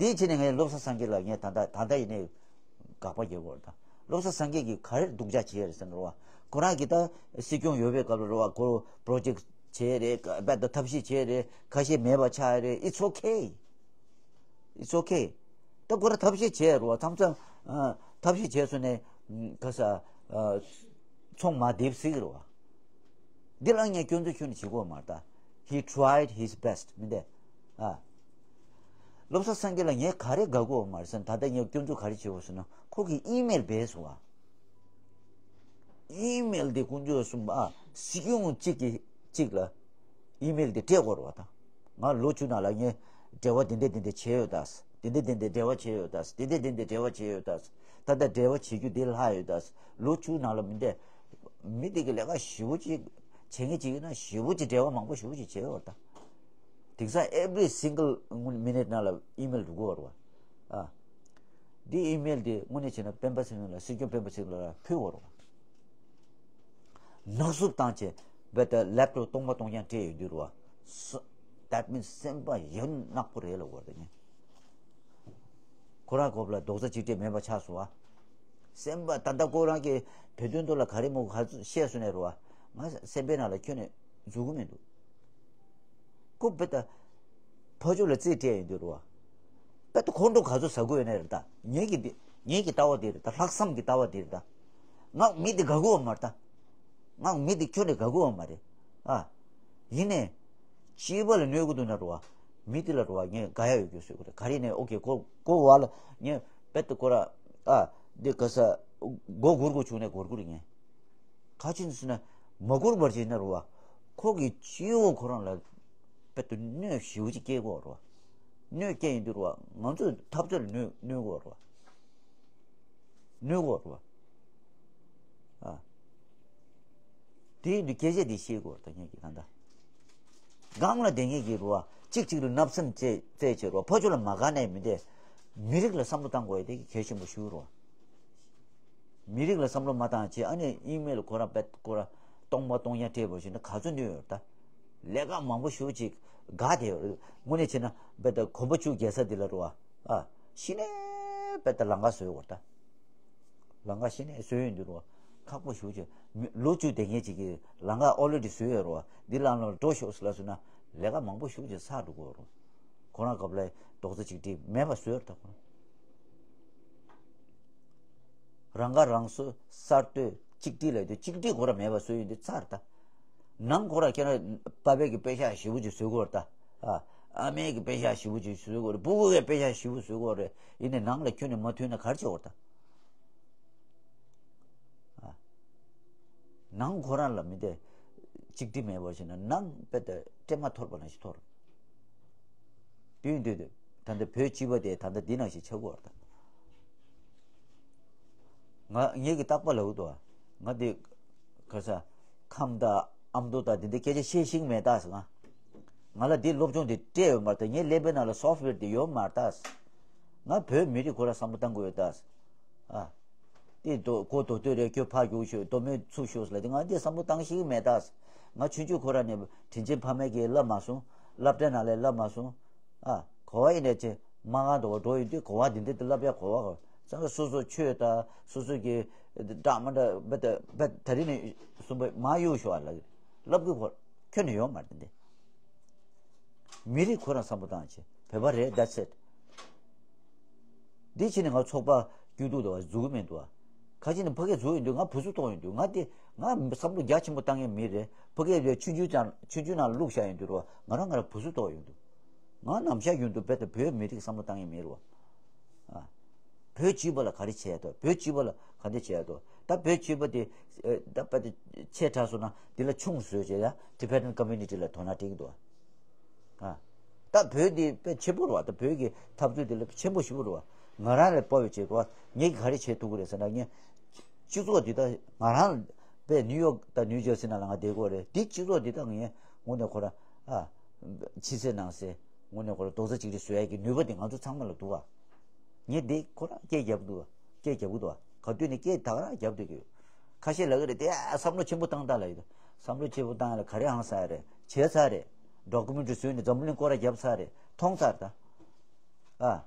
དེའི་ཕྱིར་ནས་ངས་བློ་བཟང་སངས་རྒྱས་ལ་ངས་ད་ལྟ་ད་ལྟ་ཡིན་ནའི་དགག་པ་རྒྱག་གི་ཡོད་རེད་ད། བློ་བཟང་སངས་རྒྱས་ཀྱིས་ག་རེ་སྡུག་ཅག་བྱས་རེད་ཟེར་ན་རེད་བ། ཁོ་རང་གིས་ད་སྲིད་སྐྱོང་ཡོད་པའི་སྐབས་ལ་རེད་བ། ཁོ་པྲོ་ཇེཀ་བྱས་རེད། རྦད་དེ་ཐབས་ཤེས་བྱས་རེད། ཁ་ཤས་མེད་པ་ཆགས་རེད། It's okay. It's okay. ད་ཁོ་རང་ཐབས་ཤེས་བྱས་རེད་བ། མཚམས་མཚམས་ཨ་ཐབས་ཤེས་བྱས་སོང་ནས་ཨ་ག་ས་ཨ་ཚོང་མ་བསྡེབས་སྲིད་རེད་བ། འདི་ལ་ངས་སྐྱོན་འཛུགས་ཁྱོན་ནས་བྱེད་ཀྱི་ཡོད་མ་རེད་ད། He tried his best. མི་འདུག་ཨ། བློ་བཟང་སངས་རྒྱས་ལ་ངས་ག་རེ་དགག་གི་ཡོད་མ་རེད་ཟེར་ན། ད་ལྟ་ངས་སྐྱོན་འཛུགས་ག་རེ་བྱེད་དགོས་ཟེར་ན། ཁོ་གིས་ཨི་མེལ་སྤེལ་སོང་བ། ཨི་མེལ་དེ་དཀོན་མཆོག་གསུམ་པ་ཨ་སྲིད་སྐྱོང་གཅིག་གིས་གཅིག་ལ་ཨི་མེལ་དེ་སྤྲད་དགོས་རེད་བ་ད། ང་ལོ་བཅུ་ནང་ལ་ངས་འབྲེལ་བ་འདི་འདྲ་འདི་འདྲ་བྱས་ཡོད་ད། འདི་འདྲ་འདི་འདྲ་འབྲེལ་བ་བྱས་ཡོད་ད། འདི་འདྲ་འདི་འདྲ་འབྲེལ་བ་བྱས་ཡོད་ད། ད་ལྟ་འབྲེལ་བ་བྱེད་རྒྱུ་འདི་ལྷག་ཡོད་ད། ལོ་བཅུ་ནང་ལ་མི་འདྲ། མི་དེ་གི་ལས་ཀ་ཞེ་པོ་ཅིག་བྱེད་མཁན་ཅིག་ཡིན་ན་ཞེ་པོ་ཅིག་འབྲེལ་བ་མང་པོ་ཞེ་པོ་ཅིག་བྱས་ཡོད་ད། དེང་སང་every single minute ནང་ལ་ཨི་མེལ་འགྲོ་གི་ཡོད་རེད་བ། ཨ། འདི་ཨི་མེལ་དེ་དངོས་གནས་བྱས་ན་སྤེན་པ་ཚེ་རིང་ལ། སྲིད་སྐྱོང་སྤེན་པ་ཚེ་རིང་ལ་ཕུལ་བ་རེད་བ། ནག་བསུབ་བཏང་བྱས་རྦད་དེ་ལེབ་ཊོབ་སྟོང་པ་སྟོང་རྐྱང་སྤྲད་ཡོང་དུས་རེད་བ། ས- That means སེམས་པ་ཡང་ནག་པོ་རེད་ལབ་དགོས་རེད་ངས། ཁོ་རང་སྐབས་ལ་རྡོག་རྩ་གཅིག་སྒྲིལ་མེད་པ་ཆགས་སོང་བ། སེམས་པ་ད་ལྟ་ཁོ་རང་གིས་བོད་དོན་ཐོག་ལ་ག་རེ་མོ་ག་ཚོད་བཤད་སོང་ནས་རེད་བ། ང་སེམས་པའི་ནང་ལ་ཁྱོན་ནས་འཛུལ་གི་མི་འདུག་ཁོ་རྦད་དེ་ཕར་ཕྱོགས་ལ་རྩིས་སྤྲད་ཡོང་དུས་རེད་བ། རྦད་དེ་ཁོང་ཁྲོ་ག་ཚོད་ཟ་གི་ཡོད་ནའི་རེད་ད། ངེད་ཀྱི་འདི་ངེད་ཀྱི་ལྟ་བ་འདི་རེད་ད། ལྷག་བསམ་གྱི་ལྟ་བ་འདི་རེད་ད། ང་མི་འདི་དགའ་གི་ཡོད་མ་རེད་ད། ང་མི་འདི་ཁྱོན་ནས་དགའ་གི་ཡོད་མ་རེད། ཨ། ཡིན་ནའི་སྐྱེས་པ་ལ་གནོད་གི་འདུག་ན་རེད་བ། མི་འདི་ལ་རེད་བ་ངས་དགའ་ཡ་ཡོད་རྒྱུ་བཟོས་གི་རེད། ག་རེ་ནས་ཨོ་ཁེ་ཁོ་ཁོ་བ་ལ་ངས་རྦད་དེ་ཁོ་ར། ཨ། འདི་ག་ས་མགོ་སྒུར་དགོས་བྱུང་ནས་སྒུར་གི་རེད་ངས། ག་ཅི་ཟེར་ན་མ་སྒུར་བར་བྱས་ན་རེད་བ། ཁོ་གི་སྤྱི་བོ་ཁོ་རང་ལ་རྦད་དེ་གནོད་ཞེ་པོ་ཅིག་སྐྱེལ་གི་ཡོད་རེད་བ། གནོད་སྐྱེལ་ཡོང་དུས་རེད་བ། ང་ཚོའི་འཐབ་རྩོད་ལ་གནོད་གནོད་གི་ཡོད་རེད་བ། གནོད་གི་ཡོད་རེད་བ། ཨ། དེ་ཡིན་དུས་སྐད་ཆ་འདི་བཤད་དགོས་རེད་ད་ངེད་ཀྱིས་ད་ལྟ། སྒང་ལ་བསྡད་མཁན་གྱི་རེད་བ། གཅིག་གཅིག་ལ་བརྣབ་སེམས་རྩེ་རྩེ་བྱེད་རེད་བ། ཕར་ཕྱོགས་ལ་མ་དགའ་ནའི་མི་འདུག་མི་རིགས་ལ་བསམ་བློ་བཏང་དགོས་ཡ་དེ་གལ་ཆེན་པོ་ཞིག་རེད་བ། མི་རིགས་ལ་བསམ་བློ་མ་བཏང་བྱས་ཨ་ནི་ཨི་མེལ་ཁོ་རང་རྦད་ཁོ་རང་སྟོང་པ་སྟོང་རྐྱང་སྤྲད་པ་ཞིག་ན་ག་ཚོད་གནོད་ཡོད་ད། ལས་ཀ་མང་པོ་ཞེ་པོ་ཅིག་འགག་བསྡད་ཡོད་རེད། དངོས་གནས་བྱས་ན་རྦད་དེ་གོམ་པ་བཅུ་རྒྱལ་ས་འདི་ལ་རེད་བ། ཨ། གཞི་ནས་རྦད་དེ་ལམ་ཁ་བཟོས་ཡོད་རེད་ད། ལམ་ཁ་གཞི་ནས་བཟོས་ཡོང་དུས་རེད་བ། ཁག་པོ་ཞེ་པོ་ཅིག་མི་ལོ་བཅུ་དེ་ངེད་ཅིག་གིས་ལམ་ཁ་ཨོ་ལེ་ཌི་བཟོས་ཡོད་རེད་བ། འདི་ལམ་ལ་འགྲོ་ཤོག་ཟེར་ལབ་སོང་ན་ལས་ཀ་མང་པོ་ཞེ་པོ་ཅིག་ཚར་འགྲོ་གི་ཡོད་རེད། ཁོ་རང་སྐབས་ལ་རྡོག་རྩ་གཅིག་སྒྲིལ་མེད་པ་བཟོས་ཡོད་རེད་ད་ཁོ་རང་། རང་ཁ་རང་གསོ་གསར་གཏོད་གཅིག་སྒྲིལ་ལབ་དུས་གཅིག་སྒྲིལ་ཁོ་རང་མེད་པ་བཟོས་ཡོང་དུས་ཚར་ད། ནང་ཁོ་རང་ཁྱེད་རང་པ་ཕའི་གི་པེ་ཤག་ཞེ་པོ་ཅིག་བཟོས་གི་ཡོད་རེད་ད། ཨ། ཨ་མའི་གི་པེ་ཤག་ཞེ་པོ་ཅིག་བཟོས་གི་ཡོད་རེད། སྤུ་གུ་གི་པེ་ཤག་ཞེ་པོ་བཟོས་གི་ཡོད་རེད། ཡིན་ནའི་ནང་ལ་ཁྱོན་ནས་མ་མཐུན་ན་ག་རེ་བྱེད་དགོས་རེད་ད། ཨ། ནང་ཁོ་རང་ལ་མི་དེ་གཅིག་སྒྲིལ་མེད་པ་བྱས་ན་ནང་དཔེ་དེ་སྤྲེལ་མ་འཐོར་པ་ནང་བཞིན་འཐོར། དུས་དུས་དུས་ད་ལྟ་བོད་སྤྱི་པ་དེ་ད་ལྟ་འདི་ནང་བཞིན་ཆགས་ཀྱི་ཡོད་རེད་ད། ང་ངེད་ཀྱི་རྟག་པར་ལབ་འདུག་ང་འདི་ག་ས་ཁམས་དང་ཨ་མདོ་དང་འདི་འདྲའི་སྐད་ཆ་བཤད་ཤེས་ཀྱི་མེད་ད་ཟེར། ང་ང་ལ་འདི་སློབ་སྦྱོང་དེ་སྤྲད་ཡོད་མ་རེད་ད། ངའི་ཀླད་པའི་ནང་ལ་སོབ་ཝེར་དེ་ཡོད་མ་རེད་ད། ང་བོད་མི་རིགས་ཁོ་རང་བསམ་བློ་བཏང་དགོས་ཡོད་ད། ཨ། དེ་དོ་གོ་དོ་དོ་རེ་ཁྱོད་ཕ་རྒྱུག་ཤོག་དོ་མེད་ཚུགས་ཤོག་ཟེར་ལ་དེ་ང་དེ་བསམ་བློ་བཏང་ཤེས་ཀྱི་མེད་ད། ང་ཆུང་ཆུང་ཁོ་ར་ནས་དྲིན་ཆེན་ཕ་མས་ཀྱིས་བསླབ་མ་སོང་། སློབ་གྲྭ་ནང་ལས་བསླབ་མ་སོང་། ཨ་གོ་བ་ཡིན་ནས་ཆེ་མ་གང་དུ་འགྲོ་ཡོང་དུས་གོ་བ་འདི་འདི་དུ་བསླབ་ཡ་གོ་བ་གོ་ཙང་སོ་སོ་ཆོས་དང་སོ་སོ་གི་འདྲ་མ་འདྲ་བ་ད་བ་ད་རི་ནས་གསུམ་པ་མ་གཡུག་ཤོག་ཨ་ལ་བསླབ་གི་གོ་ཁྱོན་ནས་ཡོད་མ་རེད་འདི། མི་རིགས་ཁོ་རང་བསམ་བློ་བཏང་བྱེད་བོད་པ་རེད། That's it། འདི་ཕྱི་ནས་ང་ཚོགས་པ་བསྐྱུར་འདུག་དོ་བ་འཛུགས་མི་འདུག་བ། ཁ་ཅིག་ནི་ཕ་གིར་འཛུགས་ཡོང་དུས་ང་བུ་ཚུགས་གཏོང་ཡོང་དུས་ང་དེ་ང་བསམ་བློ་རྒྱ་ཆེན་པོ་བཏང་མཁན་མི་རེད། ཕ་གིར་ཆུང་ཆུང་ཅང་ཆུང་ཆུང་ནང་ལ་བླུགས་བཞག་ཡོང་དུས་རོ་ང་རང་ང་རང་བུ་ཚུགས་གཏོང་ཡོང་དུས་ང་ནམ་ཞག་ཡོང་དུས་རྦད་དེ་བོད་མི་རིགས་བསམ་བློ་བཏང་མཁན་མི་རེད་བ། ཨ། བོད་སྤྱི་པ་ལ་ག་རེ་བྱས་ཡོད་དོ། བོད་སྤྱི་པ་ལ་ག་འདྲ་བྱས་ཡོད་དོ། ད་བོད་སྤྱི་པ་དེ་ཨེ་ད་བོད་དེ་ཆེ་དྲགས་སོང་ན་དེ་ལ་ཆུང་བཟོས་བྱས་ཡ་Tibetan community ལ་དོ་སྣང་སྤྲད་ཀྱི་འདུག་བ། ཨ། ད་བོད་འདི་དཔེ་ཆེན་པོ་རེད་བ། ད་བོད་ཀྱི་འཐབ་རྩོད་འདི་ལ་ཆེན་པོ་ཞེ་པོ་རེད་བ། ང་རང་ལ་དཔའ་བའི་བྱེད་དགོས་བ། ངས་ག་རེ་བྱེད་ཐུབ་ཀྱི་རེད་ཟེར་ན་ངས་སྤྱི་ཚོགས་འདི་ད་ང་རང་དཔེ་ནིའུ་ཡོག་དང་ནིའུ་ཇར་སི་ནང་ལ་ང་བསྡད་ཀྱི་ཡོད་རེད། འདི་སྤྱི་ཚོགས་འདི་ད་ངས་དངོས་གནས་ཁོ་ར་ཨ་ཕྱི་གསལ་ནང་གསལ་དངོས་གནས་ཁོ་ར་རྡོག་རྩ་གཅིག་སྒྲིལ་བཟོ་ཡ་གི་ནུས་པ་འདི་ང་ཚོ་ཚང་མ་ལ་འདུག་བ། ངས་འདི་ཁོ་ར་སྐད་རྒྱབ་འདུག་བ། སྐད་རྒྱབ་ཀྱི་འདུག་བ། ག་དུས་ནས་སྐད་ད་ག་རང་རྒྱབ་སྡོད་ཀྱི་ཡོད། ཁ་ཤས་ལབ་ཀྱི་རེད་དེ། ཨ་བསམ་བློ་ཆེན་པོ་བཏང་ད་ལབ་ཡོད། བསམ་བློ་ཆེན་པོ་བཏང་ཡ་ལ་ག་རེ་ཧང་ས་ཡ་རེད། བྱས་ཚར་རེད། ཌོ་ཀུ་མེན་ཊི་རི་བཟོས་ནས་འཛམ་བུ་གླིང་སྐོར་ར་བརྒྱབ་ཚར་རེད། མཐོང་ཚར་ད། ཨ།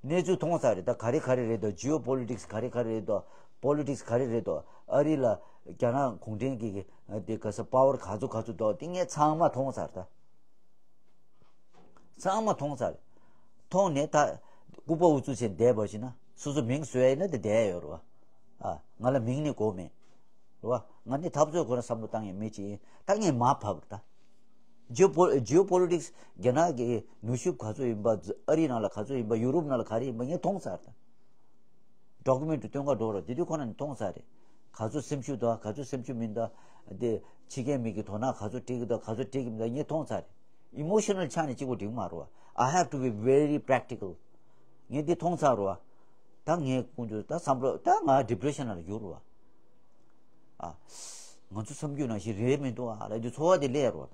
གནས་ཚུལ་མཐོང་ཚར་རེད། ད་ག་རེ་ག་རེ་རེད་དོ། ཇི་ཨོ་པོ་ལི་ཊིག་སི་ག་རེ་ག་རེ་རེད་དོ། པོ་ལི་ཊིག་སི་ག་རེ་རེད་དོ། ཨ་རི་ལ་རྒྱ་ནག་གུང་ཁྲན་གྱི་གི་དེ་ག་ས་པ་ཝར་ག་ཚོད་ག་ཚོད་དོ། དེ་ངས་ཚང་མ་མཐོང་ཚར་ད། ཚང་མ་མཐོང་ཚར། མཐོང་ནས་ད་ལྐུགས་པ་ཨུ་ཚུགས་བྱས་བསྡད་པ་ཞིག་ན་སོ་སོ་མིང་བཟོས་ཡ་ཡིན་ན་དེ་བསྡད་ཡ་ཡོད་རེད་བ། ཨ་ང་ལ་མིང་ནི་དགོས་མེད། རེད་བ། ང་ནི་འཐབ་རྩོད་ཁོ་རང་བསམ་བློ་བཏང་ཡ་མི་ཅིག་ཡིན། ད་ངས་མར་བབས་རེད་ད། ཇི་ཨོ་པོ་ཇི་ཨོ་པོ་ལི་ཊིག་སི་རྒྱ་ནག་གི་ནུས་ཤུགས་ག་ཚོད་ཡིན་པ། ཨ་རི་ནང་ལ་ག་ཚོད་ཡིན་པ། ཡུ་རོབ་ནང་ལ་ག་རེ་ཡིན་པ་ངས་མཐོང་ཚར་ད། ཌོ་ཀུ་མེན་ཊི་རི་སྟོན་ག་འགྲོ་རོགས་དེ་དུས་ཁོ་རང་ནས་མཐོང་ཚར་རེད། ག་ཚོད་སེམས་ཤུགས་དང་ག་ཚོད་སེམས་ཤུགས་མིན་དང་། དེ་ཕྱི་རྒྱལ་མི་གི་དོ་སྣང་ག་ཚོད་སྤྲད་ཀྱི་དང་ག་ཚོད་སྤྲད་ཀྱི་མིན་དང་ངས་མཐོང་ཚར་རེད། ཨི་མོ་ཤ་ནལ་ཆ་ནས་གཅིག་པོ་འགྲིག་མ་རེད་བ། I have to be very practical. ངས་འདི་མཐོང་ཚར་རེད་བ། ད་ངས་ཀུན་ཏུ་ད་བསམ་བློ་ད་ང་ཌི་པི་རེ་ཤན་ལ་གྱུར་རེད་བ། ཨ། ང་ཚོ་བསམ་རྒྱུ་ནང་བཞིན་རེད་མི་འདུག་ཨ་ལབ་དུས་ཚོར་བ་དེ་སླེབས་རེད་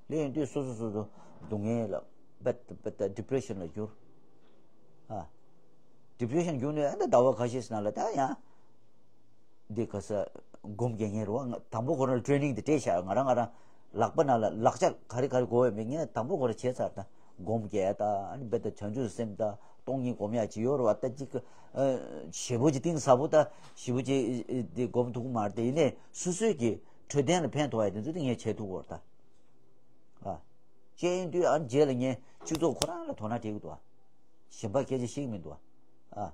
བ། ད་སླེབས་ཡོང་དུས་སོ་སོ་སོ་སོ་སྡུག་བསྔལ་ལ་བད་བད་ཌི་པི་རེ་ཤན་ལ་གྱུར། ཨ། ཌི་པི་རེ་ཤན་གྱུར་ནས་ཨ་ད་ཟླ་བ་ཁ་ཤས་ནང་ལ་ད་ཡང་འདི་ག་ས་སྒོམ་རྒྱག་མཁན་རེད་བ། ང་དང་པོ་ཁོ་རང་ལ་ཊེ་ནིང་དེ་སྤྲད་བཞག་ང་རང་ང་རང་ལག་པ་ནང་ལ་ལག་ཆ་ག་རེ་ག་རེ་དགོས་ཡོད་མེད་ངས་དང་པོ་ཁོ་རང་བྱས་ཚར། ད་སྒོམ་རྒྱག་ད་ཨ་ནི་དཔེ་ད་བྱང་ཆུབ་སེམས་ད་སྟོང་ཉིད་སྒོམ་ཡག་ཅིག་ཡོད་རེད་བ། ད་ཅིག་ཨ་ཞེ་པོ་ཅིག་གཏིང་ཟབ་པོ་ད་ཞེ་པོ་ཅིག་འདི་སྒོམ་ཐུབ་ཀྱི་མ་རེད། དེ་ཡིན་ནའི་སོ་སོའི་གི་འཕྲོད་བསྟེན་ལ་ཕན་ཐོགས་ཡ་དེ་ཚོ་དེ་ངས་བྱེད་ཐུབ་ཀྱི་ཡོད་རེད་ད། ཨ། བྱས་ཡིན་དུས་ཨ་རྗེས་ལ་ངས་སྤྱི་ཚོགས་ཁོ་རང་ལ་དོ་སྣང་སྤྲད་ཀྱི་འདུག་ཨ། གཞན་པ་སྐད་ཆ་བཤད་ཀྱི་མི་འདུག་ཨ། ཨ།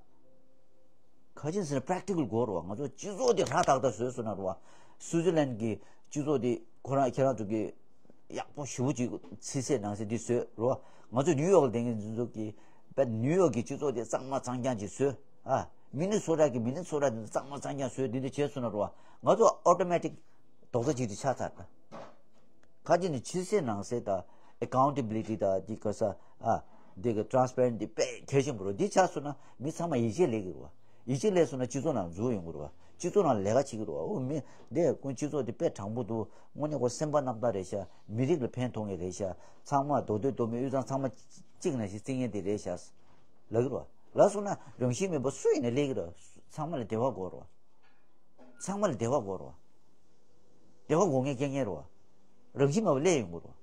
ག་ཅི་ཟེར་ན་པེ་རེག་ཊི་ཀལ་དགོས་རེད་བ། ང་ཚོ་སྤྱི་ཚོགས་དེ་སྲ་ཐག་ཐག་བཟོས་སོང་ན་རེད་བ། སུའུ་ཙི་ལན་གྱི་སྤྱི་ཚོགས་དེ་ཁོ་རང་ཁྱེད་རང་ཚོ་གི་ཡག་པོ་ཞེ་པོ་ཅིག་ཚིག་གསལ་ནང་གསལ་འདི་བཟོས་རེད་བ། ང་ཚོ་ནིའུ་ཡོག་ལ་བསྡད་མཁན་འདི་ཚོ་གི་པེ་ནིའུ་ཡོག་གི་སྤྱི་ཚོགས་དེ་གཙང་མ་གཙང་རྐྱང་ཅིག་བཟོས། ཨ། མི་ནི་སོ་ཊ་གི་མི་ནི་སོ་ཊ་དེ་ཚོ་གཙང་མ་གཙང་རྐྱང་བཟོས་འདི་འདྲ་བྱས་སོང་ན་རེད་བ། ང་ཚོ་ཨོ་ཊོ་མེ་ཊིག་རྡོག་རྩ་གཅིག་སྒྲིལ་ཆགས་ཚར་ད། ཁ་ཅིག་ནི་ཕྱི་གསལ་ནང་གསལ་དང་ཨེ་ཀའུན་ཊེ་བི་ལི་ཊི་དང་འདི་ག་ས་ཨ་འདི་ག་ཊ་རན་སི་པེ་རེན་ཊི་འདི་དཔེ་གལ་ཆེན་པོ་རེད། འདི་ཆགས་སོང་ན་མི་ཚང་མ་ཡིད་ཆེས་སླེབས་ཀྱི་རེད་བ། ཡིད་ཆེས་སླེབས་སོང་ན་སྤྱི་ཚོགས་ནང་འཛུལ་ཡོང་གི་རེད་བ། སྤྱི་ཚོགས་ནང་ལས་ཀ་བྱེད་ཀྱི་རེད་བ། འོ་མི་འདི་ཀུན་སྤྱི་ཚོགས་འདི་དཔེ་དྲང་པོ་འདུག་དངོས་གནས་ཁོ་སེམས་པ་རྣམ་དག་རེད་ཤག་མི་རིགས་ལ་ཕན་ཐོགས་ངེས་རེད་ཤག་ཚང་མ་མདོ་སྟོད་མདོ་སྨད་དབུས་གཙང་ཚང་མ་གཅིག་ནང་བཞིན་བརྩི་མཁན་འདི་རེད་ཤག་ལབ་ཀྱི་རེད་བ། ལབ་སོང་ན་རང་བཞིན་མེད་པ་སུ་ཡིན་ན་སླེབས་ཀྱི་རེད། ཚང་མ་ལ་བདེ་བ་དགོས་རེད་བ། ཚང་མ་ལ་བདེ་བ་དགོས་རེད་བ། བདེ་བ་དགོས་མཁན་སྐད་ངན་རེད་བ། རང་བཞིན་མེད་པ་སླེབས་ཡོང་གི་རེད་བ།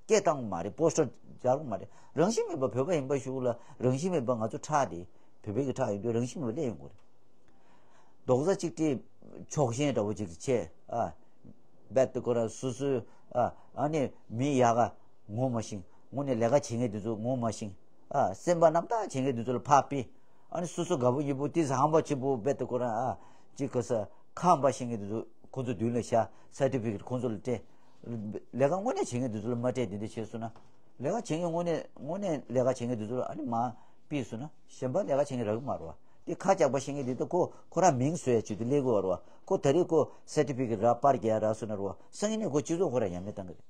སྐད་བཏང་གི་མ་རེད། པོ་སི་ཊར་སྦྱར་གི་མ་རེད། རང་བཞིན་མེད་པ་བོད་པ་ཡིན་པ་ཞུ་ལ་རང་བཞིན་མེད་པ་ང་ཚོ་ཁྲག་དེ་བོད་པའི་གི་ཁྲག་ཡིན་དུས་རང་བཞིན་མེད་པ་སླེབས་ཡོང་གི་རེད། རྡོག་རྩ་གཅིག་སྒྲིལ་ཕྱོགས་ཞེན་འདྲ་བོ་ཅིག་བྱས་ཨ། རྦད་དེ་ཁོ་རང་སོ་སོའི་ཨ་ཨ་ནི་མི་ཡག་ག་ངོ་མ་ཤེས། དངོས་གནས་ལས་ཀ་བྱེད་མཁན་དེ་ཚོ་ངོ་མ་ཤེས། ཨ་སེམས་པ་རྣམ་དག་བྱེད་མཁན་དེ་ཚོ་ལ་ཕར་ཕུད། ཨ་ནི་སོ་སོ་དགའ་པོ་ཉེ་པོ་ཏོག་ཙམ་ཧམ་པ་ཆེན་པོ་རྦད་དེ་ཁོ་རང་ཨ་ཅིག་ག་ས་ཁ་ཧམ་པ་བཤད་མཁན་དེ་ཚོ་ཁོ་ཚོ་མདུན་ལ་བཞག་ས་ཊི་ཕི་ཀེ་ཊི་ཁོ་ཚོ་ལ་སྤྲད། ལས་ཀ་དངོས་གནས་བྱེད་མཁན་དེ་ཚོ་ལ་མ་སྤྲད། དེ་འདྲ་བྱས་སོང་ན་ལས་ཀ་བྱེད་མཁན་དངོས་གནས་དངོས་གནས་ལས་ཀ་བྱེད་མཁན་དེ་ཚོ་ལ་ཨ་ནི་མར་ཕུད་སོང་ན་གཞན་པ་ལས་ཀ་བྱེད་མཁན་རག་གི་མ་རེད་བ། དེ་ཁ་ཅག་པ་བཤད་མཁན་དེ་ཚོ་ཁོ་ཁོ་རང་མིང་བཟོ་ཡ་ཆེད་དུ་སླེབས་ཀྱི་ཡོད་རེད་བ། ཁོ་ད་རེས་ཁོ་ས་ཊི་ཕི་ཀེ་ཊི་རག་པར་རྒྱག་ཡ་རག་སོང་ན་རེད་བ། སང་ཉིན་ནས་ཁོ་སྤྱི་ཚོགས་ཁོ་རང་ཡ་མེད་བཏང་གི་རེད།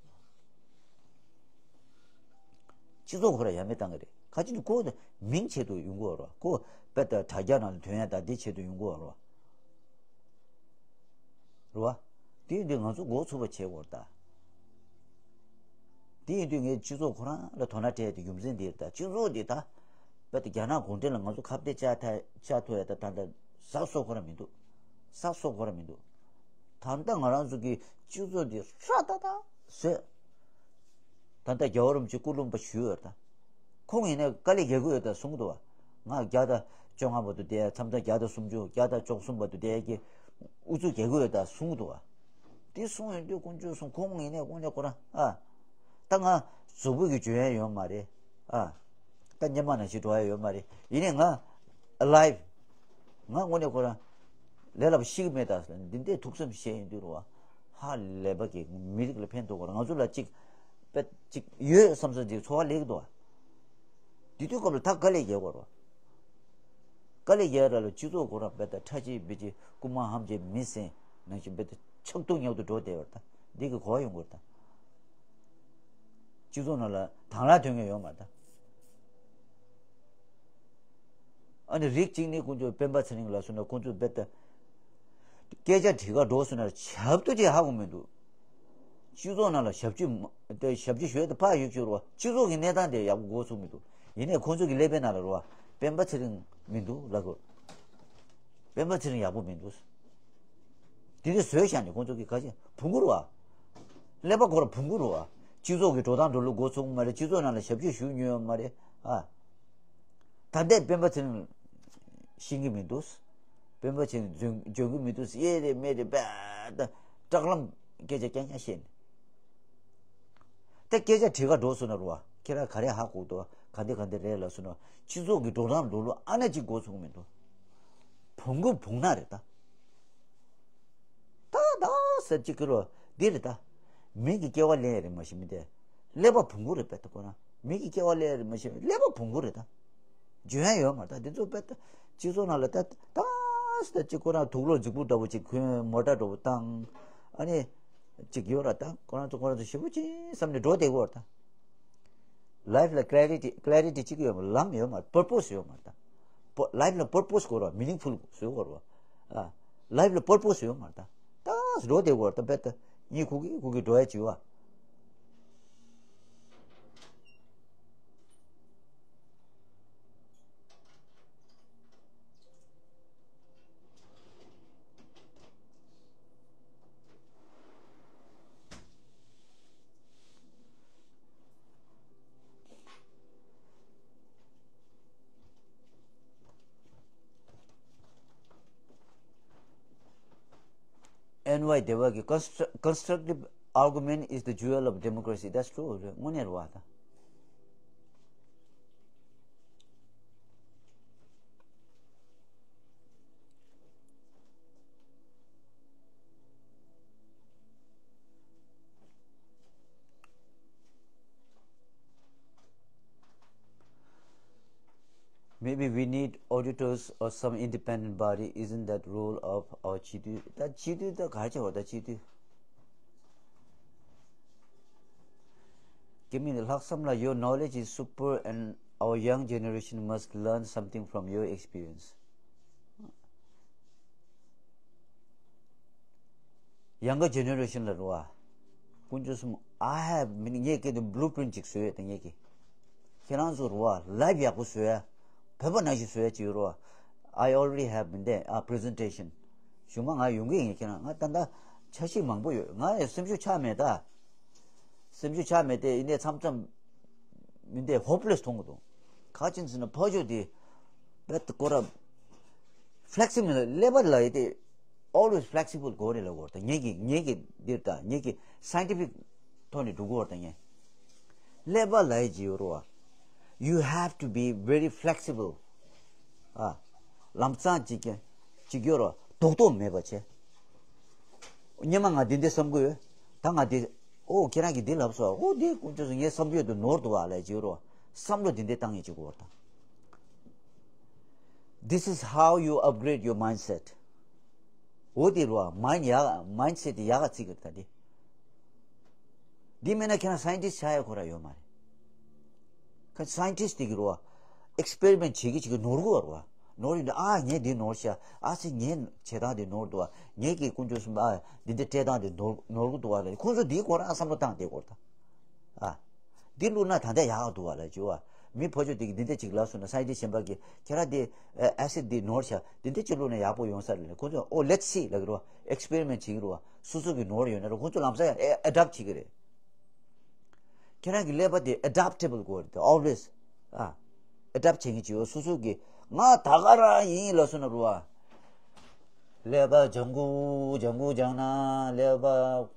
སྤྱི་ཚོགས་ཁོ་རང་ཡ་མེད་བཏང་གི་རེད། ཁ་ཅིག་ནི་ཁོ་མིང་ཆེད་དུ་ཡོང་གི་ཡོད་རེད་བ། ཁོ་དཔེ་ལྟ་དྲ་རྒྱ་ནང་ལ་ཐོན་ཡ་དང་དེ་ཆེད་དུ་ཡོང་གི་ཡོད་རེད་བ། རེད་བ། དེ་ཡིན་དུས་ང་ཚོ་འགོ་ཚུགས་པ་བྱེད་དགོས་རེད་ད། དེ་ཡིན་དུས་ངས་སྤྱི་ཚོགས་ཁོ་རང་ལ་དོ་སྣང་སྤྲད་དེ་རྒྱུ་མཚན་འདི་རེད་ད། སྤྱི་ཚོགས་འདི་ད་རྦད་དེ་རྒྱ་ནག་གུང་ཁྲན་ལ་ང་ཚོ་ཁ་གཏད་བཅག་ཐ་བཅག་ཐུབ་ཡ་ད་ད་ལྟ་ཟ་སྲོལ་ཁོ་རང་མི་འདུག་ས་སོགས་གོ་ར་མི་འདུག་ད་ལྟ་ང་རང་ཚོ་གི་སྤྱི་ཚོགས་འདི་ཧྲ་ཏག་ཏག་བཟོས། ད་ལྟ་རྒྱལ་བ་རིན་པོ་ཆེ་སྐུ་ལུང་པ་ཞུས་ཡོད་ད། ཁོང་ཡིན་ནའི་དཀའ་ལས་རྒྱག་གི་ཡོད་ད་གསུང་གི་འདུག་བ། ང་བརྒྱ་དང་བཅོ་ལྔ་བར་དུ་བསྡད། མཚམས་མཚམས་བརྒྱ་དང་སུམ་ཅུ་བརྒྱ་དང་བཅུ་གསུམ་བར་དུ་བསྡད་ཀྱི་ཨུ་ཚུགས་རྒྱག་གི་ཡོད་ད་གསུང་གི་འདུག་བ། དེ་གསུང་ཡོང་དུས་དཀོན་མཆོག་གསུང་ཁོང་ཡིན་ནའི་དངོས་གནས་ཁོ་རང་ཨ། ད་ང་གཟུགས་པོ་གི་འཇོན་ཡ་ཡོད་མ་རེད་ཨ། ད་སྙེ་མ་ནང་བཞིན་འགྲོ་ཡ་ཡོད་མ་རེད། ཡིན་ནའི་ང་alive། ང་དངོས་གནས་ཁོ་རང་ལས་སླ་པོ་ཤི་གི་མེད་ད་ཟེར་ནས་འདི་འདྲའི་ཐུགས་བསམ་བཞེས་ཡོང་དུས་རེད་བ། ཧ་ལས་པ་གི་མི་རིགས་ལ་ཕན་ཐོགས་གི་རེད། ང་ཚོ་ལ་ཅིག་དཔེ་ཅིག་ཡོད་བསམ་ས་ཅིག་ཚོར་བ་སླེབས་ཀྱི་འདུག་བ། དེ་དུས་སྐབས་ལ་ད་དཀའ་ལས་རྒྱག་དགོས་རེད་བ། དཀའ་ལས་རྒྱག་ར་ལ་སྤྱི་ཚོགས་ཁོ་རང་དཔེ་ད་ཁྲ་ཆིལ་བི་ཆིལ་རྐུན་མ་ཧམ་ཆེ་མི་སེམས་ནང་བཞིན་དཔེ་ད་ཆག་ཐུག་ཉག་ཐུག་འགྲོ་བསྡད་པ་རེད་ད། འདི་གི་གོ་བ་ཡོང་གི་རེད་ད། སྤྱི་ཚོགས་ནང་ལ་དང་བླངས་ཐོན་མཁན་ཡོད་མ་རེད་ད། ཨ་ནི་རིགས་གཅིག་ནི་ཁོང་ཚོ་སྤེན་པ་ཚེ་རིང་ལ་སོང་ན་ཁོང་ཚོ་རྦད་དེ་སྐད་ཆ་དྲི་ག་འགྲོ་སོང་ན་ཞབས་ཏོག་ཅིག་ཧ་གོ་མི་འདུག་སྤྱི་ཚོགས་ནང་ལ་ཞབས་ཕྱི་མ་དེ་ཞབས་ཕྱི་ཞུ་ཡ་དེ་ཕར་ཡོད་ཅིག་རོ། སྤྱི་ཚོགས་ཀྱི་གནས་སྟངས་དེ་ཡག་པོ་གོ་ཚུགས་མི་འདུག་ཡིན་ནའི་ཁོང་ཚོ་གི་ཀླད་པའི་ནང་ལ་རོ། སྤེན་པ་ཚེ་རིང་མི་འདུག་ལབ་དགོས། སྤེན་པ་ཚེ་རིང་ཡག་པོ་མི་འདུག་དེ་དུས་བཟོས་བཞག་ནས་ཁོང་ཚོ་གི་ག་ཅི་བུང་གུ་རེད་བ། ཀླད་པ་ཁོ་ར་བུང་གུ་རེད་བ། སྤྱི་ཚོགས་ཀྱི་འགྲོ་སྟངས་འགྲོ་ལུགས་གོ་ཚུགས་མ་རེད། སྤྱི་ཚོགས་ནང་ལ་ཞབས་ཕྱི་ཞུ་མྱོང་ཡོད་མ་རེད་ཨ། ད་ལྟའི་སྤེན་པ་ཚེ་རིང་ཤེས་ཀྱི་མི་འདུག་སྤེན་པ་ཚེ་རིང་འཇོན་འཇོན་གྱི་མི་འདུག་གཡས་རེད་མེད་རེད་པས་ད་སྐྲག་ལམ་སྐད་ཆ་རྐྱང་རྐྱང་བཤད་ནས། ད་སྐད་ཆ་དྲི་ག་འགྲོ་སོང་ན་རེད་བ། ཁྱེད་རང་ག་རེ་ཧ་གོ་འདུག་ག་འདི་ག་འདི་རེད་ལབ་སོང་ན་སྤྱི་ཚོགས་ཀྱི་འགྲོ་སྟངས་འགྲོ་ལུགས་ཨ་ན་གཅིག་གོ་ཚུགས་མི་འདུག་བུང་གུ་བུང་ནག་རེད་ད། ད་ད་ཟེར་གཅིག་གི་རོ། འདི་རེད་ད། མི་གི་སྐྱེ་བ་ལེན་ཡ་རེད་མ་གཞི་མི་དེ། ཀླད་པ་བུང་གུ་རེད་པས་ད་ཁོ་རང་། མི་གི་སྐྱེ་བ་ལེན་ཡ་རེད་མ་གཞི་ཀླད་པ་བུང་གུ་རེད་ད། འཇོན་ཡ་ཡོད་མ་རེད་ད་འདི་ཚོ་པས་ད། སྤྱི་ཚོགས་ནང་ལ་ད་ད་ཟེར་གཅིག་ཁོ་རང་དུག་ལོག་རྫིག་པོ་འདྲ་པོ་ཅིག་གོན། མོ་ཊ་འདྲ་པོ་བཏང་། ཨ་ནི། ཅིག་ཡོད་ར་ད་ཁོ་རང་ཚོ་ཁོ་རང་ཚོ་ཞེ་པོ་ཅིག་བསམ་ནས་འགྲོ་བསྡད་ཀྱི་ཡོད་ར་ད། Life ལ་clarity clarity གཅིག་ཡོད་མ་ལམ་ཡོད་མ་purpose ཡོད་མ་ད། Life ལ་purpose དགོས་ར་meaningful བཟོ་དགོས་ར། Life ལ་purpose ཡོད་མ་ད། ད་འགྲོ་བསྡད་དགོས་ར་ད་བེད་ད་གཉིད་ཁུག་གི་ཁུག་གི་འགྲོ་ཡ་ཅིག་ཡོད་ཨ། N Y Deva གི constructive argument is the jewel of democracy. That's true. དངོས་གནས་རེད་བ་ད། Maybe we need auditors or some independent body. Isn't that role of our སྤྱི་འཐུས? ད་སྤྱི་འཐུས་ད་ག་རེ་བྱེད་བ་ད་སྤྱི་འཐུས། Give me the ལྷག་བསམ་ལ། Your knowledge is super and our young generation must learn something from your experience. Younger generation ལ་རོ། དཀོན་མཆོག་གསུམ། I have ངས་སྐད་དུ་blueprint ཅིག་བཟོས་ཡོད་ད་ངས་ཀྱི། ཁྱེད་རང་ཚོ་རོ་life ཡག་པོ་བཟོ་ཡ། བོད་པ་ནང་བཞིན་བཟོ་ཡ་ཅིག་ཡོད་རོ། I already have མི་འདས་ཨ་presentation གཞུག་མ་ང་ཡོང་གི་ཡིན། ཁྱེད་རང་ང་ད་ལྟ་འཆར་གཞི་མང་པོ་ཡོད། ང་ཡང་སེམས་ཤུགས་ཆག་མེད་ད། སེམས་ཤུགས་ཆག་མེད་དེ་ཡིན་ནའི་མཚམས་མཚམས་མི་འདས་hopeless མཐོང་གི་འདུག་ག་ཅི་ཟེར་ན་ཕ་ཆོས་དེ་བེད་ཀོ་ར་flexible ལེ་བར་ལ་ཡི་དེ་always flexible དགོས་རེད་ལ་གོ་ད། ངེད་ཀྱི་ངེད་ཀྱི་འདིར་ད་ངེད་ཀྱི་scientific ཐོག་ནས་འགྲོ་གོ་ད་ངས་ལེ་བར་ལ་ཡི་ཇི་ཡོ་རོ་བ། You have to be very flexible. ཨ། ལམ་སང་ཅིག་ཅིག་ཡོ་རོ་རྡོག་རྡོག་མེད་པ་བྱས། སྙེ་མ་ང་འདི་འདི་བསམ་གི་ཡོད། ད་ང་འདི། ཨོ་ཁྱེད་རང་གིས་འདི་ལབ་སོང་། ཨོ་འདི་དཀོན་མཆོག་གསུམ་ངའི་བསམ་ཡོད་དུ་ནོར་འདུག་ཨ་ལས་བྱེད་རོགས། བསམ་བློ་འདི་འདི་བཏང་ཡིན་བྱེད་དགོས་པར་དང་། This is how you upgrade your mindset. ཨོ་འདི་རོ་mind ཡག mindset ཡག་ག་ཚིག་གི་ད་འདི། འདི་མེད་ན་ཁྱེད་རང་scientist ཆགས་ཡ་ཁོ་ར་ཡོད་མ་རེད། ཁ་scientist དེ་གི་རོ། experiment བྱེད་ཀྱི་བྱེད་ཀྱི་ནོར་གོ་བར་བ། ནོར་ཡིན་ད་ཨ་ངས་འདི་ནོར་ཤ། ཨ་ཙི་ངས་བྱེད་སྟངས་འདི་ནོར་འདུག་བ། ངས་ཀྱི་དཀོན་མཆོག་གསུམ་ཨ་འདི་འདི་སྤྲད་སྟངས་འདི་ནོར་ནོར་གོ་འདུག་བ་ལ་ཁོང་ཚོ་འདིའི་སྐོར་ཨ་བསམ་བློ་བཏང་བསྡད་གོ་ད། ཨ། འདི་བླུགས་ན་ད་ལྟ་ཡག་འདུག་བ་ལ་བྱེད་བ། མི་ཕོ་ཆོས་དེ་གི་འདི་འདྲ་ཅིག་ལབ་སོང་ན་སའེན་ཊིསཊ་གཞན་པ་གིས་ཁྱེད་རང་དེ་ཨེ་སིཌ་འདི་ནོར་བྱ། འདི་འདྲ་ཅིག་བླུགས་ན་ཡག་པོ་ཡོང་ས་རེད་ལབ། ཁོང་ཚོས་ཨོ་ལེཊ་སི་ལབ་ཀྱི་རེད་བ། ཨེགས་པེ་རི་མེན་ཊི་བྱེད་ཀྱི་རེད་བ། སོ་སོ་གི་ནོར་ཡོད་ན་ར་ཁོང་ཚོ་ལམ་སང་ཡང་ཨེ་ཨེ་ཌོབ་ཊི་བྱེད་ཀྱི་རེད། ཁྱེད་རང་གི་ཀླད་པ་དེ་ཨེ་ཌོབ་ཊེ་བལ་དགོས་རེད། ཨོལ་ཝེ་ཡི་ཨ་ཨེ་ཌོབ་ཊི་བྱེད་མཁན་ཅིག་ཡོད། སོ་སོ་གི་ང་ད་ག་རང་ཡིན་ལབ་སོང་ན་རེད་བ། ཀླད་པ་ལྗང་གུ་ལྗང་གུ་ལྗང་ན་ཀླད་པ་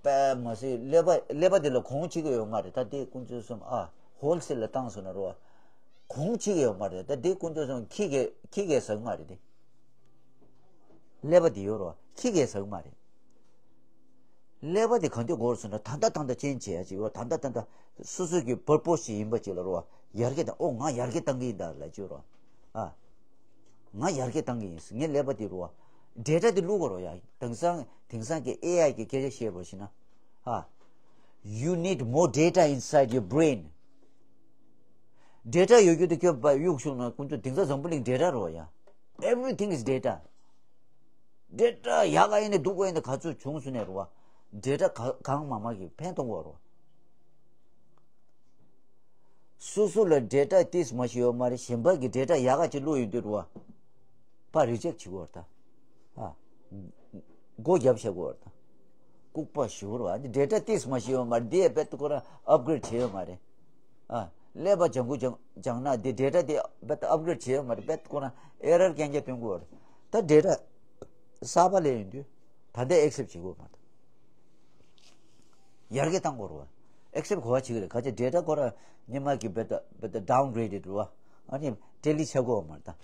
དཔེ་མ་སྲིད། ཀླད་པ་ཀླད་པ་དེ་ལ་གོང་ཁྲིད་ཀྱི་ཡོད་མ་རེད། ད་དེ་ཀུན་སྤྱོད་གསུམ་ཨ་ཧོལ་སེལ་ལ་བཏང་སོང་ན་རོ། གོང་ཁྲིད་ཀྱི་ཡོད་མ་རེད། ད་དེ་ཀུན་སྤྱོད་གསུམ་ཁྱི་གས་ཁྱི་གས་ཟ་གི་མ་རེད་དེ། ཀླད་པ་དེ་ཡོད་རོ། ཁྱི་གས་ཟ་གི་མ་རེད། ཀླད་པ་དེ་གང་དུ་འགོར་སོང་ན་ད་ལྟ་ད་ལྟ་ཅན་བྱེད་ཡ་ཅིག་ཡོད། ད་ལྟ་ད་ལྟ་སོ་སོ་གི་པར་པོ་སི་ཅིག་ཡིན་པ་ཅིག་ལ་རོ། ཡར་རྒྱས་དང་ཨོ་ང་ཡར་རྒྱས་བཏང་གི་ཡིན་ད་ལབ་ཅིག་རོ། ཨ། ང་ཡར་རྒྱས་བཏང་གི་ཡིན། ངའི་ཀླད་པ་དེ་རུ་བ། ཌེ་ཊ་དེ་བླུག་དགོས་རོ་ཡ། དེང་སང་དེང་སང་གི་ཨེ་ཨའི་གི་སྐད་ཆ་བཤད་པར་ཞིག་ན། ཨ། You need more data inside your brain. ཌེ་ཊ་ཡོད་རྒྱུ་དེ་ཁྱོད་པ་གཡུག་ཤོག་ན་ཀུན་སྤྱོད་དེང་སང་འཛམ་བུ་གླིང་ཌེ་ཊ་རོ་ཡ། Everything is data. ཌེ་ཊ་ཡག་ག་ཡིན་ནས་སྡུག་ག་ཡིན་ནས་ག་ཚོད་བྱུང་སོང་ནས་རོ་བ། ཌེ་ཊ་ག་གང་མང་མང་གི་ཕན་གཏོང་དགོས་རོ། སོ་སོ་ལ་ཌེ་ཊ་ཏིས་མ་ཞིག་ཡོད་མ་རེད། གཞན་པ་གི་ཌེ་ཊ་ཡག་ག་ཅིག་བླུགས་ཡོང་དུས་རུ་བ། ཕར་རི་ཇེག་བྱེད་དགོས་རེད་ད། ཨ། སྒོ་རྒྱབ་བྱེད་དགོས་རེད་ད། ལྐུགས་པ་ཞུ་རུ་བ། འདི་ཌེ་ཊ་ཏིས་མ་ཞིག་ཡོད་མ་རེད། འདི་ཡས་རྦད་དེ་ཁོ་རང་ཨབ་གྷི་རེཌ་བྱས་ཡོད་མ་རེད། ཨ། ཀླད་པ་ལྗང་ཁུ་ལྗང་ལྗང་ན་འདི་ཌེ་ཊ་འདི་རྦད་དེ་ཨབ་གྷི་རེཌ་བྱས་ཡོད་མ་རེད། རྦད་དེ་ཁོ་རང་ཨེ་རར་རྐྱང་རྐྱང་སྟོན་དགོས་རེད། ད་ཌེ་ཊ་གསར་པ་སླེབས་ཡོང་དུས་ད་ལྟ་ཨེག་སེབ་བྱེད་དགོས་མ་རེད། ཡར་རྒྱས་བཏང་དགོས་རེད་བ། ཨེག་སེབ་གོ་བ་བྱེད་ཀྱི་རེད། ག་ཅི་ཌེ་ཊ་ཁོ་ར་སྔོན་མ་གི་རྦད་དེ་རྦད་དེ་ཌའུན་གྷི་རེ་ཌེཌ་རེད་བ། ཨ་ནི་ཌི་ལིཊ་བྱེད་དགོས་མ་རེད་ད།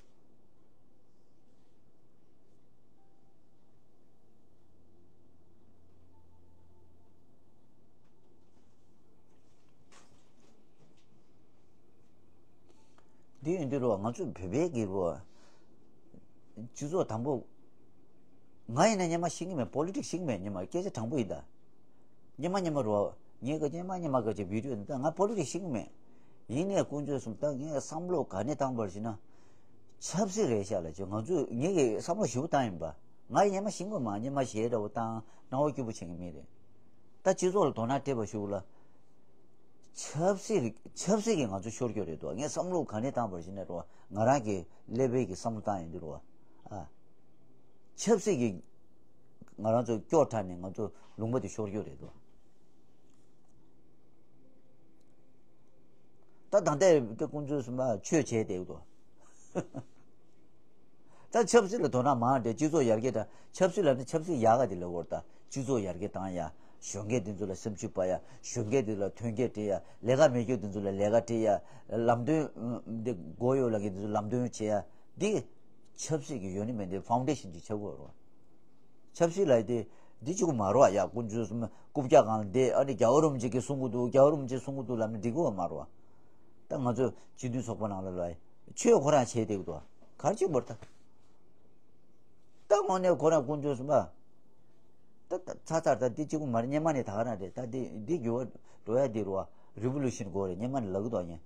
འདི་ཡིན་དུས་རོ་ང་ཚོ་བོད་པའི་གི་རོ། སྤྱི་ཚོགས་དང་པོ། ང་ཡིན་ན་སྔོན་མ་ཤེས་ཀྱི་མེད། པོ་ལི་ཊིག་ཤེས་ཀྱི་མེད། སྔོན་མ་སྐད་ཆ་དྲང་པོ་ཡིན་ད། སྔོན་མ་སྔོན་མ་རོ། ངས་ག་སྔོན་མ་སྔོན་མ་ག་ཅིག་བི་ཌི་ཡོ་ད་ང་པོ་ལི་ཊིག་ཤེས་ཀྱི་མེད། ཡིན་ནའི་དཀོན་མཆོག་གསུམ་ད་ངས་བསམ་བློ་ག་ནས་བཏང་བར་ཞིག་ན། ཆབ་སྲིད་རེད་ཤག་ལ་ཅིག་ང་ཚོས་ངས་ཀྱི་བསམ་བློ་ཞིབ་པོ་བཏང་ཡིན་པ། ང་ཡིན་སྔོན་མ་ཤེས་ཀྱི་མ་སྔོན་མ་གཞས་འདྲ་བོ་བཏང་སྣང་བ་སྐྱིད་པོ་བྱེད་ཀྱི་མེད་རེད། ད་སྤྱི་ཚོགས་ལ་དོ་སྣང་སྤྲད་པ་ཞུ་ལ། ཆབ་སྲིད་རིག་ཆབ་སྲིད་ཀྱིས་ང་ཚོ་ཤོར་རྒྱུ་རེད་དོ། ངས་བསམ་བློ་ག་ནས་བཏང་བར་ཞིག་ན་རོ། ང་རང་གི་ཀླད་པའི་གི་བསམ་བློ་བཏང་ཡིན་དུས་རོ། ཨ། ཆབ་སྲིད་ཀྱིས་ང་རང་ཚོ་སྐྱོ་དྲགས་ནས་ང་ཚོ་ལུང་པ་དེ་ཤོར་རྒྱུ་རེད་དོ། ད་ད་ལྟའི་སྐུ་མཁྱེན་གསུམ་པ་ཆོས་བྱས་བསྡད་དོ། ད་ཆབ་སྲིད་ལ་དོ་སྣང་མང་སྟེ་སྤྱི་ཚོགས་ཡར་རྒྱས་དང་ཆབ་སྲིད་ལ་ནི་ཆབ་སྲིད་ཡག་ག་དེ་ལ་བོར་ད་སྤྱི་ཚོགས་ཡར་རྒྱས་བཏང་ཡ། གཞོན་སྐྱེས་དེ་ཚོ་ལ་སེམས་ཤུགས་སྤར་ཡ། གཞོན་སྐྱེས་དེ་ལ་ཐོན་སྐྱེད་སྤྲད་ཡ། ལས་ཀ་མེད་རྒྱུ་དེ་ཚོ་ལ་ལས་ཀ་སྤྲད་ཡ། ལམ་སྟོན་འདི་མགོ་གཡོག་ལ་གི་དེ་ཚོ་ལམ་སྟོན་བྱེད་ཡ། འདི་ཆབ་སྲིད་ཀྱི་ཡོད་ནི་མེད་འདི་ཕའུན་ཌེ་ཤན་ཅིག་ཆགས་དགོས་རེད། ཆབ་སྲིད་ལ་དེ་འདི་གཅིག་པུ་མ་རེད་བ། ཡ་དཀོན་མཆོག་གསུམ་རྐུབ་བཀྱག་སྒང་ལ་བསྡད། ཨ་ནི་རྒྱལ་བ་རིན་པོ་ཆེ་གིས་གསུང་གི་འདུག་རྒྱལ་བ་རིན་པོ་ཆེས་གསུང་གི་འདུག་ལབ་ནས་འགྲིག་གི་མ་རེད་བ། ད་ང་ཚོ་སྤྱི་མཐུན་ཚོགས་པ་ནང་ལ་ལ་ཆོས་ཁོ་རང་བྱས་བསྡད་ཀྱི་འདུག་ག་རེ་བྱེད་དགོས་རེད་ད། ད་དངོས་གནས་ཁོ་རང་དཀོན་མཆོག་གསུམ་པ། ད་ད་ཚ་ཚ་ད་འདི་གཅིག་པུ་མ་རེད། སྔོན་མ་ནས་ད་ག་རང་རེད། ད་འདི་འདི་འགྱུར་བ་འགྲོ་ཡ་འདི་རེད་བ། རི་བོ་ལུ་ཤན་དགོས་རེད། སྔོན་མ་ནས་ལབ་ཀྱི་འདུག་ཡིན།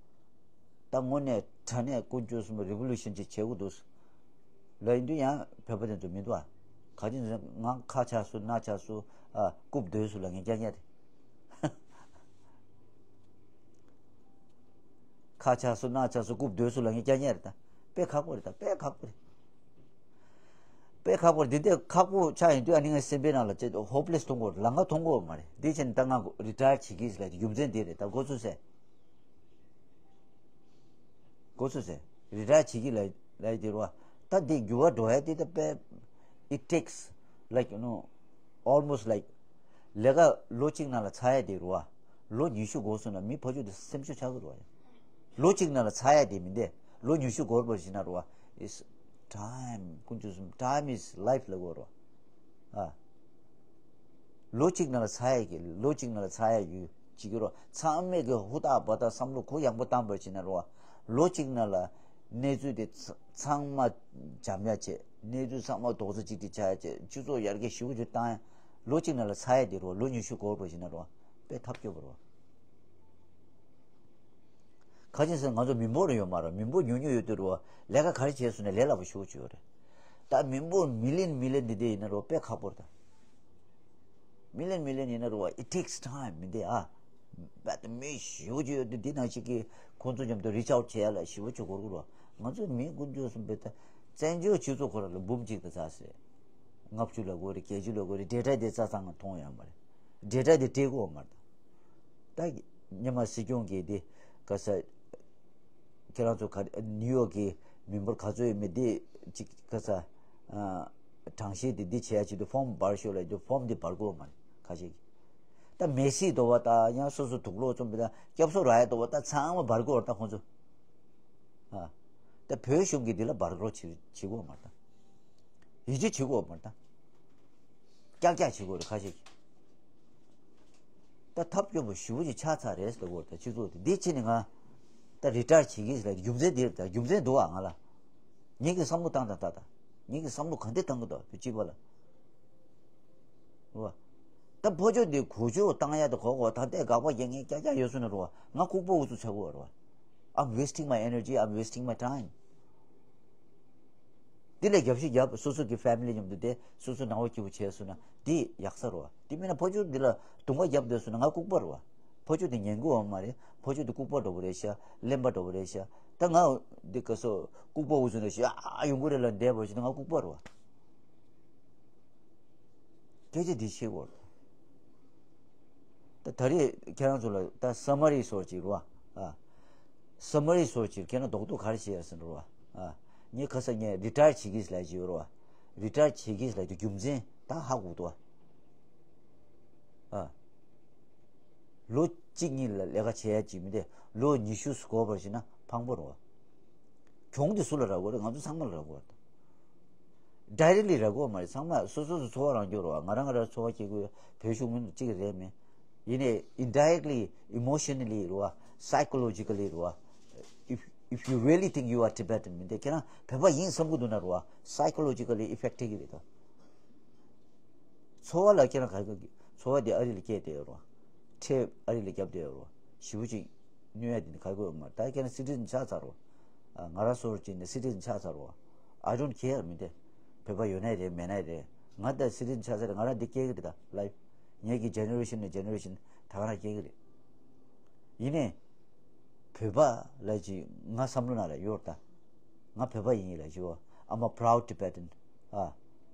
ད་དངོས་གནས་དྲང་གནས་དཀོན་མཆོག་གསུམ་པ་རི་བོ་ལུ་ཤན་ཅིག་བྱེད་དགོས་འདུག་ལབ་ཡིན་དུས་ཡང་བོད་པ་དེ་ཚོ་མི་འདུག་ཨ། ག་ཅི་ཟེར་ང་ཁ་ཆག་སོང་སྣ་ཆག་སོང་། ཨ། རྐུབ་རྡོལ་སོང་ལབ་མཁན་རྐྱང་རྐྱང་རེད། ཁ་ཆག་སོང་སྣ་ཆག་སོང་རྐུབ་རྡོལ་སོང་ལབ་མཁན་རྐྱང་རྐྱང་རེད་ད། དཔེ་ཁག་པོ་རེད་ད། དཔེ་ཁག་པོ་རེད། དཔེ་ཁག་པོ་རེད། འདི་འདྲ་ཁག་པོ་ཆགས་ཡིན་དུས་ཨ་ནི་ངའི་སེམས་པའི་ནང་ལ་ཅེ་ཧོབ་ལེ་སི་མཐོང་གི་ཡོད་རེད། ལམ་ཁ་མཐོང་གི་ཡོད་མ་རེད། འདི་བྱས་ནས་ད་ང་རི་ཊ་ཡར་བྱེད་ཀྱི་ཡིན་ལབ་རྒྱུ་མཚན་འདི་རེད་ད། འགོ་ཚུགས་སེ། འགོ་ཚུགས་ཟེར། རི་ཊ་ཡར་བྱེད་ཀྱི་ལབ་ལབ་དེ་རུ་བ། ད་དེ་འགྱུར་བ་འགྲོ་ཡ་དེ་ད་དཔེ། It takes, like, you know, almost like ལས་ཀ་ལོ་གཅིག་ནང་ལ་ཚར་ཡ་དེ་རུ་བ། ལོ་ཉི་ཤུ་འགོར་སོང་ན་མི་ཕ་ཆོས་དེ་སེམས་ཤུགས་ཆག་གི་རུ་བ། ལོ་གཅིག་ནང་ལ་ཚར་ཡ་དེ་མིན་ཏེ། ལོ་ཉི་ཤུ་འགོར་བར་བྱེད་ན་རུ་བ། It's time. ཀུན་སྤྱོད་གསུམ། Time is life ལབ་དགོས་རུ་བ། ཨ། ལོ་གཅིག་ནང་ལ་ཚར་ཡ་གི་ལོ་གཅིག་ནང་ལ་ཚར་ཡ་ཡོད་ཅིག་གི་རོ། ཚང་མས་གི་ཧུར་ཐག་འབད་ཐག་བསམ་བློ་གུ་ཡངས་པོ་བཏང་བར་བྱེད་ན་རོ། ལོ་གཅིག་ནང་ལ་གནས་ཚུལ་དེ་ཚ་ཚང་མ་འཇམ་ཡ་བྱེད། གནས་ཚུལ་ཚང་མ་རྡོག་རྩ་གཅིག་སྒྲིལ་བྱ་ཡ་བྱེད། སྤྱི་ཚོགས་ཡར་རྒྱས་ཞེ་པོ་ཅིག་བཏང་ཡ། ལོ་གཅིག་ནང་ལ་ཚར་ཡ་དེ་རོ། ལོ་ཉི་ཤུ་འགོར་བར་བྱེད་ན་རོ། དཔེ་ཐབས་སྐྱོ་པོ་རོ། ཁ་ཅིག་ཟེར་ང་ཚོ་མི་འབོར་ཡོད་མ་རེད། མི་འབོར་ཉུང་ཉུང་ཡོད་དུས་རུ་ལས་ཀ་ག་རེ་བྱས་སོང་ནས་ལས་སླ་པོ་ཞེ་པོ་ཅིག་ཡོད་རེད། ད་མི་འབོར་མི་ལི་ཡན་མི་ལི་ཡན་འདི་འདྲ་ཡིན་ན་རུ་དཔེ་ཁག་པོ་རེད་ད། མི་ལི་ཡན་མི་ལི་ཡན་ཡིན་ན་རུ་it takes time མི་འདི་ཨ། རྦད་དེ་མི་ཞེ་པོ་ཅིག་ཡོད་དུས། འདི་ནང་བཞིན་གྱི་ཁོང་ཚོ་མཉམ་དུ་རི་ཆའོ་བྱེད་ཡ་ལ་ཞེ་པོ་ཅིག་འགོར་གི་རེད། ང་ཚོ་མི་ཀུན་སྤྱོད་གསུམ་པའི་ད་བཙན་བྱོལ་སྤྱི་ཚོགས་ཁོ་རང་ལ་འབུམ་གཅིག་དང་ཙག་ཙིག་ལྔ་བཅུ་ལ་དགོས་རེད། བརྒྱད་ཅུ་ལ་དགོས་རེད། ཌེ་ཊ་དེ་རྩ་ཚང་ང་མཐོང་ཡོད་མ་རེད། ཌེ་ཊ་དེ་སྤྲད་དགོས་མ་རེད། ད་སྔོན་མ་སྲིད་སྐྱོང་གིས་དེ་ག་ས་ཁྱེད་རང་ཚོ་ག་ནིའུ་ཡོག་གི་མི་འབོར་ག་ཚོད་ཡོད་མེད་དེ་ཅིག་ག་ས་ཨ་གྲངས་བཤེར་དེ་འདི་བྱེད་ཡ་ཆེད་དུ་ཕོམ་འབར་ཤོག་ལབ་དུས། ཕོམ་དེ་འབར་དགོས་མ་རེད། ཁ་ཤས་ཀྱིས་ད་མེ་སྲེག་འདྲ་བོ་དང་། ཡང་སོ་སོ་དུག་སློག་བཙོང་བ་དང་། སྐྱབས་སུ་རག་ཡ་འདྲ་བོ་ད་ཚང་མ་འབར་དགོས་རེད། ད་ཁོང་ཚོ་ཨ་ད་བོད་གཞུང་གིས་འདི་ལ་འབར་རོགས་བྱེད་བྱེད་དགོས་མ་རེད། ད་ཡིད་ཆེས་བྱེད་དགོས་མ་རེད། ད་ཀྱག་ཀྱག་བྱེད་དགོས་རེད། ཁ་ཤས་ཀྱིས། ད་ཐབས་སྐྱོ་པོ་ཞེ་པོ་ཅིག་ཆགས་ཚར་རེད་ཟེར་གོ། ད་སྤྱི་ཚོགས་དེ་འདི་ཕྱིན་ནས་ང་ད་རི་ཊ་ཡར་བྱེད་ཀྱི་ཟེར་ལ་རྒྱུ་མཚན་འདི་རེད། ད་རྒྱུ་མཚན་འདུག་ཨ། ང་ལ་ངེད་ཀྱིས་བསམ་བློ་བཏང་དང་། ད་ད་ངེད་ཀྱིས་བསམ་བློ་ག་འདྲ་བཏང་གི་འདུག་དུས་གཅིག་པ་ལ་རེད་བ། ད་ཕོ་ཆོས་འདི་གོ་ཆོད་བཏང་ཡ་དེ་གོ་གོ། ད་ལྟའི་དགག་པ་རྒྱག་མཁན་ཀྱག་ཀྱག་ཡོད་སོང་ན་རེད་བ། ང་ལྐུགས་པ་འུ་ཚུགས་ཆགས་ཀྱི་ཡོད་རེད་བ། I'm wasting my energy, I'm wasting my time. འདི་ལས་རྒྱབ་ཤིག་རྒྱབ། སོ་སོ་གི་ཕེ་མི་ལི་མཉམ་དུ་བསྡད། སོ་སོ་ནང་པ་སྐྱིད་པོ་བྱས་སོང་ན་འདི་ཡག་ས་རེད་བ། དེ་མིན་ན་ཕོ་ཆོས་འདི་ལ་རྡུང་པ་རྒྱབ་བསྡད་སོང་ན་ང་ལྐུགས་པ་རེད་བ། ཕོ་ཆོས་འདི་ཉན་གི་ཡོད་མ་རེད། ཕོ་ཆོས་འདི་ལྐུགས་པ་འདྲ་བོ་རེད་ཤག་གླེན་པ་འདྲ་བོ་རེད་ཤག་ད་ང་འདི་ག་སོ་ལྐུགས་པ་འུ་ཚུགས་ནས་ཤག་ཡོང་གི་རེད་ལབ་བསྡད་པ་ཞིག་ན་ང་ལྐུགས་པ་རེད་བ། སྐད་ཆ་འདི་བཤད་དགོས་རེད། ད་ད་རེས་ཁྱེད་རང་ཚོ་ལ་ད་སམ་མ་རི་སོར་ཅིག་རེད་བ། ཨ། སམ་མ་རི་སོར་ཅིག་ཁྱེད་རང་རྡོག་རྡོག་ག་རེ་བཤད་ཡ་ཟེར་ན་རེད་བ། ཨ། ངས་ཁ་སང་ངས་རི་ཊ་ཡར་བྱེད་ཀྱི་ལབ་ཀྱི་ཡོད་རེད་བ། རི་ཊ་ཡར་བྱེད་ཀྱི་ལབ་དུས་རྒྱུ་མཚན་ད་ཧ་གོ་འདུག་བ། ཨ། ལོ་གཅིག་གཉིས་ལ་ལས་ཀ་བྱེད་ཡ་ཅིག་མི་འདུག་ལོ་ཉི་ཤུ་འགོར་བར་བྱས་ན་ཕངས་པོ་རེད་བ། གྱོང་དེ་སུ་ལ་རག་གི་རེད། ང་ཚོ་ཚང་མ་ལ་རག་གི་རེད། ཌའི་རེག་ལི་རག་གི་མ་རེད། ཚང་མ་སོ་སོ་སོ་འཚོ་བ་རང་སྐྱོབ་རེད་བ། ང་རང་ང་རང་འཚོ་བ་སྐྱེལ་དགོས། བོད་གཞུང་མི་གཅིག་རེད་མིན། ཡིན་ནའི་indirectly, emotionally རེད་བ། psychologically རེད་བ། If, if you really think you are Tibetan མིན་ཏེ། ཁྱེད་རང་བོད་པ་ཡིན་བསམ་གི་འདུག་ན་རེད་བ། psychologically effect ཐེབས་ཀྱི་རེད་ད། འཚོ་བ་ལ་ཁྱེད་རང་ག་གི་འཚོ་བ་དེ་ཨ་རི་ལ་སྐྱེལ་བསྡད་ཡོད་རེད་བ། ཁྲལ་ཨ་རི་ལ་བརྒྱབ་བསྡད་ཡོད་རེད་བ། ཞེ་པོ་ཅིག་གནོད་ཡ་དེ་ནི་ག་གི་ཡོད་མ་རེད། ད་ཁྱེད་རང་སི་ཊི་ཛན་ཆགས་ཚར་རེད་བ། ཨ། ང་རང་སོར་ཅིག་ནས་སི་ཊི་ཛན་ཆགས་ཚར་རེད་བ། I don't care མིན་ཏེ། བོད་པ་ཡོད་ནའི་རེད་མེད་ནའི་རེད། ང་ད་སི་ཊི་ཛན་ཆགས་ཚར་རེད། ང་རང་འདི་སྐྱེལ་གི་རེད། ད་ལའིཕ་ངེད་ཀྱི་ཇེ་ནེ་རེ་ཤན་ནས་ཇེ་ནེ་རེ་ཤན་ད་ག་རང་སྐྱེལ་གི་རེད། ཡིན་ནའི་བོད་པ་ལབ་ཅིག་ང་བསམ་བློ་ནང་ལ་ཡོད་རེད་ད། ང་བོད་པ་ཡིན་ལབ་ཅིག་ཡོད། I'm a proud Tibetan. ཨ།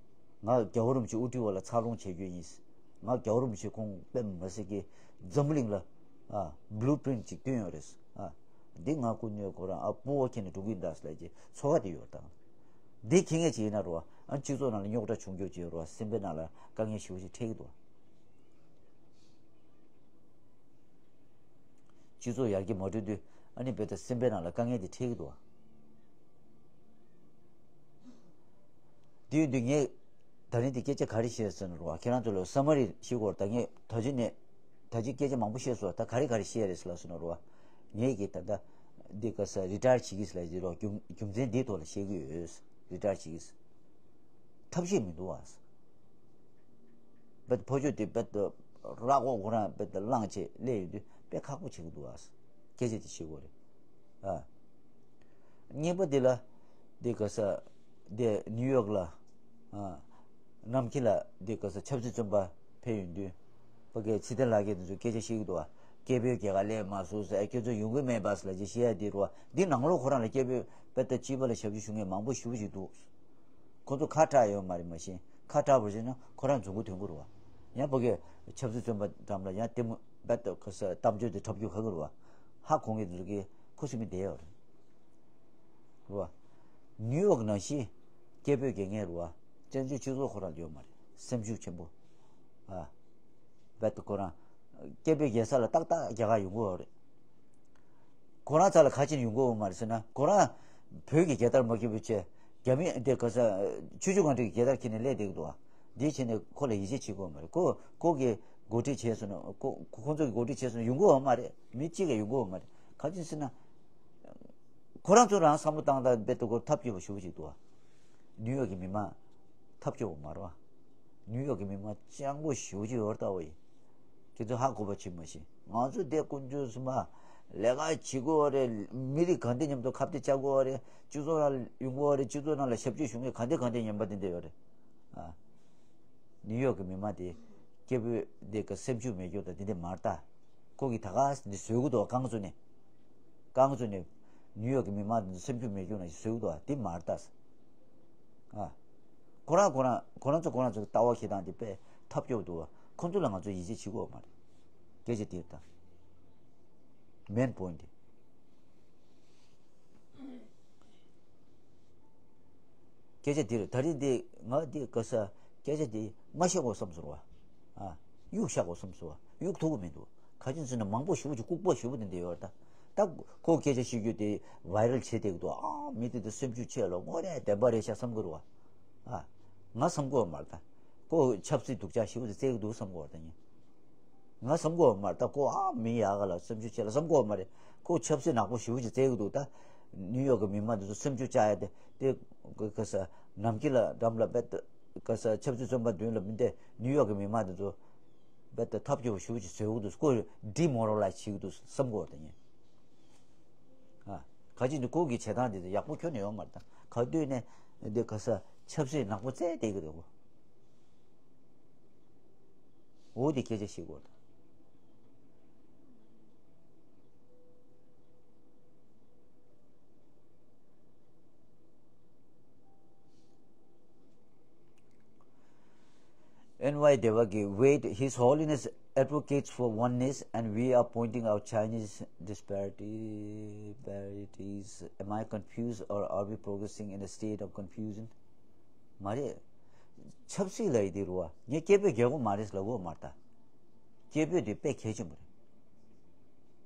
ང་རྒྱལ་བ་རིན་པོ་ཆེ་དབུ་ཁྲིད་འོག་ལ་འཚར་ལོངས་བྱེད་རྒྱུ་ཡིན། ང་རྒྱལ་བ་རིན་པོ་ཆེ་ཁོང་དཔེ་མ་སྲིད་ཀྱི་འཛམ་བུ་གླིང་ལ། ཨ། བླུ་པི་རིན་ཊི་ཅིག་བསྟན་ཡོད་རེད། ཨ། འདི་ང་སྐུ་མདུན་ཁོ་རང་ཨ་སྤོ་བོ་ཁྱེར་ནས་འགྲོ་གི་ཡིན་ད་ལབ་ཀྱི་ཚོར་བ་དེ་ཡོད་ད། འདི་མཁྱེན་མཁན་ཅིག་ཡིན་ན་རོ། ཨ། སྤྱི་ཚོགས་ནང་ལ་རྙོག་དྲ་བྱུང་རྒྱུ་ཅིག་ཡོད་རོ། སེམས་པའི་ནང་ལ་དཀའ་ངལ་ཞེ་པོ་ཅིག་འཕྲད་ཀྱི་འདུག་སྤྱི་ཚོགས་ཡར་རྒྱས་མ་འགྲོ་དུས་ཨ་ནི་བོད་དང་སེམས་པའི་ནང་ལ་དཀའ་ངལ་དེ་འཕྲད་ཀྱི་འདུག་དེ་ཡིན་དུས་ངས་ད་རིང་འདི་སྐད་ཆ་ག་རེ་བཤད་ཟེར་ན་རོ། ཁྱེད་རང་ཚོ་ལ་སམ་མ་རི་ཞིག་གོ། ད་ངས་ད་ཅི་ནས་ད་ཅི་སྐད་ཆ་མང་པོ་བཤད་སོང་། ད་ག་རེ་ག་རེ་བཤད་རེད་ཟེར་ལབ་སོང་ན་རོ། ངས་ཀྱི་ད་ལྟ་འདི་ག་ས་རི་ཊ་ཡར་བྱེད་ཀྱི་ཟེར་ལབ་ཀྱི་རོ། རྒྱུ་རྒྱུ་མཚན་འདིའི་ཐོག་ལ་བཤད་ཀྱི་ཡོད། རི་ཊ་ཡར་བྱེད་ཀྱི་ཐབས་ཤེས་མི་འདུག་བ། བེད་ཕོ་ཆོས་དེ་བེད་ར་ཁོག་ཁོ་རང་བེད་བླངས་བྱས་སླེབས་ཡོང་དུས་དཔེ་ཁག་པོ་བྱེད་ཀྱི་འདུག་བ། སྐད་ཆ་དེ་བཤད་དགོས་རེད། ཨ། གཉིས་པ་དེ་ལ་དེ་ག་ས་དེ་ནིའུ་ཡོག་ལ། ཨ། གནམ་ཁྱི་ལ་དེ་ག་ས་ཆབ་སྲིད་བཙོན་པ་ཕེབས་ཡོང་དུས། ཕ་གི་ཚེ་བརྟན་ལགས་ཀྱིས་དེ་ཚོ་སྐད་ཆ་བཤད་ཀྱི་འདུག་བ། སྐད་འབོད་རྒྱལ་ཁ་སླེབས་མ་སོང་ཟེར། ཁྱོད་ཚོ་ཡོང་གི་མེད་པ་ཟེར་ལབ་ཅིག་བཤད་ཡ་དེ་རུ་བ། འདི་ནང་ལོགས་ཁོ་རང་ལ་སྐད་འབོད་དཔེ་ལྟ་སྤྱི་པ་ལ་ཞབས་ཕྱི་ཞུ་མཁན་མང་པོ་ཞེ་པོ་ཅིག་འདུག་ཁོ་ཚོ་ཁ་གྲག་ཡོད་མ་རེད། མ་གཞི་ཁ་གྲག་པ་བྱས་ན་ཁོ་རང་རྫུན་མགོ་ཐོན་གྱི་རེད་བ། ཡང་ཕ་གི་ཆབ་སྲིད་བཙོན་པ་འགྲམ་ལ་ཡང་ལྟད་མོ་རྦད་དེ་ག་ས་གཏམ་བརྗོད་དེ་འཁྲབ་རྒྱུ་ཁག་གི་རེད་བ། ཧ་གོ་མཁན་དེ་ཚོ་གིས་ཁུ་སིམ་མེར་བསྡད་ཡོད་རེད། རེད་བ། ནིའུ་ཡོག་ནང་བཞིན་སྐད་འབོད་རྒྱག་མཁན་རེད་བ། བཙན་བྱོལ་སྤྱི་ཚོགས་ཁོ་རང་ཡོད་མ་རེད། སེམས་ཤུགས་ཆེན་པོ། ཨ། རྦད་དེ་ཁོ་རང་སྐད་འབོད་རྒྱག་ས་ལ་ཏག་ཏག་རྒྱ་གར་ཡོང་གི་ཡོད་རེད། ཁོ་རང་རྩ་ལ་ག་ཅི་ནས་ཡོང་གི་ཡོད་མ་རེད་ཟེར་ན། ཁོ་རང་བོད་ཀྱི་རྒྱལ་དར་མ་འཁྱེར་བའི་ཆེད། རྒྱ་མི་དེ་ག་ས་ཆུ་བཞི་སྒང་དྲུག་གི་རྒྱལ་དར་འཁྱེར་ནས་སླེབས་བསྡད་ཀྱི་འདུག་བ། འདིའི་ཆེད་ནས་ཁོ་ལ་ཡིད་ཆེས་བྱེད་དགོས་མ་རེད། ཁོ་ཁོ་གིས་འགོ་ཁྲིད་བྱས་སོང་ན། ཁོ་ཁོ་ཚོ་གིས་འགོ་ཁྲིད་བྱས་སོང་ན་ཡོང་གི་ཡོད་མ་རེད། མི་གཅིག་ཀྱང་ཡོང་གི་ཡོད་མ་རེད། ག་ཅི་ཟེར་ན། ཁོ་རང་ཚོ་རང་བསམ་བློ་བཏང་སྟངས་རྦད་དེ་ཁོ་ཐབས་སྐྱོ་པོ་ཞེ་པོ་ཅིག་འདུག་བ། ནིའུ་ཡོག་གི་མི་མང་ཐབས་སྐྱོ་པོ་མ་རེད་བ། ནིའུ་ཡོག་གི་མི་མང་སྤྱང་པོ་ཞེ་པོ་ཅིག་ཡོད་རེད་ད་བ་ཡིན། ཁྱེད་ཚོ་ཧ་གོ་བ་བྱེད་མ་ཤེས། ང་ཚོ་འདི་དཀོན་མཆོག་གསུམ་མ་ལས་ཀ་བྱེད་དགོས་རེད། མི་རིགས་གང་དེ་མཉམ་དུ་ཁ་གཏད་བཅག་དགོས་རེད། སྤྱི་ཚོགས་ནང་ཡོང་དགོས་རེད། སྤྱི་ཚོགས་ནང་ལ་ཞབས་ཕྱི་ཞུ་མཁན་གང་དེ་གང་དེ་ངན་པ་དེ་འདྲ་ཡོད་རེད། ཨ། ནིའུ་ཡོག་གི་མི་མང་དེ་སྐད་འབོད་དེ་ག་སེམས་ཤུགས་མེད་རྒྱུ་དང་དེ་འདྲ་མ་རེད་ད། ཁོ་གིས་ད་ག་འདི་བཟོས་གི་འདུག་རྐང་བཙུགས་ནས། རྐང་བཙུགས་ནས་ནིའུ་ཡོག་གི་མི་མང་དེ་ཚོ་སེམས་ཤུགས་མེད་རྒྱུ་ན་བཟོས་གི་འདུག་དེ་མ་རེད་ད། ཨ། ཁོ་རང་ཁོ་རང་ཁོ་རང་ཚོ་ཁོ་རང་ཚོ་ལྟ་བ་བྱེད་སྟངས་དེ་དཔེ་ཐབས་སྐྱོ་འདུག་ཁོ་ཚོ་ལ་ང་ཚོ་ཡིད་ཆེས་བྱེད་དགོས་མ་རེད། སྐད་ཆ་དེ་རེད་ད། མེན་པོ་ཡིན་ཏེ། སྐད་ཆ་འདིར་ད་རིང་འདི་ང་འདི་ག་ས་སྐད་ཆ་འདི་མ་བཤད་དགོས་བསམ་སོང་བ། ཨ། གཡུག་བཤད་དགོས་བསམ་སོང་བ། གཡུག་ཐུབ་ཀྱི་མི་འདུག་ག་ཅི་ཟེར་ན་མང་པོ་ཞེ་པོ་ཅིག་ལྐུགས་པ་ཞེ་པོ་དེ་འདི་ཡོད་རེད་ད། ད་ཁོ་སྐད་ཆ་བཤད་རྒྱུ་དེ་ཝའི་རལ་བྱེད་བསྡད་ཀྱི་འདུག་ཨ། མི་དེ་དེ་སེམས་ཤུགས་ཆེ་ལ་དངོས་གནས་བདེན་པ་རེད་ཤག་བསམ་གྱི་རེད་བ། ཨ། ང་བསམ་གྱི་ཡོད་མ་རེད་ད། ཁོ་ཆབ་སྲིད་སྡུག་ཅག་ཞེ་པོ་ཅིག་བཙལ་གྱི་འདུག་བསམ་གྱི་ཡོད་རེད་ད་ངས། ང་བསམ་གྱི་ཡོད་མ་རེད་ད། ཁོ་ཨ་མི་ཡག་ག་ལ་སེམས་ཤུགས་ཆེ་ལ་བསམ་གྱི་ཡོད་མ་རེད། ཁོ་ཆབ་སྲིད་ནག་པོ་ཞེ་པོ་ཅིག་བཙལ་གྱི་འདུག་ད་ནིའུ་ཡོག་གི་མི་མང་འདི་ཚོ་སེམས་ཤུགས་བཅག་ཡ་དེ་དེ་ག་ས་ནམ་མཁའ་ལ་འགྲམ་ལ་རྦད་དེ་ག་ས་ཆབ་སྲིད་བཙོན་པ་མདུན་ལ་མི་འདེད་ནིའུ་ཡོག་གི་མི་མང་འདི་ཚོ་རྦད་དེ་ཐབས་སྐྱོ་པོ་ཞེ་པོ་ཅིག་བཟོ་གི་འདུག་ཁོ་ཌི་མོ་རལ་ལའི་ཛི་བྱེད་ཀྱི་འདུག་བསམ་གྱི་ཡོད་རེད་ད་ངས། ཨ། ག་ཅི་འདི་ཁོ་གི་བྱེད་སྟངས་འདི་ཡག་པོ་ཁྱོན་ནས་ཡོད་མ་རེད་ད། ག་དུས་ནས་འདི་ག་ས་ཆབ་སྲིད་ནག་པོ་བཙལ་བསྡད་ཀྱི་རེད་གོ། འོ་དེ་སྐད་ཆ་བཤད་དགོས་རེད་ད། N Y Devaki, wait, His Holiness advocates for oneness and we are pointing out Chinese disparity, disparities. Am I confused or are we progressing in a state of confusion? མ་རེད། ཆབ་སྲིད་ལབ་ཡི་དེ་རུ་བ། ངས་སྐད་འབོད་རྒྱག་གི་མ་རེད་ལབ་གི་མ་རེད་ད། སྐད་འབོད་དེ་དཔེ་གལ་ཆེན་པོ་རེད།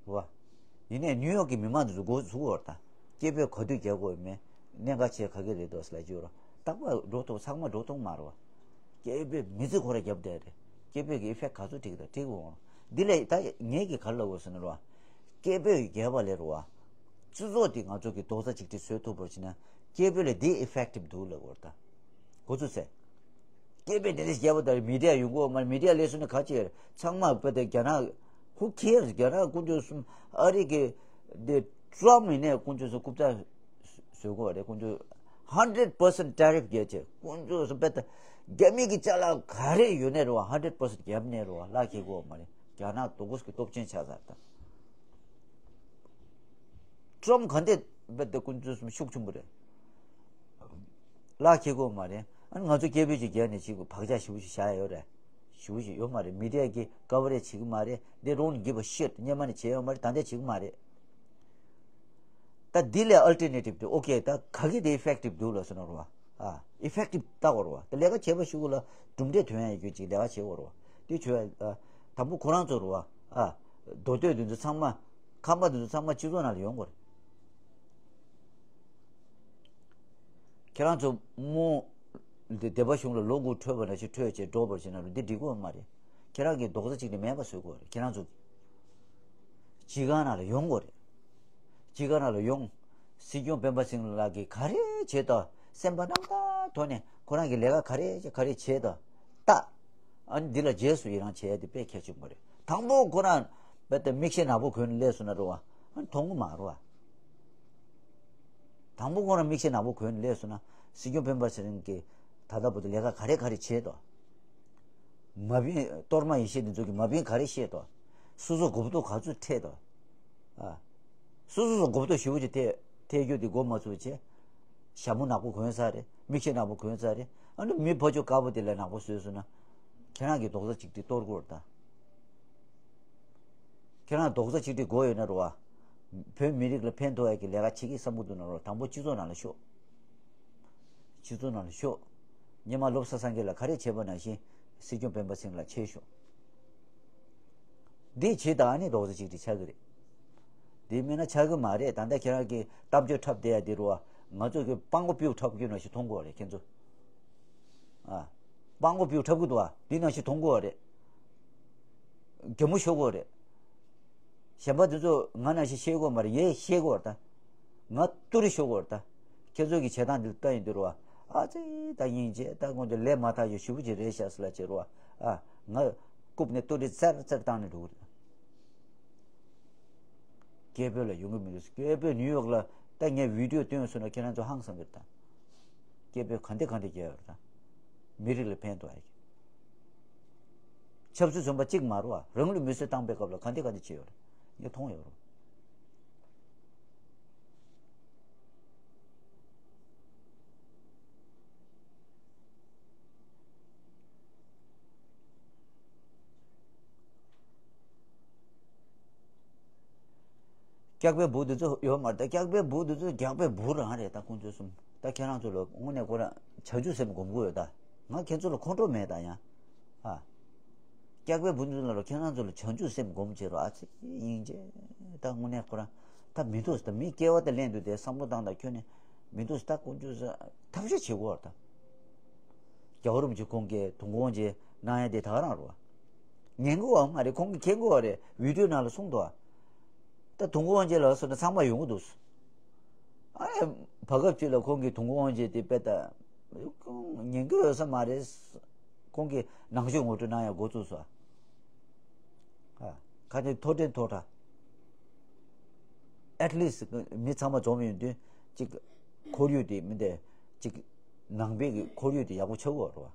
རུ་བ། ཡིན་ནའི་ནིའུ་ཡོག་གི་མི་མང་དེ་ཚོ་མགོ་ཚུགས་བར་ད། སྐད་འབོད་ག་དུས་རྒྱག་དགོས་མེད། གནད་འགག་ཆེ་ག་གི་རེད་འདུག་ལབ་རྒྱུ་རོ། རྟག་པར་འགྲོ་ཐུབ་ཚང་མ་འགྲོ་ཐུབ་མ་རེད་བ། སྐད་འབོད་མི་ཚེ་ཁོ་ར་རྒྱབ་བསྡད་རེད། སྐད་འབོད་ཀྱི་ཨི་ཕེག་ག་ཚོད་འགྲིག་དང་འགྲིག་འོང་། འདི་ལས་ད་ངས་ཀྱི་ག་ལབ་དགོས་ཟེར་ན་རོ། སྐད་འབོད་རྒྱབ་པ་ལས་རོ་བ། སྤྱི་ཚོགས་འདི་ང་ཚོ་གི་རྡོག་རྩ་གཅིག་སྒྲིལ་བཟོ་ཐུབ་པར་བྱས་ན་སྐད་འབོད་ལས་འདི་ཨི་ཕེག་ཊིབ་འདུག་ལབ་དགོས་རེད་ད། འགོ་ཚུགས་ཚེ། སྐད་འབོད་དེ་འདྲ་རྒྱབ་པ་ལྟར་མི་ཌི་ཡ་ཡོང་གི་ཡོད་མ་རེད། མི་ཌི་ཡ་སླེབས་སོང་ན་ག་ཅི་ཡོད་རེད། ཚང་མ་བོད་དང་རྒྱ་ནག་who cares རྒྱ་ནག་དཀོན་མཆོག་གསུམ་ཨ་རི་གི་འདི་ཊྲམ་ཡིན་ནའི་དཀོན་མཆོག་གསུམ་རྐུབ་བཀྱག་བཟོ་གི་ཡོད་རེད། དཀོན་མཆོག་hundred percent tariff རྒྱབ་བྱས་དཀོན་མཆོག་གསུམ་བོད་དང་རྒྱ་མི་གི་ཅ་ལག་ག་རེ་ཡོད་ནའི་རེད་བ། hundred percent རྒྱབ་ནའི་རེད་བ། ལག་འཁྱེར་གི་ཡོད་མ་རེད། རྒྱ་ནག་དོ་དགོས་ཀྱི་སྟོབས་ཆེན་ཆགས་ཚར་ད། ཊྲམ་ག་འདྲ་བོད་དེ་དཀོན་མཆོག་གསུམ་ཤུགས་ཆེན་པོ་རེད། ལག་འཁྱེར་གོ་མ་རེད། ཨ་ནི་ང་ཚོ་སྐད་འབོད་ཅིག་རྒྱག་ནས་ཅིག་བག་ཆགས་ཞེ་པོ་ཞིག་བཞག་ཡོད་རེད། ཞེ་པོ་ཞིག་ཡོད་མ་རེད། མི་ཌི་ཡ་གིས་ཀ་བ་རེ་ཇི་བྱེད་ཀྱི་མ་རེད། They don't give a shit སྔོན་མ་ནས་བྱས་ཡོད་མ་རེད། ད་ལྟ་བྱེད་ཀྱི་མ་རེད། ད་འདི་ལས་ཨལ་ཊར་ནེ་ཊིབ་དེ་ཨོ་ཁེ་ད་ག་གི་དེ་ཨི་ཕེག་ཊིབ་འདུག་ལབ་སོང་ན་རེད་བ། ཨ་ཨི་ཕེག་ཊིབ་ལྟ་དགོས་རེད་བ། ད་ལས་ཀ་བྱེད་པ་ཞིག་ལ་གྲུབ་འབྲས་ཐོན་ཡ་ཡོད་ཅིག་ལས་ཀ་བྱེད་དགོས་རེད་བ། དེ་བྱོས་ཨ། དང་པོ་ཁོ་རང་ཚོ་རེད་བ། ཨ། མདོ་སྟོད་དེ་ཚོ་ཚང་མ། ཁམས་པ་དེ་ཚོ་ཚང་མ་སྤྱི་ཚོགས་ནང་ལ་ཡོང་དགོས་རེད། ཁྱེད་རང་ཚོ་རྨོ། འདི་སྡེ་པ་གཞུང་ལ་ལོ་དགུ་འཕྲོད་པ་ནང་བཞིན་འཕྲོད་བྱས་འགྲོ་བར་བྱས་ན་འདི་འགྲིག་གི་ཡོད་མ་རེད། ཁྱེད་རང་གིས་རྡོག་རྩ་གཅིག་སྒྲིལ་མེད་པ་བཟོ་དགོས་རེད། ཁྱེད་རང་ཚོ་གིས། སྤྱི་ཁང་ནང་ལ་ཡོང་དགོས་རེད། སྤྱི་ཁང་ནང་ལ་ཡོང་། སྲིད་སྐྱོང་སྤེན་པ་སེང་ལགས་ཀྱིས་ག་རེ་བྱེད་དོ། སེམས་པ་རྣམ་དག་ཐོག་ནས་ཁོ་རང་གི་ལས་ཀ་ག་རེ་བྱེད་ག་རེ་བྱེད་དོ། ལྟ། ཨ་ནི་འདི་ལ་རྗེས་སུ་ཡི་རང་བྱེད་ཡ་དེ་དཔེ་གལ་ཆེན་པོ་རེད། དང་པོ་ཁོ་རང་རྦད་དེ་མིག་ཤེལ་ནག་པོ་གོན་ནས་སླེབས་སོང་ན་རེད་བ། ཨ་ནི་མཐོང་གི་མ་རེད་བ། དང་པོ་ཁོ་རང་མིག་ཤེལ་ནག་པོ་གོན་ནས་སླེབས་སོང་ན་སྲིད་སྐྱོང་སྤེན་པ་ཚེ་རིང་གིས་ད་ལྟ་བར་དུ་ལས་ཀ་ག་རེ་ག་རེ་བྱས་དོ། མ་དཔེ་གཏོར་མ་ཡེ་ཤེས་འདི་ཚོ་གིས་མ་དཔེ་ག་རེ་བཤད་དོ། སོ་སོ་མགོ་ཐོག་ག་ཚོད་ཐེག་དོ། ཨ། སོ་སོ་སོ་མགོ་ཐོག་ཞེ་པོ་ཅིག་ཐེག་ཐེག་རྒྱུ་དེ་མགོ་མ་ཚོས་བྱས། ཞྭ་མོ་ནག་པོ་གོན་ཚར་རེད། མིག་ཤེལ་ནག་པོ་གོན་ཚར་རེད། ཨ་ནི་མི་ཕར་ཕྱོགས་དཀར་པོ་དེ་ལས་ནག་པོ་བཟོས་སོང་ན། ཁྱེད་རང་གིས་རྡོག་རྩ་གཅིག་སྒྲིལ་གཏོར་དགོས་རེད་ད། ཁྱེད་རང་རྡོག་རྩ་གཅིག་སྒྲིལ་དགོས་ཡོད་ན་རེད་བ། བོད་མི་རིགས་ལ་ཕན་ཐོགས་ཡ་གི་ལས་ཀ་བྱེད་ཀྱི་བསམ་བློ་འདུག་ན་རེད་བ། དང་པོ་སྤྱི་ཚོགས་ནང་ལ་ཤོག་སྤྱི་ཚོགས་ནང་ལ་ཤོག་སྔོན་མ་བློ་བཟང་སེང་གེ་ལགས་ག་རེ་བྱས་པ་ནང་བཞིན་སྲིད་སྐྱོང་སྤེན་པ་ཚེ་རིང་ལགས་བྱས་ཤོག་འདི་བྱེད་དང་ཨ་ནི་རྡོག་རྩ་གཅིག་སྒྲིལ་ཆགས་ཀྱི་རེད། འདི་མིན་ན་ཆགས་ཀྱི་མ་རེད། ད་ལྟ་ཁྱེད་རང་གིས་གཏམ་བརྗོད་འཁྲབ་བསྡད་ཡ་འདི་རུ་བ། ང་ཚོ་གི་སྤང་གོ་པིའུ་འཁྲབ་རྒྱུ་ནང་བཞིན་མཐོང་གི་ཡོད་རེད་ཁྱེད་ཚོ། ཨ། སྤང་གོ་པིའུ་འཁྲབ་ཀྱི་འདུག་བ། འདི་ནང་བཞིན་མཐོང་གི་ཡོད་རེད། གད་མོ་ཤོར་གྱི་ཡོད་རེད། གཞན་པ་འདི་ཚོ་ང་ནང་བཞིན་ཤེས་ཀྱི་ཡོད་མ་རེད། ངས་ཤེས་ཀྱི་ཡོད་རེད་ད། ང་ཏུ་རི་ཤོར་གྱི་ཡོད་རེད་ད། ཁྱེད་ཚོ་གི་བྱེད་སྟངས་འདི་ལྟ་ཡིན་འདི་རུ་བ། ཨ་ཙི་ད་སྙིང་རྗེ། ད་ཁོང་ཚོ་ལས་མ་དག་ཞིག་ཞེ་པོ་ཅིག་རེད་ཤག་ཟེར་ལབ་བྱས་རུ་བ། ཨ། ང་རྐུབ་ནས་ཏུ་རི་ཙར་ཙར་བཏང་ནས་འགྲོ་གི་རེད། སྐད་འབོད་ལ་ཡོང་གི་མི་འདུག་སྐད་འབོད་ནིའུ་ཡོག་ལ་ད་ངས་བི་ཌི་ཡོ་སྟོན་སོང་ན་ཁྱེད་རང་ཚོ་ཧང་སང་གི་རེད་ད། སྐད་འབོད་ག་འདྲ་ག་འདྲ་རྒྱག་ཡོད་རེད་ད། མི་རིགས་ལ་ཕན་ཐོགས་ཡ་གི། ཆབ་སྲིད་བཙོན་པ་གཅིག་མ་རེད་བ། རང་ལུས་མེར་སྲེག་བཏང་པའི་སྐབས་ལ་ག་འདི་ག་འདི་བྱས་ཡོད་རེད། ངས་མཐོང་ཡོད་རེད། སྐྱག་པའི་འབུ་འདི་ཚོ་ཡོད་མ་རེད། ད་སྐྱག་པའི་འབུ་འདི་ཚོ་སྐྱག་པའི་འབུ་རང་རེད། ད་ཁོང་ཚོ་གསུམ། ད་ཁྱེད་རང་ཚོ་ལ་དངོས་གནས་ཁོ་རང་བྱང་ཆུབ་སེམས་སྒོམ་དགོས་ཡོད། ད་ང་ཁྱེད་ཚོ་ལ་ཁོང་ཁྲོ་མེད། ད་ཡང་ཨ། སྐྱག་པའི་འབུ་འདི་ཚོ་ལ་ཁྱེད་རང་ཚོ་ལ་བྱང་ཆུབ་སེམས་སྒོམ་བྱེད་རོགས། ཨ་ཙི་སྙིང་རྗེ། ད་དངོས་གནས་ཁོ་རང་ད་མི་འདུག་ད་མི་སྐྱེ་བ་དེ་ལེན་དུས་དེ་བསམ་བློ་བཏང་། ད་ཁྱོད་ནི་མི་འདུག་ད་ཁོང་ཚོ་ཐབས་ཤེས་བྱེད་དགོས་རེད། ད་རྒྱལ་བ་རིན་པོ་ཆེ་ཁོང་གིས་དུས་འཁོར་དབང་ཆེན་གནང་ཡ་དེ་ད་ག་རང་རེད་བ། ཉན་གི་ཡོད་མ་རེད། ཁོང་གིས་མཁྱེན་གི་ཡོད་རེད། བི་ཌིའོ་ནང་ལ་གསུངས་འདུག་ད་དུས་འཁོར་དབང་ཆེན་ལ་སོང་ན་ཚང་མ་ཡོང་གི་འདུག་ཨ་ནི་བར་སྐབས་ཅིག་ལ་ཁོང་གིས་དུས་འཁོར་དབང་ཆེན་དེ་དཔེ་ད་ཉན་གི་ཡོད་ས་མ་རེད། ཁོང་གིས་ནང་ཆོས་ངོ་སྤྲོད་གནང་ཡ་འགོ་བཙུགས་སོང་། ཨ། ཁ་ཅིག་མཐོ་དྲན་མཐོ་དྲགས། at least མི་ཚང་མ་འཛོམས་ཡོང་དུས་ཅིག་ཁོར་ཡུག་དེ་མི་འདྲ་ཅིག་ནང་པའི་གི་ཁོར་ཡུག་དེ་ཡག་པོ་ཆགས་ཀྱི་ཡོད་རེད་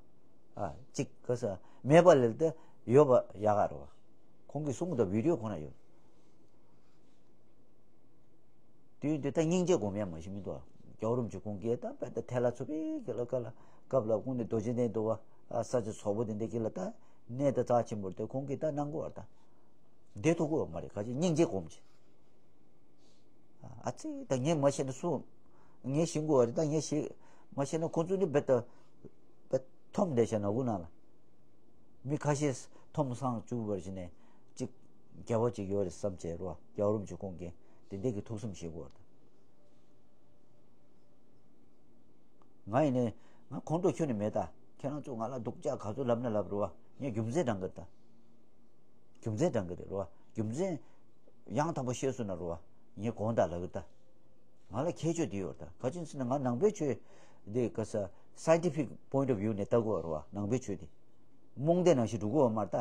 བ། ཨ། ཅིག་ག་ས་མེད་པ་ལས་ཏེ་ཡོད་པ་ཡག་ག་རེད་བ། ཁོང་གིས་གསུང་གི་འདུག་བི་ཌིའོ་ཁོ་ན་ཡོད། དུས་འདི་ད་སྙིང་རྗེ་སྒོམ་ཡ་མ་ཞིག་མི་འདུག་རྒྱལ་བ་རིན་པོ་ཆེ་ཁོང་གིས་ད་དཔེ་ད་ཐལ་ལ་ཚུབ་པའི་གི་ལ་ཀ་ལ་སྐབས་ལ་ཁོང་ནི་རྡོ་རྗེ་གདན་འདུག་བ། ས་ཆ་བཟང་པོ་དེ་འདྲ་གི་ལ་ད་གནས་ད་རྩ་ཆེན་པོར་དེ་ཁོང་གིས་ད་གནང་དགོས་བ། ད་བསྡད་ཐུབ་དགོས་བ་མ་རེད། ག་ཅི་སྙིང་རྗེ་སྒོམ་ཅིག་ཨ་ཙི་ད་ངས་མ་ཤེས་ན་སུ། ངས་ཤེས་དགོས་བ་རེད། ད་ངས་ཤེས་མ་ཤེས་ན་ཁོང་ཚོ་ནི་བེད་ད་བེད་འཐོམ་བསྡད་ཤག་ནག་ཁུང་ནང་ལ། མི་ཁ་ཤས་འཐོམ་སངས་བཅུག་པར་བྱས་ནས་གཅིག་དགེ་བ་གཅིག་ཡོད་རེད་བསམ་བྱས་རོ། རྒྱལ་བ་རིན་པོ་ཆེ་ཁོང་གིས་དེ་འདྲས་ཀྱི་ཐུགས་བསམ་བཞེས་དགོས་བ་རེད། ང་ཡིན་ནའི་ང་ཁོང་ཁྲོ་ཁྱོན་ནས་མེད། ད་ཁྱེད་རང་ཚོ་ང་ལ་སྡུག་ཅག་ག་ཚོད་ལབ་ན་ལབ་རོ་བ། ངས་རྒྱུ་མཚན་དྲང་གི་རེད། ད་རྒྱུ་མཚན་དྲང་གི་རེད་རོ་བ། རྒྱུ་མཚན་ཡང་དག་པོ་ཤེས་སོང་ན་རོ་བ། ངས་དགོངས་དག་ལབ་གི་རེད། ད་ང་ལ་ཁྱད་ཆོས་དེ་ཡོད་རེད། ད་ག་ཅི་ཟེར་ན་ང་ནང་པའི་ཆོས་འདི་ག་ས་scientific point of view ནས་ལྟ་དགོས་རོ་བ། ནང་པའི་ཆོས་དེ་རྨོངས་དད་ནང་བཞིན་འགྲོ་གི་ཡོད་མ་རེད། ད་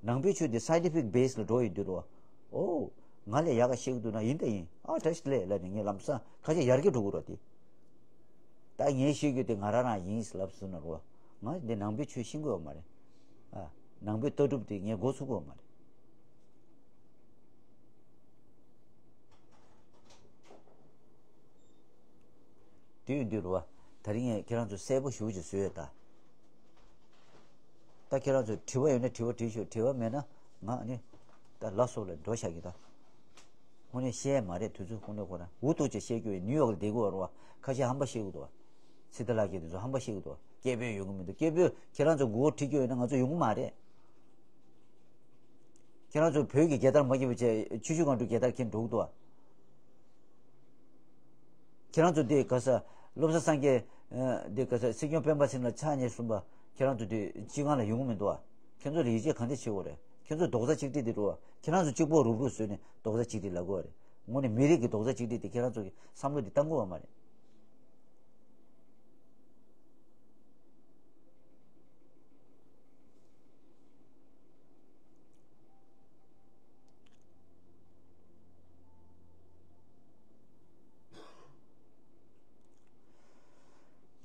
ནང་པའི་ཆོས་དེ་scientific base ལ་འགྲོ་ཡི་འདུག་རོ་བ། ཨོ། ང་ལས་ཡག་ག་ཤེས་ཀྱི་འདུག་ན་ཡིན་ད་ཡིན། ཨ་བཀྲ་ཤིས་བདེ་ལེགས་ལབ་ནས་ངས་ལམ་སང་ཁ་ཤས་ཡར་རྒྱས་འགྲོ་གི་རེད་དེ། ད་ངས་ཤེས་རྒྱུ་དེ་ང་རང་རང་ཡིན་ལབ་སོང་ན་རོ། ང་འདི་ནང་པའི་ཆོས་ཤེས་ཀྱི་ཡོད་མ་རེད། ཨ། ནང་པའི་ལྟ་གྲུབ་དེ་ངས་མགོ་ཚོད་ཀྱི་ཡོད་མ་རེད། དེ་ཡིན་དུས་རོ། ད་རིང་ངས་ཁྱེད་རང་ཚོ་གསལ་པོ་ཞེ་པོ་ཅིག་བཟོས་ཡོད་ད། ད་ཁྱེད་རང་ཚོ་དྲི་བ་ཡོད་ན་དྲི་བ་དྲིས་ཤོག་དྲི་བ་མེད་ན་ང་ནི་ད་ལ་སོགས་ལ་འགྲོ་བཞག་གི་ད། དངོས་གནས་བཤད་མ་རེད། དུས་ཚོད་ཁོ་ནས་ཁོ་རང་འུ་ཐུག་ཅིག་བཤད་རྒྱུ་ཡོད། ནིའུ་ཡོག་ལ་བསྡད་དགོས་རེད་བ། ཁ་ཤས་ཧམ་པ་བཤད་གི་འདུག་བ། སི་ཏཱ་ལགས་ཀྱིས་དེ་ཚོ་ཧམ་པ་བཤད་གི་འདུག་བ། སྐད་འབོད་ཡོང་གི་མི་འདུག་སྐད་འབོད་ཁྱེད་རང་ཚོ་མགོ་བོ་ཁྲིད་རྒྱུ་ཡོད་ན་ང་ཚོ་ཡོང་གི་མ་རེད། ཁྱེད་རང་ཚོ་བོད་ཀྱི་རྒྱལ་དར་མ་འཁྱེར་བ་བྱས་ཆུ་ཤུར་སྒང་དྲུག་རྒྱལ་དར་འཁྱེར་འགྲོ་གི་འདུག་བ། ཁྱེད་རང་ཚོ་འདི་ག་ས་བློ་བཟང་སངས་རྒྱས་འདི་ག་ས་སྲིད་སྐྱོང་སྤེན་པ་ཚེ་རིང་ལ་ཕྱག་ཉེ་གསུམ་པ་ཁྱེད་རང་ཚོ་འདི་སྤྱི་ཁང་ལ་ཡོང་གི་མི་འདུག་བ། ཁྱེད་ཚོ་ལ་ཡིད་ཆེས་ག་འདྲ་བྱེད་དགོས་རེད། ཁྱེད་ཚོ་རྡོག་རྩ་གཅིག་སྒྲིལ་འདི་འགྲོ་བ། ཁྱེད་རང་ཚོ་གཅིག་པོ་རུབ་རུབ་བཟོས་ནས་རྡོག་རྩ་གཅིག་སྒྲིལ་ལབ་དགོས་རེད། དངོས་གནས་མི་རིགས་ཀྱི་རྡོག་རྩ་གཅིག་སྒྲིལ་དེ་ཁྱེད་རང་ཚོ་གི་བསམ་བློ་འདི་བཏང་དགོས་བ་མ་རེད།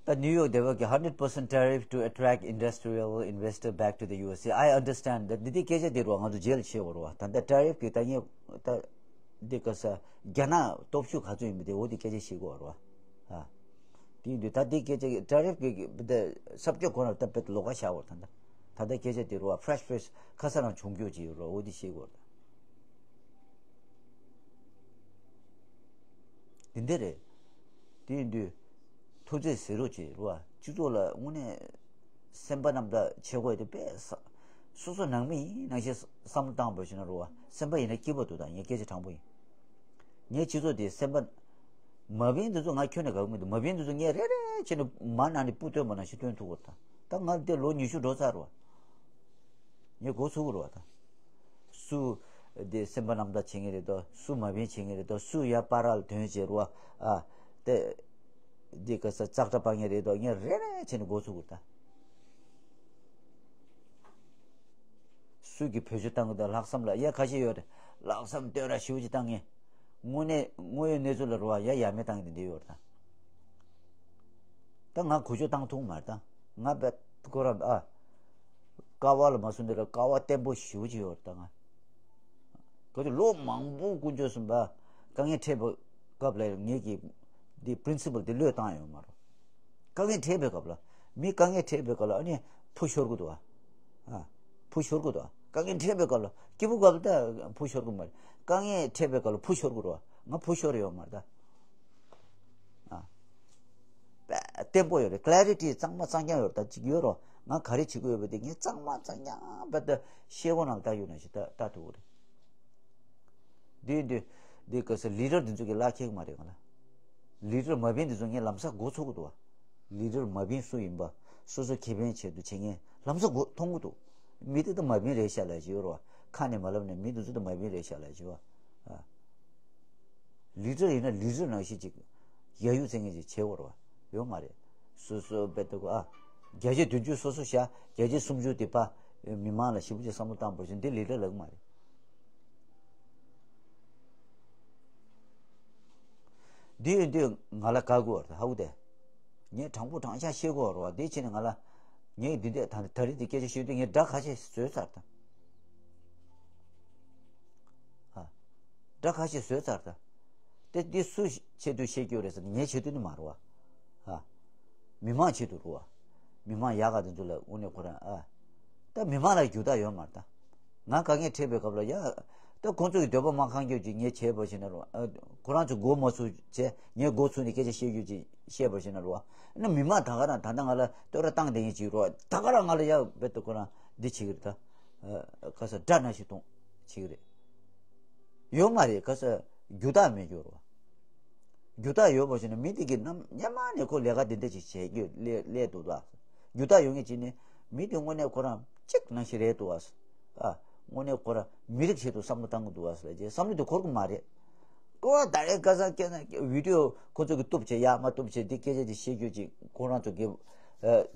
ད་ནིའུ་ཡོག་སྡེ་བ་གི་hundred percent tariff to attract industrial investor back to the U S A. I understand that. འདི་དེ་སྐད་ཆ་དེ་རུ་ང་ཚོ་རྗེས་ལ་བཤད་བར་བ། ད་ལྟ་ཊེ་རིཕ་གི་ད་ངས་ད་འདི་ག་ས་རྒྱ་ནག་སྟོབས་ཤུགས་ག་ཚོད་ཡིན་པ་དེ་འོ་དེ་སྐད་ཆ་བཤད་དགོས་བར་བ། ཨ། དེ་ཡིན་དུས་ད་དེ་སྐད་ཆ་གི་ཊེ་རིཕ་གི་གི་ད་ས་བཅད་ཁོ་ན་ད་དཔེ་ལོགས་ཀ་བཞག་བར། ད་ད་ད་ལྟ་སྐད་ཆ་དེ་རུ་བ་ཕེ་རེ་ཤི་ཕེ་རེ་ཤི་ག་ས་རང་བྱུང་རྒྱུ་ཅིག་ཡོད་ར། འོ་དེ་བཤད་དགོས་བར་ད། དེ་འདྲ་རེད། དེ་ཡིན་དུས་ཐུགས་རྗེ་གཟིགས་རོགས་བྱེད་རོགས། སྤྱི་ཚོགས་ལ་དངོས་གནས་སེམས་པ་རྣམ་དག་བྱེད་དགོས་དེ་དཔེ་ས། སོ་སོ་ནང་མི་ཡིན་ནང་བཞིན་བསམ་བློ་བཏང་བར་ཞུ་ན་རོགས། སེམས་པ་ཡིན་ན་སྐྱིད་པོ་འདུག་ད་ངས་སྐད་ཆ་དྲང་པོ་ཡིན། ངའི་སྤྱི་ཚོགས་དེ་སེམས་པ། མ་བིན་འདི་ཚོ་ང་ཁྱོན་ནས་དགའ་གི་མི་འདུག་མ་བིན་འདི་ཚོ་ངས་རེ་རེ་བྱས་ནས་མ་ནང་ནས་སྤུ་བཏོན་པ་ནང་བཞིན་བཏོན་ཐུབ་དགོས་ད། ད་ང་དེ་ལོ་ཉི་ཤུ་འགྲོ་ཚར་རོགས། ངས་འགོ་ཚུགས་རོགས་ད། སུ་དེ་སེམས་པ་རྣམ་དག་བྱེད་ངེས་རེད་དོ། སུ་མ་བིན་བྱེད་ངེས་རེད་དོ། སུ་ཡ་པ་རལ་དོན་བྱེད་རོགས། ཨ། དེ་དེ་ག་ས་ཙག་སྒྲ་པ་ངེས་རེད་དོ། ངས་རེ་རེ་བྱས་ནས་འགོ་ཚུགས་རོགས་ད། སུ་གི་བེད་སྤྱོད་བཏང་གི་འདུག་ལྷག་བསམ་ལ་ཡ་ཁ་ཤས་ཡོད་རེད། ལྷག་བསམ་སྟོན་ར་ཞུ་ཅི་བཏང་ངེས། དངོས་གནས་དངོས་ཡོད་གནས་ཚུལ་ལ་རོགས་ཡ་ཡ་མེད་བཏང་གི་འདི་ཡོད་རེད་ད། ད་ང་གུ་ཅོ་བཏང་ཐུབ་མ་རེད་ད། ང་བེད་ཁོ་ར་ཨ། ཀ་བ་ལ་མ་སོང་དེ་ལ་ཀ་བ་བརྟན་པོ་ཞེ་པོ་ཅིག་ཡོད་རེད་ད་ང་། ག་ཚོད་ལོ་མང་པོ་དཀོན་མཆོག་གསུམ་པ་དཀའ་ངལ་འཕྲད་པའི་སྐབས་ལ་ངེད་ཀྱིས་འདི་པི་རིན་སི་པལ་འདི་བློས་བཏང་ཡོད་མ་རེད། དཀའ་ངལ་འཕྲད་པའི་སྐབས་ལ་མི་དཀའ་ངལ་འཕྲད་པའི་སྐབས་ལ་ཨ་ནི་ཕུ་ཤོར་གི་འདུག་ཨ། ཕུ་ཤོར་གི་འདུག་ཨ། དཀའ་ངལ་འཕྲད་པའི་སྐབས་ལ་སྐྱིད་པོ་སྐབས་ལ་ད་ཕུ་ཤོར་གི་མ་རེད། དཀའ་ངལ་འཕྲད་པའི་སྐབས་ལ་ཕུ་ཤོར་གི་འདུག་ཨ། ང་ཕུ་ཤོར་ཡོད་མ་རེད་ད། ཨ། བརྟན་པོ་ཡོད་རེད། ཀ་ལེ་རི་ཊི་གཙང་མ་གཙང་རྐྱང་ཡོད་རེད། ད་ཅིག་ཡོད་རོ། ང་ག་རེ་བྱེད་དགོས་ཡོད་པ་དེ་ངས་གཙང་མ་གཙང་རྐྱང་བ་ད་ཤེལ་སྒོ་ནང་ལ་ད་ཡོད་ན་ཞིག་ད་ལྟ་ཐུབ་ཀྱི་རེད། འདི་འདི་འདི་ག་ས་ལི་ཌར་འདི་ཚོ་གི་ལག་ཁྱེར་མ་རེད་ག་ལ། ལི་ཌར་མ་བིན་འདི་ཚོ་ངས་ལམ་སང་མགོ་ཚོས་ཀྱི་འདུག་བ། ལི་ཌར་མ་བིན་སུ་ཡིན་པ། སོ་སོ་ཁེ་ཕན་ཆེད་དུ་བྱེད་མཁན་ལམ་སང་མགོ་མཐོང་གི་འདུག་མི་དེ་ད་མ་བིན་རེད་ཤག་ལབ་ཀྱི་ཡོད་རོ། ཁ་ནས་མ་ལབ་ནས་མི་འདི་ཚོ་ད་མ་བིན་རེད་ཤག་ལབ་ཀྱི་ཡོད། ཨ། ལི་ཌར་ཡིན་ན་ལི་ཌར་ནང་བཞིན་ཅིག་ཡ་ཡུ་བཙན་མཁན་ཅིག་བྱེད་དགོས་རེད་བ། ཡོད་མ་རེད། སོ་སོ་དཔེ་ལྟ་གོ་ཨ། བརྒྱ་ཆ་བདུན་ཅུ་སོ་སོ་བཞག་བརྒྱ་ཆ་སུམ་ཅུ་དེ་ཕ་མི་མང་ལ་ཞེ་པོ་ཅིག་བསམ་བློ་བཏང་བ་བཞིན་འདི་ལི་ཌར་ལབ་ཀྱི་མ་རེད། འདི་ཡིན་དུས་ང་ལ་དགའ་དགོས་རེད་ཧ་གོ་དེ། ངས་དྲང་པོ་དྲང་བཞག་བཤད་དགོས་རེད་བ། འདི་བྱས་ནས་ང་ལ། ངས་འདི་འདྲས་ད་ད་རེས་འདི་སྐད་ཆ་ཤོད་དུས་ངས་སྒྲ་ཁ་ཤས་བཟོས་ཚར་ད། ཨ། སྒྲ་ཁ་ཤས་བཟོས་ཚར་ད། དེ་འདི་སུ་ཆེད་དུ་བཤད་རྒྱུ་རེད་ཟེར་ན་ངའི་ཆེད་དུ་ནི་མ་རེད་བ། ཨ། མི་མང་ཆེད་དུ་རེད་བ། མི་མང་ཡག་ག་དེ་ཚོ་ལ་དངོས་གནས་ཁོ་རང་ཨ། ད་མི་མང་ལ་རྒྱུ་དག་ཡོད་མ་རེད་ད། ང་དཀའ་ངལ་འཕྲད་པའི་སྐབས་ལ་ཡ། ད་ཁོང་ཚོ་གི་འདོད་པ་མ་ཁེངས་རྒྱུ་ཅིག་ངས་བྱས་པ་ཞིག་ན་རུང་ཨ། ཁོ་རང་ཚོ་མགོ་མ་ཚོས་བྱས་ངས་མགོ་ཚོས་ནས་སྐད་ཆ་བཤད་རྒྱུ་ཅིག་བཤད་པ་ཞིག་ན་རུང་ཨ། ན་མི་མང་ད་ག་རང་ད་ལྟ་ང་ལ་བསྟོད་ར་བཏང་བསྡད་མཁན་ཅིག་རུང་ད་ག་རང་ང་ལ་ཡ་བེད་དུ་ཁོ་རང་འདི་བྱེད་ཀྱི་རེད་ད། ཨ། ཁ་ས་དགྲ་ན་ཞིག་གཏོང་བྱེད་ཀྱི་རེད། ཡོད་མ་རེད་ཁ་ས་རྒྱུ་དག་མེད་རྒྱུ་རུང་། རྒྱུ་དག་ཡོད་པ་ཞིག་ན་མི་དེ་གིས་ནམ་སྔོན་མ་ནས་ཁོ་ལས་ཀ་དེ་འདྲ་ཅིག་བྱེད་རྒྱུ་ལས་ལས་འདུག་ད། རྒྱུ་དག་ཡོད་ངེས་ཅིག་ནི་མི་དེ་དངོས་གནས་ཁོ་རང་གཅིག་ནང་བཞིན་རེད་འདུག་ཨ། ཨ། དངོས་གནས་ཁོ་རང་མི་རིགས་ཆེད་དུ་བསམ་བློ་བཏང་གི་འདུག་ཨ་ཟེར་ལབ་རྗེས་བསམ་བློ་དེ་འཁོར་གི་མ་རེད། ཀོ་བ་ད་རེས་ཁ་སང་སྐད་ན་བི་ཌི་ཡོ་ཁོ་ཚོ་གི་གཏུབ་བྱས་ཡག་མ་གཏུབ་བྱས་འདི་སྐད་ཆ་དེ་བཤད་རྒྱུ་ཅིག་ཁོ་རང་ཚོ་གི་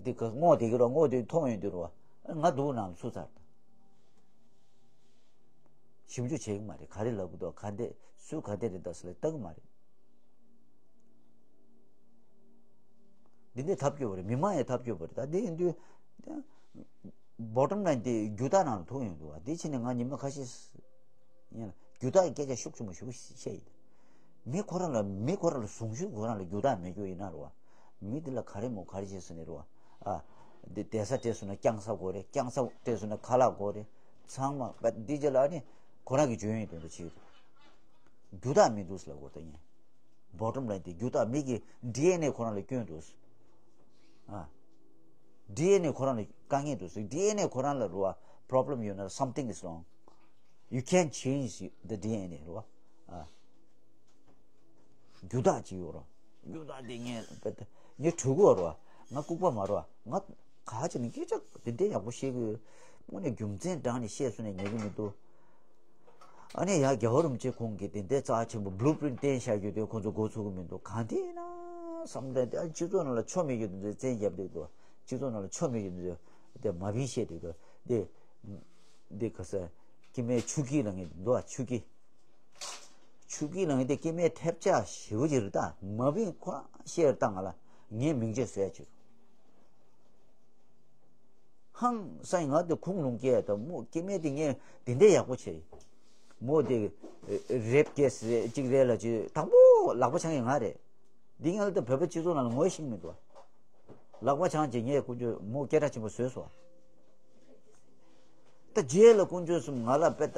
འདི་ག་སྔོག་བསྡད་ཀྱི་རོགས་སྔོག་བསྡད་མཐོང་ཡོང་དུས་རོགས་ང་སྡུག་ནང་ཚུད་ཚར། ཞིབ་འཇུག་བྱེད་ཀྱི་མ་རེད། ག་རེ་ལབ་ཀྱི་འདུག་ག་འདྲས་སུས་ག་འདྲས་རེད་ད་ཟེར་ལ་ལྟ་གི་མ་རེད། འདི་འདྲས་ཐབས་སྐྱོ་བ་རེད། མི་མང་ཡང་ཐབས་སྐྱོ་བ་རེད། ད་འདི་ཡིན་དུས་བོ་ཊམ་ལ་ཡིན་དེ་རྒྱུ་དག་ནང་ལ་ཐུག་ཡོང་འདུག་བ། འདི་ཕྱིན་ནས་ང་ཉི་མ་ཁ་ཤས་ཡིན་ལ་རྒྱུ་དག་གི་སྐད་ཆ་ཤུགས་ཆེན་པོ་ཞུ་བཤད་ཡིན། མི་ཁོ་རང་ལ་མི་ཁོ་རང་ལ་གཟུངས་གཞུག་ཁོ་རང་ལ་རྒྱུ་དག་མེད་རྒྱུ་ཡིན་ན་རོ། མི་འདི་ལ་ག་རེ་མོ་ག་རེ་བྱེད་ཟེར་ནས་རོ། ཨ། འདི་བསྡད་ས་སྤྲད་སོང་ན་རྐྱང་ས་དགོས་རེད། རྐྱང་ས་སྤྲད་སོང་ན་ཁ་ལག་དགོས་རེད། ཚང་མ་བ་འདི་རྗེས་ལ་ཨ་ནི་ཁོ་རང་གི་འཇོན་ཡོད་དོན་དུ་བྱེད་རྒྱུ་དག་མི་འདུག་ཟེར་ལ་གོ་ད་ཡིན། བོ་ཊམ་ལ་ཡིན་དེ་རྒྱུ་དག་མི་གི་ཌི་ཨེན་ཨེ་ཁོ་རང་ལ་སྐྱོན་འདུག་ཨ། ཌི་ཨེན་ཨེ་ཁོ་རང་ལ་དཀའ་ངལ་འདུག་ཌི་ཨེན་ཨེ་ཁོ་རང་ལ་རུ་བ་པོ་རོབ་ལེམ་ཡོད་ན་something is wrong. You can't change the ཌི་ཨེན་ཨེ་རུ་བ། ཨ། རྒྱུ་དག་ཅིག་ཡོད་རོ། རྒྱུ་དག་དེ་ངས་ངས་གྲོལ་གི་རོ། ང་ལྐུགས་པ་མ་རོ། ང་ག་ཅིག་ནས་སྐད་ཆ་དེ་འདྲའི་ཡག་པོ་བཤད་གི་ཡོད། དངོས་གནས་རྒྱུ་མཚན་དྲངས་ནས་བཤད་སོང་ནས་ཉན་གི་མི་འདུག་ཨ་ནི་ཡང་རྒྱལ་བ་རིན་པོ་ཆེ་ཁོང་གིས་དེ་འདྲའི་རྩ་ཆེན་པོ་blue print བསྟན་བཞག་རྒྱུ་དེ་ཁོང་ཚོ་མགོ་ཚོས་གི་མི་འདུག་གང་དེ་ཡིན་ན་བསམ་བློ་དེ་སྤྱི་ཚོགས་ནང་ལ་ཆོ་མེད་རྒྱུ་དེ་ཚོ་བཙན་རྒྱབ་བསྡད་འདུག་སྤྱི་ཚོགས་ནང་ལ་ཆོ་མེད་རྒྱུ་དེ་ཚོ་དེ་མ་བིན་བཤད་བསྡད་འདུག་དེ་དེ་ག་ས་སྐྱེ་དམན་ཆུ་སྐྱེས་ལ་ངས་འདུག་ཨ་ཆུ་སྐྱེས། ཆུ་སྐྱེས་ལ་ངས་དེ་སྐྱེ་དམན་ཐེབས་ཆག་ཞེ་པོ་ཅིག་རེད་ད། མ་བིན་ཁོ་རང་བཤད་རེད་ད། ང་ལ་ངས་མིང་ཆད་བཟོས་ཡ་ཅིག་ཧང་སང་ང་དེ་ཁུངས་ལུང་སྐྱེལ་ཡ་ད་མོ་སྐྱེ་དམན་དེ་ངས་དེ་འདྲའི་ཡག་པོ་བྱས་ཡིན། མོ་དེ་རེབ་ཀེ་སི་རེད་ཅིག་རེད་ལ་ཅིག་དང་པོ་ལག་པ་འཆང་ཡ་ང་རེད། འདི་ངས་ལ་ད་བོད་པ་སྤྱི་ཚོགས་ནང་ལ་ངོ་ཤེས་མི་འདུག་ཨ། ལག་པ་འཆང་བྱས་ངས་དཀོན་མཆོག་མོ་སྐད་གྲགས་ཆེན་པོ་བཟོས་སོང་ཨ། ད་རྗེས་ལ་དཀོན་མཆོག་གསུམ་ང་ལ་དཔེ་ད་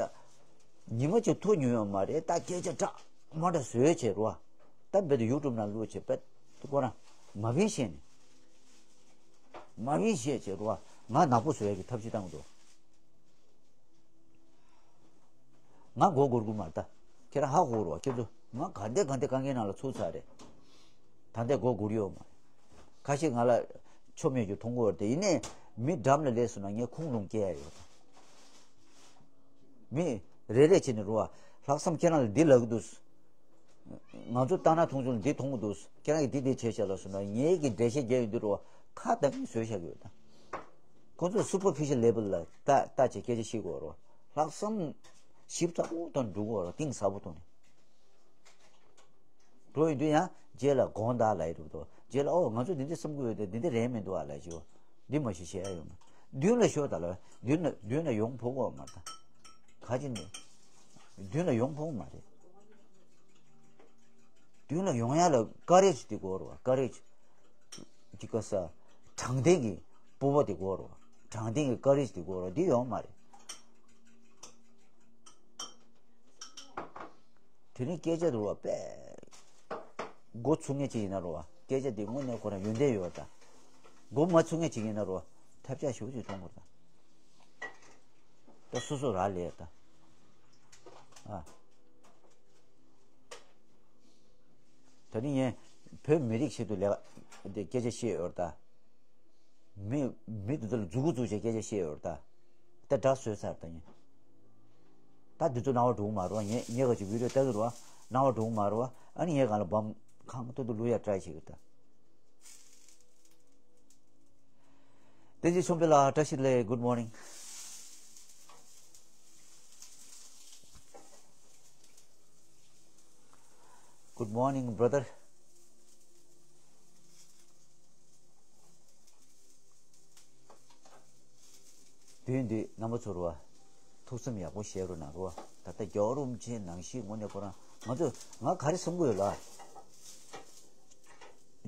ཉི་མ་གཅིག་ཐུག་མྱོང་ཡོད་མ་རེད། ད་སྐད་ཆ་འདྲ་མ་འདྲ་བཟོས་བྱས་རོ། ད་དཔེ་ད་ཡུ་ཊུབ་ནང་བླུགས་བྱས་དཔེ་ད་ཁོ་རང་མ་བིན་བཤད་ནས་མ་བིན་བཤད་བྱས་རོ། ང་ནག་པོ་བཟོ་ཡ་གི་ཐབས་ཤེས་བཏང་འདུག་ང་མགོ་སྒུར་དགོས་མ་རེད་ད། ཁྱེད་རང་ཧ་གོ་རོགས་ཁྱེད་ཚོ། ང་ག་འདྲ་ག་འདྲ་དཀའ་ངལ་ནང་ལ་ཚུད་ཚར་རེད། ད་ལྟ་མགོ་སྒུར་ཡོད་མ་རེད། ཁ་ཤས་ང་ལ་ཆོ་མེད་རྒྱུ་མཐོང་གི་ཡོད་རེད་དེ་ཡིན་ནའི་མི་འགྲམ་ལ་སླེབས་སོང་ན་ངས་ཁུངས་ལུང་སྐྱེལ་ཡ་ཡོད། མི་རེ་རེ་བྱས་ནས་རོ་བ། ལྷག་བསམ་ཁྱེད་རང་ལ་འདི་ལབ་གི་འདུག་ང་ཚོ་ལྟ་ན་མཐོང་ཆུང་ལ་འདི་མཐོང་གི་འདུག་ཁྱེད་རང་གིས་འདི་འདི་བྱས་བྱས་ལ་སོང་ན་ངེད་ཀྱི་འགྲེལ་བཤད་རྒྱག་ཡོང་དུས་རོ་བ་ཁ་བཏང་གིན་བཟོས་བཞག་གི་ཡོད་ད། ཁོ་ཚོས་superficial level ལ་ལྟ་ལྟ་བྱས་སྐད་ཆ་བཤད་དགོས་རོ། ལྷག་བསམ་ཞིབ་ཚགས་པོ་དང་འགྲོ་དགོས་རོ། གཏིང་ཟབ་པོ་ཐོག་ནས་འགྲོ་ཡོང་དུས་ཡང་རྗེས་ལ་དགོངས་དག་ལབ་ཡོད་འདུག་རྗེས་ལ་ཨོ་ང་ཚོ་འདི་འདྲ་བསམ་གི་ཡོད་དེ་འདི་འདྲ་རེད་མི་འདུག་ཨ་ལབ་ཞུ། འདི་མ་ཞུ་བྱས་ཡོང་། མདུན་ལ་ཤོག་ད་ལ། མདུན་ལ་མདུན་ལ་ཡོང་ཕོད་གོ་མ་ད། ག་ཅི་ནི། མདུན་ལ་ཡོང་ཕོད་མ་རེད། མདུན་ལ་ཡོང་ཡ་ལ་ཀ་རེཇ་དེ་དགོས་རེད་བ། ཀ་རེཇ། ཅི་ཀ་ས། དྲང་བདེན་གྱི་སྤོབས་པ་དེ་དགོས་རེད་བ། དྲང་བདེན་གྱི་ཀ་རེཇ་དེ་དགོས་རེད་བ། འདི་ཡོང་མ་རེད། དེ་རིང་སྐད་ཆ་རུ་བ་པས། མགོ་ཚུགས་མཁན་ཅིག་ཡིན་ན་རུ་བ། སྐད་ཆ་འདི་དངོས་གནས་ཁོ་རང་ཡོན་ཏན་ཡོད་ད། མགོ་མ་ཚུགས་མཁན་ཅིག་ཡིན་ན་རུ་བ། ཐབས་ཆག་ཞེ་པོ་ཅིག་མཐོང་དགོས་ད། ད་སོ་སོ་རག་ལས་ད། ཨ། ད་ནི་ངས་བོད་མི་རིགས་ཆེད་དུ་ལས་ཀ་འདི་སྐད་ཆ་བཤད་ཡོད་ད། མི་མི་དེ་ཚོ་ལ་མཛུ་གུ་བཙུགས་བྱས་སྐད་ཆ་བཤད་ཡོད་ད། ད་དགྲ་བཟོས་ཚར་ད་ཡིན། ད་འདི་ཚོ་སྣང་བ་འགྲོ་གི་མ་རེད་བ། ངས་ངས་ག་ཅིག་བི་ཌིའོ་ལྟ་གི་རེད་བ། སྣང་བ་འགྲོ་གི་མ་རེད་བ། ཨ་ནི་ངས་གང་ལ་བམ་ཁང་ཏོག་ཏོ་བླུག་ཡ་ཊ་རའི་བྱེད་གི་ད། བསྟན་འཛིན་ཆོས་འཕེལ་ལགས་བཀྲ་ཤིས་བདེ་ལེགས། Good morning. Good morning, brother. དུས་འདི་རྣམ་པ་ཚོར་བ། ཐུགས་བསམ་ཡག་པོ་བཞེས་རོགས་གནང་རོགས། ད་ལྟ་རྒྱལ་བ་རིན་པོ་ཆེ་ནང་བཞིན་དངོས་གནས་ཁོ་རང་ང་ཚོ་ང་ག་རེ་བསམ་གི་ཡོད་ལ།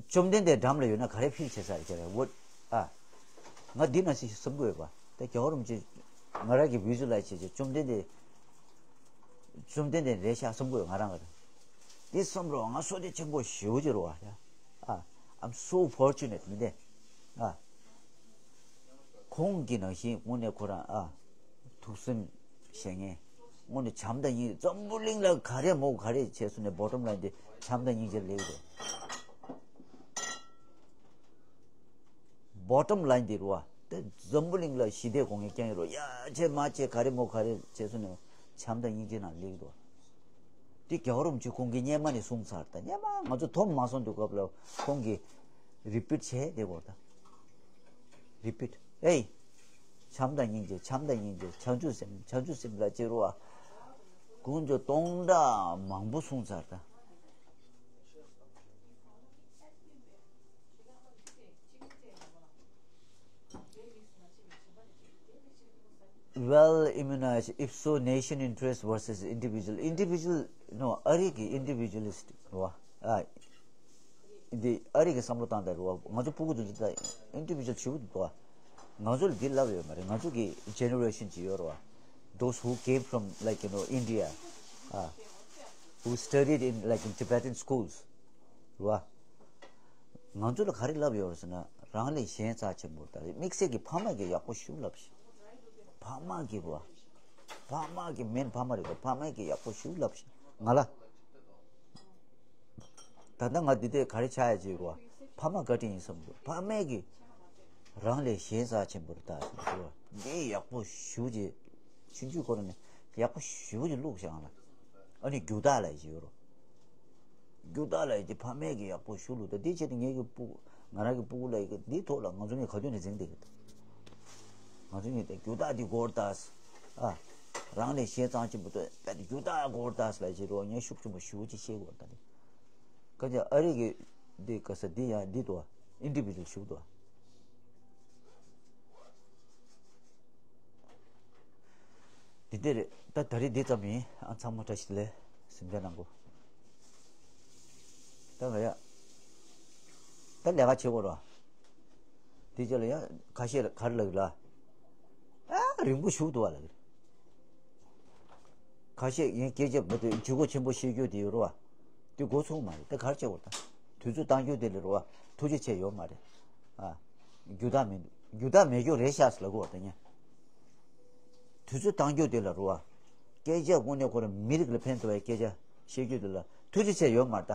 བཅོམ་ལྡན་འདས་འགྲམ་ལ་ཡོད་ན་ག་རེ་ཕིལ་བྱེད་ས་རེད་ཁྱེད་རང་ཝུད་ཨ། ང་འདི་ན་སྲིད་བསམ་གི་ཡོད་པ། ད་རྒྱལ་བ་རིན་པོ་ཆེ་ང་རང་གི་བི་ཇུ་ལའི་ཛི་བྱེད་བྱེད་བཅོམ་ལྡན་འདས། བཅོམ་ལྡན་འདས་རེད་ཤག་བསམ་གི་ཡོད་ང་རང་ག་རེ། འདི་བསམ་རོགས་ང་བསོད་བདེ་ཆེན་པོ་ཞེ་པོ་ཅིག་རེད་བ་ཡ། ཨ། I'm so fortunate མི་འདི། ཨ། ཁོང་གི་ནང་བཞིན་དངོས་གནས་ཁོ་རང་ཨ། ཐུགས་སེམས་བཞེས་མཁན། དངོས་གནས་བྱམས་དང་སྙིང་འཛམ་བུ་གླིང་ལ་ག་རེ་མོ་ག་རེ་བྱས་སོང་ནས་བོ་ཊམ་ལ་ཡིན་ཏེ་བྱམས་དང་སྙིང་རྗེ་ལེགས་རེད། བོ་ཊམ་ལ་ཡིན་ཏེ་རུ་བ་དེ་འཛམ་བུ་གླིང་ལ་ཞི་བདེ་གོང་གི་རྐྱང་ཡིན་རུ་ཡ་བྱས་མ་བྱས་ག་རེ་མོ་ག་རེ་བྱས་སོང་ནས་བྱམས་དང་སྙིང་རྗེ་ནང་ལེགས་རུ། དེ་རྒྱལ་བ་རིན་པོ་ཆེ་ཁོང་གིས་སྔོན་མ་ནས་གསུངས་ཚར། ད་སྔོན་མ་ང་ཚོ་དོམ་མ་སོང་དུས་སྐབས་ལ་ཁོང་གིས་རི་པིཊ་བྱས་བསྡད་དགོས་ད། རི་པིཊ། ཨེ། བྱམས་དང་སྙིང་རྗེ་བྱམས་དང་སྙིང་རྗེ་བྱང་ཆུབ་སེམས་བྱང་ཆུབ་སེམས་ལ་བྱེད་རོགས་ཨ། དཀོན་མཆོག་སྟོང་ཕྲག་མང་པོ་གསུངས་ཚར་ད། Well immunized, if so, nation interest versus individual. Individual, no, ཨ་རི་གི་individualist རེད་བ། ཨ། འདི་ཨ་རི་གི་བསམ་བློ་བཏང་དང་རེད་བ། ང་ཚོ་ཕྲུ་གུ་དེ་ཚོ་ད་individual ཞེ་པོ་འདུག་བ། ང་ཚོ་ལ་འདི་ལབ་ཡོད་མ་རེད། ང་ཚོ་གི་generation ཅིག་ཡོད་རེད་བ། Those who came from, like, you know, India, uh, who studied in, like, in Tibetan schools རེད་བ། ང་ཚོ་ལ་ག་རེ་ལབ་ཡོད་རེད་ཟེར་ན། རང་ལས་གཞན་རྩ་ཆེན་པོ་ད་རེད། དམིགས་བསལ་གྱི་ཕ་མ་གི་ཡག་པོ་ཞུ་ལབ་ཤིག་ཕ་མ་གི་རེད་བ། ཕ་མ་གི་མིན་ཕ་མ་རེད་བ། ཕ་མ་གི་ཡག་པོ་ཞུ་ལབ་ཤིག་ང་ལ། ད་ལྟ་ང་འདི་དེ་ག་རེ་ཆགས་ཡ་ཅིག་རེད་བ། ཕ་མ་བཀའ་དྲིན་ཡིན་བསམ་གི་འདུག་ཕ་མས་ཀྱི་རང་ལས་གཞན་རྩ་ཆེན་པོར་ལྟ་ཟེར་གི་འདུག་འདི་ཡག་པོ་ཞེ་པོ་ཅིག་ཆུང་ཆུང་ཁོ་རང་ནས་ཡག་པོ་ཞེ་པོ་ཅིག་བླུགས་བཞག་ལ། ཨ་ནི་རྒྱུ་དག་ལ་ཡི་ཅིག་ཡོད་རོ། རྒྱུ་དག་ལ་ཡི་ཅིག་ཕ་མས་ཀྱི་ཡག་པོ་ཞེ་པོ་བླུགས། ད་འདི་ཆེད་དུ་ངེད་ཀྱི་སྤུ་གུ་ང་རང་གི་སྤུ་གུ་ལ་ཡི་གི་འདིའི་ཐོག་ལ་ང་ཚོ་ངས་ག་དུས་ནས་འཛིང་བསྡད་ཀྱི་འདུག་ང་ཚོ་ངས་ད་རྒྱུ་དག་འདི་སྒོར་ལྟ། ཨ། རང་ལས་གཞན་གཙང་ཆེན་པོ་ཏོ་རྒྱུ་དག་སྒོར་ལྟ་ལ་ཡི་ཅིག་རོ། ངས་ཤུགས་ཆེན་པོ་ཞེ་པོ་ཅིག་བཤད་དགོས་ད་ནི། ཁ་ཅིག་ཨ་རི་གི་འདི་ག་ས་འདི་ཡང་འདི་དོ། ཨིན་ཌི་བི་ཇུ་ཨལ་ཞུ་དོ། འདི་འདི་རེད། ད་ད་རེས་འདི་ཙམ་ཡིན། ཨ་ཚང་མ་བཀྲ་ཤིས་བདེ་ལེགས། གཟིམ་འཇག་གནང་གོ། ད་ང་ཡ། ད་ལས་ཀ་བྱེད་དགོས་ར། འདི་ཅག་ལ་ཡ་ཁ་ཤས་ག་རེ་ལབ་ཀྱི་ལ། ཨ་རིང་པོ་བཞུགས་འདུག་བ་ལབ་ཀྱི་རེད། ཁ་ཤས་ངས་སྐད་ཆ་མ་ཐོས་ལྗིད་ཁོག་ཆེན་པོ་བཤད་རྒྱུ་དེ་ཡོད་རེད་བ། དེ་འགོ་ཚུགས་མ་རེད། དེ་ག་རེ་བྱེད་དགོས་ད། དུས་ཚོད་བཏང་རྒྱུ་དེ་ལ་རེད་བ། ཐུགས་རྗེ་ཆེ་ཡོད་མ་རེད། ཨ། རྒྱུ་དག་མེད་འདུག་རྒྱུ་དག་མེད་རྒྱུ་རེད་ཤག་ཟེར་ལབ་དགོས་བ་ད་ངས། དུས་ཚོད་བཏང་རྒྱུ་དེ་ལ་རེད་བ། སྐད་ཆ་དངོས་གནས་ཁོ་རང་མི་རིགས་ལ་ཕན་ཐོགས་པའི་སྐད་ཆ་བཤད་རྒྱུ་དེ་ལ་ཐུགས་རྗེ་ཆེ་ཡོད་མ་རེད་ད།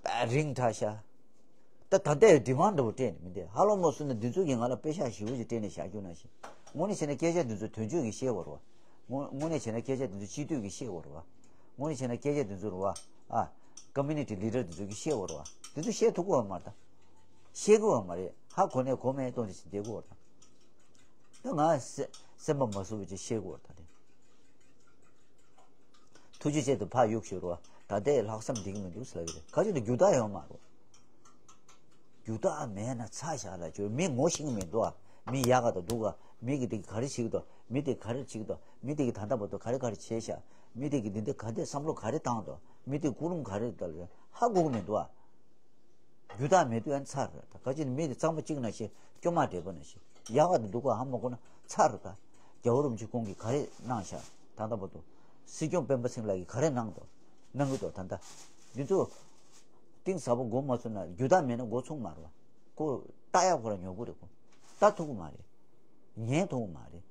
ད་རིང་དྲག་ཤག་ད་ད་ལྟའི་ཌི་མཱན་ཌི་འདྲ་བོ་སྤྲད་ནས་མི་འདི་ཧ་ལོ་མོ་སུ་ན་འདི་ཚོ་གིས་ང་ལ་པེ་ཤག་ཞེ་པོ་ཅིག་སྤྲད་ནས་བཞག་རྒྱུ་ནང་བཞིན། དངོས་གནས་བྱས་ན་སྐད་ཆ་འདི་ཚོ་དོན་གཅོད་ཀྱིས་བཤད་དགོས་རེད་བ། དངོས་དངོས་གནས་བྱས་ན་སྐད་ཆ་འདི་ཚོ་སྤྱི་འཐུས་ཀྱིས་བཤད་དགོས་རེད་བ། དངོས་གནས་བྱས་ན་སྐད་ཆ་འདི་ཚོ་རེད་བ། ཨ། ཀོ་མུ་ནི་ཊི་ལི་ཌར་འདི་ཚོ་གིས་བཤད་དགོས་རེད་བ། འདི་ཚོ་བཤད་ཐུབ་ཀྱི་ཡོད་མ་རེད་ད། བཤད་ཀྱི་ཡོད་མ་རེད། ཧ་གོ་ནས་གོ་མེད་གཏོང་བྱེད་ཅིག་བསྡད་ཀྱི་ཡོད་རེད་ད། ད་ང་སེ་སེམས་པ་མ་བཟོད་པ་ཅིག་བཤད་ཀྱི་ཡོད་རེད་ད་དེ། ཐུགས་རྗེ་ཆེད་དུ་ཕར་གཡུག་ཞུ་རོགས། ད་ལྟའི་ལྷག་བསམ་འགྲིག་གི་མི་འདུག་ཟེར་ལབ་ཀྱི་རེད། ག་ཅི་འདུག་རྒྱུ་དག་ཡོད་མ་རེད། རྒྱུ་དག་མེད་ན་ཚ་བཞག་ལ་བཅོས་མི་ངོ་ཤེས་ཀྱི་མི་འདུག་ཨ། མི་ཡག་ག་དང་སྡུག་ག་མི་གི་དེ་གི་ག་རེ་བྱེད་ཀྱི་འདུག་མི་དེ་ག་རེ་བྱེད་ཀྱི་འདུག་མི་དེ་གི་ད་ལྟ་བར་དུ་ག་རེ་ག་རེ་བྱས་ཤག་མི་དེ་གི་འདི་འདི་ག་འདི་བསམ་བློ་ག་རེ་བཏང་འདུག་མི་དེ་ཀུན་སློང་ག་རེ་འདུག་ཧ་གོ་གི་མི་འདུག་ཨ། རྒྱུ་དག་མེད་དུས་ཨ་ནི་ཚར་རེད། ད་ག་ཅི་ནི་མི་དེ་གཙང་མ་གཅིག་ན་ཞེ་སྐྱོ་མ་འདྲེས་པ་ན་ཞེ་ཡག་ག་དང་སྡུག་ག་ཧ་མ་གོ་ན་ཚར་རེད། ད་རྒྱལ་བ་རིན་པོ་ཆེ་ཁོང་གིས་ག་རེ་གནང་ཤག་ད་ལྟ་བར་དུ་སྲིད་སྐྱོང་སྤེན་པ་ཚེ་རིང་ལགས་ཀྱིས་ག་རེ་གནང་འདུག་གནང་གི་འདུག་ད་ལྟ་འདི་ཚོ་གཏིང་ཟབ་པོ་མགོ་མ་ཚོས་ན་རྒྱུ་དག་མེད་ན་མགོ་ཚོས་མ་རེད་བ། ཁོ་ལྟ་ཡག་ཁོ་རང་ཉོ་གི་རེད། ཁོ་ལྟ་ཐུབ་ཀྱི་མ་རེད། ཉན་ཐུབ་ཀྱི་མ་རེད།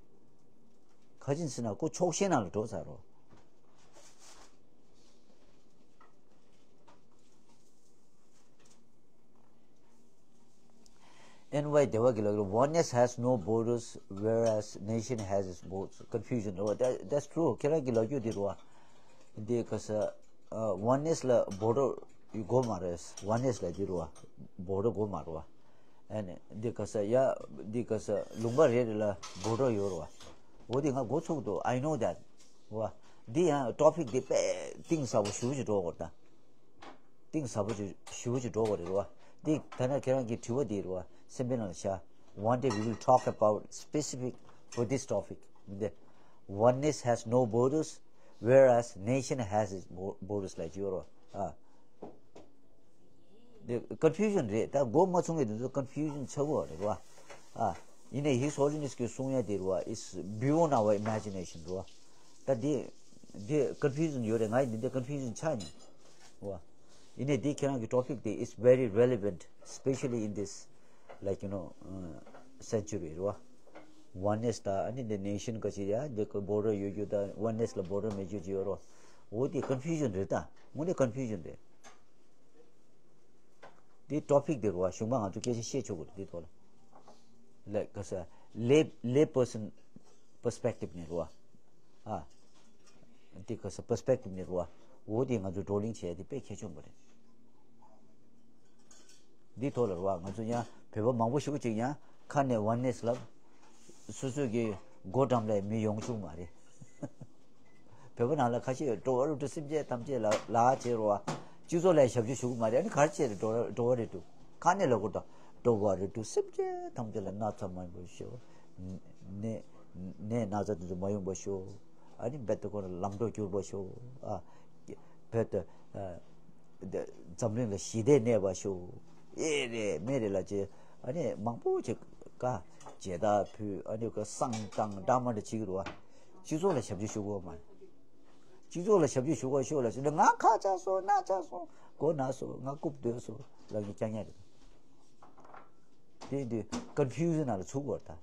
ག་ཅི་ཟེར་ན་ཁོ་ཕྱོགས་ཞེན་ནང་ལ་འགྲོ་ཚར་རོ། ཨེན་ཝའི་དེ་བ་གི་ལ་oneness has no borders whereas nation has its borders confusion རོ། That, that's true. ཁྱེད་རང་གི་ལོ་རྒྱུས་འདི་རོ། འདི་ག་ས་oneness ལ་border དགོས་མ་རེད། oneness ལ་འདི་རོ་border དགོས་མ་རོ། ཨ་ནི་འདི་ག་ས་ཡ་འདི་ག་ས་ལུང་པ་རེ་རེ་ལ་border ཡོད་རོ། འོ་དེ་ང་མགོ་ཚོས་འདུག I know that. འོ་འདི་ཡང་topic འདི་དཔེ་གཏིང་ཟབ་པོ་ཞེ་པོ་ཅིག་འགྲོ་དགོས་ད། གཏིང་ཟབ་པོ་ཅིག་ཞེ་པོ་ཅིག་འགྲོ་དགོས་རེད་བ། འདི་ད་ནི་ཁྱེད་རང་གི་དྲི་བ་འདི་རེད་བ། སེམས་པའི་ནང་ལ་བཞག One day we will talk about specific for this topic. འདི་oneness has no borders whereas nation has its bo- borders ལབ་ཀྱི་ཡོད་རེད་བ། ཨ། འདི་confusion རེད། ད་མགོ་མ་ཚོས་མཁན་འདི་ཚོ་confusion ཆགས་ཀྱི་ཡོད་རེད་བ། ཨ། ཡིན་ནའི་His Holiness གིས་གསུང་ཡ་འདི་རེད་བ། It's beyond our imagination རེད་བ། ད་འདི་འདི་confusion ཡོད་རེད། ང་ཡི་འདི་འདི་confusion ཆགས་ནས་བ། ཡིན་ནའི་འདི་ཁྱེད་རང་གི་topic དེ is very relevant, especially in this, like, you know, uh, century རེད་བ། Oneness དང་ཨ་ནི་འདི་nation ག་ཅི་ཡ་འདི་གི་border ཡོད་རྒྱུ་དང་oneness ལ་border མེད་རྒྱུ་ཅི་ཡོད་རོ། འོ་དེ་confusion རེད་ད། དངོས་གནས་confusion རེད། འདི་topic དེ་རེད་བ། གཞུང་མ་ང་ཚོ་སྐད་ཆ་བཤད་ཆོག་གི་རེད་འདི་ཐོག་ལ། Like ག་ས་lay lay person perspective ནས་རེད་བ། ཨ། འདི་ག་ས་perspective ནས་རེད་བ། འོ་དེ་ང་ཚོ་བགྲོ་གླེང་བྱས་ཏེ་དཔེ་གལ་ཆེན་པོ་རེད། འདི་ཐོག་ལ་རེད་བ། ང་ཚོ་ཡང་བོད་པ་མང་པོ་ཞིག་ཅིག་ཡང་ཁ་ནས་oneness ལབ། སོ་སོ་གི་སྒོ་འགྲམ་ལ་མི་ཡོང་བཅུག་མ་རེད། བོད་པ་ནང་ལ་ཁ་ཤས་འགྲོ་བ་རིགས་དྲུག་སེམས་ཅན་ཐམས་ཅད་ལ་ལ་བྱེད་རོགས། སྤྱི་ཚོགས་ལ་ཞབས་ཞུ་ཞུ་གི་མ་རེད། ཨ་ནི་ག་རེ་བྱེད་རེད། འགྲོ་འགྲོ་བ་རིགས་དྲུག་ཁ་ནས་ལབ་དགོས་དང་། འགྲོ་བ་རིགས་དྲུག་སེམས་ཅན་ཐམས་ཅད་ལ་ན་ཚ་མ་ཡོང་བ་ཤོག་ནད་ནད་ན་ཚ་དེ་ཚོ་མ་ཡོང་བ་ཤོག་ཨ་ནི་བོད་དུ་ཁོ་རང་ལམ་འགྲོ་འགྱུར་བ་ཤོག་ཨ། བོད་དུ་ཨ། འཛམ་གླིང་ལ་ཞི་བདེ་གནས་པ་ཤོག་ཨེ་རེད་མེ་རེད་ལ་ཅེ་ཨ་ནི་མང་པོ་ཅིག་ཀ་མཇལ་དར་ཕུལ། ཨ་ནི་ཀ་བསང་བཏང་འདྲ་མ་འདྲ་བྱེད་ཀྱི་རེད་བ། སྤྱི་ཚོགས་ལ་ཞབས་ཞུ་ཞུ་དགོས་མ་རེད། སྤྱི་ཚོགས་ལ་ཞབས་ཞུ་ཞུ་དགོས་ཤོག་ལ་ཟེར་ནས་ང་ཁ་ཆག་སོང་། སྣ་ཆག་སོང་། མགོ་ན་སོང་། ང་རྐུབ་བརྡོལ་སོང་ལབ་ནས་རྐྱང་རྐྱང་རེད། དེ་དུས་confusion ནང་ལ་ཚུད་དགོས་རེད་ད།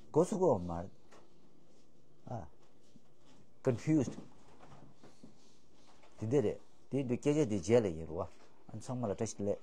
མགོ་ཚུད་དགོས་མ་རེད། ཨ། confused དེ་འདྲ་རེད། དེ་དུས་སྐད་ཆ་དེ་རྗེས་ལ་ཡིན་རེད་བ། ཨ་ཚང་མ་ལ་བཀྲ་ཤིས་བདེ་ལེགས།